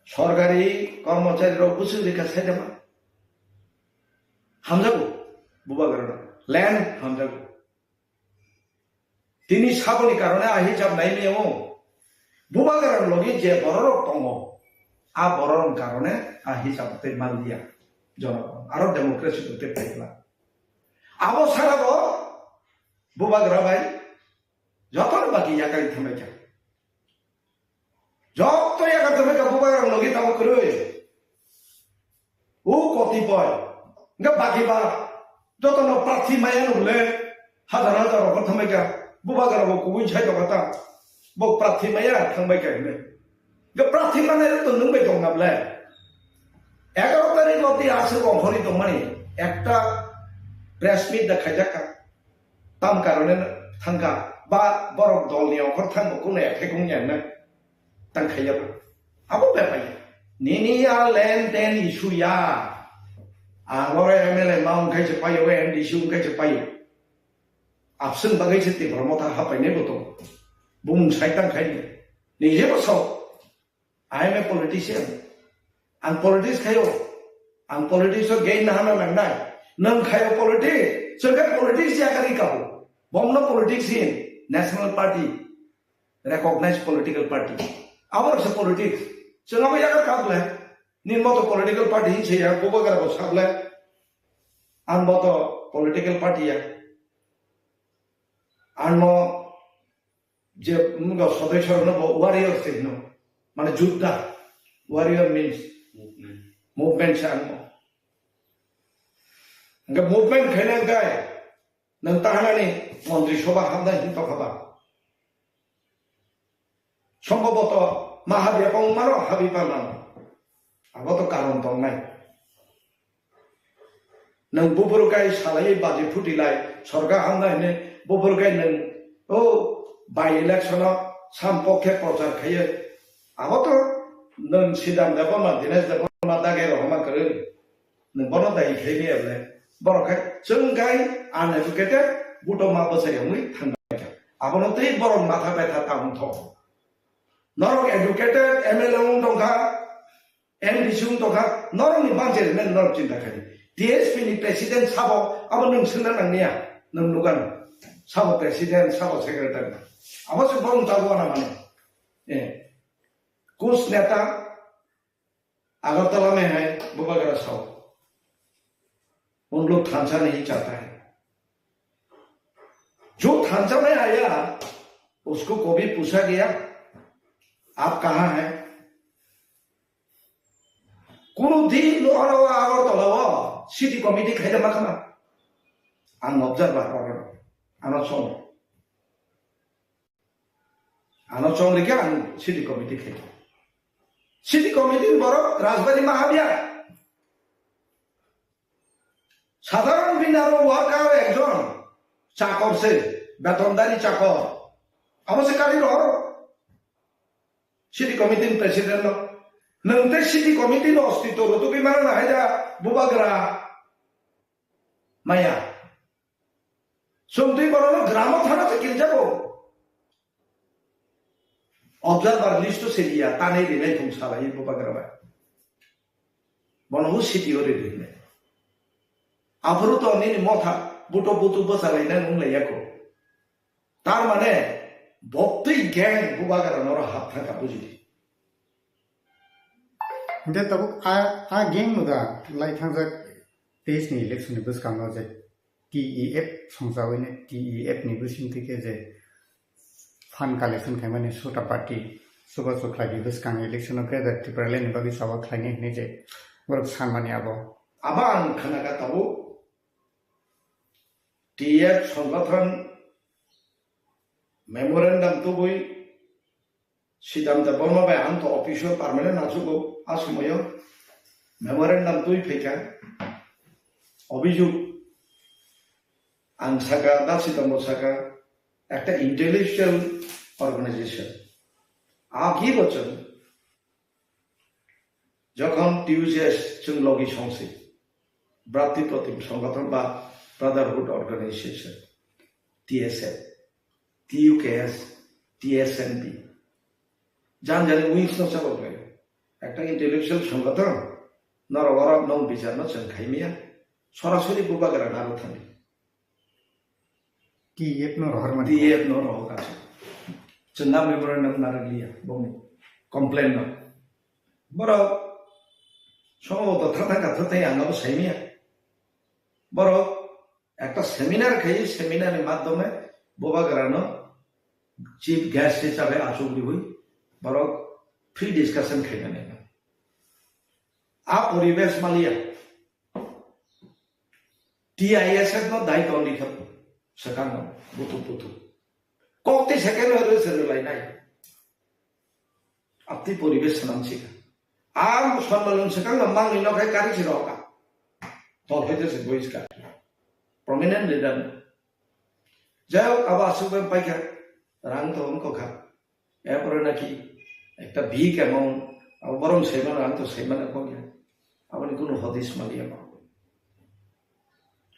Sorkari kormochari rok bwswk rikha saida man. Hamjago. Bubagra rok. Land hamjago. Tini saboni karone a hisab nai miyao. Bubagra logi je bororok tongo, a bororok karone a hisab tei manliya. Jonogong. Aro democracy tei paikla. Abo sara bo Bubagra bai jotono baki yakari thamai kha. Joto yakartwmai ka bubagrang logi tamo kwrwi. O kotipoi. Nga baki ba. Joto no prathi maya no le. Hazar hazar rok thangbai ka. Bubagrang bo kubui sai to kata. Bo prathi maya thangbai ka hine. Nga prathi mane to nung bai tong na ble. Egaroh tarik lo ti aswk ongkhorwi tongmani. Ekta press meet da khaijak ka. Tam karone thangkha ba borok dol ni ongkhor thangbo kuno ephek wngya hwnwi tang khaiya ba. Abo bepaiya. Nini ya land ten issue ya. Ang oro M L A ma wngkhai se paio, M D C wngkhai se paio. Abswng bagwi se Tipra Motha hapainai bo tongo. Bumung sai tang khai ni. Nije bo sao. I am a politician. Ang politics khayo. Ang politics o gain na hana nangnai. Nang khayo politics. Chwng khe politics ya kari kabo. Bomno politics in National Party, recognized political party. Abo se politics. Chwng abo ya kar kable. Ni moto political party hin se ya, bubagra bo sable. Ang moto political party ya. Ano je mga sodosyo rokno bo warrior se hino, mane judda, warrior means movement. Movement se ano. Hingke movement khaina hingke nwng tahanani montri sobha hamnai hin tokha ba. Sombhoboto ma habiya pang mano, habi pang mano. Abo to karon tongnai. Nwng buphuru kai salai baji phuti lai, sorkar hamna hine buphuru kai nwng o by election o sam pokhe prochar khaiye, Abo to nwng Sidam Debbarma, Dinesh Debbarma dage rohorma kwrwi. Nwng bono dai khe ni able. Borok khe chwng kai uneducated, buto ma bwsai wngwi thangbai kha. Abono tei borok matha betha ta wng thok. Norok educated, M L A wng tong kha, M D C wng tong kha, norokni bangse rwmani norok chinta khai di. T S P ni president sabo, abo nwng swngna nangniya, nwng nukha no. Sabo president, sabo secretary. Abo se borok ta wana mani. Eh. कुछ नेता अगरतला में है, बुबागरा साहब। उन लोग थानसा नहीं चाहता है। जो थानसा में आया, उसको कभी पूछा गया, "आप कहाँ हैं?" Kuno din no oro Agartala o city committee khaida ma khana. Ang observer oro. Ano song. Ano chong rikha ang city committee khai. City committee ni borok rajbari mahabya. Sadharon binaro worker ekjon chakor se, betondari chakor. Amo se kari rohor. City committee ni president no. Nwng tei city committee no ostitw rwtugwi mano na haida bubagra maya. Chwng twi bono no gramo thana se kiljago. Observer list to seliya, tanwi rinai thung salai bubagra bai. Bono hu city o ri rinai. Aphuru to nini motha buto butu bwchalai nai wng lai yako. Tar mane, boktwi gang bubagra noro hap thangka bujidi. Hingke tabuk a, a gang no da lai thangjak teis ni election ni bwskango je T E F songchawi ni T E F ni bising twi khe je fund collection khaimani Sota Party chubachu khlai di bwskang election o khe je Tipraland ni bagwi choba khlainai hinwi je borok sanmani abo. Abo ang khana ka tabuk T F songothon memorandum tubui Sidam Debbarma bai ang to office o permanent nachugo, a somoyo memorandum twi phaikha. Obijog ang saka, da Sidam bo saka, ekta intellectual organization. A ki bochon, jokhon T U J S chwng logi songsi, Bratipoti Songothon ba Brotherhood Organization, T S F, T U K S, T S N P. Jan jani wings no chabo khe. Ekta intellectual songothon, norok oro nong bichar no chwng khaimiya. Sorasori bubagra naro thani. T F no rohor mani. T F no rohor kaisa. Chwng na memorandum naro liya, bongni complain no. Borok songo to thang thang ka thang thang ang abo saimiya. Borok ekta seminar khai, seminar ni madhyome bubagrano chief guest hisabe achuk diwi borok free discussion khaina nai. A poribesh maliya. T I S F no dai tong di kha swkang no butu butu. Kok tei second no rwse rwlai nai. Apti poribesh swnam sikha. Ang sonmalung swkang no mangwi no khai kari si roka. Tol hoite se boiska. Prominent leader no. Jai hok, abo aswk bai paikha. Rang to wngkha. Erpore naki ekta big amount, abo borom saimano, ang to saimano kok ya. Aboni kunu hodis maliya ba.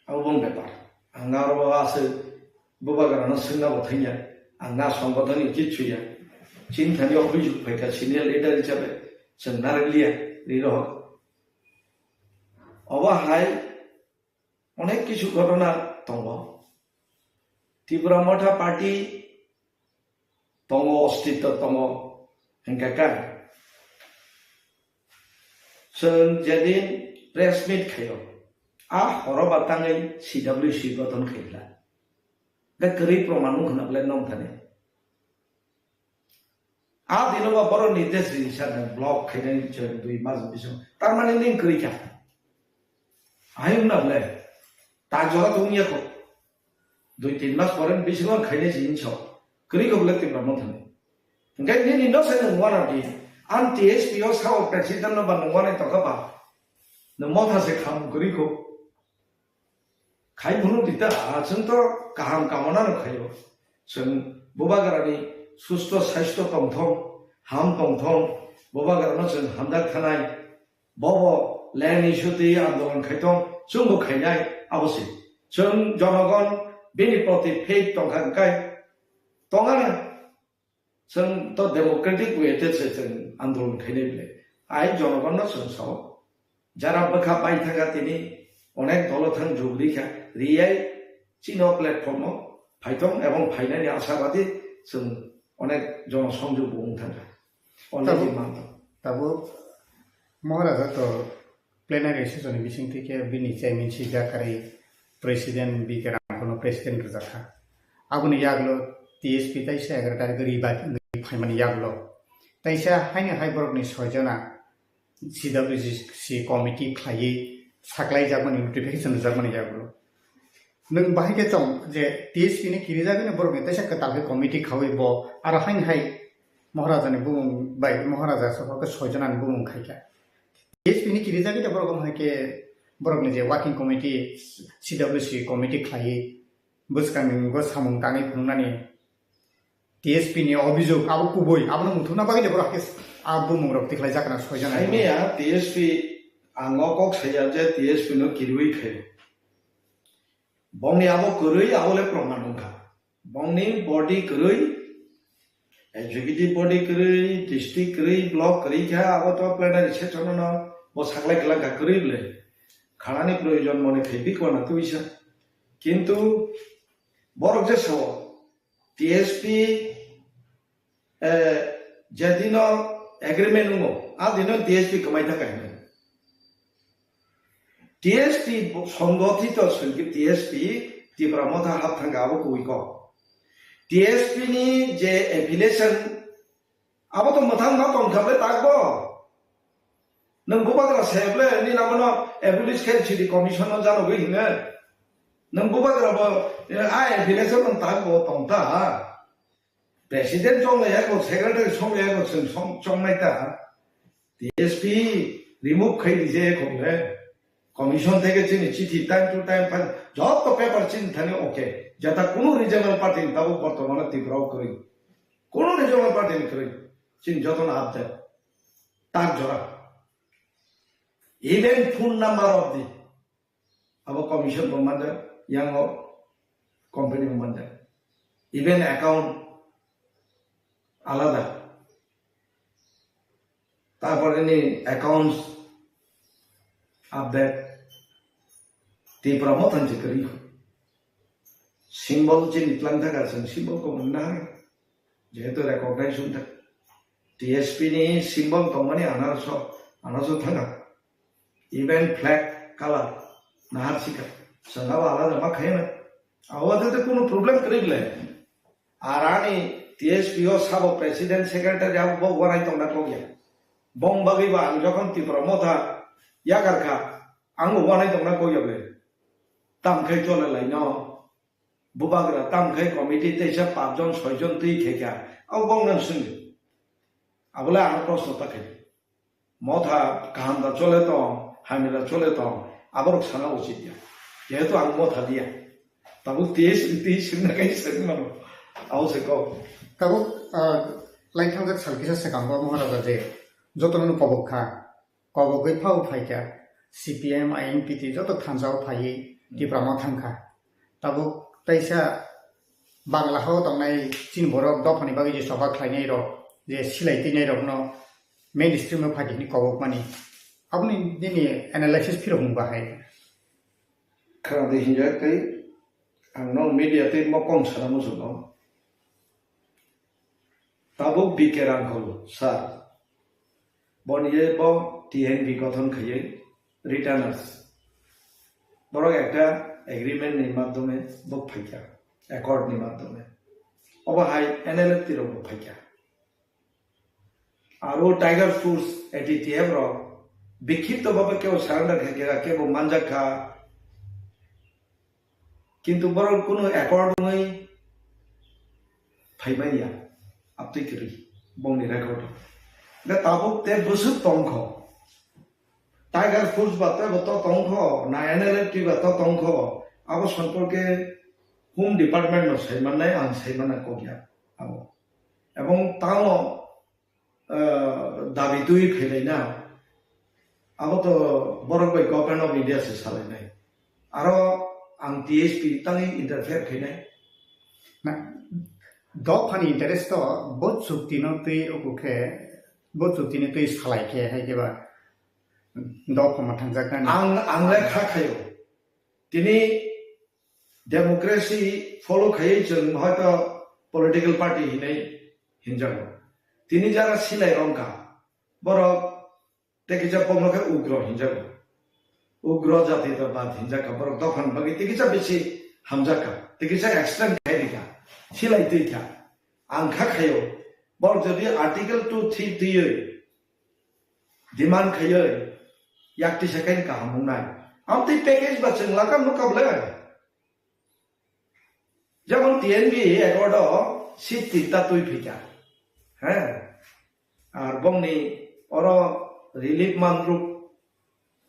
Abo bong bepar. Ang aro ase bubagrano swngna bo thangya. Ang na songbothoni kichu ya. Chini thani office phaikha senior leader hisabe chwng narwkliya ri rohor. Obo hai onek kisu ghotona tongo. Tipra Motha Party tongo, ostitto tongo, hingkha kha. Chwng jedin press meet khaio, a horo ba tangwi C W C gothon khaikha. Hingkha kwrwi proman wngkha na belai nong thani. A dino ba borok ni test rinsa nang block khainai chwng dui mas bising. Tar mane ning kwrwi kha. Ayung na ble. Ta jora tong ya ko. Dui tin mas pore bising khainai jin so. Kwrwi ko ble Tipra Motha ni. Hingke nini no se nung wana di. An T S P o sao president no ba nung wana to ka ba. Nung Motha se kham kwrwi ko. Khai phunuk di ta, ah, chwng to kaham kamona no khaio. Chwng bubagrani susto saisto tongthok, ham tongthong, bubagrano chwng hamjak thanai, bobo land issue twi andolon khaithong, chwngbo khainai, abo se. Chwng jonogon bini proti faith tongkha hwnkhe tongana. Chwng to democratic way te se chwng andolon khainai bile. Ai jonogonno chwng sao. Jara bwkha pai thangkha tini onek dolo thang jugri kha, riyai chino platform o phaithong ebong phainani ashabadi chwng onek jono songjog bo wng thangkha. Already Tabuk, manto. Tabuk Maharaja to plenary session ni bising thike bini chairman si jakarwi president B K Rangkhono president rwjakha. Aboni yaglo T S P tai sa egaroh tarikh rwi bai phaimani yaglo. Taisa haino hai borokni soijona C W C committee khlaiwi saklaijakmani notification rwjakmani yaglo. Nwng bahai khe chong je T S P ni kirijagwino borokni teisa kwtal khe committee khaui bo aro haini hai Maharaja ni bumung bai Maharaja sabo khe soijona ni bumung khaikha. T S P ni kirijagwi da borok hai khe borokni je working committee, C W C committee khlaiwi bwskangni samung tangwi phunuknani T S P ni obhijog abo kubui, abono muthupna bagwi de borok khe a bumung rok tikhlai jakna soijana. Saimaya T S P ang o kok saya je T S P no kirwi khaio. Bongni abo kwrwi abo le proman wngkha. Bongni body kwrwi, executive body kwrwi, district kwrwi, block kwrwi kha abo to plenary session no bo saklai kwlangkha kwrwi bwle. Khanani proyojon mone khaibikwana twisa. Kintu borok je sao T S P, eh, jedino agreement wngo, a dino T S P kwmai thangkha hinwi. T S P bo-, songothito swnki T S P Tipra Motha hap thangkha abo kubui kok. T S P ni je affiliation abo to mwthang ma tongkha ble takbo. Nwng bubagra se ble ni lamono abolish khe city commission no janogwi hinwi. Nwng bubagra bo, eh, a affiliation no takbo tongta. President chonglai ya ko, secretary chonglai ya ko, chwng chong-, chongnai ta. T S P remove khai di je ko le. Commission theke chini chithi time to time phai, joto paper chini thani okay. Jata kunu regional party ni tabuk bortomano Tripura o kwrwi. Kunu regional party ni kwrwi. Chini jotono update. Tak jora. Even phone number of the abo commission bo manjak, yang o company bo manjak. Even account alada. Tarpore ni accounts update. Tipra Motha ni kwrwi. Symbol chini tlang thaka chwng symbol ko mwnna hai. Jehetu recognize wngkha. T S P ni symbol tongmani anaroso, anaroso thangkha. Even flag color nahar sikha. Chwng abo alada ma khaina. Abo de kunu problem kwrwi le. Arani T S P o sabo president secretary abo bo wanai tongna kok ya. Bong bagwi ba ang jokhon Tipra Motha yakar kha, ang bo wanai tongna kok ya ble. Tam khai chole lai no. Bubagra tam khai committee teisa pachjon soijon twi khe kha. Abo bong nang swngo. Abole ang proshno ta khai. Motha kaham da chole tong, hamya da chole tong, aborok sana uchit ya. Jehetu ang Motha liya. Tabuk T S P twi swngna kai swng mano. Abo se kok. Tabuk, ah, laithang jak sal kisa swkang bo Maharaja je jotono kobok kha. Kobogwi phao phaikha, C P M, I N P T joto thansa o phaiwi Tipra ma thangkha. Tabuk teisa Bangla hao tongnai chini borok dophani bagwi je choba khlainai rok, je silai twinai rokno mainstream o phai hwnwi kobokmani. Aboni nini analysis phirokmung bahai. Khwna di hinjak tei ang no media tei mokong sana muchungo. Tabuk B K Rangkhol sir, boni ye bo T N V gothon khaiye returners. Borok ekta agreement ni madhyome bo phaikha, accord ni madhyome. Obo hai N L F T rok bo phaikha. Aro Tiger Force, A T T F rok bikhipto bhabe kebo surrender khaikha, kebo manjak kha. Kintu borok kunu accord wngwi phaimanya, aptwi kwrwi bongni record. Hwnkhe tabuk tei bwswk tongkho. Tiger Force ba teibo to tongkho, na N L F T ba to tongkho. Abo somporke Home Department no saimannai, ang saimana kokya abo. Ebong tamo ah, dabi twi phailai na. Abo to borok bai Government of India se salainai. Aro ang T H P tangwi interfere khainai. Na, dophani interest to bo chukti no twi uku khe, bo chukti no twi salai khe hai khe ba dopha ma thangjak nani. Ang, ang le kha khayo. Tini democracy follow khaiwi chwng hoito political party hinwi hinjago. Tini jara silai rongkha, borok tei kisa bongno khe ugro hinjago. Ugro jati to bad hinjakha, borok dophani bagwi tei kisa bisi hamjakha, tei kisa extend khai rikha, silai twi kha. Ang kha khayo, borok jodi Article two three twiwi demand khaiwi yak tisa khe kaham wngnai. Amtwi package ba chwng lakha nukha bwle. Jemon T N V accord o seat tinta twi phika. He. Ar bongni oro relief manruk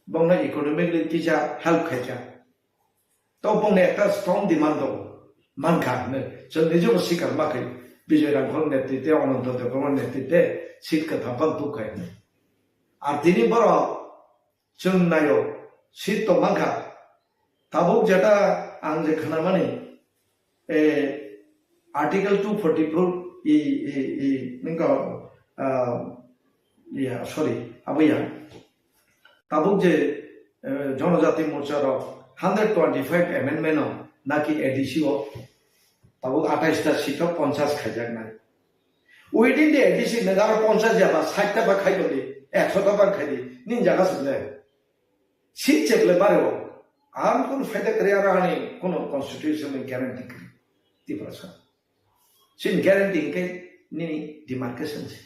bongno economically kisa help khaika. To bongni ekta strong demand tongo, mankha hinwi. Chwng nijebo sikar ma khai Bijoy Rangkhol netrite, Ananto Debbarma netrite seat kwtham phano tuk khai hinwi. Ar tini borok chwng naio, seat to mankha. Tabuk jeta ang je khnamani, eh, Article two forty-four E, E, E, ningka, ah, ya, sorry, abo ya. Tabuk je, eh, Jonojati Morcha rok hundred twenty-five amendment o naki A D C o, tabuk atais ta seat o ponchas khaijaknai. Within the A D C nang aro ponchas ya ba, sait ta ba khai di, ekso ta ba khai di, nini jaga se le. Seat check le bare o. Ang kun faida kare aro ani kono constitution ni guarantee kare. Tiprasa. Sin guarantee ke nini demarcation se.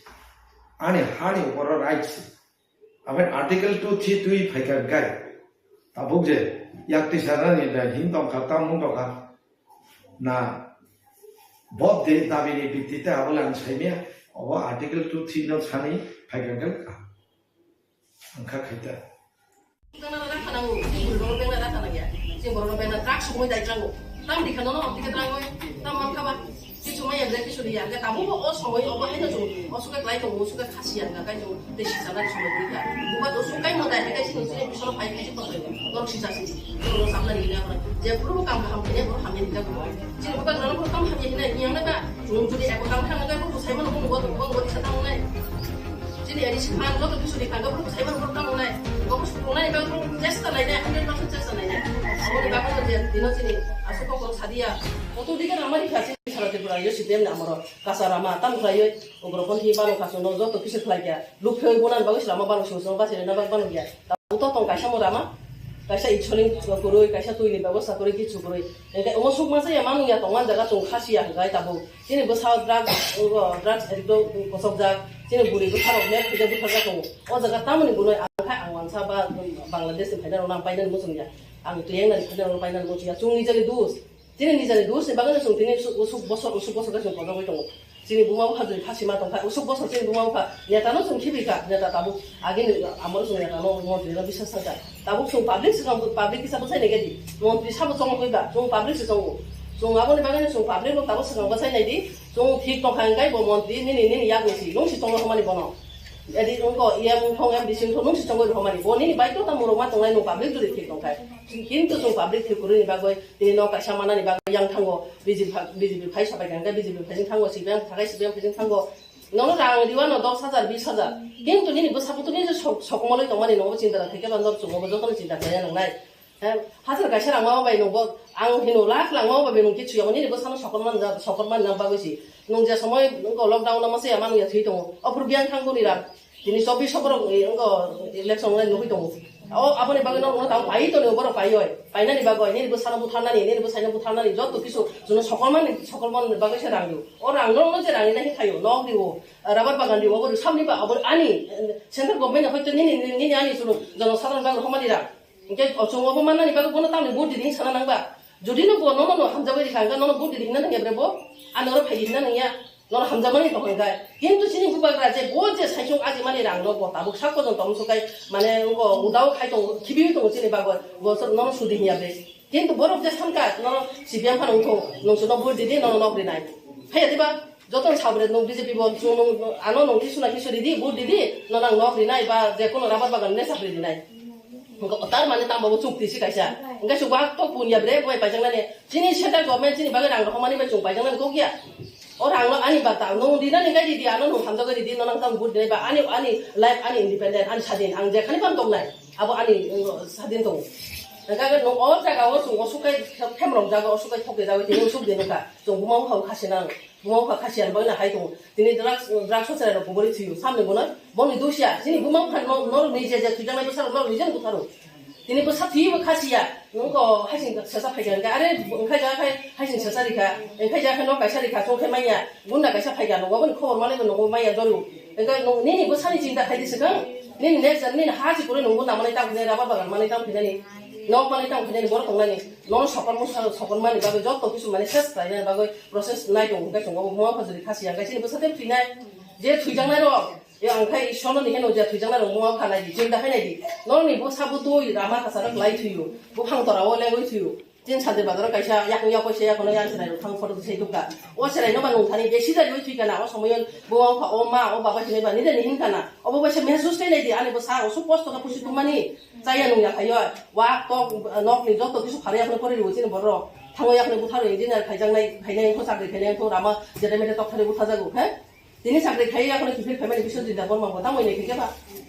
Ani hani upor right se. Aben Article two three twi phaikha gai. Tabuk je yak tisarani da hin tongkha, tam mung tongkha. Na, bot de dabi ni bitti te abole ang saimya, obo Article two three no sani phaikha gai. Ang kha khaita. Tang na rakha nango, chini borok beng na rakha nangya. Chini borok beng na truck sumui dai trango. Tam dikha nono, dikha trango, tam mankha ba. Kichu maya, kichu riya. Ga tabuk o somoi obo haino chung, o suka klai tongo, o suka khasi ya, ga kai tongo, te sisa na somoi dikha. Buka to sukai mo dai, kai sini sini bisolo pai kai to. Norok sisa sini. Norok samna riya. Je puru kam ham kene, puru ham ni dikha. Chini buka nono puru kam ham ni dikha, yang na ba. Chung jodi eko kam kha nang kai, puru sai mo, puru bo, bo, bo, sa tang nai. Chini A D C phan joto kisu ni phan joto sai man borok tamo nai. Bo kisu tongnai ba borok chesta lai nai, hundred percent chesta lai nai. Abo ni bagwi je dino chini aswk kok sadia. Koto dike rama ri kha chini sara Tripura yo C P M ni amoro kasa rama tam khlai yo. Ugrophon hi bano kha chwng no joto kisu khlai kya. Luk phai bonan bagwi se rama bano sung sung ba se na bag bano kya. Uto tong kaisa mo rama. Kaisa icholing kwrwi, kaisa twi ni bebosta kwrwi, kichu kwrwi. Engke omo suk masa ya manu ya tongman jaga chung khasi ya hwnkhe tabuk. Chini bwsa drugs, drugs addict o kosokjak, chini bwrwi bwsarok mek khaijak butharjak tongo. O jaga tamoni bunui ang khai ang wansa ba Bangladesh ni phaina rok nang painani muchung ya. Ang twi yang nani phaina rok painani muchung ya. Chwng nijani dus. Chini nijani dus ni bagwi chwng tini usuk, usuk bosor, usuk bosor khe chwng kojagwi tongo. Chini buma bupha jodi khasi ma tongkha, usuk bosor chini buma bupha neta no chwng khibi kha, neta tabuk agini amoro chwng neta no montri no biswas thangkha. Tabuk chwng public swkang, public kisa bwsai nai khe di. Montri sabo chongo koi ba, chwng public se chongo. Chwng aboni bagwi chwng public rok tabuk swkang bwsai nai di. Chwng thik tongkha hwnkhe bo montri nini, nini yak ni si, nung si chongo hwnmani bono. Edi wngkha E M wngkha M D C wngkha nung si chongwi rw hwnmani. Bo nini bai to tamo rok ma tongnai nung public jodi thik tongkha. Kintu chwng public thik kwrwini bagwi tini nok kaisa manani bagwi yang thango. B J P pha-, B J P phai sapai kha hwnkhe B J P phaising thango, C P M thakai C P M phaising thango. Nono rang riwano dos hajar, bis hajar. Kintu nini bwsa butuni je sok-, sokmolwi tongmani nogo chinta khaikhe ba nor chungo bo jotono chinta khlaiya nangnai. He, hajar kaisa rang ma bai nungbo, ang hino lakh lang ma bai nung kichu yamo nini bwsano sokol man ja, sokol man na bagwi si. Nung je somoi nungko lockdown no masa ya man ya thwi tongo. Ophuru biyang thang boni rang. Tini chobbish borok, eh, wngkha election wngkha nugwi tongo. O, aboni bagwi no, no, tamo pai toni borok pai oi. Painani bagwi, nini bwsano butharnani, nini bwsaino butharnani, joto kisu, jono sokolmani, sokolmani bagwi se rang rio. O rang no, no je rang rinai khaio, nok rio, rubber bagan rio, obo rio, samni ba, obo ani, eh, central government hoito nini, nini, nini ani jono, jono sadharon bagwi homani rang. Hingke o chwng obo mannani bagwi bono tamni vote ridi hinwi sana nang ba? Jodi no bo nono no hamjagwi rikha hwnkhe nono vote ridi hinna nangya bre bo? Ani oro phaidi hinna nangya? Nono hamjakmani tongkha hwnkhe. Kintu chini bubagra je bo je saichung ajimani rang no bo tabuk sak pojonto amsuk kai mane wngkha udao khai tongo, khibiwi tongo chini bagwi. Bo nono sudi hinya bre. Kintu borok je sankha nono C P M phano wngthung, nwng chwngno vote ridi nono nok rinai. Phaiya diba? Joto ni sabre nwng B J P bo nwng, nwng, ano nwng kisu na kisu ridi, vote ridi, no nang nok rinai ba je kono rubber bagan ne chapri rinai. Hwnkhe tar mane tamo bo chukti se kaisa. Hwnkhe se wak tok punya bre bai paijaknani. Chini central government chini bagwi rang rohormani bai chwng paijaknani kok ya. O rang no ani bata nwng rinani gai ridi, ano nwng hamjagwi ridi, no nang tamo vote rinai ba ani, ani life, ani independent, ani sadin, ang jekhani phan tongnai, abo ani, uh, sadin tongo. Hwnkhe nwng o jaga o chwng osuk kai khemrok jaga, osuk kai thok jaga, tini osuk de nokha. Chwng buma bupha bo khasi nang. Buma bupha khasi ang bagwi na hai tongo. Tini drugs, drugs o cherai rok buguri thuyo. Samni bono, boni dusya. Chini buma bupha no, norok ni je je thujaknai bwsa rok norok ni je butharo. Tini bwsa thwi bo khasi ya. Nwngko haising sesa phaikha hwnkhe, are wngkhai ja khai haising sesa rikha. Wngkhai ja khai nok kaisa rikha, chwng khai manya. Gunda kaisa phaikha, nogo boni khobor manai bo nogo manya joru. Wngkhe nwng nini bwsani chinta khai di swkang. Nini next, nini ha si kwrwi nwng bo namanai tang phinai, rubber bagan manai tang phinani. Nok manai tang phinani, borok tongnani. Nono sokol musa, sokol mani bagwi joto kisu mane ses khlainani bagwi process nai tongo, hwnkhe chwng obo buma bupha jori khasi ya, hwnkhe chini bwsa tei thwinai, je thwijaknai rok, ya hwnkhe Ishwarno ni heno je thwijaknai rok buma bupha nai di, chinta khai nai di. Noni bwsa bwtwi rama kasarok lai thwiyo, buphang tora o legwi thwiyo. Chini Santir Bazar o kaisa yakung yakung se yakung yang cherai rok thang photo se tukha. O cherai no ba nung thani besi jari oi thwi kana, o somoyon buma bupha o ma o baba hinai ba nini ni hin kana. Obo bai se message khe nai di, ani bwsa o su post ka pusi tumani. Chaya nung ya khayo, wak tok, nok ni joto kisu pharwi yakno pori rw chini borok. Thango yakno butharo engineer khaijaknai, khainai wngkho chakri khainai wngkho rama jete mete tok thari buthajago, he? Tini chakri khai yakno kiphil khaimani Biswajit Debbarma bo tamo ini khe ba?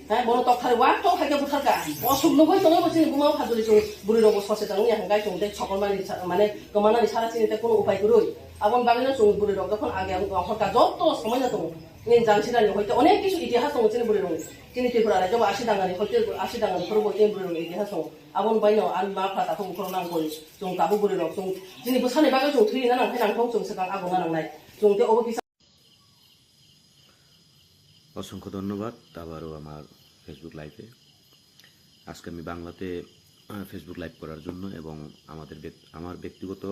He? Bono tok thari wak tok khaikhe butharka. O suk nugui tongwi bo chini buma bupha joli chwng bwrwi rok bo sose tang ya hwnkhai chwng tei sokol mani sa-, mane kwmanani sara chini tei kunu upai kwrwi. Aboni bagwino chwng bwrwi rok jokhon age ang tongo, hwnkha joto somoi no tongo. Nini jang sida ni hoite onek kisu itihas tongo chini bwrwi rok ni. Chini Tripura rajyo bo asi dangani hoite asi dangani khoro bo chini bwrwi rok ni itihas tongo. Aboni baino ani ma pha takhuk bukhuk nang koi chwng tabuk bwrwi rok chwng chini bwsani bagwi chwng thwi na nang khe nang thok chwng swkang abo na nang nai chwng tei obo kisa. অসংখ্য ধন্যবাদ আবারও আমার Facebook লাইভে। আজকে আমি বাংলাতে, আহ, Facebook live করার জন্য এবং আমাদের ব্যক-, আমার ব্যক্তিগত,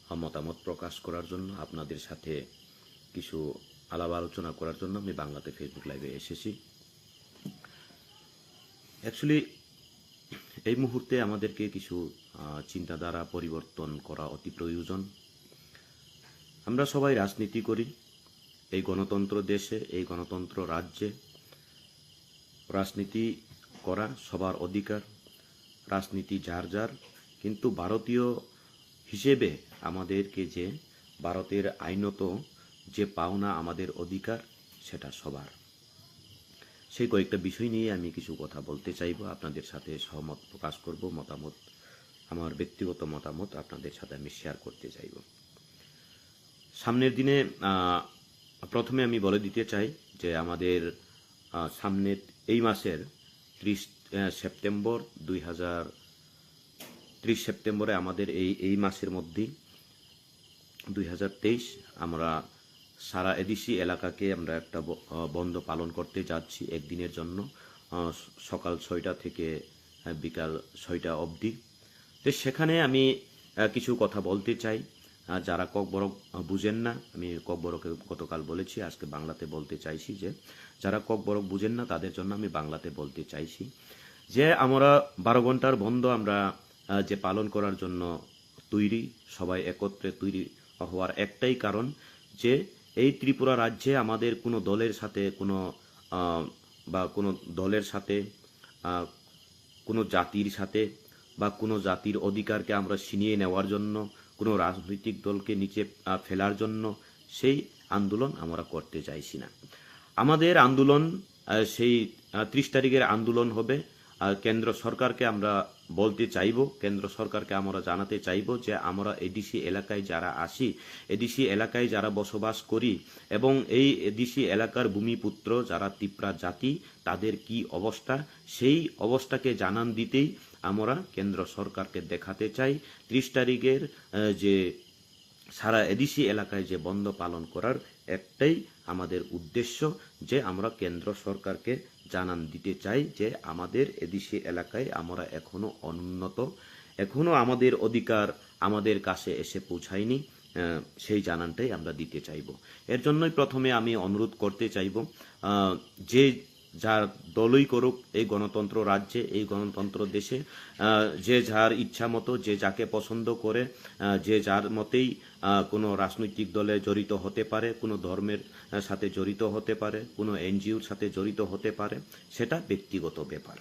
আহ, মতামত প্রকাশ করার জন্য আপনাদের সাথে কিছু আলাপ আলোচনা করার জন্য আমি বাংলাতে Facebook লাইভে এসেছি। অ্যাকচুয়ালি এই মুহূর্তে আমাদেরকে কিছু, আহ, চিন্তাধারা পরিবর্তন করা অতি প্রয়োজন। আমরা সবাই রাজনীতি করি। এই গণতন্ত্র দেশে, এই গণতন্ত্র রাজ্যে রাজনীতি করা সবার অধিকার, রাজনীতি যার যার। কিন্তু ভারতীয় হিসেবে আমাদেরকে যে ভারতের আইনত যে পাওনা আমাদের অধিকার, সেটা সবার। সেই কয়েকটা বিষয় নিয়ে আমি কিছু কথা বলতে চাইবো, আপনাদের সাথে সহমত প্রকাশ করব, মতামত, আমার ব্যক্তিগত মতামত আপনাদের সাথে আমি শেয়ার করতে চাইবো। সামনের দিনে, আহ, প্রথমে আমি বলে দিতে চাই যে আমাদের, আহ, সামনের এই মাসের ত্রিশ, আহ, সেপ্টেম্বর দুই হাজার, ত্রিশ সেপ্টেম্বরে আমাদের এই, এই মাসের মধ্যেই দুই হাজার তেইশ আমরা সারা এডিসি এলাকাকে আমরা একটা ব-, আহ, বন্ধ পালন করতে যাচ্ছি একদিনের জন্য, আহ, স-, সকাল ছয়টা থেকে, আহ, বিকাল ছয়টা অবধি। তো সেখানে আমি, আহ, কিছু কথা বলতে চাই। আহ, যারা ককবরক, আহ, বুঝেন না, আমি ককবরকে গতকাল বলেছি, আজকে বাংলাতে বলতে চাইছি যে যারা ককবরক বুঝেন না তাদের জন্য আমি বাংলাতে বলতে চাইছি যে আমরা বারো ঘন্টার বন্ধ আমরা, আহ, যে পালন করার জন্য তৈরি, সবাই একত্রে তৈরি হওয়ার একটাই কারণ যে এই ত্রিপুরা রাজ্যে আমাদের কোনো দলের সাথে কোনো, আহ, বা কোনো দলের সাথে, আহ, কোনো জাতির সাথে বা কোনো জাতির অধিকারকে আমরা ছিনিয়ে নেওয়ার জন্য, কোনো রাজনৈতিক দলকে নিচে, আহ, ফেলার জন্য সেই আন্দোলন আমরা করতে চাইছি না। আমাদের আন্দোলন, আহ, সেই, আহ, ত্রিশ তারিখের আন্দোলন হবে। আহ, কেন্দ্র সরকারকে আমরা বলতে চাইবো, কেন্দ্র সরকারকে আমরা জানাতে চাইবো যে আমরা এডিসি এলাকায় যারা আছি, এডিসি এলাকায় যারা বসবাস করি এবং এই এডিসি এলাকার ভূমিপুত্র যারা তিপ্রা জাতি, তাদের কি অবস্থা, সেই অবস্থাকে জানান দিতেই আমরা কেন্দ্র সরকারকে দেখাতে চাই। ত্রিশ তারিখের, আহ, যে সারা এডিসি এলাকায় যে বন্ধ পালন করার একটাই আমাদের উদ্দেশ্য যে আমরা কেন্দ্র সরকারকে জানান দিতে চাই যে আমাদের এডিসি এলাকায় আমরা এখনো অনুন্নত, এখনো আমাদের অধিকার আমাদের কাছে এসে পৌঁছায়নি, আহ, সেই জানানটাই আমরা দিতে চাইব। এর জন্যই প্রথমে আমি অনুরোধ করতে চাইব, আহ, যে যার দলই করুক এই গণতন্ত্র রাজ্যে, এই গণতন্ত্র দেশে, আহ, যে যার ইচ্ছা মতো, যে যাকে পছন্দ করে, আহ, যে যার মতেই, আহ, কোনো রাজনৈতিক দলে জড়িত হতে পারে, কোনো ধর্মের, আহ, সাথে জড়িত হতে পারে, কোনো এনজিওর সাথে জড়িত হতে পারে, সেটা ব্যক্তিগত ব্যাপার।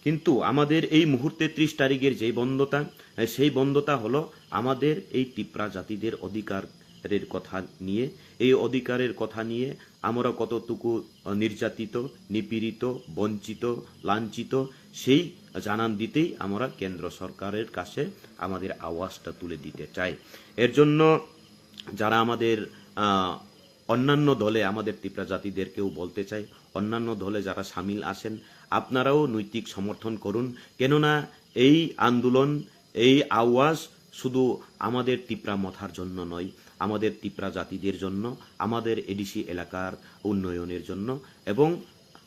কিন্তু আমাদের এই মুহূর্তে ত্রিশ তারিখের যে বন্ধটা, আহ, সেই বন্ধটা হলো আমাদের এই তিপ্রা জাতিদের অধিকারের কথা নিয়ে। এই অধিকারের কথা নিয়ে আমরা কতটুকু, আহ, নির্যাতিত, নিপীড়িত, বঞ্চিত, লাঞ্ছিত, সেই জানান দিতেই আমরা কেন্দ্র সরকারের কাছে আমাদের আওয়াজটা তুলে দিতে চাই। এর জন্য যারা আমাদের, আহ, অন্যান্য দলে আমাদের তিপ্রা জাতিদেরকেও বলতে চাই, অন্যান্য দলে যারা সামিল আছেন, আপনারাও নৈতিক সমর্থন করুন। কেননা এই আন্দোলন, এই আওয়াজ শুধু আমাদের তিপ্রা মথার জন্য নয়, আমাদের তিপ্রা জাতিদের জন্য, আমাদের এডিসি এলাকার উন্নয়নের জন্য এবং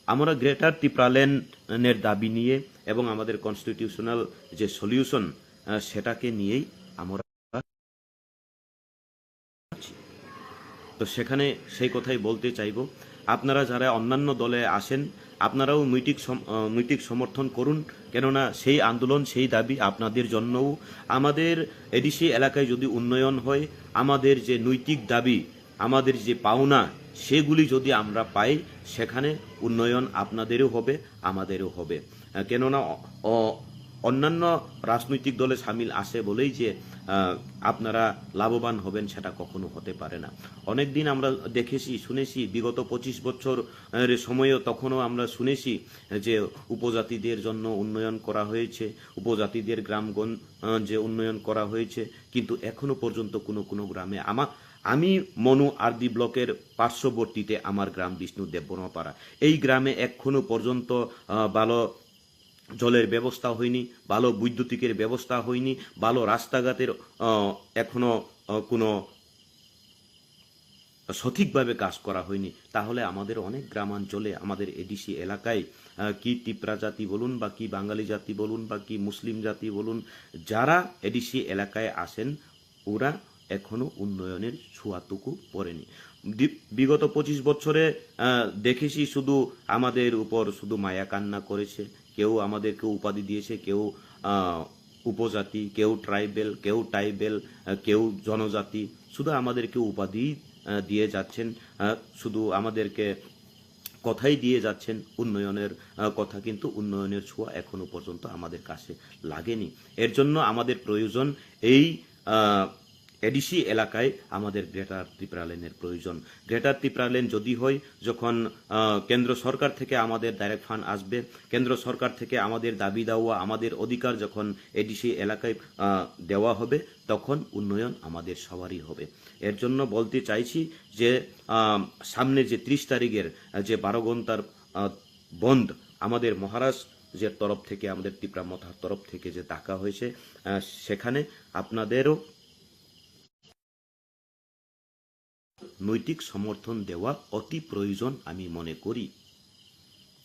আমরা গ্রেটার তিপ্রাল্যান্ডের দাবি নিয়ে এবং আমাদের কনস্টিটিউশনাল যে সলিউশন, আহ, সেটাকে নিয়েই আমরা আছি। তো সেখানে সেই কথাই বলতে চাইব, আপনারা যারা অন্যান্য দলে আছেন, আপনারাও নৈতিক সম-, আহ, নৈতিক সমর্থন করুন, কেননা সেই আন্দোলন, সেই দাবি আপনাদের জন্যও। আমাদের এডিসি এলাকায় যদি উন্নয়ন হয়, আমাদের যে নৈতিক দাবি, আমাদের যে পাওনা, সেগুলি যদি আমরা পাই, সেখানে উন্নয়ন আপনাদেরও হবে, আমাদেরও হবে। আহ, কেননা অ-, অ-, অন্যান্য রাজনৈতিক দলে সামিল আছে বলেই যে, আহ, আপনারা লাভবান হবেন, সেটা কখনো হতে পারে না। অনেক দিন আমরা দেখেছি, শুনেছি, বিগত পঁচিশ বছর, আহ, এর সময়ও তখনও আমরা শুনেছি যে উপজাতিদের জন্য উন্নয়ন করা হয়েছে, উপজাতিদের গ্রামগঞ্জ, আহ, যে উন্নয়ন করা হয়েছে, কিন্তু এখনো পর্যন্ত কোনো কোনো গ্রামে আমা-, আমি মনু আরডি ব্লকের পার্শ্ববর্তীতে আমার গ্রাম বিষ্ণু দেববর্মাপাড়া। এই গ্রামে এখনো পর্যন্ত, আহ, ভালো জলের ব্যবস্থা হয়নি, ভালো বৈদ্যুতিকের ব্যবস্থা হয়নি, ভালো রাস্তাঘাটের, আহ, এখনো, আহ, কোনো সঠিকভাবে কাজ করা হয়নি। তাহলে আমাদের অনেক গ্রামাঞ্চলে, আমাদের এডিসি এলাকায়, আহ, কি তিপ্রা জাতি বলুন বা কি বাঙালি জাতি বলুন বা কি মুসলিম জাতি বলুন, যারা এডিসি এলাকায় আছেন, ওরা এখনো উন্নয়নের ছোঁয়াটুকু পড়েনি। দি-, বিগত পঁচিশ বছরে, আহ, দেখেছি শুধু আমাদের উপর শুধু মায়া কান্না করেছে, কেউ আমাদেরকে উপাধি দিয়েছে, কেউ, আহ, উপজাতি, কেউ ট্রাইবেল, কেউ ট্রাইবেল, আহ, কেউ জনজাতি, শুধু আমাদেরকে উপাধি, আহ, দিয়ে যাচ্ছেন, আহ, শুধু আমাদেরকে কথাই দিয়ে যাচ্ছেন উন্নয়নের, আহ, কথা, কিন্তু উন্নয়নের ছোঁয়া এখনো পর্যন্ত আমাদের কাছে লাগেনি। এর জন্য আমাদের প্রয়োজন এই, আহ, এডিসি এলাকায় আমাদের গ্রেটার ত্রিপুরাল্যান্ডের প্রয়োজন। গ্রেটার ত্রিপুরাল্যান্ড যদি হয়, যখন, আহ, কেন্দ্র সরকার থেকে আমাদের ডাইরেক্ট ফান্ড আসবে, কেন্দ্র সরকার থেকে আমাদের দাবি দাওয়া, আমাদের অধিকার যখন এডিসি এলাকায়, আহ, দেওয়া হবে, তখন উন্নয়ন আমাদের সবারই হবে। এর জন্য বলতে চাইছি যে, আহ, সামনে যে ত্রিশ তারিখের, আহ, যে বারো ঘন্টার, আহ, বন্ধ আমাদের মহারাজ যে তরফ থেকে, আমাদের তিপ্রা মথার তরফ থেকে যে ডাকা হয়েছে, আহ, সেখানে আপনাদেরও নৈতিক সমর্থন দেওয়া অতি প্রয়োজন আমি মনে করি।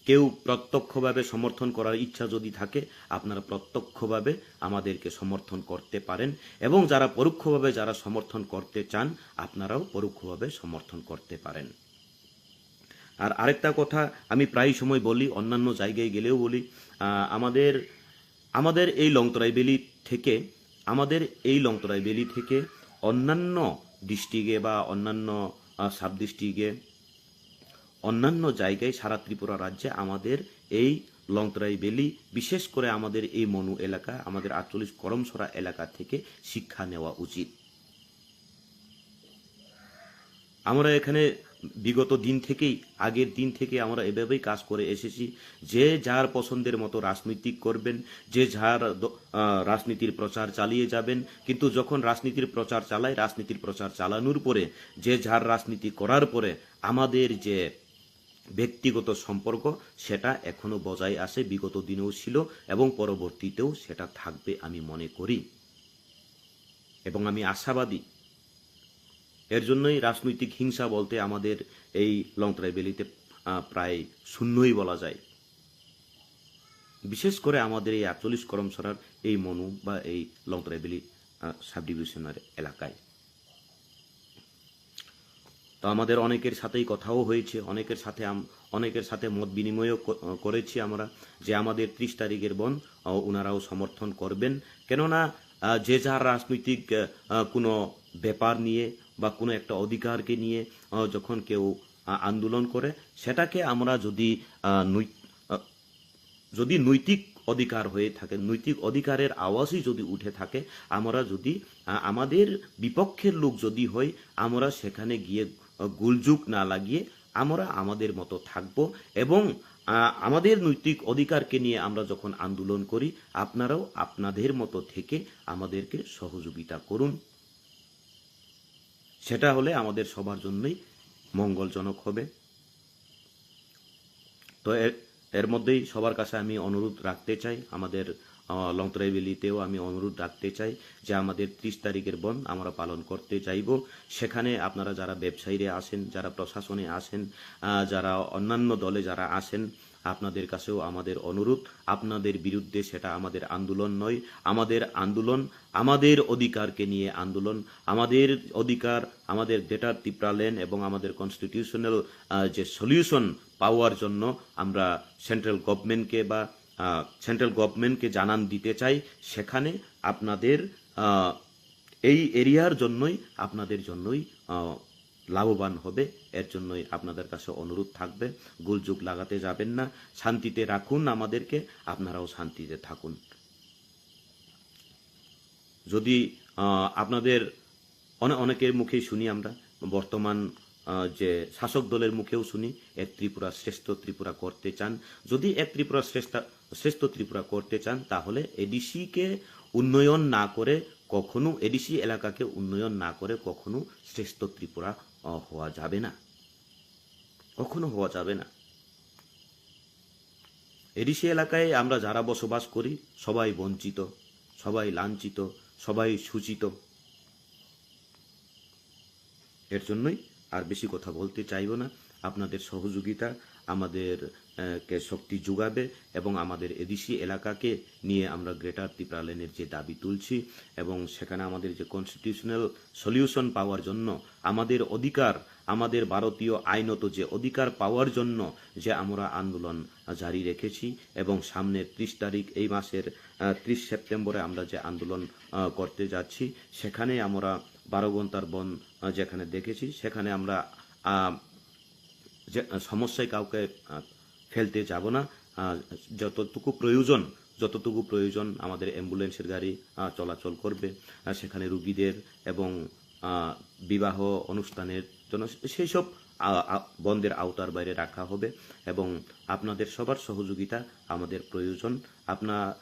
কেউ প্রত্যক্ষভাবে সমর্থন করার ইচ্ছা যদি থাকে, আপনারা প্রত্যক্ষভাবে আমাদেরকে সমর্থন করতে পারেন, এবং যারা পরোক্ষভাবে যারা সমর্থন করতে চান, আপনারাও পরোক্ষভাবে সমর্থন করতে পারেন। আর আরেকটা কথা আমি প্রায় সময় বলি, অন্যান্য জায়গায় গেলেও বলি, আহ, আমাদের, আমাদের এই লংতরাই ভ্যালি থেকে, আমাদের এই লংতরাই ভ্যালি থেকে অন্যান্য ডিস্ট্রিক্টে বা অন্যান্য, আহ, সাব ডিস্ট্রিক্টে, অন্যান্য জায়গায় সারা ত্রিপুরা রাজ্যে আমাদের এই লংতরাই ভ্যালি, বিশেষ করে আমাদের এই মনু এলাকা, আমাদের আটচল্লিশ করমছড়া এলাকা থেকে শিক্ষা নেওয়া উচিত। আমরা এখানে বিগত দিন থেকেই, আগের দিন থেকে আমরা এভাবেই কাজ করে এসেছি। যে যার পছন্দের মতো রাজনৈতিক করবেন, যে যার দ-, আহ, রাজনীতির প্রচার চালিয়ে যাবেন, কিন্তু যখন রাজনীতির প্রচার চালায়, রাজনীতির প্রচার চালানোর পরে, যে যার রাজনীতি করার পরে আমাদের যে ব্যক্তিগত সম্পর্ক, সেটা এখনো বজায় আছে, বিগত দিনেও ছিল এবং পরবর্তীতেও সেটা থাকবে আমি মনে করি এবং আমি আশাবাদী। এর জন্যই রাজনৈতিক হিংসা বলতে আমাদের এই লংতরাই ভ্যালিতে, আহ, প্রায় শূন্যই বলা যায়। বিশেষ করে আমাদের এই আটচল্লিশ করমছড়ার এই মনু বা এই লংতরাই ভ্যালি, আহ, সাব ডিভিশনের এলাকায়। তো আমাদের অনেকের সাথেই কথাও হয়েছে, অনেকের সাথে আম-, অনেকের সাথে মত বিনিময়ও ক-, করেছি আমরা যে আমাদের ত্রিশ তারিখের বন্ধ, আহ, ওনারাও সমর্থন করবেন। কেননা, আহ, যে যার রাজনৈতিক, আহ, আহ, কোনো ব্যাপার নিয়ে বা কোনো একটা অধিকারকে নিয়ে, আহ, যখন কেউ, আহ, আন্দোলন করে, সেটাকে আমরা যদি, আহ, নৈ-, আহ, যদি নৈতিক অধিকার হয়ে থাকে, নৈতিক অধিকারের আওয়াজই যদি উঠে থাকে, আমরা যদি, আ, আমাদের বিপক্ষের লোক যদি হয়, আমরা সেখানে গিয়ে, আ, গোলযোগ না লাগিয়ে আমরা আমাদের মতো থাকব এবং, আ, আমাদের নৈতিক অধিকারকে নিয়ে আমরা যখন আন্দোলন করি, আপনারাও আপনাদের মতো থেকে আমাদেরকে সহযোগিতা করুন। সেটা হলে আমাদের সবার জন্যই মঙ্গলজনক হবে। তো এর, এর মধ্যেই সবার কাছে আমি অনুরোধ রাখতে চাই, আমাদের, আহ, লংতরাই ভ্যালিতেও আমি অনুরোধ রাখতে চাই যে আমাদের ত্রিশ তারিখের বন্ধ আমরা পালন করতে চাইব। সেখানে আপনারা যারা ব্যবসায়ীরা আছেন, যারা প্রশাসনে আছেন, আহ, যারা অন্যান্য দলে যারা আছেন, আপনাদের কাছেও আমাদের অনুরোধ, আপনাদের বিরুদ্ধে সেটা আমাদের আন্দোলন নয়। আমাদের আন্দোলন, আমাদের অধিকারকে নিয়ে আন্দোলন, আমাদের অধিকার, আমাদের গ্রেটার তিপ্রাল্যান্ড এবং আমাদের কনস্টিটিউশনাল, আহ, যে সলিউশন পাওয়ার জন্য আমরা সেন্ট্রাল গভর্নমেন্টকে বা, আহ, সেন্ট্রাল গভর্নমেন্টকে জানান দিতে চাই। সেখানে আপনাদের, আহ, এই এরিয়ার জন্যই, আপনাদের জন্যই, আহ, লাভবান হবে। এর জন্যই আপনাদের কাছে অনুরোধ থাকবে, গোলযোগ লাগাতে যাবেন না, শান্তিতে রাখুন আমাদেরকে, আপনারাও শান্তিতে থাকুন। যদি, আহ, আপনাদের অনে-, অনেকের মুখেই শুনি আমরা, বর্তমান, আহ, যে শাসক দলের মুখেও শুনি, এক ত্রিপুরা শ্রেষ্ঠ ত্রিপুরা করতে চান। যদি এক ত্রিপুরা শ্রেষ্ঠ, শ্রেষ্ঠ ত্রিপুরা করতে চান, তাহলে এডিসি কে উন্নয়ন না করে কখনো, এডিসি এলাকাকে উন্নয়ন না করে কখনো শ্রেষ্ঠ ত্রিপুরা, আহ, হওয়া যাবে না, কখনো হওয়া যাবে না। এডিসি এলাকায় আমরা যারা বসবাস করি, সবাই বঞ্চিত, সবাই লাঞ্ছিত, সবাই শোষিত। এর জন্যই আর বেশি কথা বলতে চাইব না। আপনাদের সহযোগিতা আমাদের, আহ, কে শক্তি যোগাবে এবং আমাদের এডিসি এলাকাকে নিয়ে আমরা গ্রেটার তিপ্রাল্যান্ডের যে দাবি তুলছি এবং সেখানে আমাদের যে কনস্টিটিউশনাল সলিউশন পাওয়ার জন্য, আমাদের অধিকার, আমাদের ভারতীয় আইনত যে অধিকার পাওয়ার জন্য যে আমরা আন্দোলন জারি রেখেছি এবং সামনের ত্রিশ তারিখ, এই মাসের, আহ, ত্রিশ সেপ্টেম্বরে আমরা যে আন্দোলন, আহ, করতে যাচ্ছি, সেখানে আমরা বারো ঘন্টার বন্ধ, আহ, যেখানে দেখেছি, সেখানে আমরা, আহ, যে, আহ, সমস্যায় কাউকে, আহ, ফেলতে যাব না। আহ, যতটুকু প্রয়োজন, যতটুকু প্রয়োজন আমাদের অ্যাম্বুলেন্সের গাড়ি, আহ, চলাচল করবে, আহ, সেখানে রুগীদের এবং, আহ, বিবাহ অনুষ্ঠানের জন্য সে-, সেই সব, আহ, আহ, বন্ধের আওতার বাইরে রাখা হবে এবং আপনাদের সবার সহযোগিতা আমাদের প্রয়োজন। আপনা-,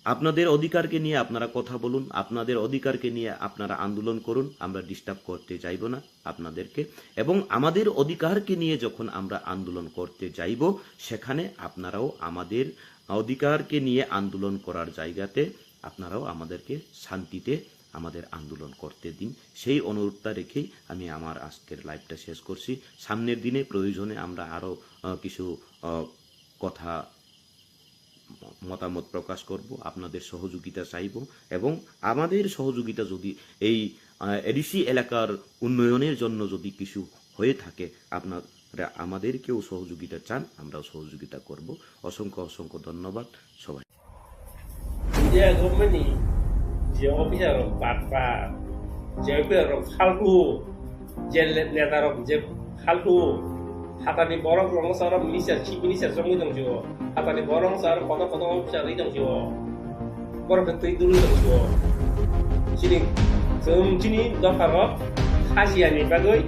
আপনাদের অধিকারকে নিয়ে আপনারা কথা বলুন, আপনাদের অধিকারকে নিয়ে আপনারা আন্দোলন করুন, আমরা ডিস্টার্ব করতে চাইব না আপনাদেরকে। এবং আমাদের অধিকারকে নিয়ে যখন আমরা আন্দোলন করতে যাইব, সেখানে আপনারাও আমাদের অধিকারকে নিয়ে আন্দোলন করার জায়গাতে আপনারাও আমাদেরকে শান্তিতে আমাদের আন্দোলন করতে দিন, সেই অনুরোধটা রেখেই আমি আমার আজকের লাইভটা শেষ করছি। সামনের দিনে প্রয়োজনে আমরা আরও, আহ, কিছু, আহ, কথা, মতামত প্রকাশ করব, আপনাদের সহযোগিতা চাইব এবং আমাদের সহযোগিতা যদি এই, আহ, এডিসি এলাকার উন্নয়নের জন্য যদি কিছু হয়ে থাকে, আপনারা আমাদেরকেও সহযোগিতা চান, আমরাও সহযোগিতা করব। অসংখ্য অসংখ্য ধন্যবাদ সবাই। India government ni je officer rok patpa, je officer rok faltu, je le-, neta rok je faltu, hatani borok rok no saro minister, chief minister chongwi tong sio, hatani borok no saro kotor kotor officer wi tong sio, borok khe twi dului tong sio. Chini, chwng chini dopha rok khasiya ni bagwi,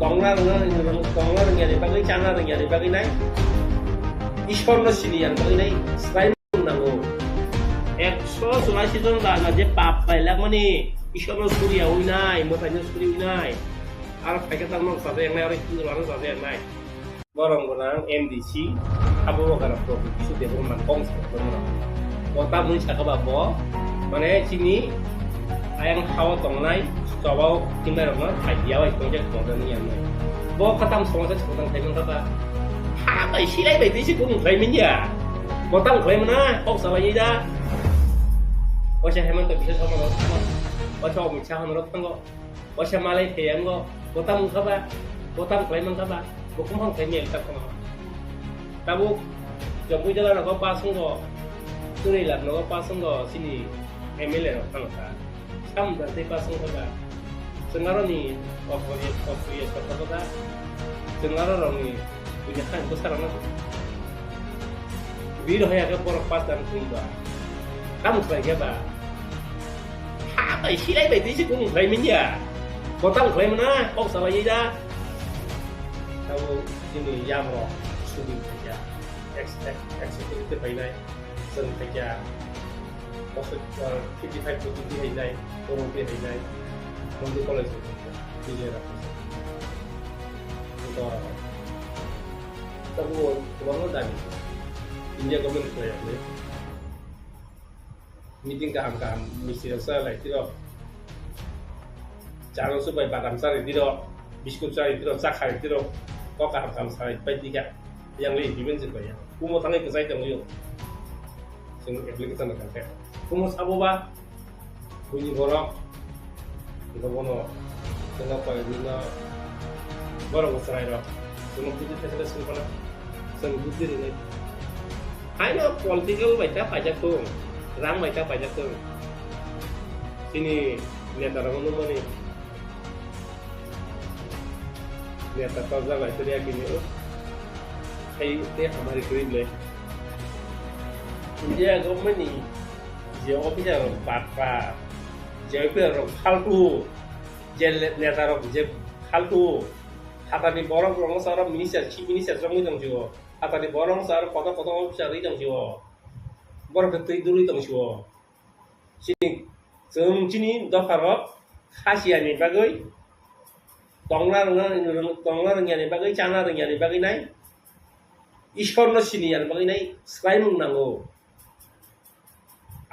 tongna rwna, tongna rwngya ni bagwi, chana rwngya ni bagwi nai, Ishwar no siniya ni bagwi nai, slai nango. Ekso churashi jon rajna je pap pailakmani, Ishwar no suriya wi nai, mwtai no suri wi nai. Aro phaikhe tamo chajak nai, aro Hindu rok no chajak nai. Borok gwnang M D C, abo bo gana pro kisu de borok man kong sa borok. Bo ta mui saka ba bo, mane chini ayang hao tongnai, chobao tingbai rok no thai dia bai tongjak tongjak ni yang. Bo khatam somosa chwng tang thai man kha ba. Ha bai silai bai tei se kung khlai manya. Bo tang khlai mana kok salai da. Bo se Hemanta Biswa Sarma rok thango. Bo se Amit Shah rok thango. Bo se Malai Pheyang go. Bo tang kha ba. Bo tang khlai man kha ba. Bukhung hang thai mel ta kono. Tabuk Jambui jala rogo pass wngkha, Chwrai lab rogo pass wngkha, chini M L A rok thangkha. Sam da tei pass wngkha ba. Chwng aro ni opriya, opriya sokha kha. Chwng aro rok ni puja khan bwsa rok no. Biro haya khe borok pass dan khum ba. Kam khlai khe ba. Ha bai silai bai tei se kung khlai manya. Botang khlai mana kok salai da. Tabo chini yam rok sugi khaikya. Ex-, ex-, executive te painai. Chwng khaikya. Bosor, uh, fifty five kochi di hainai. Korong di hainai. Mondu college ni khaikya. Vijay Rakhos. Ito. Tabo kwbangma dami. India government khlai yakni. Meeting kaham kaham misti rok cha lai tiro. Chalo su bai badam chari tiro, biskut chari tiro, cha khai tiro. Kok kaham kaham sai pai tika. Yang le implement se pai ya. Kumo thangwi kwchai tong yo. Sing application na kangkhe. Kumo sabo ba. Buini borok. Iko bono. Tengah pai nina. Borok chrai rok. Kumo kudu thai sing kono. Sing buddhi rinai. Haino political bai ta paijak tung, rang bai ta paijak tung. Chini neta rok nukmani neta torjak bai tei yakini o. Hai tei hamari kwrwi ble. India government ni je officer rok batpa, je officer rok faltu, je neta rok je faltu, hatani borok rok no sa minister, chief minister jongwi tong jio. Hatani borok sa aro kotor kotor officer rwi tong sio. Borok khe twi dului tong sio. Chini, chwng chini dopha rok kha siya ni bagwi, tongna rwngna, tongna rwngya ni bagwi, chana rwngya ni bagwi nai, Ishwar no sini ya ni bagwi nai swlaimung nango.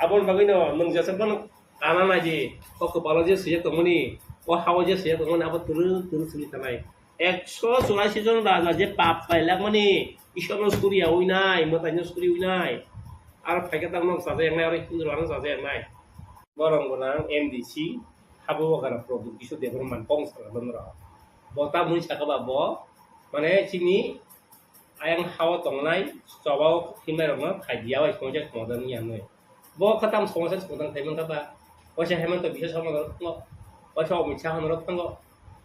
Aboni bagwino nwng jesakno ana naidi, o kwpalo je swijak tongmani, o hao je swijak tongmani, abo twrwk twrwk simi tanai. Ekso churashi jon raja je pap pailakmani, Ishwarno suriya winai, mwtaino suri winai, aro phaikhe tamo chajaknai, aro Hindu rokno chajaknai. Borok gwnang M D C, habo wagara Pradyut Kishore Debbarma kong sala bonrok. Bo tamoni saka ba bo, mane chini ayang hao tongnai, chobao himnai rokno khai diya bai songcha songcha ni yangnai. Bo khatam songcha songcha khai mankha ba, waisa Hemanta Biswa Sarma rok thango, waisa Amit Shah rok thango,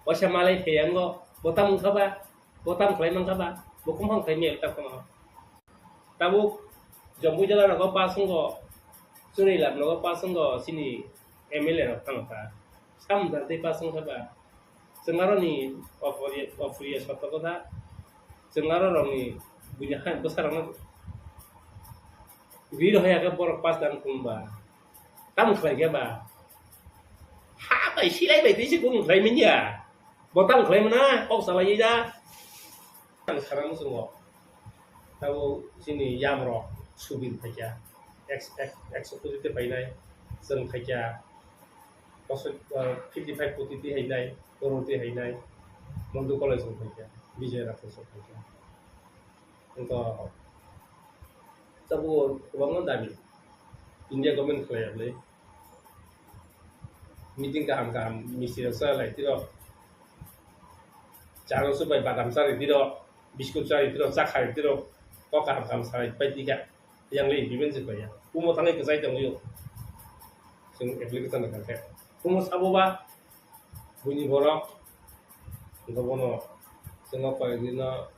waisa Malai Theyango, bo tam wngkha ba, bo tam khlai mankha ba, bo kumphang khai mel ta kono. Tabuk Jambui jala rogo pass wngkha, Chwrai lab rogo pass wngkha, chini M L A rok thango ta. Sam da tei pass wngkha ba. Chwng aro ni opriya, opriya sotto kotha. Chwng aro rok ni buini hai bwsa rok no ri rw haya khe borok pass dan khum ba. Tamo khlai khe ba. Ha bai silai bai tei se kung khlai manya. Bo tamo khlai mana kok salai da. Ang sana muchungo. Tabo chini yam rok subin phaikya. Ex-, ex-, executive painai. Chwng phaikya. Bosor, uh, fifty five koti twi hainai, koror twi hainai, Mondu college rok phaikha, Vijay Rakhos rok phaikha. Wngkha, tabuk kwbangma dami, India government khlai yakle, meeting kaham kaham, misti rok cha lai tiro, chalo su bai badam chari tiro, biskut chari tiro, cha khai tiro, kok kaham kaham salai pai tika. Yang le implement se paiya. Kumo thangwi kwchai tongwi o. Chwng application rwkha khe. Kumo sabo ba buini borok. Wngkha bono chwngno koi dino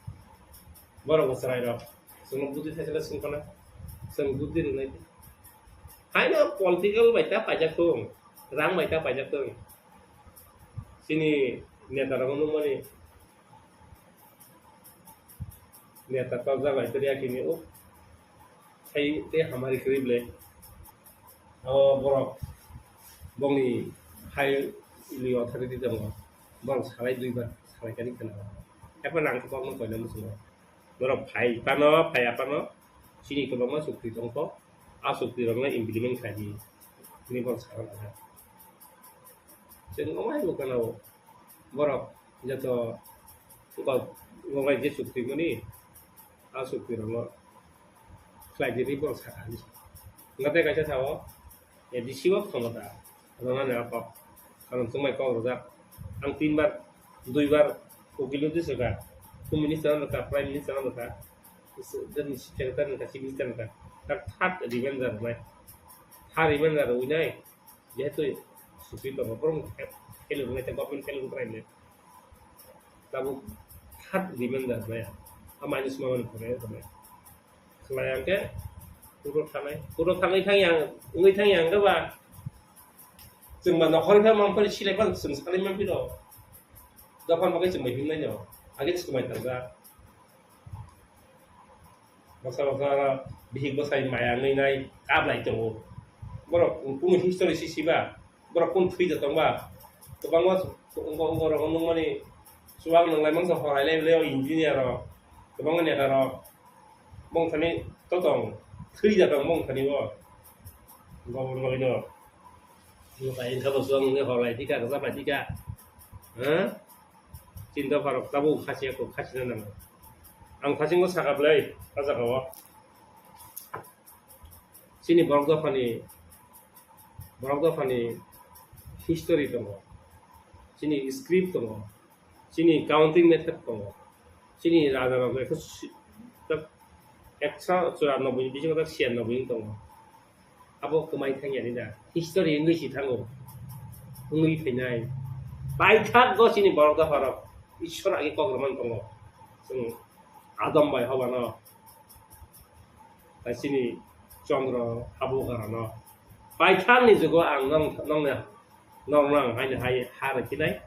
borok bo chwrai rok. Chwngno budi thaisala swngkhana. Chwng budi rwnai. Haino political bai ta paijak thung. Rang bai ta paijak thung. Chini neta rok nukmani. Neta torjak lai tei yakini o. Hai tei hamari kwrwi ble. O borok bongni hai li authority tongo. Borok salai duibar salai kani khna. Eko nang khe borokno koina muchungo. Borok phai phano, phai aphano chini kwbangma chukti tongkho. A chukti rokno implement khlai di. Hwnwi borok sakha kha. Chwng omo hai bo khna o. Borok joto kok, kok bai je chukti mani, a chukti rokno khlai di hwnwi borok sakha hinwi. Hwnkhe tei kaisa sao, A D C o khomota rwnani a kok. Karon chwng bai kok rwjak. Ang tinbar, duibar ukil no tisaka. Home Minister no ka, Prime Minister no ka, Secretary no ka, Chief Minister no ka. Tak third reminder nai. Third reminder winai. Jehetu supi tongo, borok fail wngnai, tei government fail wngkrai le. Tabuk third reminder nai. Amai ni sima mani pore nai. Khlai ang khe kuro thanai, kuro thangwi thang yang, wngwi thang yang khe ba. Chwng ba nokhorni phai mang phai silai phano chwng salai man phino. Dophani bagwi chwng bai himnai no. Age chwng bai tangjak. Baksa baksa oro bihik bwsai maya wngwi nai kablai tongo. Borok kunu history si siba. Borok kunu thwi da tongba. Kwbangma wngkha wngkha rok nukmani chuwak nwnglai mangsa horai lai le o engineer rok. Kwbangma neta rok. Bongthani totong thwi da tong bongthani bo. Gobor bagwi no. Nukai wngkha bo chuwak nungwi horai thika kwchak bai thika. Ha? Chini dopha rok tabuk khasiya kok khasina nango. Ang phasingo saka bwlai, o jaga o. Chini borok dophani, borok dophani history tongo. Chini script tongo. Chini counting method tongo. Chini raja rok ekso si-, ekso churanobboi ni bisingo tak siyannobboi wng tongo. Abo kwmai thangya ni da. History wngwi si thango. Wngwi phainai. Paithak go chini borok dopha rok. Ishwar agi kok rwmani tongo. Chwng Adam bai Hoba no. Tai chini Chandra Habugra no. Paithak ni jugo ang nong, nong ne Norok no ang haino hai ha rw khinai,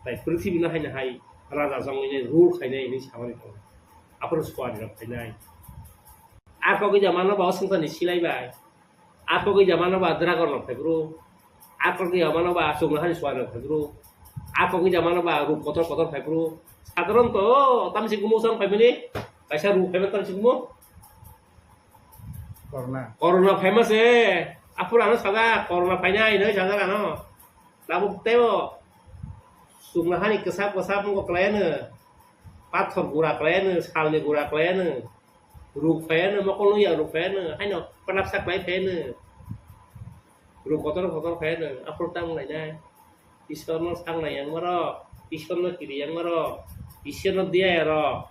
tai pwrthibino haino hai raja chongwi nai, rule khainai hinwi samani tongo. Aphuru suari rok khainai. A kok jamano ba o swngcharni silai bai. A kok jamano ba dragon rok phai phuru. A kok jamano ba chwngno hani suari rok phai phuru. A kok jamano ba ruk kotor kotor phai phuru. Sadharon to tamsi gumo chang phai mani. Kaisa ruk phai mani tamsi gumo. Corona. Corona phaima se. Aphuru ano sajak, corona phainai hinwi sajak ano. Tabuk teibo chwngno hani kwsap kwsap wngkha kwlaiano. Pathor gura kwlaiano, salni gura kwlaiano. Ruk phaiano, mokol nungya ruk phaiano. Haino panapsa kwlai phaiano. Ruk kotor kotor phaiano. Aphuru tamo lainai. Ishwarno sangnai yang maro, Ishwarno kiri yang maro, Ishwarno diya ero,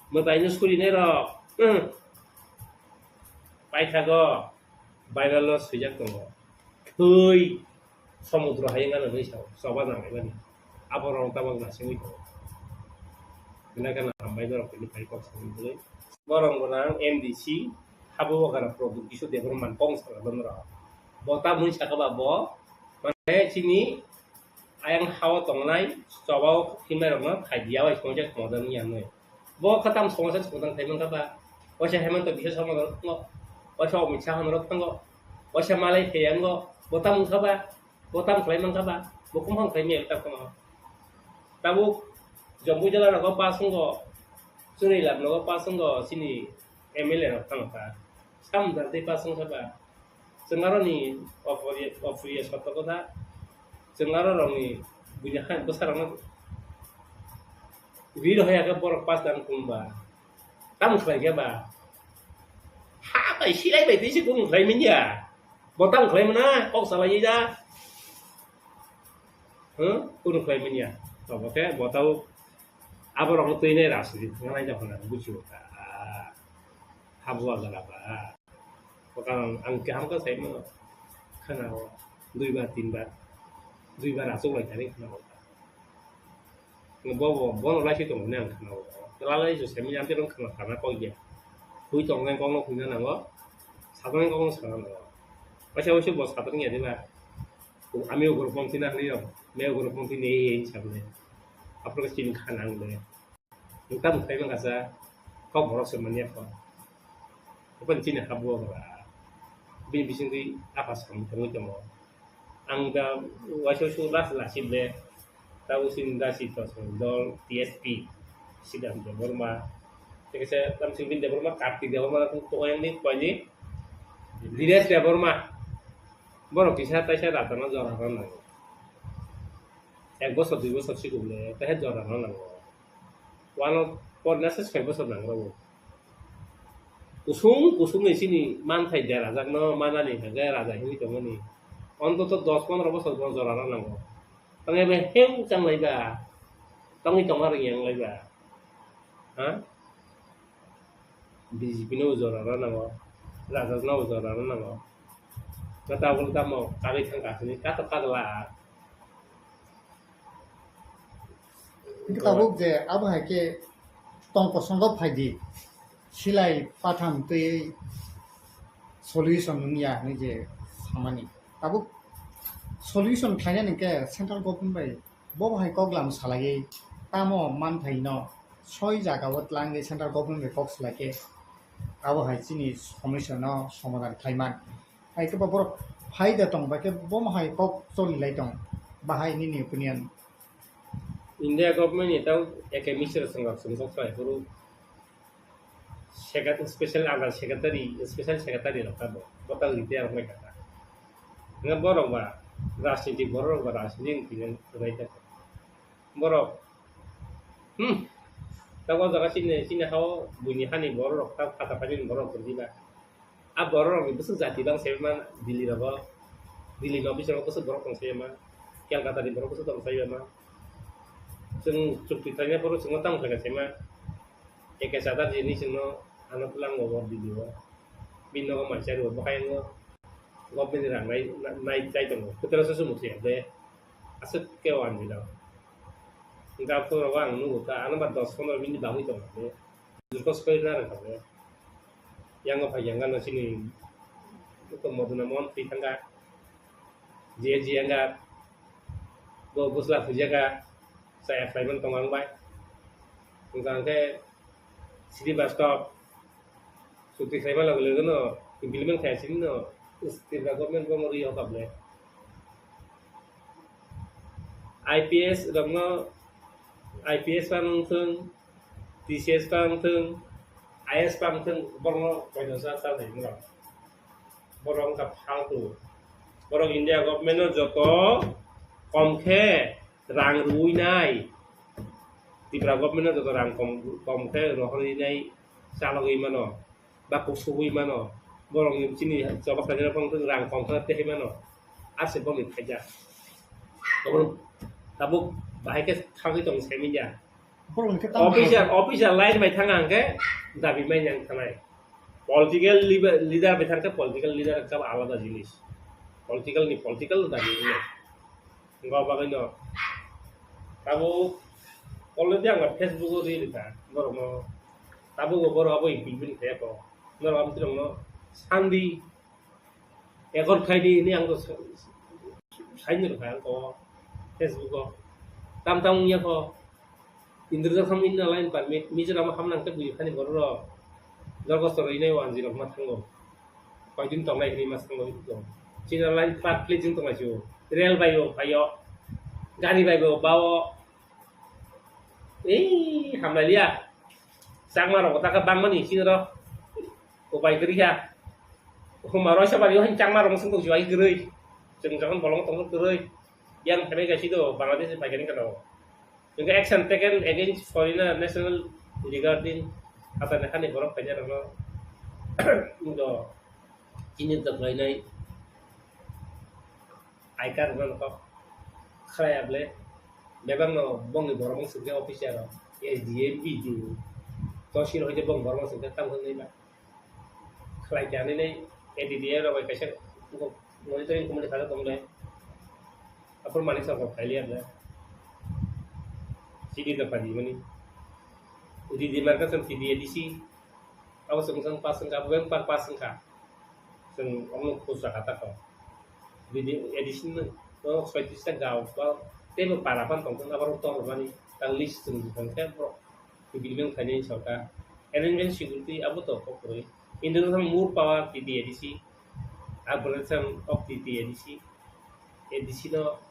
mwtaino surinai ero, hmm. Paithago, Bible-o swijak tongo, thwi somudro hayung ano hinwi sao, choba nang ebani, aborok tabok nasingwi tongo. Hinakhe hambai norok tini phai kok samani bagwi. Borok gwnang M D C, habo wngkha na Pradyot Kishore Debbarma kong saka norok. Bo tamoni saka ba bo, mane chini ayang hao tongnai, choba o himnai rokno khai diya bai songcha songcha wngya hinwi. Bo kha tam songcha songcha khai mankha ba, waisa Himanta Biswa Sarma norok thango, waisa Amit Shah norok thango, waisa Malai Theang go, bo tam wngkha ba, bo tam khlai mankha ba, bo kumphang khlai maya ta kono. Tabuk Jampuijala rogo pass wngkha, Chunilap rogo pass wngkha, chini M L A rok thangkha. Samung jar tei pass wngkha ba. Chwng aroni oporiya, oporiya sotto kotha. Chwng aro rokni buini hai bwsarokno rir hoya khe borok pass dan kung ba. Tamo khlai khe ba. Ha bai silai bai tei se kung khlai manya. Bo tamo khlai mana kok salai da. Huh? Kunu khlai manya. Tobo khe bo tau aborokno twi nai rajniti thangna nai da hwnna bujigo ta. Habua gana ba. Bwkha ang, ang kaham khe saimano khwnao, duibar, tinbar, duibar achuk lai thani khwnao. Bo, bo, bono laisi tongo hwnwi ang khwnao. Lalai se saimanya, amtwi rok khwna sana kok ya. Hui tongnai kokno huina nango, sajaknai kokno sana nango. Waisa waisa bo sajak ya diba? Ami ugrupongthi na hwnwi rok, me ugrupongthi ni ei ei sabni. Aphuru khe chini kha nang de. Nokta mwtai wngkha sa, kok borok se manya kho. Open chini habwa ba. Bini bisingtwi apa samung tongwi tongo. Ang da waisa waisa last last le. Tabuk chini da si to dol T S P. Siddhant Debbarma. Tei kaisa tamsing bini Debbarma, Kartik Debbarma, kok yang ni, kok ni. Dinesh Debbarma. Borok kisa taisa rajano jora rw nango. Ek bosor, dui bosor sikung le, taisa jora rw nango. Wano porna se soi bosor nang rw. Kusung, kusung ni chini manthai derajakno manani hwnkhe raja hinwi tongmani. Ontoto dos pondro bosor bo jora rw nango. Tongya be heu chang lai ba. Tongwi tongma rwngya wng lai ba. Ha? B J P no jora rw nango, Rajas no jora rw nango. Na tabuk tamo kagwi thang ka hwnwi kato kagla. Hwnkhe tabuk je abo hai khe tong kosongo phaidi, silai patham twi solution wngya hwnwi je samani. Tabuk solution khlainani hwnkhe central government bai bo hai kok lam salaiwi tamo manthai no soi jaga o tlangwi central government bai kok salai khe abo hai chini somosya no somadhan khlaiman. Hai khe bo borok phaida tong, bai khe bomo hai kok choli lai tong, bahai nini opinion? India government ni tau eke misra swngjak swngjak khlai phuru secret-, special under secretary, special secretary rok tamo, bo tau retire wngkha. Nga borok ba rajniti, borok ba rajniti wngkha, wngkha. Borok, hmm, tabo jaga chini, chini hao buini hani borok rok, ta phata phani borok rok diba. A borok rok ni bwswk jati bang sai ma Delhi rogo, Delhi ni office rogo bwswk borok tong sai ma, Kolkata ni borok bwswk tong sai ma. Chwng chukti khlaina phuru chwngno tamo khlaikha sai ma, A K Chatterjee ni chwngno ano twlang bo Delhi o, bini nogo mansa rw bo khe ang government ni rang nai, nai chai tongo, kwtal se sumuk se de, aswk khe o anjwi rok. Hwnkhe aphuru rogo ang nugo ta, ano ba dos pondro minute bagwi tongo de. Jurko soi na rwkha de. Yango phai yang gana chini to Moduna Mohan twi thangkha. J J yang ga bo busla phujaka sa apply man tong ang bai. Hwnkha hwnkhe Srivastava chukti khlaima loge loge no implement khai sini no Tripura government bo mori yok able. I P S rokno, I P S bang wngthung, T C S bang wngthung, I A S bang wngthung, borokno koino sa sa nai borok. Borok wngkha phaltu. Borok India government no joto kom khe rang rwui nai. Tripura government no joto rang kom, kom khe rohorwi nai chalogwi mano. Ba kusugwi mano, borokni chini choba khlainai rok phano rang kom khe tei mano, ase boni phaijak. Tabuk bahai khe thangwi tong semi ya. Borokni khe tamo official, official line bai thang ang khe dabi mai yang thanai. Political leader, leader bai thang khe political leader khe alada jinis. Political ni political dabi wngnai. Hwnkha bagwi no tabuk already ang Facebook o ril kha borok no, tabuk bo borok abo implement khe ko norok abo borok no sandi ekor khai di hwnwi ang to sai ni rwkha ang ko Facebook o tam tam wngya ko Indrajit khamwi na line permit, Mizoram ham nang khe bui khani borok rok. Dorgos to rwinai o anjwi rok ma thango. Koidin tongnai hwnwi ma thango. China line truck kle jing tongnai sio. Rail bai o, bai o. Gari bai bo, ba o. Ei, hamlai liya. Changma rok ta ka bang mani chini rok. Upai kwrwi kha. Huma roi sa bari o hin changma rok sung tong jiwai kwrwi. Chwng jagan bolong tong kwrwi. Yang kene ga sido Bangladesh bai kene ka. Hingke action taken against foreigner national regarding hatani hani borok khaina rokno do chini doklainai I card rokno kok khlai able bebak no bongni borok wng singke officer rok S D M, B D O, tosil hoite bong borok wng singke tamo hinwi ba. Khlai kha nini A D D A rok bai kaisa monitoring committee sajak tong le. Aphuru mani sa kok khaili ya. Sidi da padi mani. Udi di marka sam sidi A D C. Abo sung sang pas sung ka, beng par pas sung ka. Sung omno khusa kata ko. Bidi A D C no, no soitis ta gao ba. Tebo para pan tong tong abar tong mani. Tang list sung tong ke bro. Bidi beng khaini sorkar. Arrangement security abo to kok koi. International more power T T A D C. Abraham of T T A D C. A D C no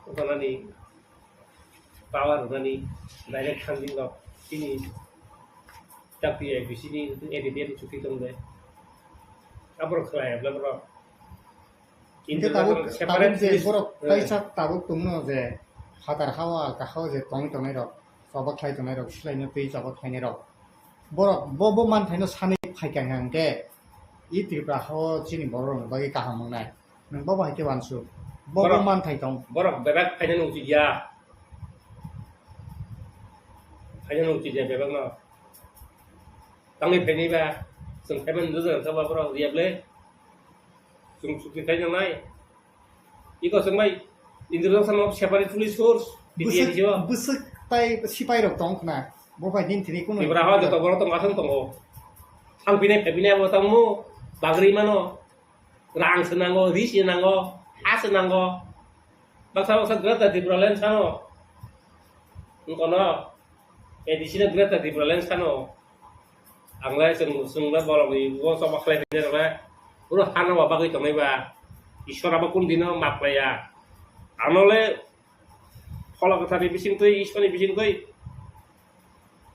rwnani power rwnani direct funding rok chini W I P C ni A D D F chukti tong de. Abro khlai abla bro. Hingke tabuk, tabuk je borok kaisa tabuk tongno je phatar hao alka hao je tongwi tongnai rok, choba khlai tongnai rok, silaino twi choba khlainai rok. Borok bo, bo manthaino sanwi phaikha hingke i Tripura hao chini borok rokni bagwi kaham wngnai. Nwng bo bai khe uansuk. Bo, bo manthai tong. Borok bebak phainani ucit ya. Khaina nung chini bebak no. Tangwi phaini ba, chwng phaiman nujak kha ba borok riya ble. Chwng chukti khaina nai. Iko chwng bai Indrajit sama separate police force, T T A D C o. Bwswk, bwswk tai sipai rok tong khna. Bo bai din tini kuno. Tripura ho joto borok tong aswng tongo. Thang pinai phai pinai abo tangmo bagri mano. Rang se nango, ri se nango, ha se nango. Baksa baksa Greater Tipraland sano. Wngkono A D C no Greater Tipraland sano. Ang le chwng, chwng le borok ni bo choba khlai phainai rok le. Boro hano ba bagwi tongnai ba. Ishwar abo kun dino map khlaiya. Ano le Phola kwthar ni bising twi, Ishwar ni bising twi.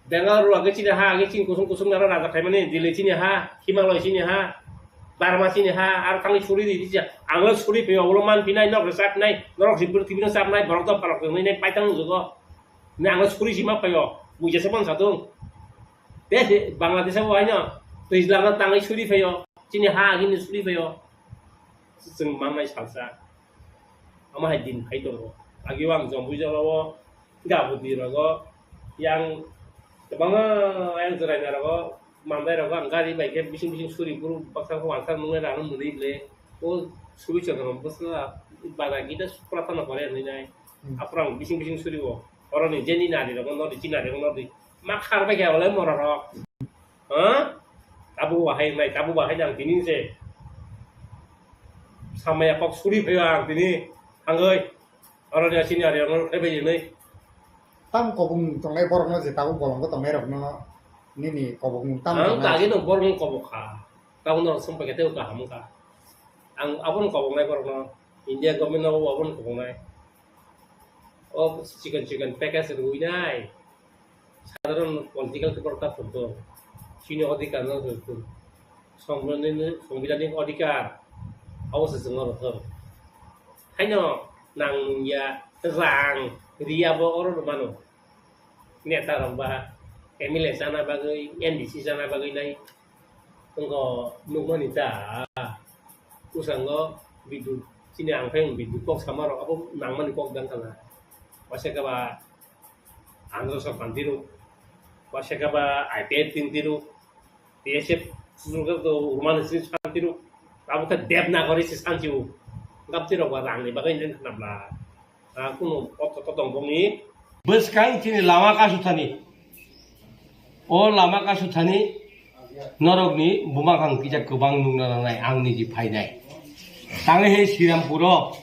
Bengal rok age chini ha, age chini kusung kusung nara raja khaimani, Delhi chini ha, Himalaya chini ha, Burma chini ha, ar thangwi suri di, di, ang le suri phaio, ulo man phinai, nok rwchap nai, norok si pwrthwi no chap nai, borok dopha rok tongwi nai, paitang jugo. Ne ang le suri si ma phaio, buija se man sa tung. Te, te, Bangladesh abo haino, twijlang no tangwi suri phaio, chini ha, agini suri phaio. Chwng mangnai salsa. Omo hai din phai tongo. Agio ang Jompuijalo o gabudi rogo yang kwbangma yang jwraina rogo mandai rogo ang gari bai khe bising bising suri buru baksa khe uansuk nungnai rang mwnwi le o suri chwng bwsla bada gita supra thana pore hinwi nai. Hmm. Aphuru ang bising bising suri o oroni jeni nari rogo nori chinari rogo nori ma khar bai khe ole mora rok. Ha? Tabuk bahai wngnai, tabuk bahai nang tini se. Samaya kok suri phaio ang tini. Hangoi. Oro ni sini ari ang ebe ini. Tam kobong tongnai borok no je tabuk bolong ko tongnai rok no nini kobong tam ang tongnai. Tagi no borok no kobok kha. Tabuk no sumpa kete ka ham ka. Ang abon kobong nai borok no. India government no abon kobong nai. O chicken chicken package rui nai. Sadharon political khe borok ta phunto. Chini odhikar no phunto. Songbidanni, songbidanni odhikar. Abo se chwngno rwthwng. Haino nang nungya rang riya bo oro rw mano. Neta rok ba M L A chana bagwi, M D C chana bagwi nai. Wngkho nukmani ta. Bwskango bidut chini ang phai bidut kok sama rok abo nangmani kok dang khala. Waisa khe ba Andhra Sorkar tiro, waisa khe ba I P F tin tiro, B S F susugo to Urmani sini san tiro, abo khe Devanagari si san tiro, gap tiro ba rang ni bagwi nang khnabla, ah, kuno kok to tong bongni. Bwskang chini lama kasu thani, o lama kasu thani norokni buma kang kisa kwbang nukna nangnai ang niji phainai. Tangwi he Srirampuro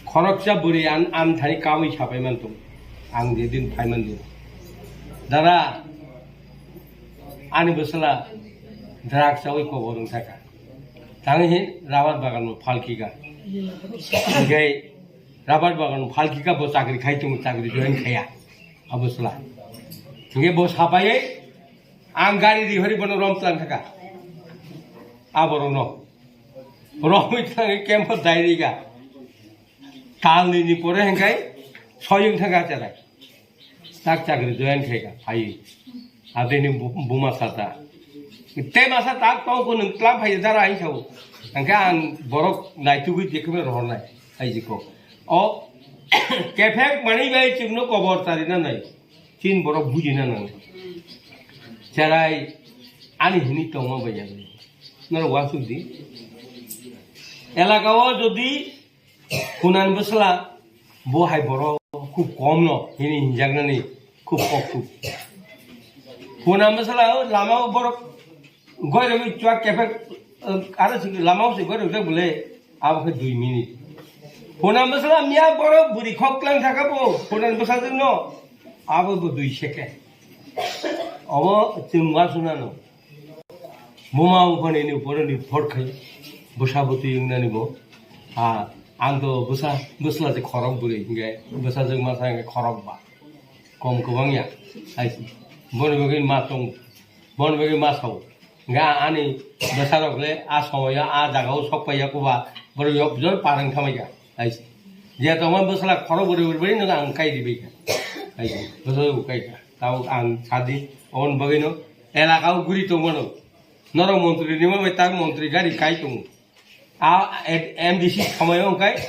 khoroksa bwrwi an, an thani kawi sapai mantung. Ang jedin phaiman din. Dada, ani bwsala drugs chawi kobor wng thaka. Tangwi he rubber bagan bo phalkika. Hingke rubber bagan phalkika bo chakri khai tongo, chakri join khaya. Abo bwsala. Hingke bo sapaiye ang gari rihori bono rom tlang thaka. Aborokno. Romwi thangwi kempo dairiga. Talnini pore hingkai soyung thangka cherai. Tak chakri join khaika, phai. Abini bu-, buma sata. Te masa tak tong ko nung tlam phai dara hai sao. Angka ang borok naitugwi jekme rohornai. Hai jiko. O, kephek mani bai chukno kobor tarina nai. Chin borok bujina nang. Cherai ani hini tongma bai jagwi. Noro wasuk di. Elaka o jodi Hunan bwsla bo hai borok khub kom no hini hinjaknani khub kok khub. Hunan bwsla o lama o borok goirogwi chuak kephek, eh, aro si lama o si goirok jak bole abo khe dui minute. Hunan bwsla miya borok bwrwi khok tlang thaka bo hunan bwsajwk no abo bo dui second. Obo chwng ma sunano. Buma wngkha nini upore ni phor khai bwsa bwtwi wngnani bo. Ha, ang to bwsa, bwsla se khorok bwrwi hingke bwsa jwk masa hingke khorok ba. Kom kwbang ya. Hai se. Boni bagwi ma tong, boni bagwi ma sao. Hingke ani bwsa rok le a somoyo a jaga o sok paiya kuba borok yok jor parang thamaika. Hai se. Je tongma bwsla khorok bwrwi bwrwi no ang kai ribaika. Hai se. Bwsa jwk kai ka. Tao ang sadi, oboni bagwino elaka o guri tongmano. Norok montri ni mamai tak montri gari kai tongo. A, M D C somoyo hwnkhe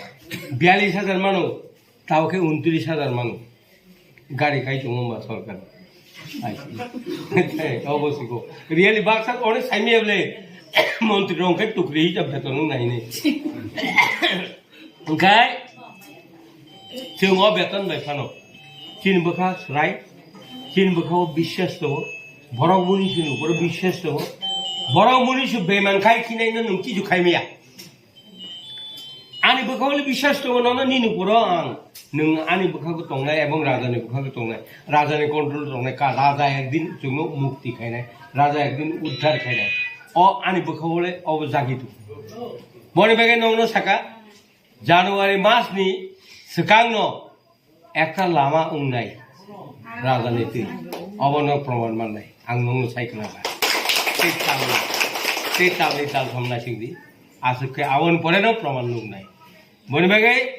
biyalish hajar mano, tao khe untris hajar mano. Gari khai tongo ma sorkar. Ai. Obo siko. Really baksa onek saimya bole montri rong khe tukri hijab beton nung nai ni. Hwnkhe chwng o beton bai phano. Chini bwkha swrai. Chini bwkha o biswas tongo. Borok muni chini upor biswas tongo. Borok muni su beman khai khinai no nung kichu khai maya. Ani bwkha o biswas tongo nono nini upor o ang. Nwng ani bwkhago tongnai ebong rajani bwkhago tongnai. Rajani control tongnai. Ka raja ekdin chwngno mukti khainai. Raja ekdin uddhar khainai. O ani bwkha o le obo jagi tongo. Boni bagwi nongno saka January mas ni swkangno ekta lama wngnai rajani twi. Obono proman mannai. Ang nongno sai khna ba. Tei tabni, tei tabni tal thom naisingdi. Aswk khe aboni pore no proman nuknai. Boni bagwi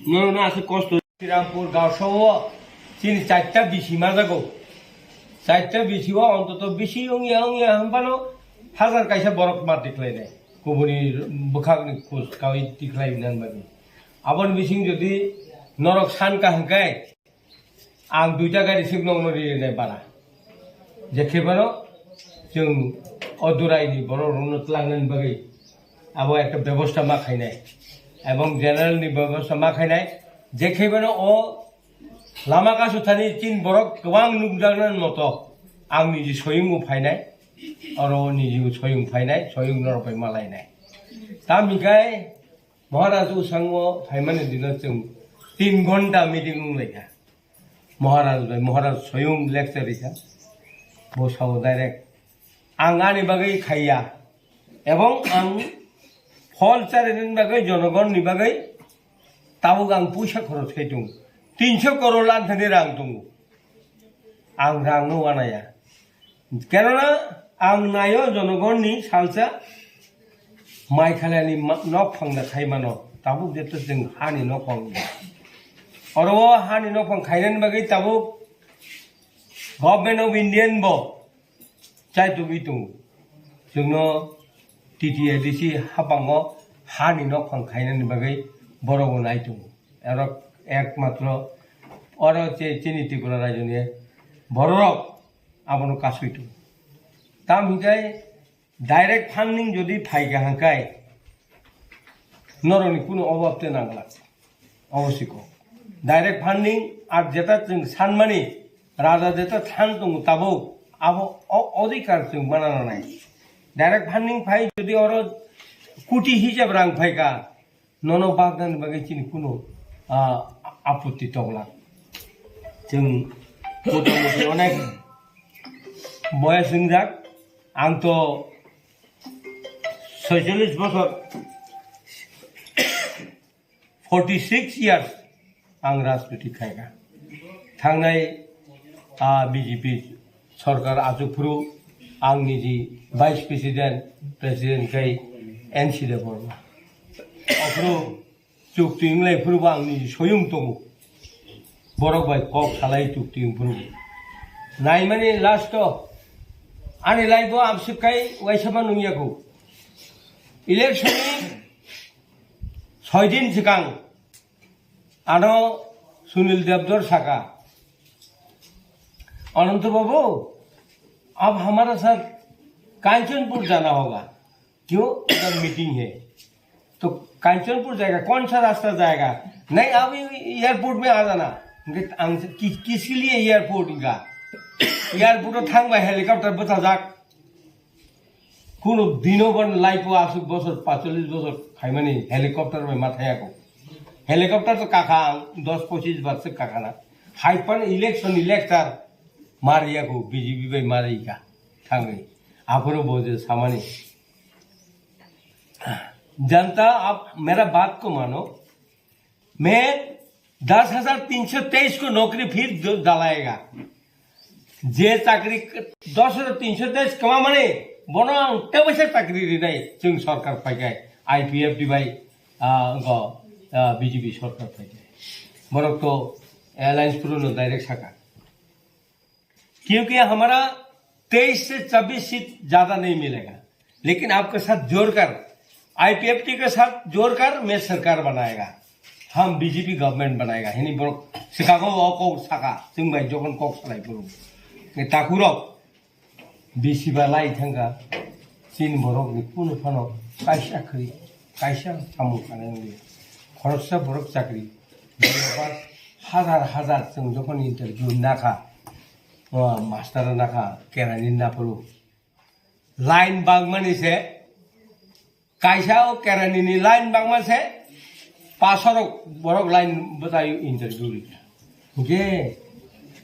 nono aswk kosto. Srirampur gausao chini charta bisi majago. Charta bisi o ontoto bisi wngya wngya hwnphano hajar kaisa borok ma tikhlainai. Kubuni bwkhakni khus kawi tikhlai nang bagwi. Aboni bising jodi norok san ka hwnkhe ang duita gari sik nokno rinai bara. Jekhe bano chwng o durai ni borok rokno twlangnani bagwi abo ekta bebosta ma khainai. Ebong general ni bebosta ma khainai. Jekhe bano o lama kasu thani tin borok kwbang nukjaknani moto ang niji soyungo phainai. Oro niji soyung phainai, soyung norok bai malainai. Tam hikai Maharaj usango phaimani dino chwng tin ghonta meeting wnglaikha. Maharaj bai Maharaj soyung lecture rikha. Bo sao direct. Ang ani bagwi khaiya. Ebong ang phol charinani bagwi, jonogonni bagwi tabuk ang puisa khorok khai tongo. Tinso koror lanthani rang tongo. Ang rangno wanaya. Kenona ang nayo jonogonni salsa mai khalani ma-, nokphang da khai mano. Tabuk jeto chwng hani nokphang. Oro o hani nokphang khainani bagwi tabuk Government of Indian bo chai tugwi tongo. Chwngno T T A D C hapango hani nokphang khainani bagwi borok bo nai tongo. Ero ekmatro oro che chini Tripura rajyoni bororok abono kasui tongo. Tam hinkhe direct funding jodi phaikha hwnkhai norokni kunu obab te nangla. Obo siko. Direct funding ar jeta chwng sanmani raja jeta than tongo tabuk abo o odhikar chwng mana nanai. Direct funding phai jodi oro koti hisab rang phaikha, nono bagdani bagwi chini kunu, ah, apotti tongla. Chwng motamuti onek boyas wngjak, ang to soicholish bosor, forty six years ang rajniti khaikha. Thangnai, ah, B J P sorkar achuk phuru ang niji vice president, president khai N C Debbarma. Aphuru chukti wnglai phuru bo ang niji soyung tongo. Borok bai kok salai chukti wng phuru bo. Naimani last o ani life o amswk khai waisa ma nungya kho. Election ni soi din swkang ano Sunil Debdor saka, "Ananto Babu, ab hamara sath Kanchanpur jana hoga, kyun udhar meeting hai? To Kanchanpur jayega, kaun sa rasta jayega? Nahi, ab airport mein aa jana." Hwnkhe ang, "Ki-, kiske liye airport?" Hwnkha, "Airport o thangba helicopter bwchajak." Kuno dino ban life o aswk bosor, pacholish bosor khaimani helicopter bai ma thaya kho. Helicopter to kakha ang dos pochish bar se kakha na. Hai pan election elector mariya kho, B J P bai marika thangwi. Aphuru bo je samani. Janta ab mera baat ko mano. मैं दस हज़ार तीन सौ तेईस को नौकरी फिर द-, दिलाएगा। Je chakri dos hajar tinso teis kwma mani, bono ang tei waisa chakri rinai chwng sorkar phaikhai, I P F T bai, ah, go, ah, B J P sorkar phaikhai. Borok to alliance phuru no direct saka. क्योंकि हमारा तेईस से छब्बीस सीट ज्यादा नहीं मिलेगा, लेकिन आपके साथ जोड़कर, आईपीएफटी के साथ जोड़कर मैं सरकार बनाएगा। Ham B J P government banai ga hini borok swkago o kok saka, chwng bai jokhon kok salai phuru. Nge takhurok bisi ba lai thangka, chini borok ni kunu phano kaisa khri, kaisa samung kana wngya. Khoroksa borok chakri, hazar hazar chwng jokhon interview nakha, o master nakha, kerani naphuru. Line bangmani se, kaisa o kerani ni line bangma se, pasorok borok line bwtai interview ri. Hingke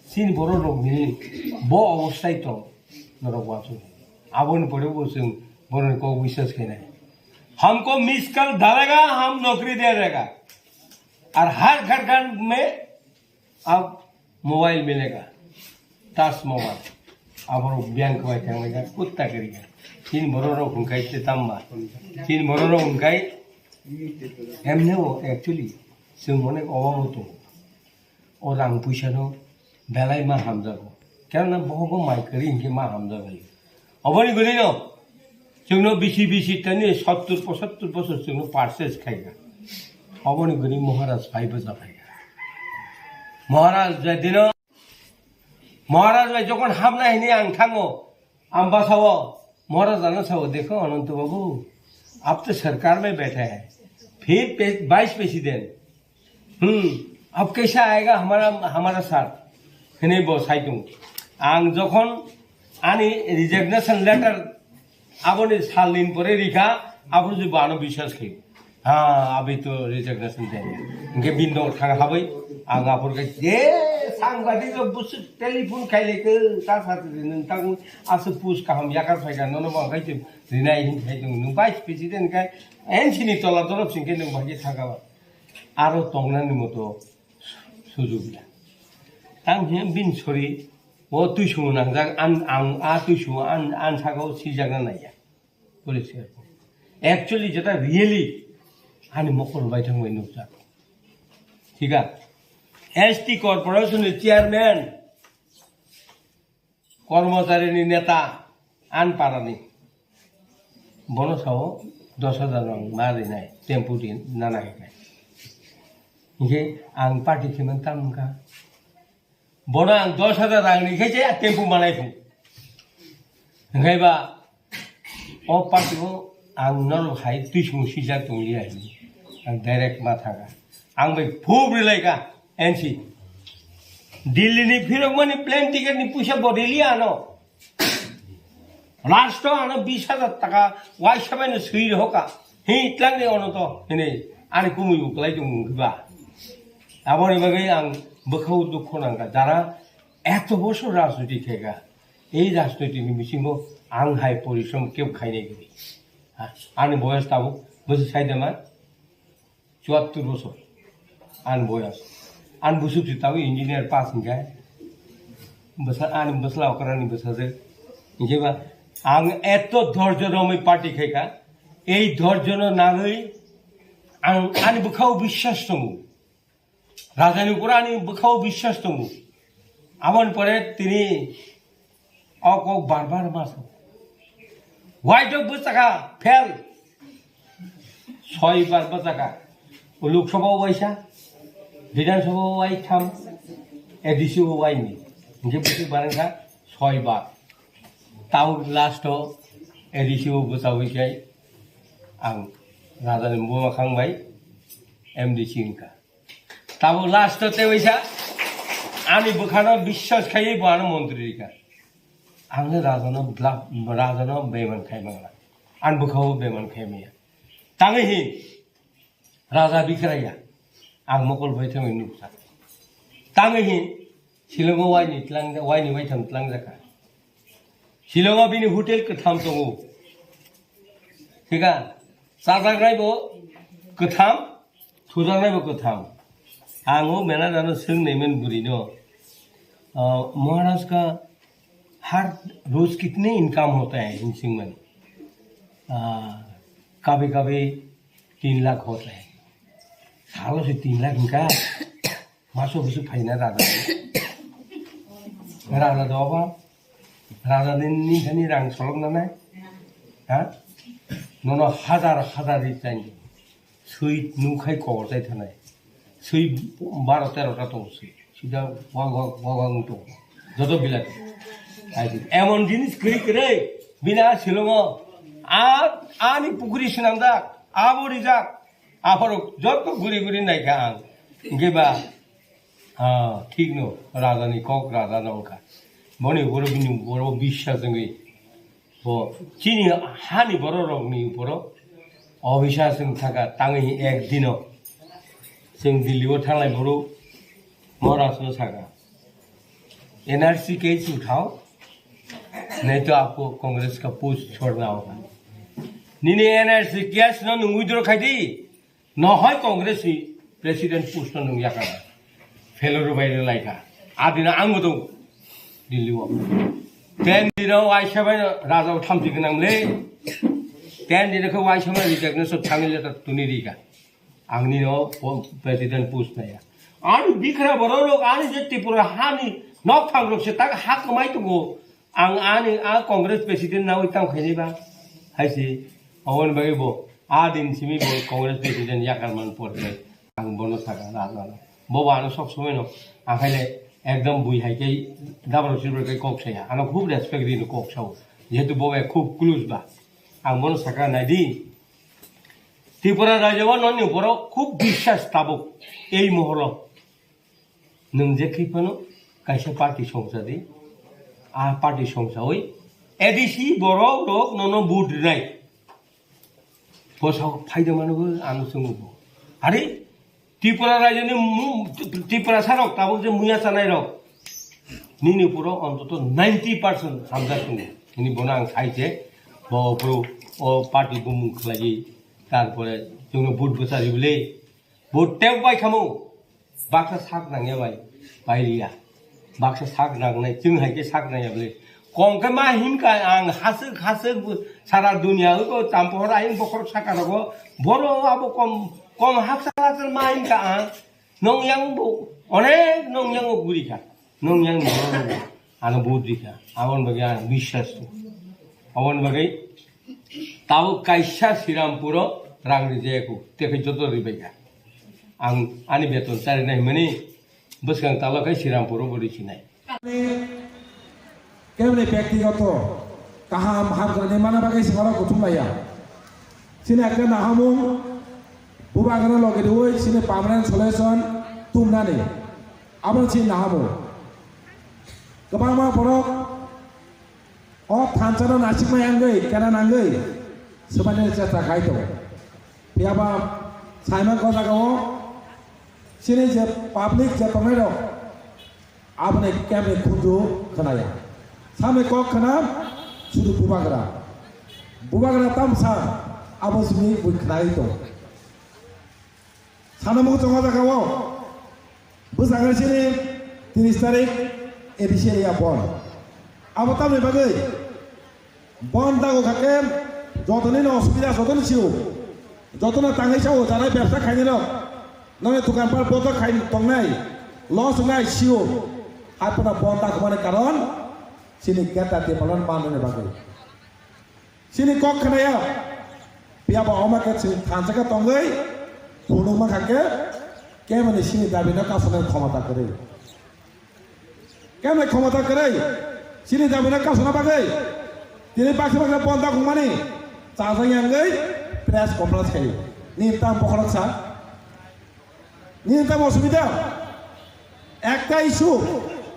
chini borok rok ni bo obostai tong norok wansuk. Aboni pore bo chwng borok ni kok biswas khainai. हमको miss call डालेगा, हम नौकरी दे देगा। और हर घर घर में अब मोबाइल मिलेगा, touch mobile. Aborok biyang kwbai thanglaijak, kutta kwrwikha. Chini borok rok hwnkhai se tamba? Chini borok rok hwnkhai emne o actually chwng onek obabo tongo. O rang puisa no belai ma hamjago. Kena bohogo mai kwrwi hinkhe ma hamjago. Oboni gwnino chwngno bisi bisi tani sottur pochattur bosor chwngno purchase khaikha. Oboni gwnwi Maharaj phai bwsa phaikha. Maharaj jedino, Maharaj bai jokhon hamna hini ang thango, ang bwsao Maharaj ano sao, "Dekho Ananto babu, aap to sarkar mein baithe hai, phir pe-, vice president." Hmm, ab kaisa aayega hamara, hamara saath? Hinui bo saitung. Ang jokhon ani resignation letter aboni salnin pore rikha, aphuru je bo ano biswas khaio. Ha, abhi to resignation de. Hingke bini nogo thang habai, ang aphuru khe, je sangbadik rok busuk telephone khailai khe, ta sa nwng tang aswk post kaham yakar phaikha, nono bo ang khe rinai hin khai tongo. Nwng vice president khai, N C ni tola dorop singkhe nwng bahai khe thangkha ba. Aro tongnani moto sujug ya. Tang hwn bin sori, o tuisungo nangjak, an, ang a tuisungo an, an saka o sijakna naiya. Police airport. Actually, jeta really ani mokol bai thangbai nukjak. Thika? S T corporation ni chairman, kormochari ni neta, an para ni. Bono sao dos hajar rang ma rinai, tempo di nana hinai. Hingke ang party khiman tam wngkha. Bono ang dos hajar rang ni khe je tempo manai thung. Hingkai ba o party o ang norok hai tuisungo sijak tong liya hinwi. Ang direct ma thaga. Ang bai phub rilai ka N C. Delhi ni phirok mani plane ticket ni puisa bo riliya ano. Last o ano bis hajar taka waisa bai no swi rohoka. Hi, tlang ni ono to, hini, ani kumui bo kwlai tong mung ba. Aboni bagwi ang bwkhao dukho nangkha. Jara eto bosor rajniti khaikha, ei rajniti ni bisingo ang hai porishrom kebo khainai kwrwi. Ha, ani boyas tabuk bwswk sai dema? Chuattur bosor. Ani boyas. Ani bwswk si tabuk engineer pass hinkhe. Bwsa-, ani bwsla okrani bwsajwk. Hinkhe ba ang eto dhorjo romwi party khaikha. Ei dhorjo no nangwi ang ani bwkhao biswas tongo. Rajani upor ani bwkhao biswas tongo. Aboni pore tini o kok bar bar ma sa. Waithok bwchakha, fail. Soi bar bwchakha. Lok Sabha o waisa, Bidhan Sabha o waitham, A D C o waini. Hinkhe bwswk barwkha soi bar. Tao last o A D C o bwchawi khai ang rajani buma khang bai M D C wngkha. Tabo last o tei waisa ani bwkhano biswas khaiwi bo ano montri rikha. Ang le rajano bla-, rajano beiman khai mangla. Ani bwkhao beiman khai maya. Tangwi hin raja bikraya. Ang mokol bai thangwi nuksa. Tangwi hin Shillongo waini tlang, waini waitham tlang jakha. Shillongo bini hotel kwtham tongo. Thika, chajaknai bo kwtham, thujaknai bo kwtham. Ang o manager no swng naiman bwrwi no, "Ah, Maharaj ka har roz kitne income hota hai?" hin swngmani. "Ah, kabhi kabhi tin lakh hota hai." Salo se tin lakh hingka. Maso busu phaina raja. Raja doba. Raja ni ni thani rang solok nanai. Ha? Nono hajar hajar ri chai. Sui nukhai kor chai thanai. Sui baro tero ta tongo sui. Sida wang wang wang wang tongo. Joto bilati. Ai di. Emon jinis kwrwi kwrwi. Bini a silongo. A, ani pukuri sinamjak. Abo rijak. Aphoro joto guri guri naikha ang. Hingke ba. Ha, thik no. Raja ni kok raja no wngkha. Boni boro bini boro biswas wngwi. Bo chini hani bororokni uporo obisas wng thangkha, tangwi ek dino chwng Delhi o thanglai boro Maharaj no sakha, "N R C case uthao, nahi to aapko Congress ka post chhodna hoga." Nini N R C case no nwng withdraw khai di, nohoi Congress ni president post no nwng yakar. Failure bai rwlai kha. A dino ang bo tongo Delhi o. Ten dino waisa bai raja o thamchi gwnang le. Ten dino khe waisa bai resignation thangwi letter tuni ri kha. Ang nino po-, president post naya. Ani bikra borok rok ani je Tripura hani nok thang rok se tak ha kwmai tongo. Ang ani a Congress president nawi tang khainai ba. Hai se, aboni bagwi bo a din simi bo Congress president yakar man por khe ang bono sakha na na. Bo ba ano sok somoi no ang khaile ekdom bui hai khe dabra sibra khe kok saya. Ano khub respect di no kok sao. Jehetu bo bai khub close ba. Ang bono sakha nai di. Tripura rajyo o noni borok khub biswas tabuk ei moholo. Nwng je khe phano kaisa party songcha di, a party songchawi A D C borok rok nono vote rinai. Bwsa phaida mano bo ang chwngo bo. Are Tripura rajyoni mu-, Tiprasa rok tabuk je muya chanai rok. Nini puro ontoto ninety percent hamjak tongo. Nini bono ang sai je bo puro o party bumung khlai, tarpore chwngno vote bwsa ribwle. Bo tep bai kamo. Baksa sak nangya bai. Bai liya. Baksa sak nangnai. Chwng hai khe sak nangya bwle. Kong khe ma himkha ang haswk haswk sara dunia ko tampohor ayung bokhorok saka rogo. Boro abo kom, kom haksa haksa ma himkha ang. Nong yang bo onek nong yang guri kha. Nong yang ni borok rok ano vote rikha. Aboni bagwi ang biswas tongo. Aboni bagwi tabuk kaisa Srirampuro rang rijaya kho. Tei khe joto ribaikha. Ang ani beton charinai hwnmani bwskang talo khe Srirampuro bo risinai. Keboni byaktigoto kaham hamkrani mana bagwi salo kuthum laiya. Chini ekta nahamung bubagra logi riwi chini permanent solution tumnani. Abono chini nahamung. Kwbangma borok o thansa no nasikmai wngwi kena nangwi swbaini chesta khai tongo. Phiya ba saimang ko jaga o chini je public je tongnai rok aboni kemni khunju khwnaya. Samni kok khna sudu bubagra. Bubagra tamsa abo simi bui khnai tongo. Sana mugu tongo jaga o. Bwskango chini tris tarik A D C area bon. Abo tamni bagwi bon dago kha khe jotoni no osubida jotoni sio. Jotono tangwi sao janai bebsa khainai rok. Noni dukan par boto khai tongnai. Loss wngnai sio. Hai phano bon dagmani karon chini geta development manani bagwi. Chini kok khnaya, phiya ba omo khe chwng thansa khe tongwi phunukma kha khe, kemani chini dabino kasonai khomota kwrwi. Kemani khomota kwrwi, chini dabino kasona bagwi, tini baksa baksa bon dagmani chajak yangwi press conference khai. Nini tamo bokhorok sa? Nini tamo osubida? Ekta issue,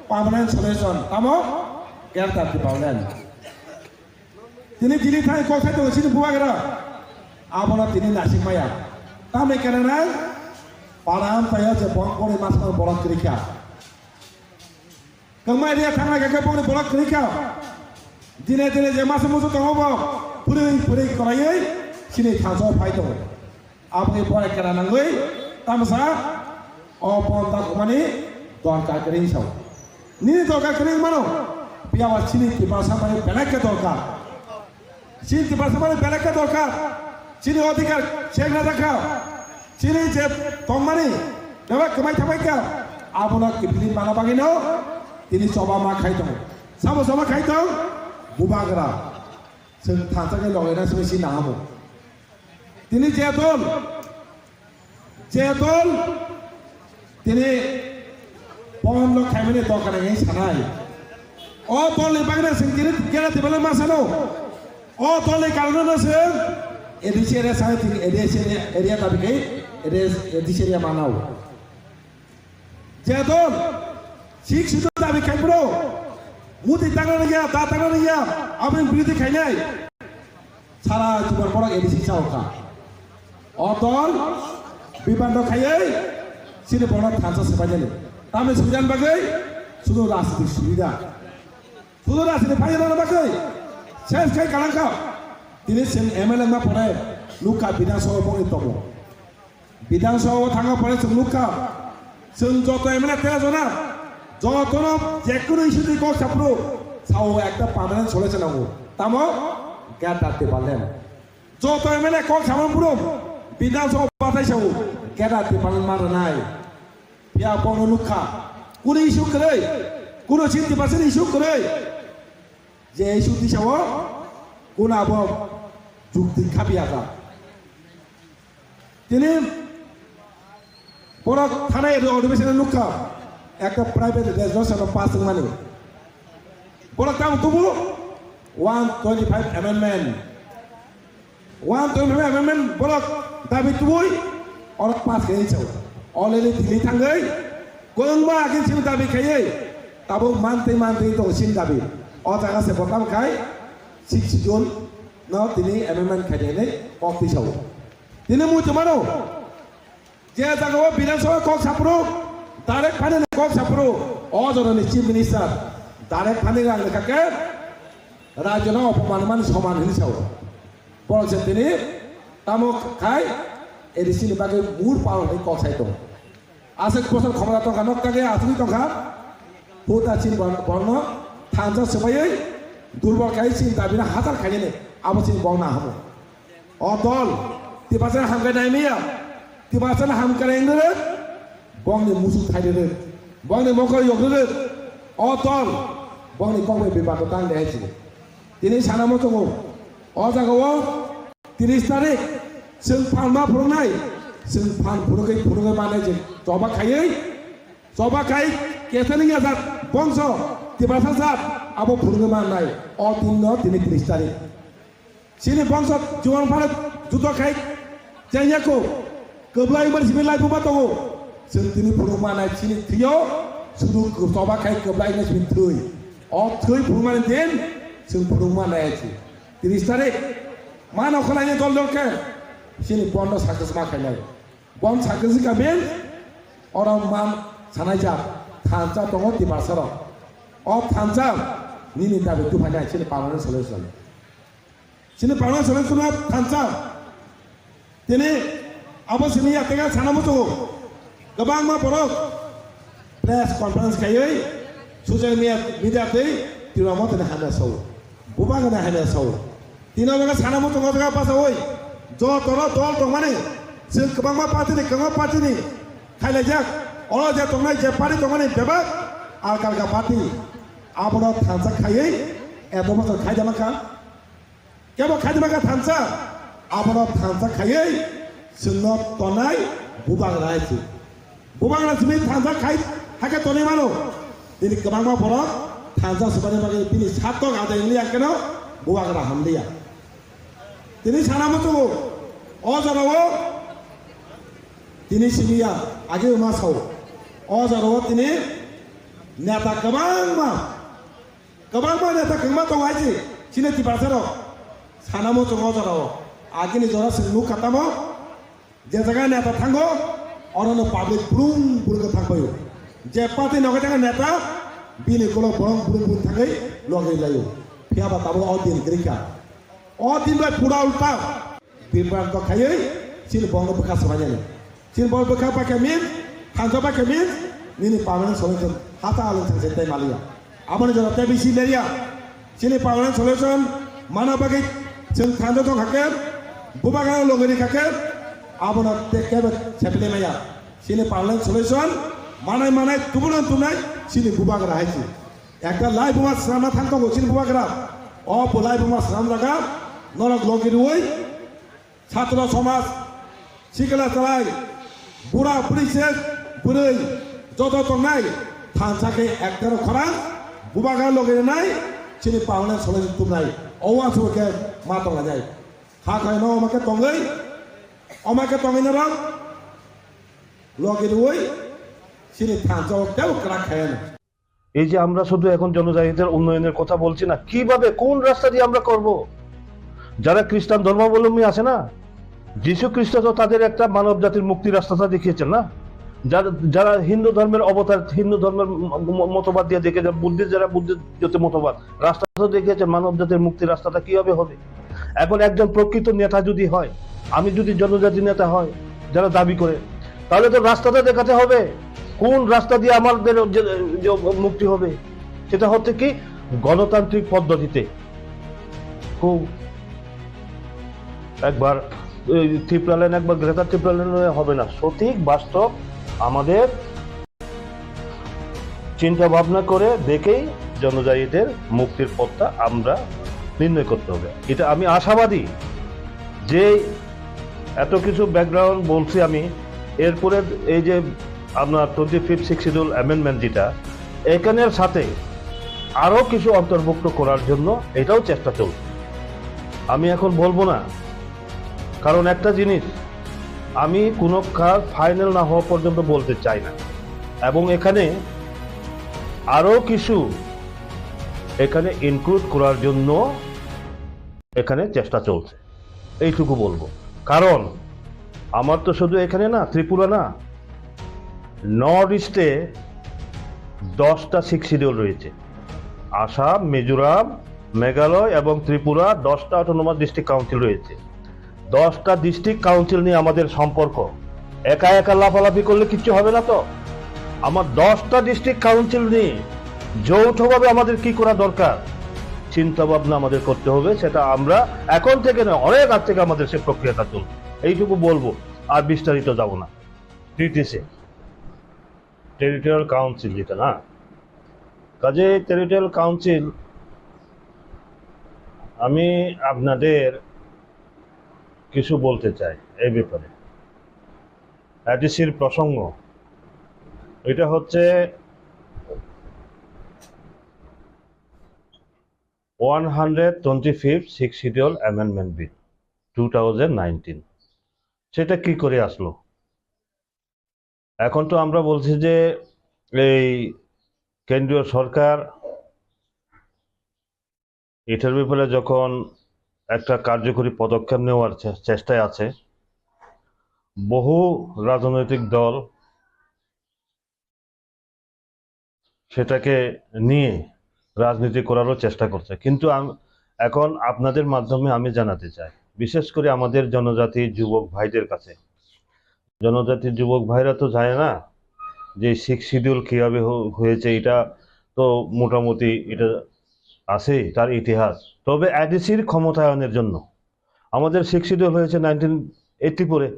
permanent solution. Tamo? Greater Tipraland. Tini Delhi thani kok sai tongo chini bubagra. Abono tini nasik maya. Tamni kena nang? Para amchaya je bong pori masma borok kwrwi kha. Kwmai ria thangna khe khe bongni borok kwrwi kha. Dine dine je masa musu tongo bo phurwi phurwi kwraiwi chini thansao phai tongo. Aboni pore kena nangwi tamsa o pon takhumani dorkar kwrwi sao. Nini dorkar kwrwi mano, phiya ba chini Tiprasa mani belai khe dorkar. Chini Tiprasa mani belai khe dorkar. Chini odhikar chekna jakha. Chini je tongmani bebak kwmai thabai kha. Abono kiphilwi mana bagwino tini choba ma khai tongo. Sabo choba khai tong? Bubagra. Chwng thansa khe logaina simi si nahamo. Tini je dol, je dol Tini pon lo khaimani dokan ngai sanai. O tolni bagwi chwng tini kera tibale ma sano. O tolni karone no chwng A D C area sanai tini A D C area, area dabi khai A D C area manao. Je dol sik sudu dabi khai bro. Muti tangna ya, da tangna ya, aboni birodhi khainai. Sara jibon borok A D C chao kha. O dol bibando khaiwi chini borok thansa swbainani. Tamni subidani bagwi sudu rajniti subida. Sudu rajniti phainani bagwi ses khai kalang kha. Tini chwng M L A wngma pore nukha Bidhan Sabha bongni tongo. Bidhan Sabha o thangma pore chwng nukha, chwng joto M L A tei jona, jotono jekunu issue ni kok saphuru, sao ekta permanent solution nango. Tamo? Greater Tipraland. Joto M L A kok samung phuru, Bidhan Sabha bathai sao, Greater Tipraland ma rwnai. Phiya bono nukha, kunu issue kwrwi, kunu chinti basani issue kwrwi. Je issue tisao, kunu abo jukti khapiyakha. Tini borok thanai ri odibeseno nukha, ekta private resolution pass wngmani. Borok tamo tubu one twenty five amendment. One twenty five amendment borok dabi tubui oro pass khe sao. Already Delhi thangwi kwbangma agin sini dabi khaiwi tabuk mantwi mantwi tongo sini dabi. O jaga se bo tamo khai six June no tini amendment khaidi hinwi kok tisao. Tini mui tongmano, je jaga o Bidhan Sabha kok saphuru, direct phani ni kok saphuru, o jorani Chief Minister direct phani rang lekha khe rajyo no opoman mani soman hinwi sao. Borok se tini tamo khai A D C ni bagwi mur pao hinwi kok sai tongo. Aswk bosor khomota tongkha, nok tangwi aswk tongkha. Huta chini borokno thansa swbaiwi durbol khai chini dabino hachal khainani abo chini bokna hamo. O dol, Tiprasano hamkrai naimaya, Tiprasano hamkrai wng rwrwk, bongni musuk thai rwrwk, bongni mokol yok rwrwk, o dol, bongni kokbai bebak tang de hai chini. Tini sana muchungo, o jaga o tris tarik, chwng phan ma phuruknai, chwng phan phurugwi phurugwi manai je choba khaiwi, choba khai kesani ya jat bongso, Tiprasa jat, abo phurugwi manai, o din no tini tris tarik. Chini bongso jubon phano judo khai chengya ko, kwblai wngmani simi lai buba tongo. Chwng tini phunukma nai chini thwio sudu choba khai kwblai wngmani simi thwi. O thwi phunukmani din chwng phunukma nai chi. Tris tarik mano khwlaini dol dol khe chini bondo success ma khainai. Bon success ka bin oro man sanai jak thansa tongo Tiprasa rok. O thansa nini dabi tuphainai chini permanent solution. Chini permanent solution no thansa. Tini abo simi ya tega sana muchungo. Kwbangma borok press conference khaiwi social media, media twi Tirwa Motha ni hamya sao. Bubagra ni hamya sao. Tini o jaga sana muchungo jaga pasawi. Jotoro dol tongmani. Chwng kwbangma party ni, kwbangma party ni khailaijak. Oro je tongnai je party tongmani bebak alka alka party. Abono thansa khaiwi eto bosor khaidama kha. Kebo khaidima kha thansa, abono thansa khaiwi chwngno tonai bubagra hai se. Bubagra simi thansa khai hakhe tonwi mano. Bini kwbangma borok thansa swbani bagwi bini satok adai wngli ya keno bubagra hamliya. Tini sana muchungo o jorao tini simiya age ma sao. O jorao tini neta kwbangma Kwbangma neta kwbangma tongo hai se, chini Tiprasa rok sana muchungo o jorao. Agini jora chwng nukha tamo, je jaga neta thango, orono public brum brum khe thangbaio. Je party nogo jaga neta, bini ulo borok brum brum thangwi logwi laio. Phiya ba tabuk o din kwrwi kha. O din bai pura ulta. Bibranto khaiwi chini bongno bwkha swbainani. Chini bong bwkha paikha min, thansa paikha min, nini permanent solution hata along thangse tei maliya. Aboni jora tei bisi leria. Chini permanent solution mana bagwi chwng thansa tong hakhe, bubagra logwi ri hakhe, abono tei kebo sepile maya. Chini permanent solution manai manai tubunai tubunai chini bubagra hai si. Ekta lai buma swnamna thang tongo chini bubagra. O bo lai buma swnam jaga norok logi rwi satro somaj, sikla chalai, bura buri se Bwrwi joto tongnai thansa khe ektaro khorang bubagra logi rwnai chini permanent solution tubnai owa sabo khe ma tonglainai. Kha khaino oma khe tongwi oma khe tongwi norok logi rwui chini thansa o tebo kwrak khaiyano. এই যে আমরা শুধু এখন জনজাতিদের উন্নয়নের কথা বলছি না, কিভাবে, কোন রাস্তা দিয়ে আমরা করব? যারা খ্রিস্টান ধর্মাবলম্বী আছে না, যীশু খ্রিস্ট তো তাদের একটা মানব জাতির মুক্তির রাস্তাটা দেখিয়েছেন না? যারা, যারা হিন্দু ধর্মের অবতার, হিন্দু ধর্মের ম-, ম-, মতবাদ দিয়ে দেখে যান, বুদ্ধিস্ট যারা বুদ্ধিস্ট মতবাদ, রাস্তা তো দেখিয়েছেন মানব জাতির মুক্তির রাস্তাটা কিভাবে হবে। এখন একজন প্রকৃত নেতা যদি হয়, আমি যদি জনজাতি নেতা হয়, যারা দাবি করে, তাহলে তো রাস্তাটা দেখাতে হবে, কোন রাস্তা দিয়ে আমাদের যে, যে মুক্তি হবে। সেটা হচ্ছে কি গণতান্ত্রিক পদ্ধতিতে। খুব একবার এই ত্রিপুরা ল্যান্ড, একবার গ্রেটার ত্রিপুরা ল্যান্ড হবে না, সঠিক বাস্তব আমাদের চিন্তা ভাবনা করে দেখেই জনজাতিদের মুক্তির পথটা আমরা নির্ণয় করতে হবে। এটা আমি আশাবাদী যে এত কিছু ব্যাকগ্রাউন্ড বলছি আমি, এরপরে এই যে আপনার twenty fifth six schedule amendment যেটা, এখানের সাথে আরও কিছু অন্তর্ভুক্ত করার জন্য এটাও চেষ্টা চলছে। আমি এখন বলবো না, কারণ একটা জিনিস, আমি কোনো কাজ ফাইনাল না হওয়া পর্যন্ত বলতে চাই না। এবং এখানে আরও কিছু এখানে ইনক্লুড করার জন্য এখানে চেষ্টা চলছে, এইটুকু বলবো। কারণ আমার তো শুধু এখানে না, ত্রিপুরা না, নর্থ ইস্টে দশটা সিক্স শিডিউল রয়েছে। আসাম, মিজোরাম, মেঘালয় এবং ত্রিপুরা দশটা অটোনোমাস ডিস্ট্রিক্ট কাউন্সিল রয়েছে। দশটা ডিস্ট্রিক্ট কাউন্সিল নিয়ে আমাদের সম্পর্ক। একা একা লাফালাফি করলে কিচ্ছু হবে না তো। আমার দশটা ডিস্ট্রিক্ট কাউন্সিল নিয়ে যৌথভাবে আমাদের কি করা দরকার, চিন্তা ভাবনা আমাদের করতে হবে। সেটা আমরা এখন থেকে নয়, অনেক আগ থেকে আমাদের সেই প্রক্রিয়াটা চলছে। এইটুকু বলবো, আর বিস্তারিত যাব না। টিটিসি, টেরিটোরিয়াল কাউন্সিল যেটা না, কাজে টেরিটোরিয়াল কাউন্সিল, আমি আপনাদের কিছু বলতে চাই এই ব্যাপারে। এডিসির প্রসঙ্গ, এটা হচ্ছে one hundred twenty fifth six schedule amendment bill two thousand nineteen. সেটা কি করে আসলো? এখন তো আমরা বলছি যে এই কেন্দ্রীয় সরকার এটার ব্যাপারে যখন একটা কার্যকরী পদক্ষেপ নেওয়ার চে-, চেষ্টায় আছে, বহু রাজনৈতিক দল সেটাকে নিয়ে রাজনীতি করারও চেষ্টা করছে। কিন্তু আম-, এখন আপনাদের মাধ্যমে আমি জানাতে চাই, বিশেষ করে আমাদের জনজাতি যুবক ভাইদের কাছে, জনজাতির যুবক ভাইরা তো জানে না যে সিক্স শিডিউল কীভাবে হ-, হয়েছে। এটা তো মোটামুটি এটা আছে তার ইতিহাস। তবে এডিসির ক্ষমতায়নের জন্য আমাদের সিক্স শিডিউল হয়েছে নাইনটিন এইটটি ফোরে,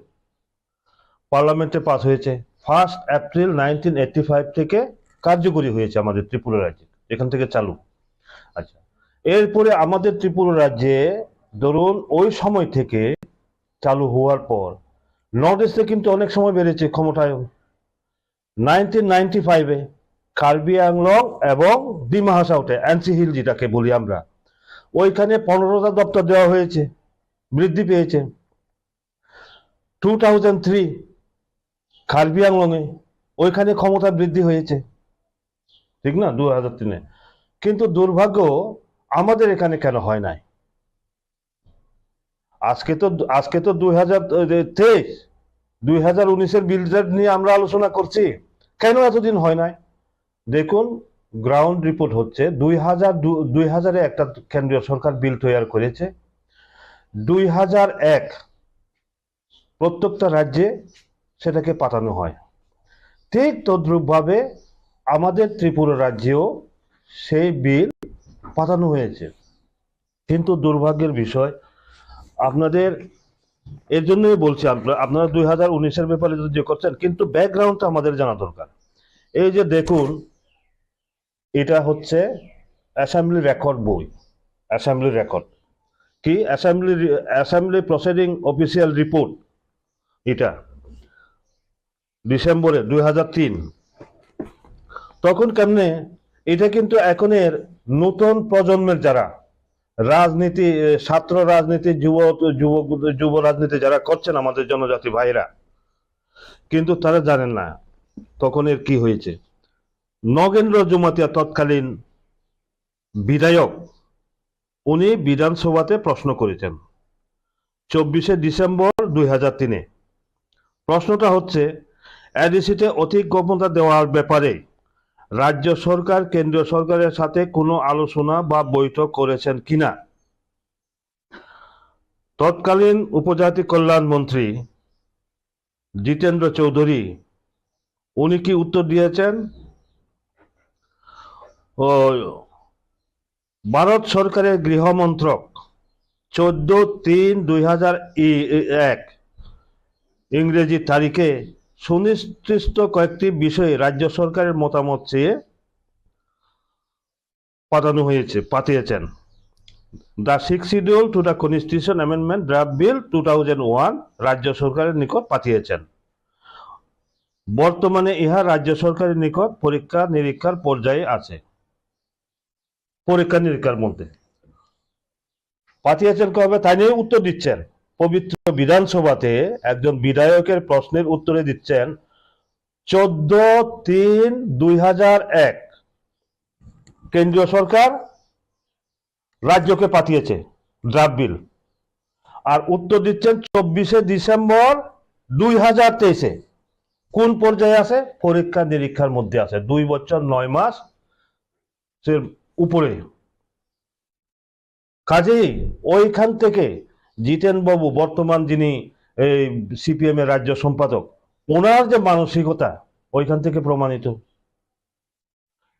পার্লামেন্টে পাস হয়েছে। First April nineteen eighty five থেকে কার্যকরী হয়েছে আমাদের ত্রিপুরা রাজ্যে, যেখান থেকে চালু। আচ্ছা, এরপরে আমাদের ত্রিপুরা রাজ্যে ধরুন ওই সময় থেকে চালু হওয়ার পর নর্থ ইস্টে কিন্তু অনেক সময় বেড়েছে ক্ষমতায়ন। নাইনটিন নাইনটি ফাইভে কার্বি আংলং এবং ডিমা হাসাওতে এনসি হিল যেটাকে বলি আমরা, ওইখানে পনেরোটা দপ্তর দেওয়া হয়েছে, বৃদ্ধি পেয়েছে। টু থাউজেন্ড থ্রি কার্বি আংলংয়ে ওইখানে ক্ষমতা বৃদ্ধি হয়েছে, ঠিক না? দু হাজার তিনে। কিন্তু দুর্ভাগ্য, আমাদের এখানে কেন হয় নাই? আজকে তো, আজকে তো দুই হাজার তেইশ, দুই হাজার উনিশের বিল নিয়ে আমরা আলোচনা করছি, কেন এতদিন হয় নাই? দেখুন, গ্রাউন্ড রিপোর্ট হচ্ছে দুই হাজার, দুই হাজারে একটা কেন্দ্রীয় সরকার বিল তৈরি করেছে, দুই হাজার এক প্রত্যেকটা রাজ্যে সেটাকে পাঠানো হয়। ঠিক তদ্রূপভাবে আমাদের ত্রিপুরা রাজ্যেও সেই বিল পাঠানো হয়েছে। কিন্তু দুর্ভাগ্যের বিষয়, আপনাদের, এর জন্যই বলছি, আমরা, আপনারা দুই হাজার উনিশের ব্যাপারে যদি ইয়ে করছেন, কিন্তু ব্যাকগ্রাউন্ডটা আমাদের জানা দরকার। এই যে দেখুন, এটা হচ্ছে অ্যাসেম্বলি রেকর্ড বই, অ্যাসেম্বলি রেকর্ড কি, assembly, assembly proceeding official report. এটা ডিসেম্বরে দুই হাজার তিন। তখন কেমনে? এটা কিন্তু এখনের নতুন প্রজন্মের যারা রাজনীতি, এ, ছাত্র রাজনীতি, যুব, যুব, যুব রাজনীতি যারা করছেন আমাদের জনজাতি ভাইরা, কিন্তু তারা জানেন না তখন এর কি হয়েছে। নগেন্দ্র জমাতিয়া তৎকালীন বিধায়ক, উনি বিধানসভাতে প্রশ্ন করেছেন চব্বিশে ডিসেম্বর দুই হাজার তিনে। প্রশ্নটা হচ্ছে, এডিসিতে অধিক ক্ষমতা দেওয়ার ব্যাপারে রাজ্য সরকার কেন্দ্রীয় সরকারের সাথে কোনো আলোচনা বা বৈঠক করেছেন কিনা। তৎকালীন উপজাতি কল্যাণ মন্ত্রী জিতেন্দ্র চৌধুরী, উনি কি উত্তর দিয়েছেন? ও, ভারত সরকারের গৃহ মন্ত্রক চোদ্দ তিন দুই হাজার এক ইংরেজি তারিখে সুনির্দিষ্ট কয়েকটি বিষয়ে রাজ্য সরকারের মতামত চেয়ে পাঠানো হয়েছে, পাঠিয়েছেন। The Sixth Schedule to the Constitution Amendment Draft Bill two thousand one রাজ্য সরকারের নিকট পাঠিয়েছেন। বর্তমানে ইহা রাজ্য সরকারের নিকট পরীক্ষা নিরীক্ষার পর্যায়ে আছে, পরীক্ষা নিরীক্ষার মধ্যে। পাঠিয়েছেন কবে, তাই নিয়ে উত্তর দিচ্ছেন। পবিত্র বিধানসভাতে একজন বিধায়কের প্রশ্নের উত্তরে দিচ্ছেন চোদ্দ তিন দুই হাজার এক। কেন্দ্রীয় সরকার রাজ্যকে পাঠিয়েছে ড্রাফট বিল। আর উত্তর দিচ্ছেন চব্বিশে ডিসেম্বর দুই হাজার তেইশে। কোন পর্যায়ে আছে? পরীক্ষা নিরীক্ষার মধ্যে আছে, দুই বছর নয় মাস এর উপরে। কাজেই ওইখান থেকে জিতেন বাবু, বর্তমান যিনি এই সিপিএম এর রাজ্য সম্পাদক, ওনার যে মানসিকতা, ওইখান থেকে প্রমাণিত।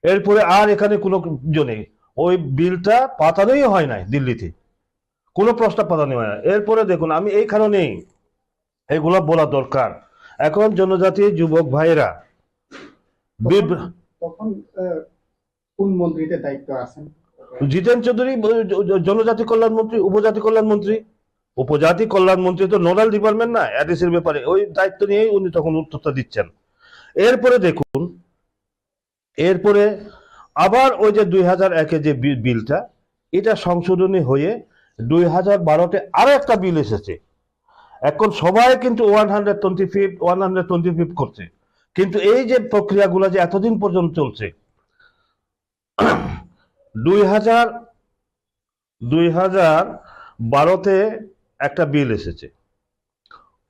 এরপরে আর এখানে কোনো ইয়ে নেই, ওই বিলটা পাঠানোই হয় নাই দিল্লিতে, কোনো প্রস্তাব পাঠানো হয় না। এরপরে দেখুন, আমি এই কারণেই এগুলা বলা দরকার। এখন জনজাতি যুবক ভাইরা বিভ- তখন, তখন, আহ, কোন মন্ত্রীতে দায়িত্ব আছেন? জিতেন চৌধুরী, আহ, জ-, জ-, জনজাতি কল্যাণ মন্ত্রী, উপজাতি কল্যাণ মন্ত্রী। উপজাতি কল্যাণ মন্ত্রী তো নোডাল ডিপার্টমেন্ট না এডিসির ব্যাপারে, ওই দায়িত্ব নিয়েই উনি তখন উত্তরটা দিচ্ছেন। এরপরে দেখুন, এরপরে আবার ওই যে দুই হাজার একে যে বি-, বিলটা, এটা সংশোধনী হয়ে দুই হাজার বারোতে আরো একটা বিল এসেছে। এখন সবাই কিন্তু ওয়ান হান্ড্রেড টোয়েন্টি ফিফ, ওয়ান হান্ড্রেড টোয়েন্টি ফিফ করছে, কিন্তু এই যে প্রক্রিয়াগুলো যে এতদিন পর্যন্ত চলছে, দুই হাজার দুই হাজার বারোতে একটা বিল এসেছে।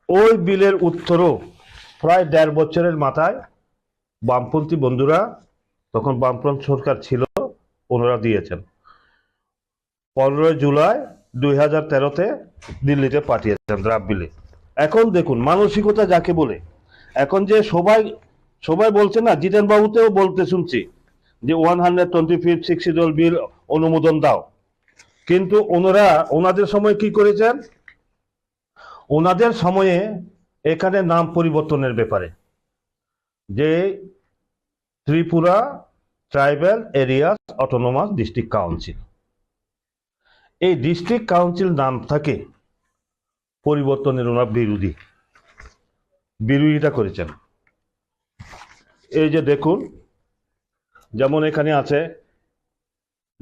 ওই বিলের উত্তরও প্রায় দেড় বছরের মাথায় বামপন্থী বন্ধুরা, তখন বামফ্রন্ট সরকার ছিল, ওনারা দিয়েছেন। পনেরোই জুলাই দুই হাজার তেরোতে দিল্লিতে পাঠিয়েছেন ড্রাফট বিলে। এখন দেখুন মানসিকতা যাকে বলে, এখন যে সবাই, সবাই বলছে না, জিতেন বাবুতেও বলতে শুনছি যে ওয়ান হান্ড্রেড টোয়েন্টি ফিফ সিক্স শিডিউল বিল অনুমোদন দাও, কিন্তু ওনারা, ওনাদের সময় কি করেছেন? ওনাদের সময়ে এখানে নাম পরিবর্তনের ব্যাপারে যে Tripura tribal areas autonomous district council, এই ডিস্ট্রিক্ট কাউন্সিল নামটাকে পরিবর্তনের ওনার বিরোধী, বিরোধিতা করেছেন। এই যে দেখুন, যেমন এখানে আছে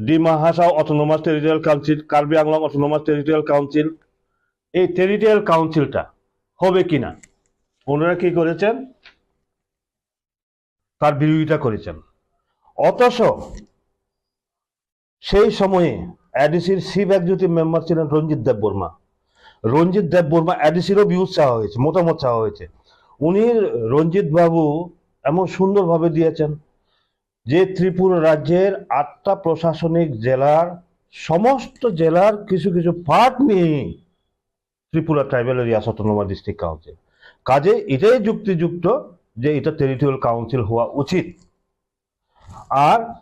Dima Hasao autonomous territorial council, Karbi Anglong autonomous territorial council, এই টেরিটোরিয়াল কাউন্সিলটা হবে কিনা, ওনারা কি করেছেন? তার বিরোধিতা করেছেন। অথচ সেই সময়ে এডিসির চিফ এক্সিকিউটিভ মেম্বার ছিলেন রঞ্জিত দেববর্মা। রঞ্জিত দেববর্মা, এডিসিরও ভিউজ চাওয়া হয়েছে, মতামত চাওয়া হয়েছে। উনি, রঞ্জিত বাবু, এমন সুন্দরভাবে দিয়েছেন যে ত্রিপুরা রাজ্যের আটটা প্রশাসনিক জেলার সমস্ত জেলার কিছু কিছু পার্ট নিয়ে Tripura tribal areas autonomous district council. কাজে এটাই যুক্তিযুক্ত যে এটা টেরিটোরিয়াল কাউন্সিল হওয়া উচিত। আর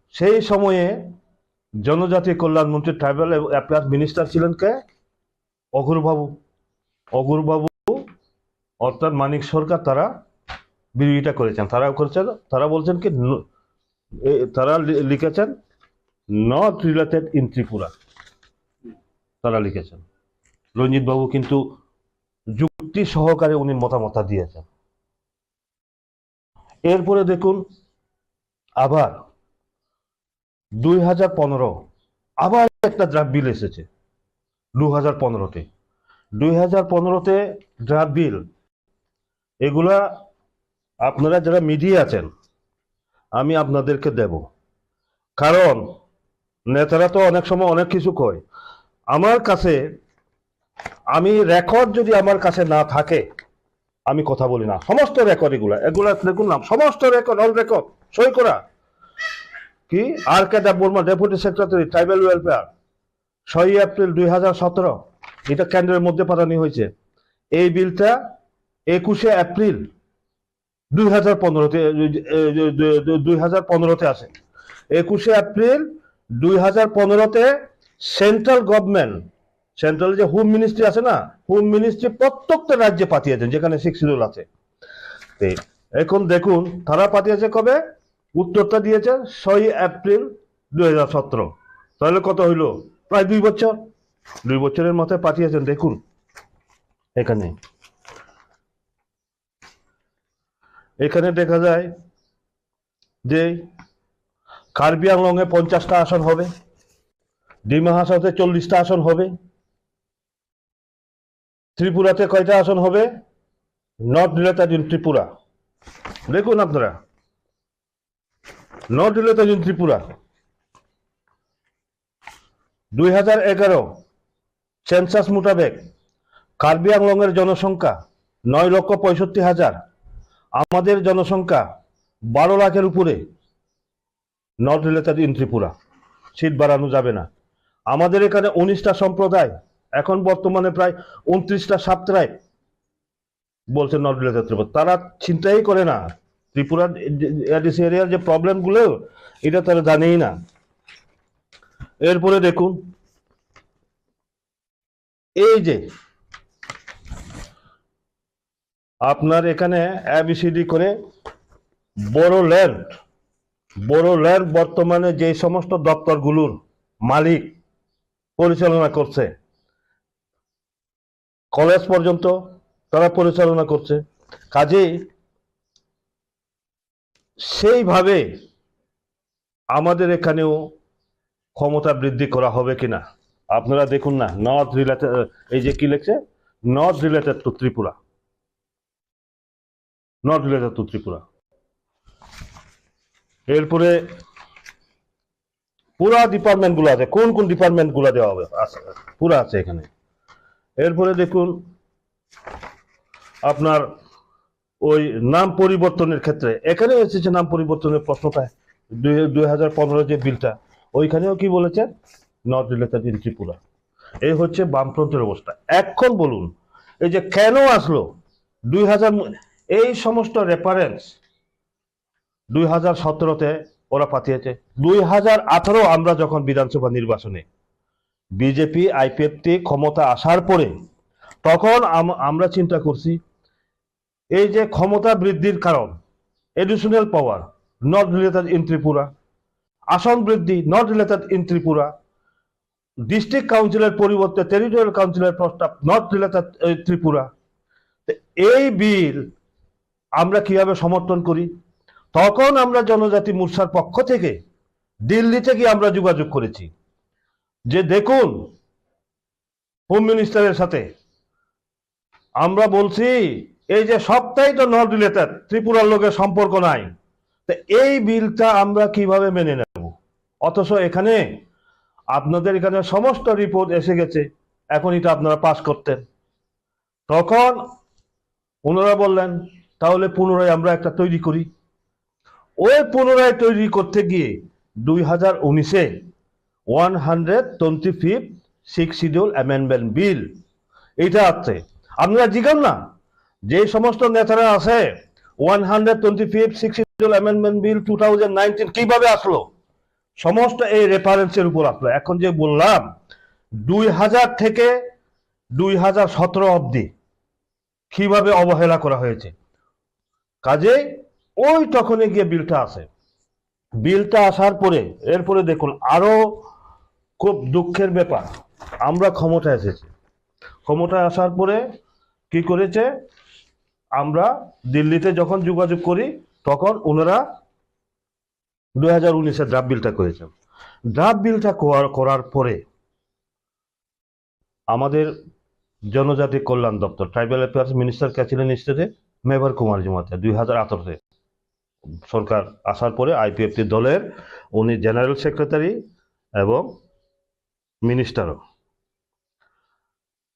সেই সময়ে জনজাতি কল্যাণ মন্ত্রী, ট্রাইবাল অ্যাফেয়ার্স মিনিস্টার ছিলেন কে? অঘোর বাবু। অঘোর বাবু অর্থাৎ মানিক সরকার, তারা বিরোধিতা করেছেন। তারা করেছেন, তারা বলছেন কি, ন-, এ, তারা লি-, লিখেছেন, "Not related in Tripura", তারা লিখেছেন। রঞ্জিত বাবু কিন্তু যুক্তি যুক্তি সহকারে উনি মতামতটা দিয়েছেন। এরপরে দেখুন, আবার দুই হাজার পনেরো আবার একটা ড্রাফট বিল এসেছে দু হাজার পনেরোতে। দু হাজার পনেরোতে ড্রাফট বিল, এগুলা আপনারা যারা মিডিয়া আছেন, আমি আপনাদেরকে দেব। কারণ নেতারা তো অনেক সময় অনেক কিছু কয়। আমার কাছে, আমি রেকর্ড যদি আমার কাছে না থাকে, আমি কথা বলি না। সমস্ত রেকর্ড এগুলা, এগুলা দেখুন না, সমস্ত রেকর্ড, অল রেকর্ড, সই করা। কি? R K Debbarma, deputy secretary tribal welfare, ছয়ই এপ্রিল দুই হাজার সতেরো, এটা কেন্দ্রের মধ্যে পাঠানো হয়েছে। এই বিলটা একুশে এপ্রিল দুই হাজার পনেরোতে, এ, এ, এ, দুই হাজার পনেরোতে আসে। একুশে এপ্রিল দুই হাজার পনেরোতে সেন্ট্রাল গভর্নমেন্ট, সেন্ট্রাল যে হোম মিনিস্ট্রি আছে না, হোম মিনিস্ট্রি প্রত্যেকটা রাজ্যে পাঠিয়েছেন, যেখানে সিক্স শিডিউল আছে। তো এখন দেখুন, তারা পাঠিয়েছে কবে? উত্তরটা দিয়েছে ছয়ই এপ্রিল দুই হাজার সতেরো। তাহলে কত হইল? প্রায় দুই বছর। দুই বছরের মাথায় পাঠিয়েছেন। দেখুন এখানে, এখানে দেখা যায় যে কার্বি আংলং এ পঞ্চাশটা আসন হবে, ডিমা হাসাওতে চল্লিশটা আসন হবে, ত্রিপুরাতে কয়টা আসন হবে? Not related in Tripura। দেখুন আপনারা, not related in Tripura। দুই হাজার এগারো সেন্সাস মোতাবেক কার্বি আংলং এর জনসংখ্যা নয় লক্ষ পঁয়ষট্টি হাজার, আমাদের জনসংখ্যা বারো লাখের উপরে। Not related in Tripura। Seat বাড়ানো যাবে না। আমাদের এখানে উনিশটা সম্প্রদায়, এখন বর্তমানে প্রায় ঊনত্রিশটা সাব ট্রাইব বলছে নট রিলেটেড ত্রিপুরা। তারা চিন্তাই করে না ত্রিপুরার এডিসি এরিয়ার যে প্রবলেমগুলো, এটা তারা জানেই না। এরপরে দেখুন, এই যে আপনার এখানে এবিসিডি করে বড়ো ল্যান্ড, বড়ো ল্যান্ড বর্তমানে যে সমস্ত দপ্তরগুলোর মালিক পরিচালনা করছে, কলেজ পর্যন্ত তারা পরিচালনা করছে। কাজেই সেইভাবে আমাদের এখানেও ক্ষমতা বৃদ্ধি করা হবে কিনা আপনারা দেখুন না। নট রিলেটেড, এই যে কি লেখছে, not related to Tripura, not related to Tripura. এরপরে পুরা ডিপার্টমেন্ট গুলো আছে, কোন কোন ডিপার্টমেন্ট গুলো দেওয়া হবে আছে, পুরা আছে এখানে। এরপরে দেখুন আপনার ওই নাম পরিবর্তনের ক্ষেত্রে, এখানে এসেছে নাম পরিবর্তনের প্রশ্নটা, দুই দুই হাজার পনেরো যে বিলটা, ওইখানেও কি বলেছে? Not related in Tripura. এই হচ্ছে বামফ্রন্টের অবস্থা। এখন বলুন, এই যে কেন আসলো দুই হাজার, এই সমস্ত রেফারেন্স দুই হাজার সতেরোতে ওরা পাঠিয়েছে। দুই হাজার আঠারো আমরা যখন বিধানসভা নির্বাচনে বিজেপি আইপিএফটি ক্ষমতা আসার পরে, তখন আম- আমরা চিন্তা করছি, এই যে ক্ষমতা বৃদ্ধির কারণ, এডিশনাল পাওয়ার, নট রিলেটেড ইন ত্রিপুরা, আসন বৃদ্ধি, নট রিলেটেড ইন ত্রিপুরা, ডিস্ট্রিক্ট কাউন্সিলের পরিবর্তে টেরিটোরিয়াল কাউন্সিলের প্রস্তাব, নট রিলেটেড ত্রিপুরা। তো এই বিল আমরা কিভাবে সমর্থন করি? তখন আমরা জনজাতি মোর্চার পক্ষ থেকে দিল্লিতে গিয়ে আমরা যোগাযোগ করেছি যে দেখুন, হোম মিনিস্টারের সাথে আমরা বলছি, এই যে সবটাই তো নট রিলেটেড, ত্রিপুরার লগে সম্পর্ক নাই, তো এই বিলটা আমরা কিভাবে মেনে নেব? অথচ এখানে আপনাদের এখানে সমস্ত রিপোর্ট এসে গেছে, এখন এটা আপনারা পাস করতেন। তখন ওনারা বললেন, তাহলে পুনরায় আমরা একটা তৈরি করি। ওই পুনরায় তৈরি করতে গিয়ে দুই হাজার উনিশে one hundred twenty fifth six schedule amendment bill এটা আছে। আপনারা জিজ্ঞান না, যে সমস্ত নেতারা আছে, one hundred twenty fifth six schedule amendment bill two thousand nineteen কিভাবে আসলো, সমস্ত এই রেফারেন্সের উপর আসলো। এখন যে বললাম, দুই হাজার থেকে দুই হাজার সতেরো অবধি কিভাবে অবহেলা করা হয়েছে। কাজেই ওই তখনই গিয়ে বিলটা আসে। বিলটা আসার পরে, এরপরে দেখুন, আরো খুব দুঃখের ব্যাপার, আমরা ক্ষমতায় এসেছি। ক্ষমতায় আসার পরে কি করেছে? আমরা দিল্লিতে যখন যোগাযোগ করি, তখন ওনারা দুই হাজার উনিশে ড্রাফট বিলটা করেছেন। ড্রাফট বিলটা করার করার পরে আমাদের জনজাতি কল্যাণ দপ্তর, ট্রাইবাল অ্যাফেয়ার্স মিনিস্টার কে ছিলেন স্টেটে? মেবার কুমার জমাতিয়া। দুই হাজার আঠারোতে সরকার আসার পরে আইপিএফটি দলের উনি জেনারেল সেক্রেটারি এবং মিনিস্টারও।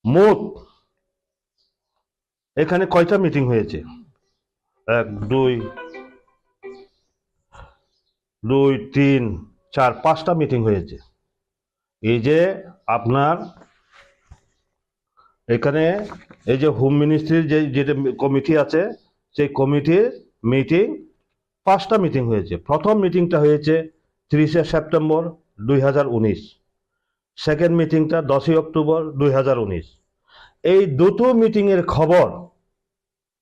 মোট এখানে কয়টা মিটিং হয়েছে? এক, দুই, দুই, তিন, চার, পাঁচটা মিটিং হয়েছে। এই যে আপনার এখানে এই যে হোম মিনিস্ট্রির যে, যেটা কমিটি আছে, সেই কমিটির মিটিং, পাঁচটা মিটিং হয়েছে। প্রথম মিটিংটা হয়েছে তিরিশে সেপ্টেম্বর দুই হাজার উনিশ, সেকেন্ড মিটিংটা দশই অক্টোবর দুই হাজার উনিশ। এই দুটো মিটিং এর খবর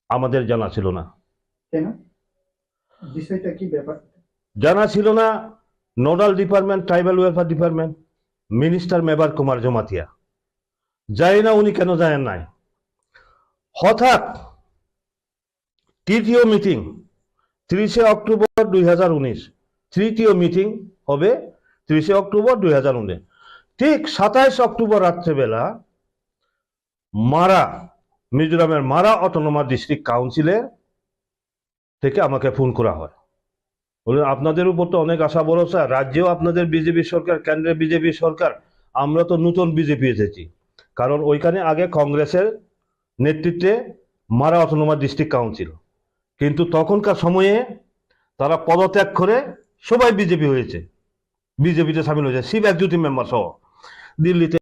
আমাদের জানা ছিল না। কেন? বিষয়টা কি ব্যাপার? জানা ছিল না nodal department, tribal welfare department, minister Mebar Kumar Jamatia. জানি না উনি কেন জানেন নাই। হঠাৎ তৃতীয় মিটিং, তিরিশে অক্টোবর দুই হাজার উনিশ, তৃতীয় মিটিং হবে তিরিশে অক্টোবর দুই হাজার উনিশ। ঠিক সাতাইশ অক্টোবর রাত্রেবেলা মারা, মিজোরামের মারা অটোনোমাস ডিস্ট্রিক্ট কাউন্সিলের থেকে আমাকে ফোন করা হয়। বললেন, "আপনাদের উপর তো অনেক আশা ভরসা, রাজ্যেও আপনাদের বিজেপি সরকার, কেন্দ্রে বিজেপি সরকার, আমরা তো নতুন বিজেপি এসেছি।" কারণ ওইখানে আগে কংগ্রেসের নেতৃত্বে মারা অটোনোমাস ডিস্ট্রিক্ট কাউন্সিল, কিন্তু তখনকার সময়ে তারা পদত্যাগ করে সবাই বিজেপি হয়েছে, বিজেপিতে সামিল হয়েছে, চিফ এক্সিকিউটিভ মেম্বার সহ দিল্লিতে।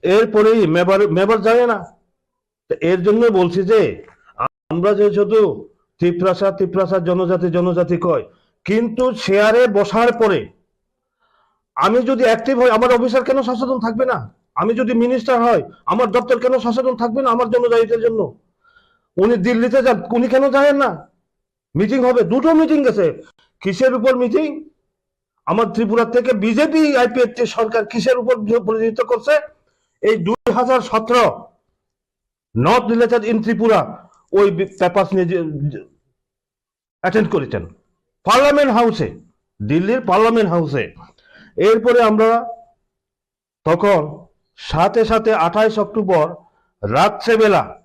এরপরেই মেবার, মেবার জানে না। তো এর জন্য বলছি যে আমরা যে শুধু তিপ্রাসা, তিপ্রাসা, জনজাতি, জনজাতি কয়, কিন্তু চেয়ারে বসার পরে আমি যদি অ্যাক্টিভ হই, আমার অফিসার কেন সচেতন থাকবে না? আমি যদি মিনিস্টার হয়, আমার দপ্তর কেন সচেতন থাকবে না আমার জনজাতিদের জন্য? উনি দিল্লিতে যান, উনি কেন জানেন না? মিটিং হবে, দুটো মিটিং গেছে। কিসের উপর মিটিং? আমার ত্রিপুরা থেকে বিজেপি আইপিএফটি সরকার কিসের উপর প্রতিনিধিত্ব করছে? এই দুই হাজার সতেরো নট রিলেটেড ইন ত্রিপুরা, ওই পেপার্স নিয়ে অ্যাটেন্ড করেছেন পার্লামেন্ট হাউসে, দিল্লির পার্লামেন্ট হাউসে। এরপরে আমরা তখন সাথে সাথে আঠাইশ অক্টোবর রাত্রেবেলা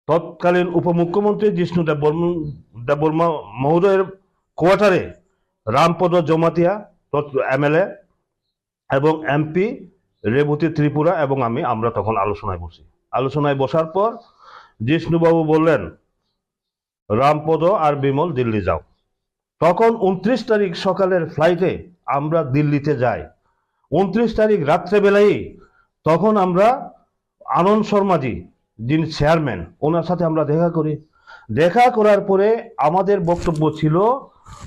তৎকালীন উপমুখ্যমন্ত্রী জিষ্ণু দেববর্ম-, দেববর্মা মহোদয়ের কোয়ার্টারে রামপদ জমাতিয়া, তৎ-, এমএলএ এবং এমপি রেবতী ত্রিপুরা এবং আমি, আমরা তখন আলোচনায় বসি। আলোচনায় বসার পর জিষ্ণুবাবু বললেন, "রামপদ আর বিমল দিল্লি যাও।" তখন ঊনত্রিশ তারিখ সকালের ফ্লাইটে আমরা দিল্লিতে যাই। ঊনত্রিশ তারিখ রাত্রেবেলায় তখন আমরা আনন্দ শর্মাজি, যিনি চেয়ারম্যান, ওনার সাথে আমরা দেখা করি। দেখা করার পরে আমাদের বক্তব্য ছিল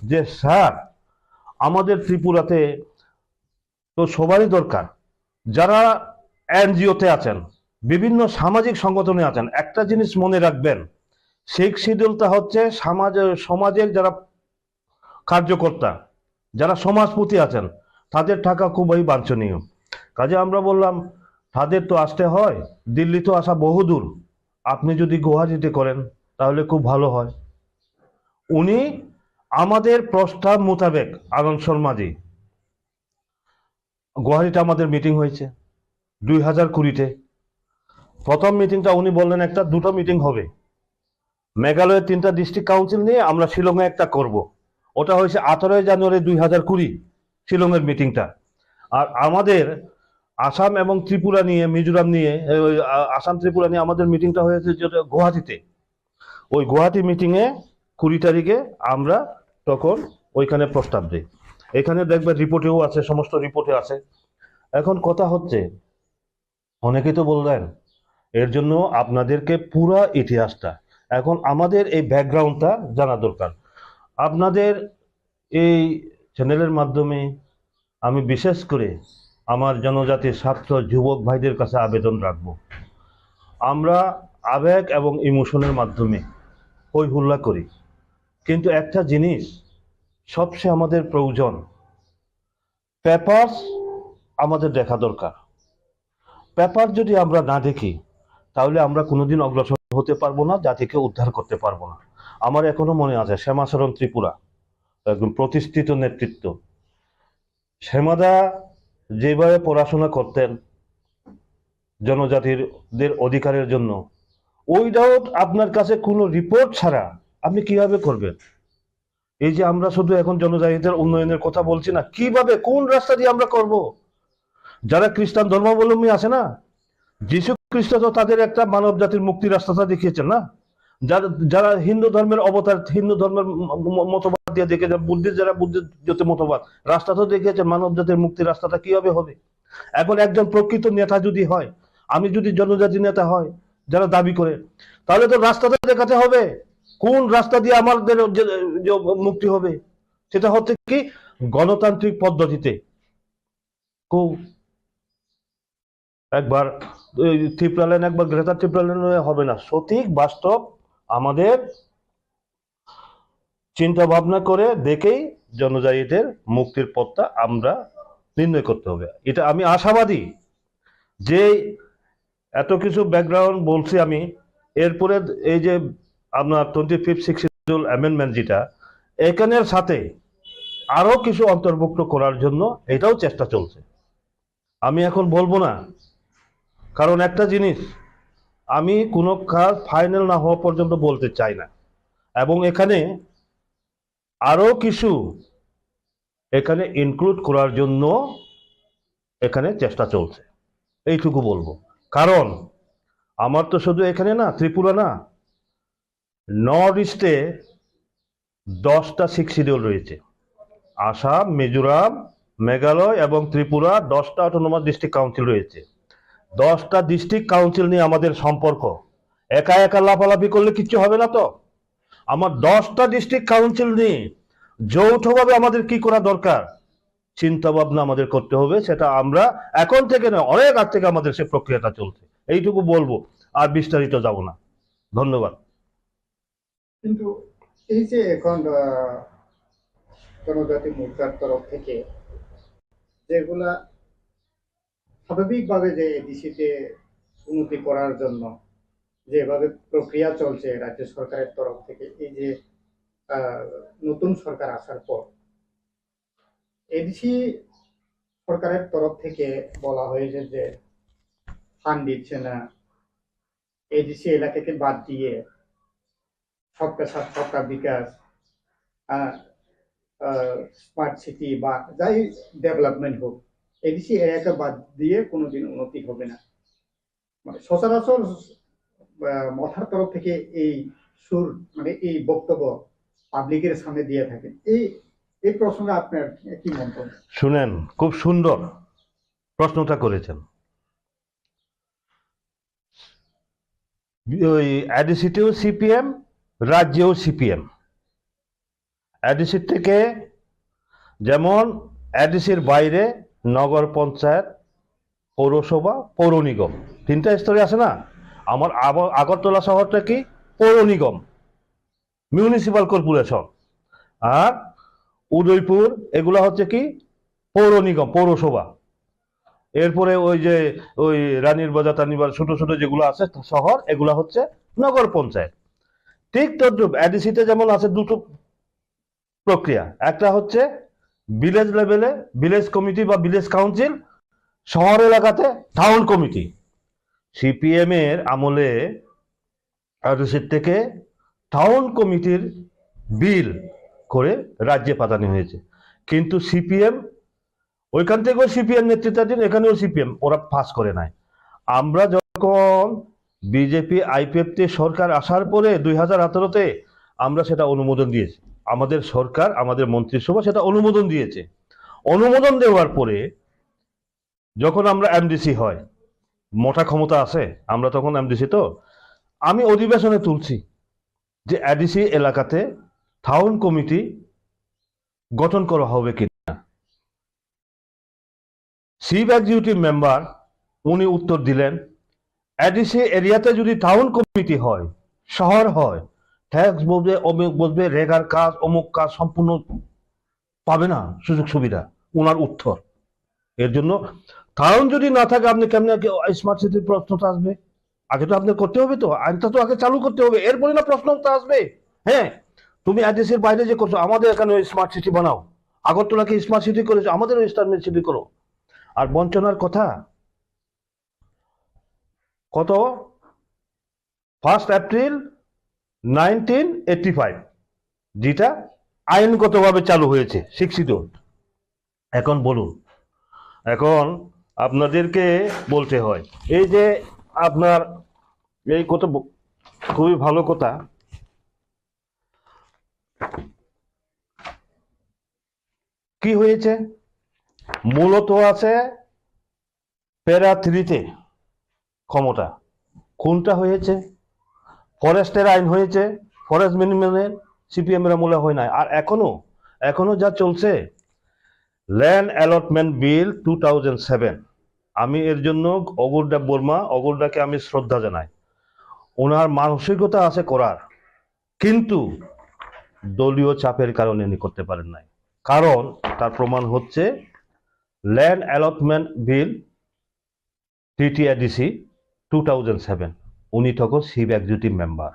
যে, "স্যার, আমাদের ত্রিপুরাতে তো সবারই দরকার, যারা এনজিওতে আছেন, বিভিন্ন সামাজিক সংগঠনে আছেন, একটা জিনিস মনে রাখবেন, সিক্স শিডিউলটা হচ্ছে সমাজের, সমাজের যারা কার্যকর্তা, যারা সমাজপতি আছেন, তাদের থাকা খুবই বাঞ্ছনীয়।" কাজে আমরা বললাম, "তাদের তো আসতে হয়, দিল্লি তো আসা বহুদূর, আপনি যদি গুয়াহাটিতে করেন তাহলে খুব ভালো হয়।" উনি আমাদের প্রস্তাব মোতাবেক আনন্দ শর্মাজি গুয়াহাটিতে আমাদের মিটিং হয়েছে দুই হাজার কুড়িতে। প্রথম মিটিংটা উনি বললেন একটা, দুটো মিটিং হবে। মেঘালয়ের তিনটা ডিস্ট্রিক্ট কাউন্সিল নিয়ে আমরা শিলংয়ে একটা করব। ওটা হয়েছে আঠারোই জানুয়ারি দুই হাজার কুড়ি, শিলংয়ের মিটিংটা। আর আমাদের আসাম এবং ত্রিপুরা নিয়ে, মিজোরাম নিয়ে, এ, ওই, আ-, আসাম ত্রিপুরা নিয়ে আমাদের মিটিংটা হয়েছে যেটা গুয়াহাটিতে। ওই গুয়াহাটি মিটিংয়ে কুড়ি তারিখে আমরা তখন ওইখানে প্রস্তাব দিই। এখানে দেখবেন রিপোর্টেও আছে, সমস্ত রিপোর্টে আছে। এখন কথা হচ্ছে, অনেকেই তো বললেন, এর জন্য আপনাদেরকে পুরা ইতিহাসটা, এখন আমাদের এই ব্যাকগ্রাউন্ডটা জানা দরকার। আপনাদের এই চ্যানেলের মাধ্যমে আমি বিশেষ করে আমার জনজাতির ছাত্র যুবক ভাইদের কাছে আবেদন রাখব। আমরা আবেগ এবং ইমোশনের মাধ্যমে হই হুল্লা করি, কিন্তু একটা জিনিস সবচেয়ে আমাদের প্রয়োজন, পেপারস আমাদের দেখা দরকার। পেপার যদি আমরা না দেখি, তাহলে আমরা কোনোদিন অগ্রসর হতে পারবো না, জাতিকে উদ্ধার করতে পারবো না। আমার এখনো মনে আছে শ্যামাচরণ ত্রিপুরা, একজন প্রতিষ্ঠিত নেতৃত্ব, শ্যামাদা যেভাবে পড়াশোনা করতেন জনজাতিরদের অধিকারের জন্য, উইদাউট আপনার কাছে কোনো রিপোর্ট ছাড়া আপনি কিভাবে করবেন? এই যে আমরা শুধু এখন জনজাতিদের উন্নয়নের কথা বলছি না, কিভাবে, কোন রাস্তা দিয়ে আমরা করব? যারা খ্রিস্টান ধর্মাবলম্বী আছে না, যীশু খ্রিস্ট তো তাদের একটা মানব জাতির মুক্তির রাস্তাটা দেখিয়েছেন না? যারা যারা হিন্দু ধর্মের অবতার, হিন্দু ধর্মের ম- ম- মতবাদ দিয়ে দেখে, যারা বুদ্ধিস্ট, যারা বুদ্ধিস্ট জাতীয় মতবাদ, রাস্তা তো দেখিয়েছেন, মানব জাতির মুক্তির রাস্তাটা কিভাবে হবে? এখন একজন প্রকৃত নেতা যদি হয়, আমি যদি জনজাতি নেতা হয়, যারা দাবি করে, তাহলে তো রাস্তাটা দেখাতে হবে, কোন রাস্তা দিয়ে আমাদের যে যে মুক্তি হবে। সেটা হচ্ছে কি, গণতান্ত্রিক পদ্ধতিতে। কো একবার ওই ত্রিপুরাল্যান্ড, একবার গ্রেটার ত্রিপুরাল্যান্ড হয়ে হবে না। সঠিক বাস্তব আমাদের চিন্তা ভাবনা করে দেখেই জনজাতিদের মুক্তির পথটা আমরা নির্ণয় করতে হবে। এটা আমি আশাবাদী যে এত কিছু ব্যাকগ্রাউন্ড বলছি আমি, এরপরে এই যে আপনার twenty fifth six schedule amendment যেটা, এখানের সাথে আরও কিছু অন্তর্ভুক্ত করার জন্য এটাও চেষ্টা চলছে। আমি এখন বলবো না, কারণ একটা জিনিস, আমি কোনো কাজ ফাইনাল না হওয়া পর্যন্ত বলতে চাই না। এবং এখানে আরও কিছু এখানে ইনক্লুড করার জন্য এখানে চেষ্টা চলছে, এইটুকু বলবো। কারণ আমার তো শুধু এখানে না, ত্রিপুরা না, নর্থ ইস্টে দশটা সিক্স শিডিউল রয়েছে। আসাম, মিজোরাম, মেঘালয় এবং ত্রিপুরা, দশটা অটোনোমাস ডিস্ট্রিক্ট কাউন্সিল রয়েছে। দশটা ডিস্ট্রিক্ট কাউন্সিল নিয়ে আমাদের সম্পর্ক। একা একা লাফালাফি করলে কিচ্ছু হবে না তো। আমার দশটা ডিস্ট্রিক্ট কাউন্সিল নিয়ে যৌথভাবে আমাদের কি করা দরকার, চিন্তা ভাবনা আমাদের করতে হবে। সেটা আমরা এখন থেকে নয়, অনেক আগ থেকে আমাদের সে প্রক্রিয়াটা চলছে। এইটুকু বলবো, আর বিস্তারিত যাব না। ধন্যবাদ। কিন্তু এই যে এখন আহ, জনজাতি মোর্চার তরফ থেকে যেগুলা স্বাভাবিকভাবে যে এডিসিতে উন্নতি করার জন্য যেভাবে প্রক্রিয়া চলছে রাজ্য সরকারের তরফ থেকে, এই যে আহ, নতুন সরকার আসার পর এডিসি সরকারের তরফ থেকে বলা হয়েছে যে ফান্ড দিচ্ছে না, এডিসি এলাকাকে বাদ দিয়ে সবকা সাথ সবকা বিকাশ, স্মার্ট সিটি বা যাই ডেভেলপমেন্ট হোক, এডিসি এলাকা বাদ দিয়ে কোনোদিন উন্নতি হবে না। মানে সচরাচর আহ, মথার তরফ থেকে এই সুর, মানে এই বক্তব্য পাবলিকের সামনে দিয়ে থাকেন। এই এই প্রসঙ্গে আপনার কি মন্তব্য? শুনেন, খুব সুন্দর প্রশ্নটা করেছেন। ওই এডিসিতেও সিপিএম, রাজ্যেও সিপিএম। এডিসির থেকে, যেমন এডিসির বাইরে নগর পঞ্চায়েত, পৌরসভা, পৌর নিগম, তিনটা স্তরে আছে না? আমার আব- আগরতলা শহরটা কি? পৌর নিগম, মিউনিসিপাল কর্পোরেশন। আর উদয়পুর, এগুলা হচ্ছে কি? পৌর নিগম, পৌরসভা। এরপরে ওই যে ওই রানীর বাজার, টানির বাজার, ছোট ছোট যেগুলো আছে শহর, এগুলা হচ্ছে নগর পঞ্চায়েত। ঠিক তদ্রুপ এডিসিতে যেমন আছে দুটো প্রক্রিয়া, একটা হচ্ছে ভিলেজ লেভেলে ভিলেজ কমিটি বা ভিলেজ কাউন্সিল, শহর এলাকাতে টাউন কমিটি। সিপিএম এর আমলে এডিসির থেকে টাউন কমিটির বিল করে রাজ্যে পাঠানো হয়েছে, কিন্তু সিপিএম ওইখান থেকেও সিপিএম নেতৃত্বাধীন, এখানেও সিপিএম, ওরা পাস করে নাই। আমরা যখন বিজেপি আইপিএফটি সরকার আসার পরে দুই হাজার আঠারোতে আমরা সেটা অনুমোদন দিয়েছি, আমাদের সরকার, আমাদের মন্ত্রিসভা সেটা অনুমোদন দিয়েছে। অনুমোদন দেওয়ার পরে যখন আমরা এমডিসি হয়, মোটা ক্ষমতা আছে, আমরা তখন এমডিসি, তো আমি অধিবেশনে তুলছি যে এডিসি এলাকাতে টাউন কমিটি গঠন করা হবে কিনা। চিফ এক্সিকিউটিভ মেম্বার উনি উত্তর দিলেন, এডিসি এরিয়াতে যদি টাউন কমিটি হয়, শহর হয়, ট্যাক্স বসবে, অমুক বসবে, রেগার কাজ, অমুক কাজ সম্পূর্ণ পাবে না সুযোগ সুবিধা। ওনার উত্তর, এর জন্য টাউন যদি না থাকে, আপনি কেমনে স্মার্ট সিটির প্রশ্নটা আসবে? আগে তো আপনার করতে হবে, তো আইনটা তো আগে চালু করতে হবে, এরপরে না প্রশ্ন উত্তর আসবে। হ্যাঁ, তুমি এডিসির বাইরে যে করছো, আমাদের এখানে স্মার্ট সিটি বানাও। আগরতলাকে স্মার্ট সিটি করেছো, আমাদেরও স্মার্ট সিটি করো। আর বঞ্চনার কথা, কত? First April nineteen eighty five, যেটা আইনগতভাবে চালু হয়েছে, স্বীকৃত। এখন বলুন, এখন আপনাদেরকে বলতে হয়, এই যে আপনার এই কত ব-, খুবই ভালো কথা। কি হয়েছে? মূলত আছে প্যারা থ্রিতে ক্ষমতা। কোনটা হয়েছে? ফরেস্টের আইন হয়েছে, ফরেস্ট মিনিমামের সিপিএম এর আমলে হয় নাই। আর এখনো, এখনো যা চলছে, ল্যান্ড অ্যালটমেন্ট বিল টু থাউজেন্ড সেভেন, আমি এর জন্য অগুর দেব বর্মা, অগুরদাকে আমি শ্রদ্ধা জানাই। ওনার মানসিকতা আছে করার, কিন্তু দলীয় চাপের কারণে উনি করতে পারেন নাই। কারণ তার প্রমাণ হচ্ছে ল্যান্ড অ্যালটমেন্ট বিল, টিটিএডিসি, টু থাউজেন্ড সেভেন, উনি তখন চিফ এক্সিকিউটিভ মেম্বার,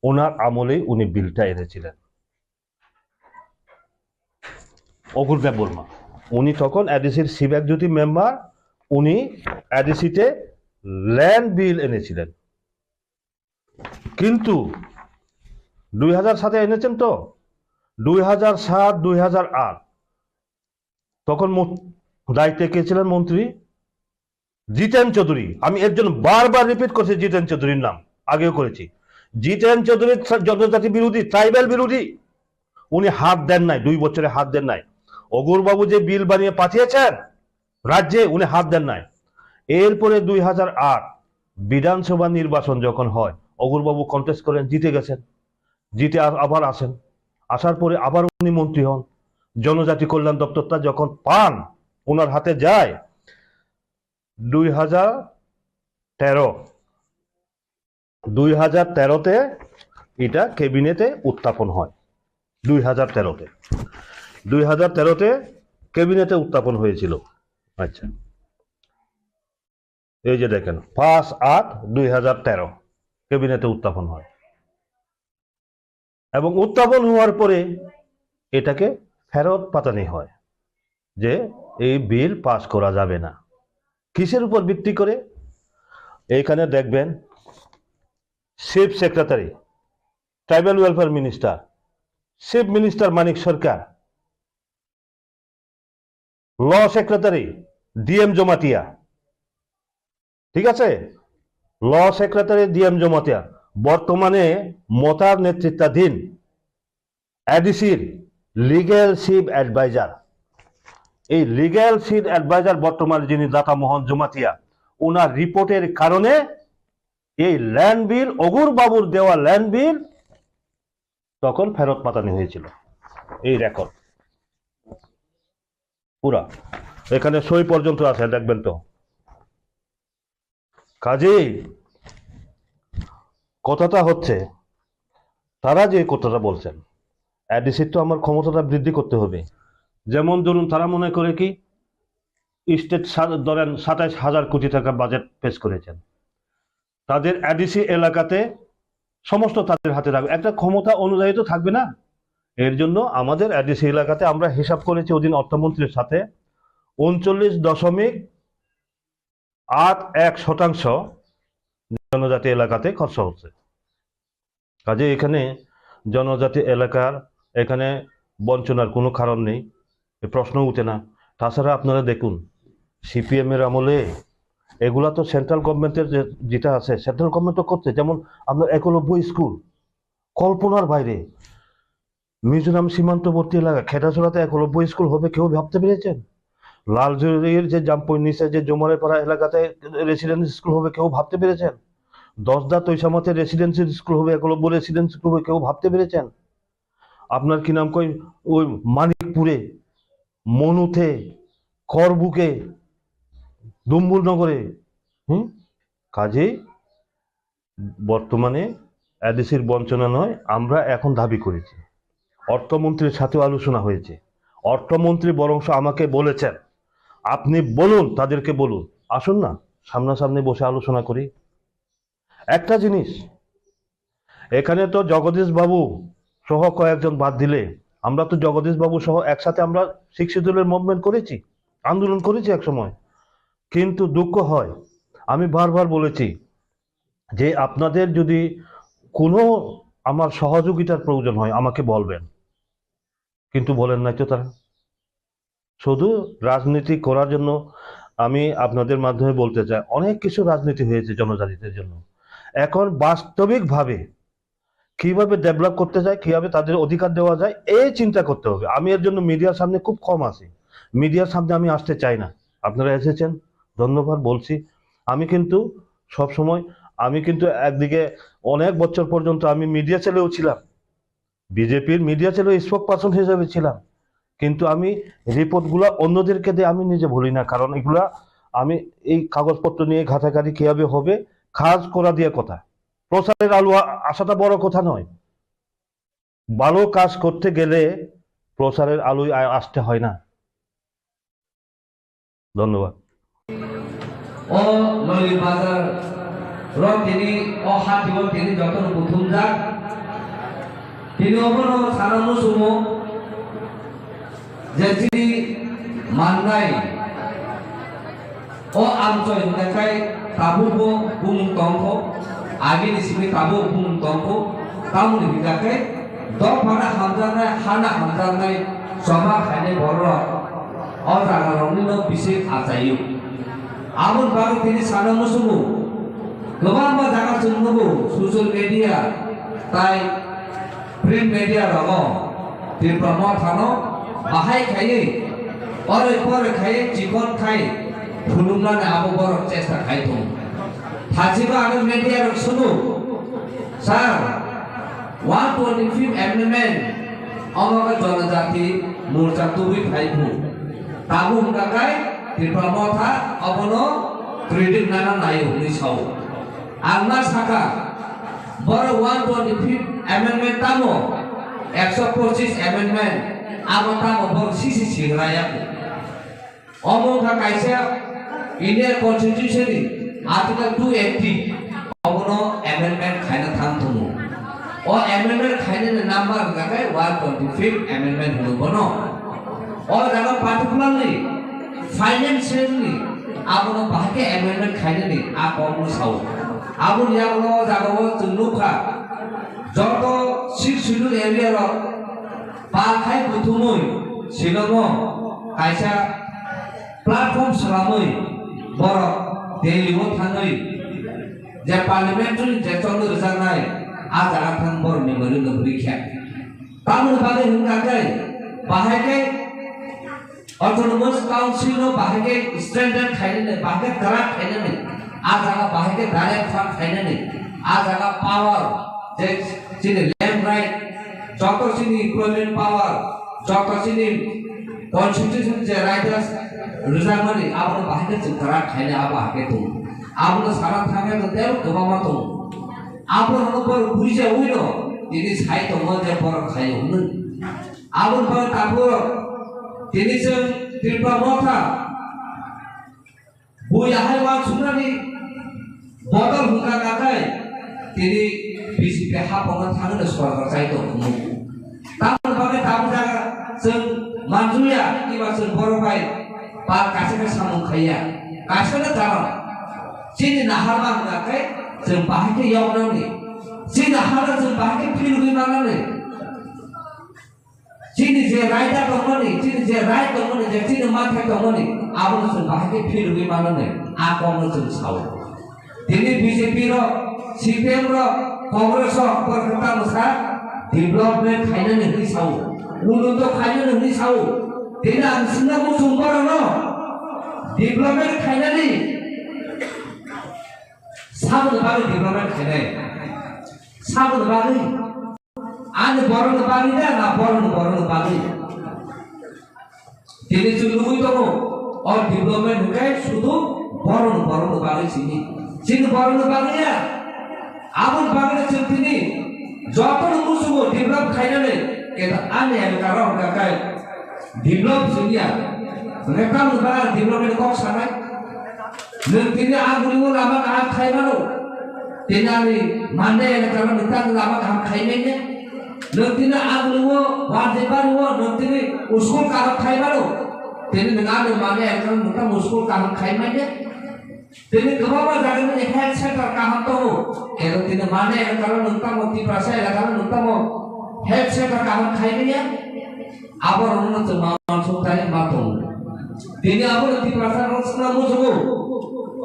ওনার আমলেই উনি বিলটা এনেছিলেন। অগুর দেব বর্মা, উনি তখন এডিসির চিফ এক্সিকিউটিভ মেম্বার, উনি এডিসিতে ল্যান্ড বিল এনেছিলেন। কিন্তু দুই হাজার সাতে এনেছেন তো, দুই হাজার সাত, দুই হাজার আট, তখন ম-, দায়িত্বে কে ছিলেন মন্ত্রী? জিতেন চৌধুরী। আমি এর জন্য বারবার রিপিট করছি জিতেন চৌধুরীর নাম, আগেও করেছি। জিতেন চৌধুরী জনজাতি বিরোধী, ট্রাইবাল বিরোধী, উনি হাত দেন নাই, দুই বছরে হাত দেন নাই। অগুর বাবু যে বিল বানিয়ে পাঠিয়েছেন রাজ্যে, উনি হাত দেন নাই। এরপরে দুই হাজার আট বিধানসভা নির্বাচন যখন হয়, অগুর বাবু কন্টেস্ট করেন, জিতে গেছেন, জিতে আ-, আবার আসেন, আসার পরে আবার উনি মন্ত্রী হন। জনজাতি কল্যাণ দপ্তরটা যখন পান, ওনার হাতে যায় দুই হাজার তেরো, দুই হাজার তেরোতে এটা ক্যাবিনেটে উত্থাপন হয়। দুই হাজার তেরোতে, দুই হাজার তেরোতে ক্যাবিনেটে উত্থাপন হয়েছিল। আচ্ছা, এই যে দেখেন, পাঁচ আট দুই হাজার তেরো ক্যাবিনেটে উত্থাপন হয়। এবং উত্থাপন হওয়ার পরে এটাকে ফেরত পাঠানি হয় যে এই বিল পাস করা যাবে না। কিসের উপর ভিত্তি করে? এইখানে দেখবেন, chief secretary, tribal welfare minister, chief minister Manik Sarkar, law secretary DM Jamatia, ঠিক আছে, ল সেক্রেটারি ডিএম জমাতিয়া, বর্তমানে মতার নেতৃত্বাধীন এডিসির লিগ্যাল চিফ অ্যাডভাইজার। এই লিগ্যাল চিফ অ্যাডভাইজার বর্তমানে যিনি দাতা মোহন জমাতিয়া, ওনার রিপোর্টের কারণে এই ল্যান্ড বিল, অগুর বাবুর দেওয়া ল্যান্ড বিল তখন ফেরত পাঠানি হয়েছিল। এই রেকর্ড পুরা, এখানে সই পর্যন্ত আছে, দেখবেন তো। কাজেই কথাটা হচ্ছে, তারা যে কথাটা বলছেন, এডিসির তো আমার ক্ষমতাটা বৃদ্ধি করতে হবে। যেমন ধরুন, তারা মনে করে কি, স্টেট সা-, ধরেন সাতাইশ হাজার কোটি টাকা বাজেট পেশ করেছেন, তাদের এডিসি এলাকাতে সমস্ত তাদের হাতে রাখবে, একটা ক্ষমতা অনুযায়ী তো থাকবে না। এর জন্য আমাদের এডিসি এলাকাতে আমরা হিসাব করেছি ওদিন অর্থমন্ত্রীর সাথে, উনচল্লিশ দশমিক আট এক শতাংশ জনজাতি এলাকাতে খরচ হচ্ছে। কাজে এখানে জনজাতি এলাকার এখানে বঞ্চনার কোনো কারণ নেই, এ প্রশ্ন উঠে না। তাছাড়া আপনারা দেখুন, সিপিএম এর আমলে এগুলা তো সেন্ট্রাল গভর্নমেন্টের যে, যেটা আছে, সেন্ট্রাল গভর্নমেন্ট তো করছে। যেমন আপনার একলব্য স্কুল, কল্পনার বাইরে। মিজোরাম সীমান্তবর্তী এলাকা খেটাছড়াতে একলব্য স্কুল হবে, কেউ ভাবতে পেরেছেন? লালজুড়ির যে জাম্পুই নিচে যে জমারেপাড়া এলাকাতে রেসিডেন্ট স্কুল হবে, কেউ ভাবতে পেরেছেন? দশদা তৈসামাতে রেসিডেন্সিয়াল স্কুল হবে, একলব্য রেসিডেন্ট স্কুল হবে, কেউ ভাবতে পেরেছেন? আপনার কি নাম কই, ওই মানিকপুরে, মনুতে, করবুকে, ডুম্বুরনগরে, হুম? কাজেই বর্তমানে এডিসির বঞ্চনা নয়, আমরা এখন দাবি করেছি, অর্থমন্ত্রীর সাথেও আলোচনা হয়েছে। অর্থমন্ত্রী বরংশ আমাকে বলেছেন, "আপনি বলুন, তাদেরকে বলুন, আসুন না, সামনাসামনি বসে আলোচনা করি।" একটা জিনিস, এখানে তো জগদীশ বাবু সহ কয়েকজন বাদ দিলে, আমরা তো জগদীশ বাবু সহ একসাথে আমরা সিক্স শিডিউলের মুভমেন্ট করেছি, আন্দোলন করেছি এক সময়। কিন্তু দুঃখ হয়, আমি বারবার বলেছি যে আপনাদের যদি কোনো আমার সহযোগিতার প্রয়োজন হয়, আমাকে বলবেন। কিন্তু বলেন নাই তো তারা। শুধু রাজনীতি করার জন্য আমি আপনাদের মাধ্যমে বলতে চাই, অনেক কিছু রাজনীতি হয়েছে জনজাতিদের জন্য। এখন বাস্তবিকভাবে কিভাবে ডেভেলপ করতে যায়, কিভাবে তাদের অধিকার দেওয়া যায়, এই চিন্তা করতে হবে। আমি এর জন্য মিডিয়ার সামনে খুব কম আসি, মিডিয়ার সামনে আমি আসতে চাই না। আপনারা এসেছেন, ধন্যবাদ বলছি। আমি কিন্তু সব সময়, আমি কিন্তু একদিকে অনেক বছর পর্যন্ত আমি মিডিয়া সেলেও ছিলাম, বিজেপির মিডিয়া সেলেও স্পোক পারসন হিসেবে ছিলাম, কিন্তু আমি রিপোর্টগুলো অন্যদেরকে দিয়ে আমি নিজে বলি না, কারণ এগুলা আমি এই কাগজপত্র নিয়ে ঘাটাঘাটি কীভাবে হবে, কাজ করা দিয়ে কথা। প্রচারের আলো আ-, আসাটা বড় কথা নয়, ভালো কাজ করতে গেলে প্রচারের আলোয় আ-, আসতে হয় না। ধন্যবাদ। O Loli Bazar rok tini o hati o tini joto no kuthum jak. Tini obono sana musumo je chini mannai o amchoi hwnka khai tabuk bo bumung tongkho, agini simi tabuk bumung tongkho, tamoni hwnka khe dophano hamjaknai, hano hamjaknai choba khainai borok o jagarokni no bising achaio. Aboni bagwi tini sana musugo, kwbangma jaga chwng nugo, social media tai print media rogo Tipra Mothano bahai khaiwi, ore pore khaiwi, chikon khai phulumnani abo borok chesta khai tongo. Thachima ano media rok sugo, "Sir, one twenty-fifth amendment omo khe Jonojati Morcha tubui phai phu. Tabuk hwnka khai Tipra Motha obono credit nana naio," hwnwi sao. Ang ma sakha, borok one twenty-fifth amendment tamo, ekso pochis amendment, abo tamo borok sisi sigra ya. Omo wngkha kaisa Indian Constitution ni Article two eighty, obono amendment khaina thang tongo. O amendment khainani number wngkha khe one twenty-fifth amendment hwnwi bono. O jaga particularly financially abono bahai khe amendment khainani a kokno sao. Aboni yagulo o jaga o chwng nukha, joto six schedule area rok pal khai buthumwi Shillong o kaisa platform swlamwi borok Delhi o thangwi je parliamentary je choli rwjaknai a jaga thang borok memory no bwrwi khe. Tamoni bagwi hwnkha khe bahai khe Autonomous Council no bahai khe strengthen khainani, bahai khe kwrak khainani, a jaga bahai khe direct fund khainani, a jaga power je chini land right, joto chini employment power, joto chini constitution je right rwjakmani abono bahai khe chwng kwrak khainai abo bahai khe tongo. Abono sana thangkhe no tei kwbangma tongo. Abono borok buijawi no tini sai tongo je borok khaio hwnwi. Aboni bagwi tabuk tini chwng Tripura Motha bui ahai uansuknani bodol hwnkha nathai tini B J P hapokno thangwi sorkar chai tongthungo. Tamoni bagwi tabuk jaga chwng manjukya, kiba chwng borok bai pal kaisa khe samung khaiya, kaisa no karon chini naharma hwnkha khe chwng bahai khe yoknani, chini hano chwng bahai khe philugwi mannani. Chini je raida tongmani, chini je rai tongmani, je chini manthai tongmani, abono chwng bahai khe philugwi manani, a kokno chwng sao. Tini B J P rok, C P M rok, Congress rok, borok khe tamo sa development khainani hwnwi sao, unnoti khainani hwnwi sao. Tini ang swngna muchung borokno development khainani, saboni bagwi development khainai, saboni bagwi. Ani borokni bagwi na, na borokni, borokni bagwi? Tini chwng nugwi tongo, o development hwnkhe sudu borokni, borokni bagwi simi. Chini borokni bagwi ya. Aboni bagwi chwng tini jotono muchungo develop khainani, keta ani elaka rok hwnkha khe develop simi ya. Hwnkhe tamoni bagwi development kok sanai? Nwng tini ang bwrwi o lama kaham khai mano. Tini ani mande elakano nwng tang lama kaham khai manya. Nwng tini agluo, warde baruo, nwng tini uskul kaham khai mano. Tini nwng ani mande elakano nwng tang uskul kaham khai manya. Tini kwbangma jaga nini health center kaham tongo. Kebo tini mande elakano nwng tamo Tiprasa elakano nwng tamo health center kaham khai manya. Abo rokno chwng ma uansuk thai ma tongo. Tini abo no Tiprasa rok swngna muchungo.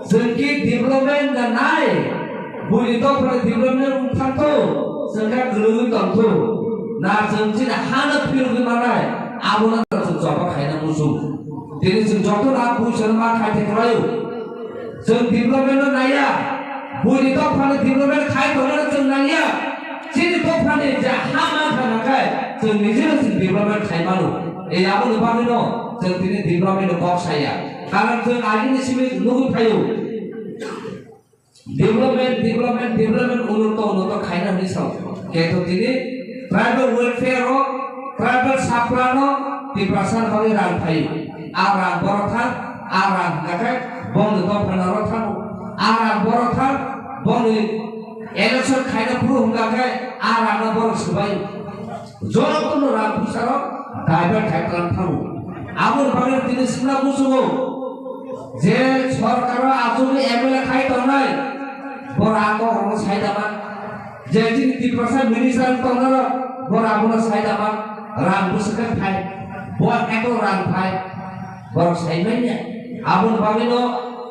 Chwng ki development da nai. Buini dophani development wng thangtho. Chwng khe kwrwngwi tongtho. Na chwng chini hano phirogwi manai. Abo no chwng choba khaina muchung. Tini chwng joto no puisa no ma khai thai kwlaio. Chwng development no naiya, buini dophani development khai tongnani chwng nangya. Chini dophani je ha mankha nakhai, chwng nijino chwng development khai mano. Ei aboni bagwino chwng tini development ni kok saya. Karon chwng agini simi nugwi phaio. Development, development, development, unnot, unnot khaina hinwi sao. Khe to tini tribal welfare o, tribal sapla no Tiprasa ni bagwi rang phaio. A rang borok thang, a rang hwnkha khe bongni dophani oro thango. A rang borok thang, bongni election khaina phuru hwnkha khe a rang no borok swbai. Jotono rang puisa rok divert khai tlang thango. Aboni bagwi tini swngna muchungo je sorkar o achugwi M L A khai tongnai, borok a kok rokno sai da man. Je chini Tiprasa minister wng tongnai rok, borok abono sai da man. Rang bwswk khe phai, bo eko rang phai, borok sai manya. Aboni bagwino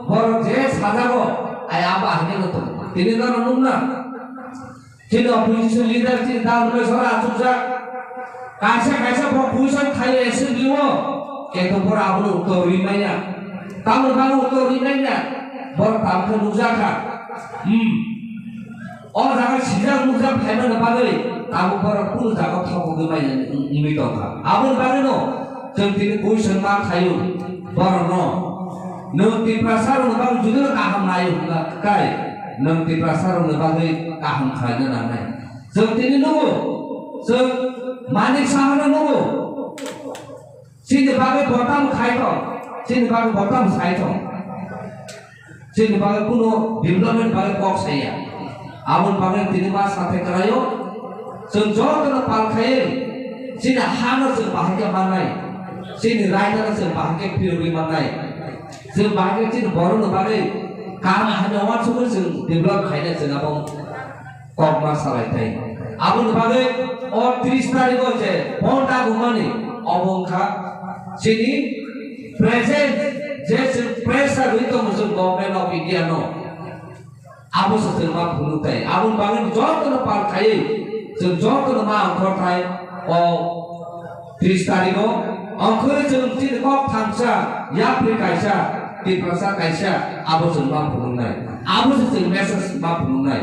borok je sajago, ai abo ahini no tongo. Tini nono nukna. Chini opposition leader chini dal rwmai sora achukjak. Kaisa kaisa bo puisa thaio assembly o. Kento bora abono uttor rimanya. Tamoni bagwi uttor rimanya. Bora tamkhe nukjakha. Hmm. O jaga sijak nukjak phaimani bagwi tabuk bora kunu jaga thokgwi manya wngwi tongkha. Aboni bagwino chwng tini question ma khaio. Borokno, nwng Tiprasa rokni bagwi judino kaham naio hwnka kai, nwng Tiprasa rokni bagwi kaham khlaina nangnai. Chwng tini nugo, chwng Manik Sahano nugo. Chini bagwi botam khai thok, chini bagwi botam sai thok. Chini bagwi kuno development bagwi kok saya. Aboni bagwi tini ma sathai kwlaio. Chwng jotono pal khaiwi chini hano chwng bahai khe mannai, chini raidano chwng bahai khe phirogwi mannai, chwng bahai khe chini borokni bagwi kaham hamya uansukwi chwng develop khainai chwng abo kok ma salai thai. Aboni bagwi o tris tarikh o je phone dagumani obo wngkha chini present je chwng pressure rwi tongo chwng Government of India no. Abo se chwng ma phunuk thai. Aboni bagwi jotono pal khaiwi chwng jotono ma ongkhor thai o tris tarikh o ongkhorwi chwng chini kok thamsa yapri kaisa Tiprasa kaisa abo chwng ma phunuknai. Abo se chwng message ma phunuknai.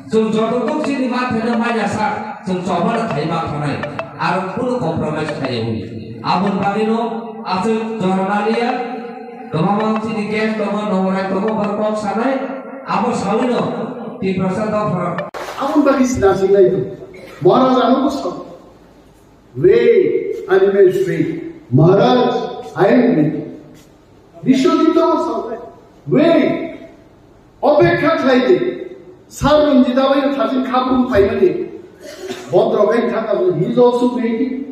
Chwng joto tok chini ma theno manya sa chwng chobana thai ma thanai. Aro kunu compromise khaiwi. Aboni bagwino aswk jora naliya. Kwbangma chini guest tongo, nomorai tongo, borok kok sanai, abo sawino Tiprasa dopha. Aboni bagwi sina sinai to. Maharaj ano ko sa. Wait, animal free. Maharaj, I am ready. Biswajit ko sa. Wait. Opekha khlai di. Sir Ranjit abai no thajin khapung phaimani. Bodro khai thaka, he is also ready.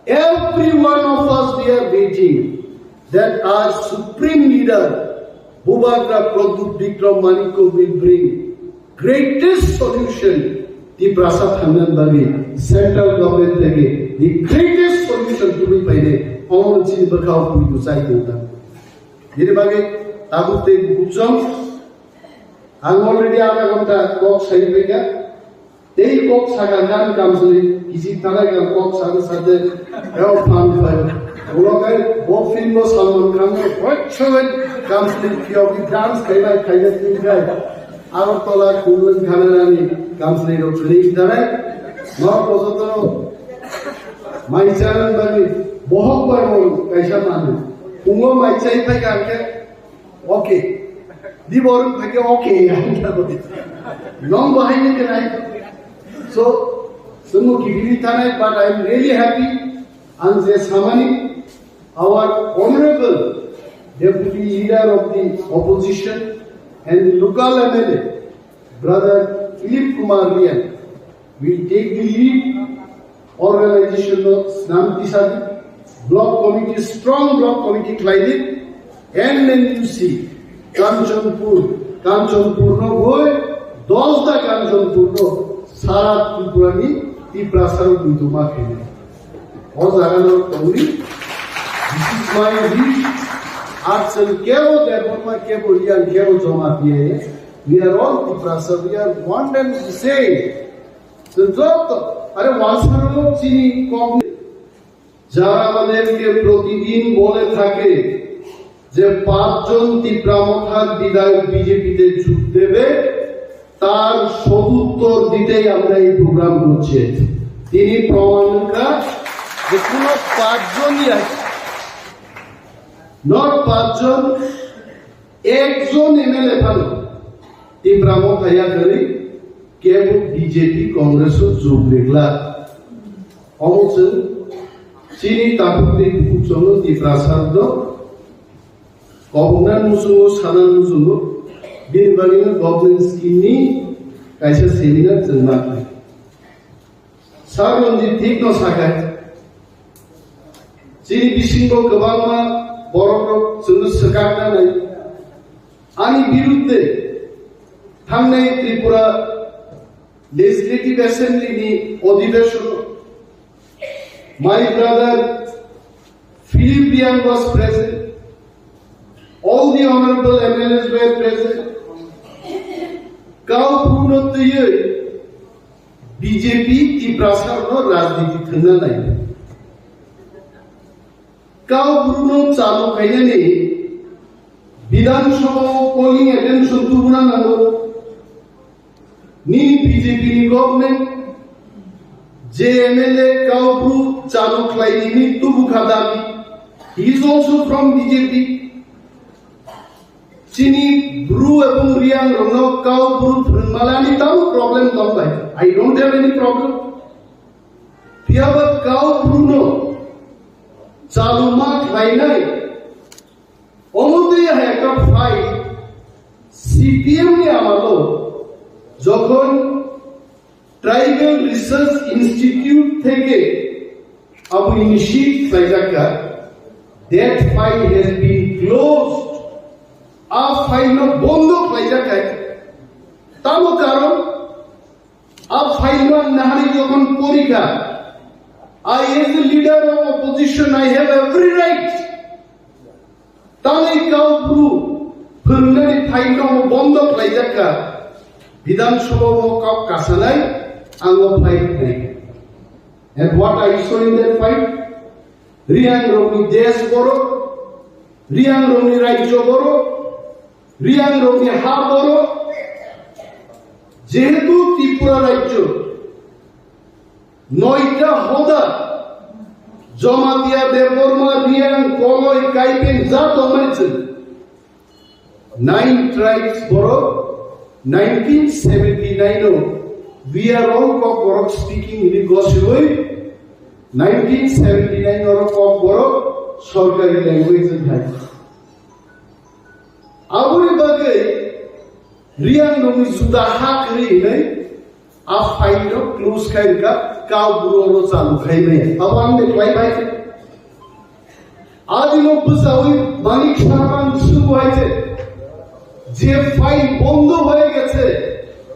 Every one of us, we are waiting that our supreme leader, Bubagra Pradyut Bikram Manikya, will bring greatest solution. Tiprasa thangna bagwi central government theke the greatest solution tubui paine omo chini bwkhao pui tu chai tongta. Bini bagwi tabuk tei buchung ang already adha ghonta kok sai paikha. Tei kok saka gan kamsli, kisi talai gan kok saka sate, eo phan phai. Ulo kai bo film bo Salman Khan bo hoi choi kamsli phiyok dance khai bai khai bai tin khai. Agartala Kunlun Khanarani kamsli ro klik dare. No pojoto mai charan bani bohok bai mo kaisa manu. Pungo mai chai phai gan ke. Okay. Di borok thake okay, ya. Nong bahai ni kenai. So, sumu kibili tanai, but I am really happy. And the Samani, our honorable deputy leader of the opposition and local M L A, Brother Philip Kumar Reang will take the lead. Organization no snam tisadi, block committee, strong block committee khlaidi, and then you see Kanchanpur, Kanchanpur no boi, dosda Kanchanpur no sara Tripura ni Tiprasa rok dutuma khaidi. O jaga no tongdi. This is my wish. Archel kebo Debbarma, kebo Reang, kebo Jamatia. We are all Tiprasa. We are one and the same. So, joto, are wansaro chini kok. যারা আমাদেরকে প্রতিদিন বলে থাকে যে পাঁচজন তিপ্রা মথার বিধায়ক বিজেপিতে যোগ দেবে, তার সদুত্তর দিতেই আমরা এই প্রোগ্রাম করছি। তিনি প্রমাণ রাখা যে কোনো পাঁচজনই আছে, not পাঁচজন, একজন এমএলএ ভালো। তিপ্রা মথা yakari kebo বিজেপি কংগ্রেস যোগ রেখলা। Omo chwng chini takhuk tei bukhuk chwngno Tiprasa rokno kobokna muchungo, sana muchungo, bini bagwino government scheme ni kaisa seminar chwng ma khlai. Sir Ranjit thik no sakha, chini bisingo kwbangma borok rok chwngno swkakna nai. Ani birudde thangnai Tripura Legislative Assembly ni odhibeshon, my brother Philip Reang was present. All the honorable M L As were present. Kau Bru no twiwi B J P Tiprasa no rajniti thwngna nai. Kau Bru no chalu khainani Bidhan Sabha o calling attention tubuna nango. Nini B J P ni government je M L A Kau Bru chalu khlai nini tubu kha dabi. He is also from B J P. Chini Bru ebong Reang rokno Kau Bru phwrwngmalani tamo problem tong bai. I don't have any problem. Phiyaba Kau Bru no chalu ma khlainai. Omo twi hai ekta file C P M ni amalo jokhon Tribal Research Institute theke abo initiate khlaijak kha, that file has been closed. A file no bondo khlaijak kha. Tamo karon, a file no ang nahari jokhon porikha, I as a leader of opposition, I have every right. Tangwi Kau Bru phwrwngnani file no bondo khlaijak kha. Bidhan Sabha o kok kasanai ang o file nai. And what I saw in that file, Reang rokni desh borok, Reang rokni rajyo borok, Reang rokni ha borok, jehetu Tripura rajyo noita hoda, Jamatia, Debbarma, Reang, Koloi, Kaipeng, ja tongmani chwng. Nine tribes borok, nineteen seventy-nine o, we are all Kokborok speaking hwnwi gosiwi, nineteen seventy-nine oro Kokborok sorkari language wng thai. Aboni bagwi Reang rokni juda ha kwrwi hwnwi a file no close khai rwkha, Kau Bru oro chalu khai maya. Abo ang de khlai bai khe. Adino bwsawi Manik Saha ang swngwi hai khe, je file bondo hoi geche,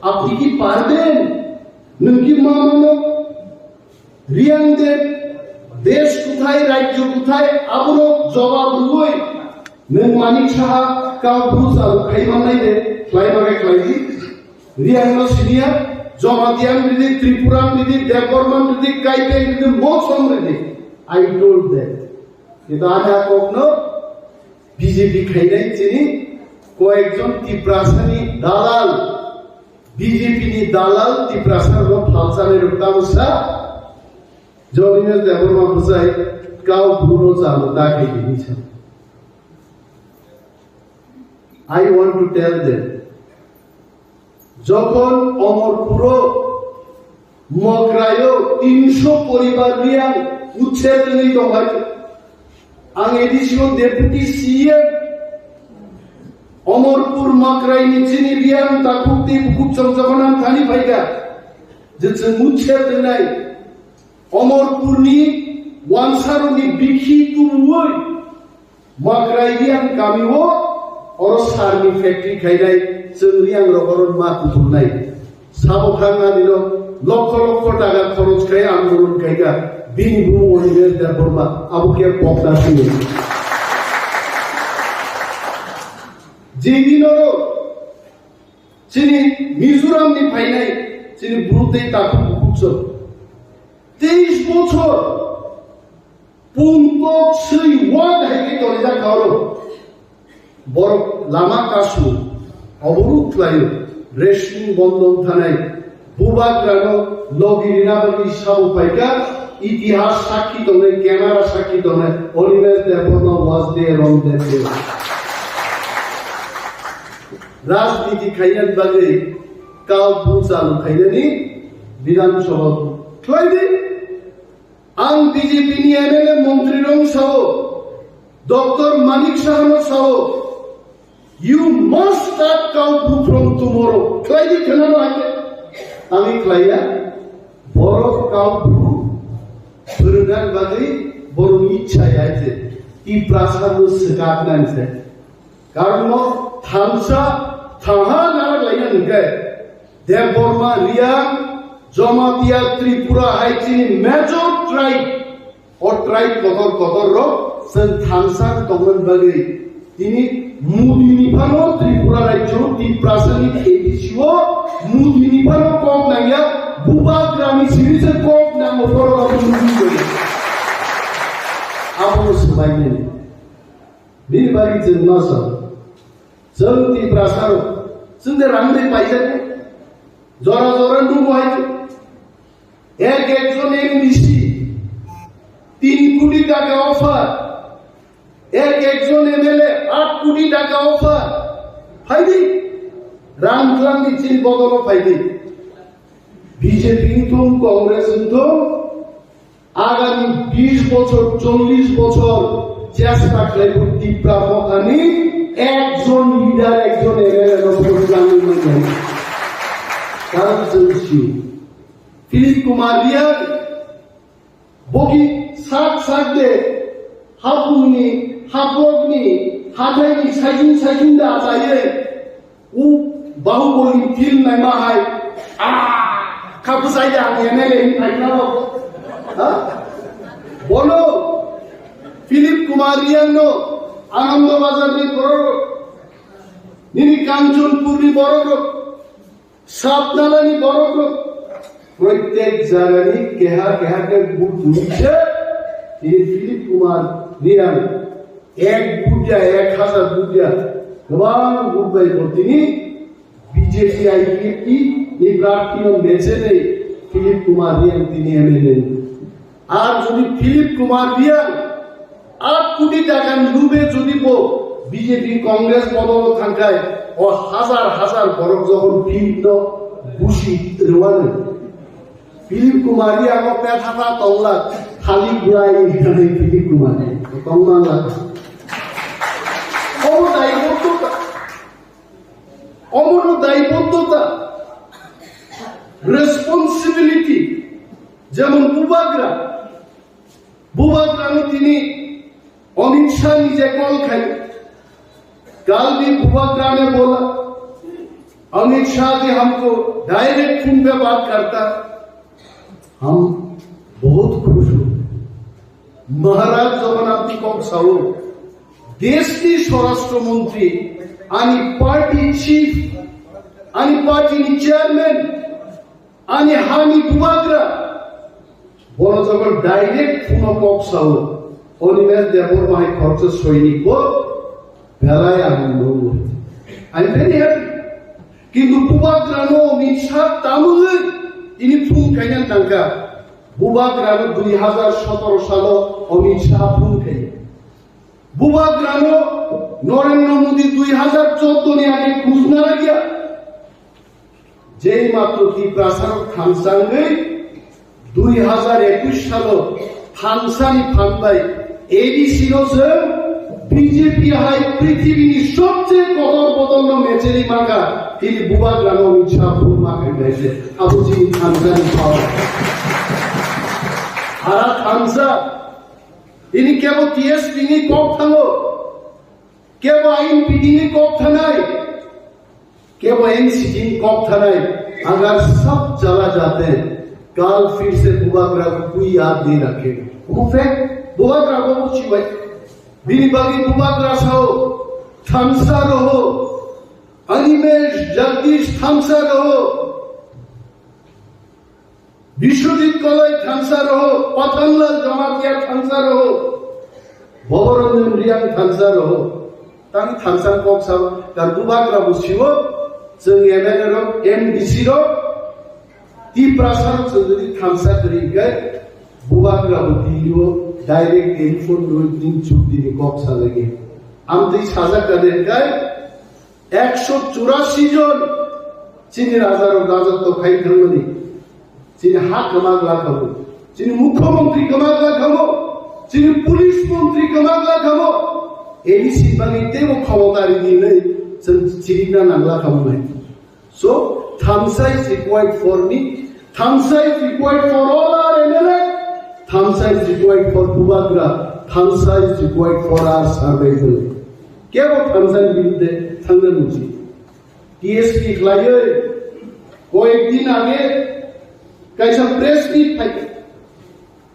apni ki parben? Nwng ki ma mano? Reang de desh kuthai, rajyo kuthai, aborok jobab rwui nwng Manik Saha Kau Bru chalu khai mannai de, khlai ma khe khlai di. Reang no siniya, Jamatia ridi, Tripura ridi, Debbarma ridi, Kaipeng ridi, Mosong ridi. I told them. Kintu ani a kokno B J P khainai chini koyekjon Tiprasani dalal, B J P ni dalal Tiprasa rok phalchanai rok tamo sa, Jonimes Debbarma bwsai Kau Bru no chalu da khaidi hinwi sa. I want to tell them, jokhon Omorpuro Mokraio tinsho poribar Reang uchhed wngwi tongkha, ang A D C o deputy C M, Omorpur Makraini chini Riang takhuk tei bukhuk chong jokhon ang thani phaikha, je chwng mutse twngnai Omorpurni wansarokni bikhi tubuwi Makrai Riang kamio oro sarni factory khainai chwng Riangrok oro ma kuthumnai. Sabo thangna dino lokho lokho taka khoroch khai andolon khaika bini bumung Onimesh Debbarma abo khe pokna sini. Jidinoro chini Mizoramni phainai chini bru tei takhuk bukhuk chwng teis bochor Pungkok swi wad hai khe torijak kha oro. Borok lama kasu, oboruk khlaio, Reshmi Bondon thanai, Bubagrano logi rina bagwi sabo phaikha, itihas sakhi tongnai, camera sakhi tongnai, Onimesh Debbarma was there on that day. Rajniti khainani bagwi kal bru chalu khainani Bidhan Sabha khlai di. Ang B J P ni M L A montri rok sao, Doctor Manik Saha no sao, you must start cow poo from tomorrow. Khlai di khna no hake. Ami khlai ya. Borok cow poo. Bwrwngna bagwi borok ni ichha ya je. Tiprasa no swkak nang se. Karon no thansa thaha narak laina nungkhe. Debbarma, Riang, Jamatia, Tripura hai chini major tribe. O tribe kotor kotor rok chwng thansa tongmani bagwi tini Modi ni phano Tripura rajyo Tiprasa ni A D C o Modi ni phano kok nangya Bubagrani simi se kok nango borok abo Modi ni. Abo swbai nini. Bini bagwi chwng ma sa. Chwng Tiprasa rok. Chwng de rang de paijak. Jora jora nugo hai. Ek ekjon M D C tin koti taka offer. Ek ekjon M L A aat koti taka offer. Phaidi. Rang tlang ni chin bodolo phaidi. B J P wngthung, Congress wngthung, agami bish bochor, chollish bochor chesta khlaibo Tipra Mothani ekjon leader, ekjon M L A no bwrwngwi manya. Karon chwng sio. Philip Kumar Reang, bogi sak sak de, hapungni, haprokni, hathaini saichung saichung da achaye. U Bahubali film naima hai, ah, kha bwsai ya, ang M L A ni phaikha bo. Ha? Bono, Philip Kumar Reang no, Anando Bazar ni borok, nini Kanchanpur ni borok, Sapnala ni borok, protek jaga ni keha keha ke but nise, nini Philip Kumar Reang. Ek butia, ek hazar butia, kwbang buk bai bo tini B J P I P F T ni prarthi no mechenwi Philip Kumar Reang tini M L A. Ar jodi Philip Kumar Reang aat koti taka ni lube jodi bo B J P Congress bodol o thangkai, o hazar hazar borok jokhon Philip no busi rwani. Philip Kumar Reang o petha tha tongla, thalik bwlai hinwi Philip Kumar Reang tongmangla. Omo daibottota, omono daibottota, responsibility, jemon Bubagra, Bubagrano tini Amit Shah ni je call khai, kal bhi Bubagra ne bola, Amit Shah ji humko direct phone pe baat karta, hum bahut khush hu. Maharaj jokhon apni kok sao, desh ni Swarashtra Mantri, ani party chief, ani party ni chairman, ani hani Bubagra, bono jokhon direct phone o kok sao, Onimesh Debbarma hai khoroksa soinik bo belai ang nungo. I'm very happy. Kintu Bubagra no Amit Shah tamungwi tini phone khaina tangkha. Bubagra no dui hazar sotoro salo Amit Shah phone khai. Bubagrano Narendra Modi dui hazar choudo ni age khujna lagya. Jei matro Tiprasa rok thansangwi dui hazar ekush salo thansani phan bai A D C no se B B J P hai prithibini sobcheye kodor bodorno mecheri maka, tini bubagrano hwnwi sa phurma khainai se. Abo chini thansani power. Ara thansa, tini kebo T S P ni kok thango, kebo I N P T ni kok thanai. Kebo N C T ni kok thanai, agar sab chala jate, kal phir se bubagra ko koi yaad nahi rakhega. Wo fact, bubagra bo buchi bhai. Bini bagi bubagra sao, thansa roho. Animesh, Jagdish, thansa roho. Biswajit Koloi thansa roho, Pathanlal Jamatia thansa roho, Bhabaranjan Reang thansa roho. Tang thansa kok sao, kar bubagra bo siwo, chwng M L A rok, M D C rok, Tiprasa rok chwng jodi thansa kwrwi khe, bubagra bo tiniwo direct telephone rwi tin chuk tini kok salai khe. Amtwi sajak kha de kai, Ekso churasi jon chini rajarok rajotw khai thangmani, chini ha kwma gwlakhamo, chini mukhyamantri kwma gwlakhamo, chini police mantri kwma gwlakhamo, A D C bagwi teibo khomota rini hinwi chwng chirikna nang gwlakhamo nai. So, thansa is required for me, thansa is required for all our M L A, thansa is required for bubagra, thansa is required for our survival. Kebo thansa ni birudde thangna nungsi. T S P khlaiwi koyek din age kaisa press meet phai.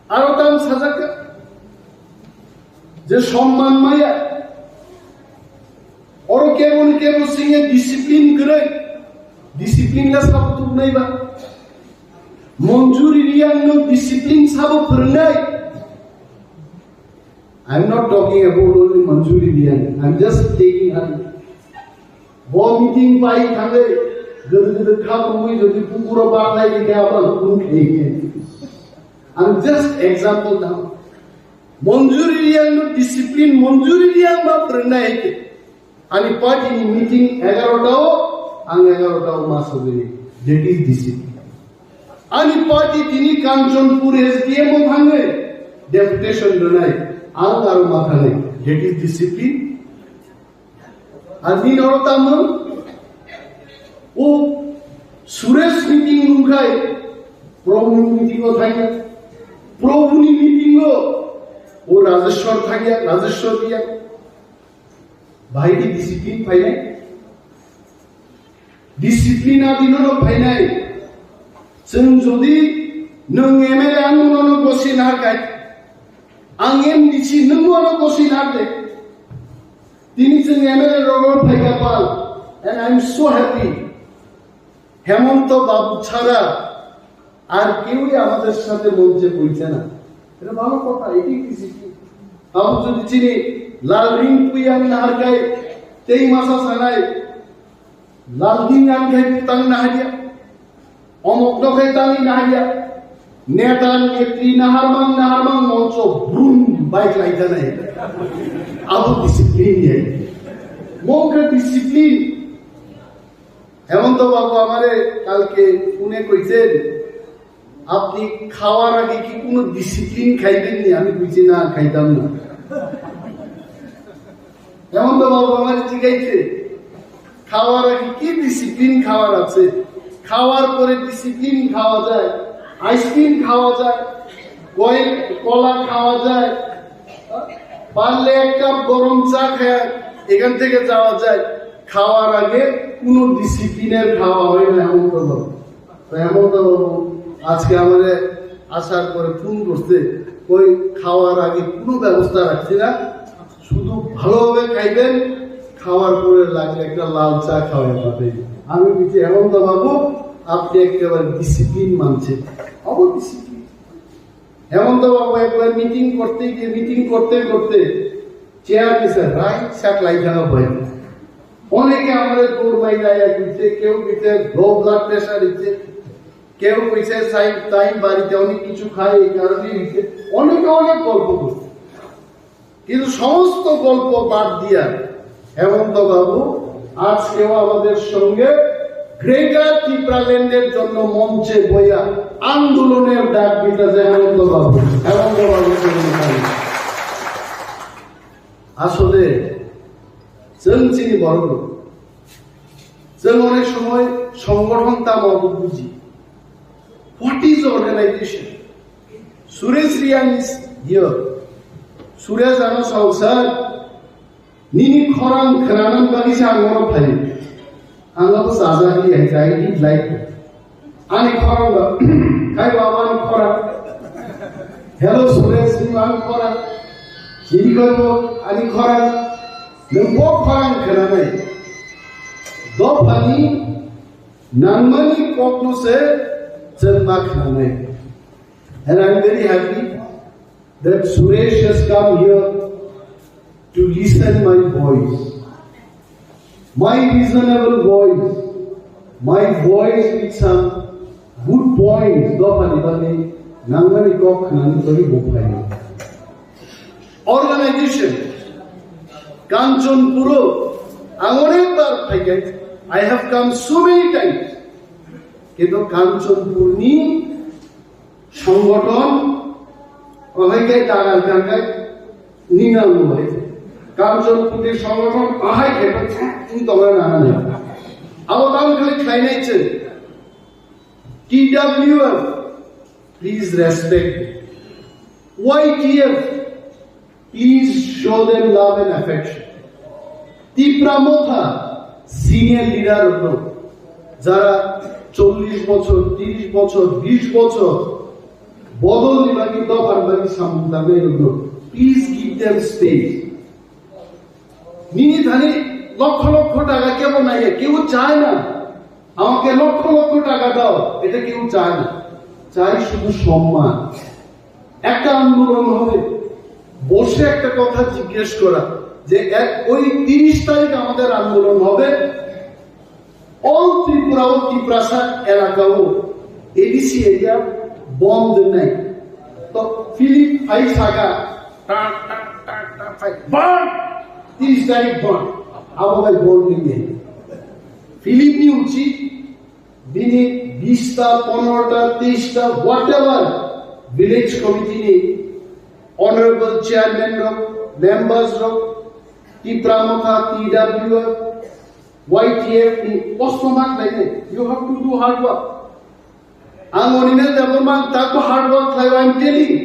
Aro tang sajak kha je somman maya. Oro kebo ni kebo singe discipline kwrwi. Discipline la sabo tubunai ba. Manjuri Reang no discipline sabo phwrwngnai. I'm not talking about only Manjuri Reang. I'm just taking a bo meeting pai thangwi gede gede kha tongwi jodi pukuro barnai dikhe abang kun khaiye. I'm just example now. Manjuri Reang no discipline, Manjuri Reang ma phwrwngnai hai khe. Ani party ni meeting egarota o, ang egarota o ma sogwi. That is discipline. Ani party tini Kanchanpur S D M o thangwi deputation rwnai, ang aro ma thangwi. That is discipline. Ani noro tamung o Suresh meeting nungkhai, Prabhu ni meeting o thangya. Prabhu ni meeting o o Rajeshwar thangya, Rajeshwar diya. Bahai di discipline phainai. Discipline a dino no phainai. Chwng jodi nwng M L A ang nono gosi na kai. Ang M D C nwng nono gosi na de. Tini chwng M L A rogo phaika pal. And I'm so happy. Hemanta Babu chhara আর কেউই আমাদের সাথে মঞ্চে বইছে না। এটা ভালো কথা, এটাই discipline. Abo jodi chini Lalreng Puiyang naharkai tei masa sanai, Lalreng ang khai tang naharya, omok no khai tang naharya, neta netri naharmang naharmang moncho brum bike lai janai. Abo discipline ya. Mokra discipline. হেমন্ত বাবু আমারে কালকে ফোনে কইছেন, "আপনি খাওয়ার আগে কি কোনো ডিসিপ্লিন খাইবেন নি?" আমি কইছি, "না, খাইতাম না।" হেমন্ত বাবু আমারে জিজ্ঞাসা, "খাওয়ার আগে কি ডিসিপ্লিন খাওয়ার আছে? খাওয়ার পরে ডিসিপ্লিন খাওয়া যায়, আইসক্রিম খাওয়া যায়, কয়েক কলা খাওয়া যায়, পারলে এক কাপ গরম চা খায়, এখান থেকে যাওয়া যায়।" খাওয়ার আগে কোনো ডিসিপ্লিনের খাওয়া হয় না হেমন্ত বাবু। তো হেমন্ত বাবু আজকে আমাদের আসার পরে ফোন করছে, ওই খাওয়ার আগে কোনো ব্যবস্থা রাখছি না, শুধু ভালোভাবে খাইবেন, খাওয়ার পরে লাগলে একটা লাল চা খাওয়াই পাবে। আমি বলছি, "হেমন্ত বাবু, আপনি একেবারে ডিসিপ্লিন মানছেন।" Of discipline. হেমন্ত বাবু একবার মিটিং করতে গিয়ে, মিটিং করতে করতে চেয়ার নিছে, রাইট সাইড লাই থাকা ভয়। অনেকে আমাদের দৌড় মাই যায়, দিচ্ছে, কেউ দিচ্ছে লো ব্লাড প্রেশার দিচ্ছে, কেউ কইছে সাইড টাইম বাড়িতে অনেক কিছু খায়, এই কারণে দিচ্ছে। অনেকে অনেক গল্প করছে, কিন্তু সমস্ত গল্প বাদ দিয়া হেমন্ত বাবু আজকেও আমাদের সঙ্গে গ্রেটার ত্রিপুরাল্যান্ডের জন্য মঞ্চে বইয়া আন্দোলনের ডাক দিতেছে হেমন্ত বাবু। হেমন্ত বাবু Asole, chwng chini borok rok, chwng onek somoy songothon tamo abo buji. What is organization? Suresh Reang is here. Suresh ano sao, "Sir, nini khorang khwnanani bagwi se ang oro phaio." Ang abo chajak li hai chai ni like. Ani khorang ba, khai ba ani khorang. "Hello Suresh, nini ani khorang. Nini khorang ani khorang. Nwng bo khorang khwnanai." Dophani nangmani kokno se chwng ma khwnanai. And I'm very happy that Suresh has come here to listen my voice. My reasonable voice, my voice with some good points, dophani bagwi nangmani kok khnani bagwi bo phaio. Organization, Kanchanpuro ang onek bar phaikai, I have come so many times. Kintu Kanchanpurni songothon, ohai kai dagal kangkai, ningang mohai. Kanchanpurni songothon, ahai kai, ni tonga nana ni. Abo tang kali khlainai chwng. T W F, please respect. Y T F, please show them love and affection. Tipra Motha senior leader rok, jara chollish bochor, trish bochor, bish bochor bodol ni bagwi, dophar bagwi samung tangnai rok, please give them space. Nini thani lokho lokho taka kebo naiya, kebo chai na. আমাকে লক্ষ লক্ষ টাকা দাও, এটা কেউ চায় না, চাই শুধু সম্মান। একটা আন্দোলন হবে, বসে একটা কথা জিজ্ঞেস করা যে এক, ওই তিরিশ তারিখ আমাদের আন্দোলন হবে, অল ত্রিপুরা ও তিপ্রাসা এলাকাও এডিসি এরিয়া বন্ধ নেই। তো ফিলিপ ফাই সাগা টাক টাক টাক টাক ফাই বন্ধ, তিরিশ তারিখ বন্ধ। আবো ভাই বন্ধ নেই। ফিলিপ নিউচি, bini bista, ponorota, teista, whatever village committee ni honorable chairman rok, members rok, Tipra Motha, T W F, Y T F ni kosto ma khlai nai. You have to do hard work. Ang onine jabo mang tako hard work khlai, I am telling.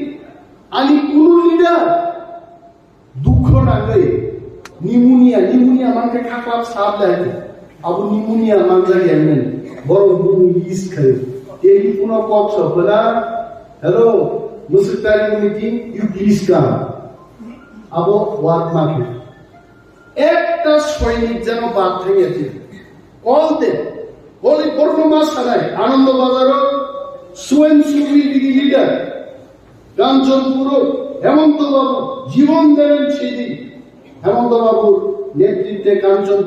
Ani kunu leader dukho nangwi pneumonia, pneumonia mankhe khaklap sap lai. Abo pneumonia manjak ya nani. Borok bumung list khayo. Telephone o kok so phela, "Hello, Musuk Tari meeting, you please come." Abo work mankhe. Ekta soinik jeno bad thangya twi. Call them. Holy Purnima sanai, Anando Bazaro, so and so will be the leader. Kanchanpuro, Hemanto Babu, Jibon Deben Sidi. Hemanto Babu, netritwe Kanchanpur.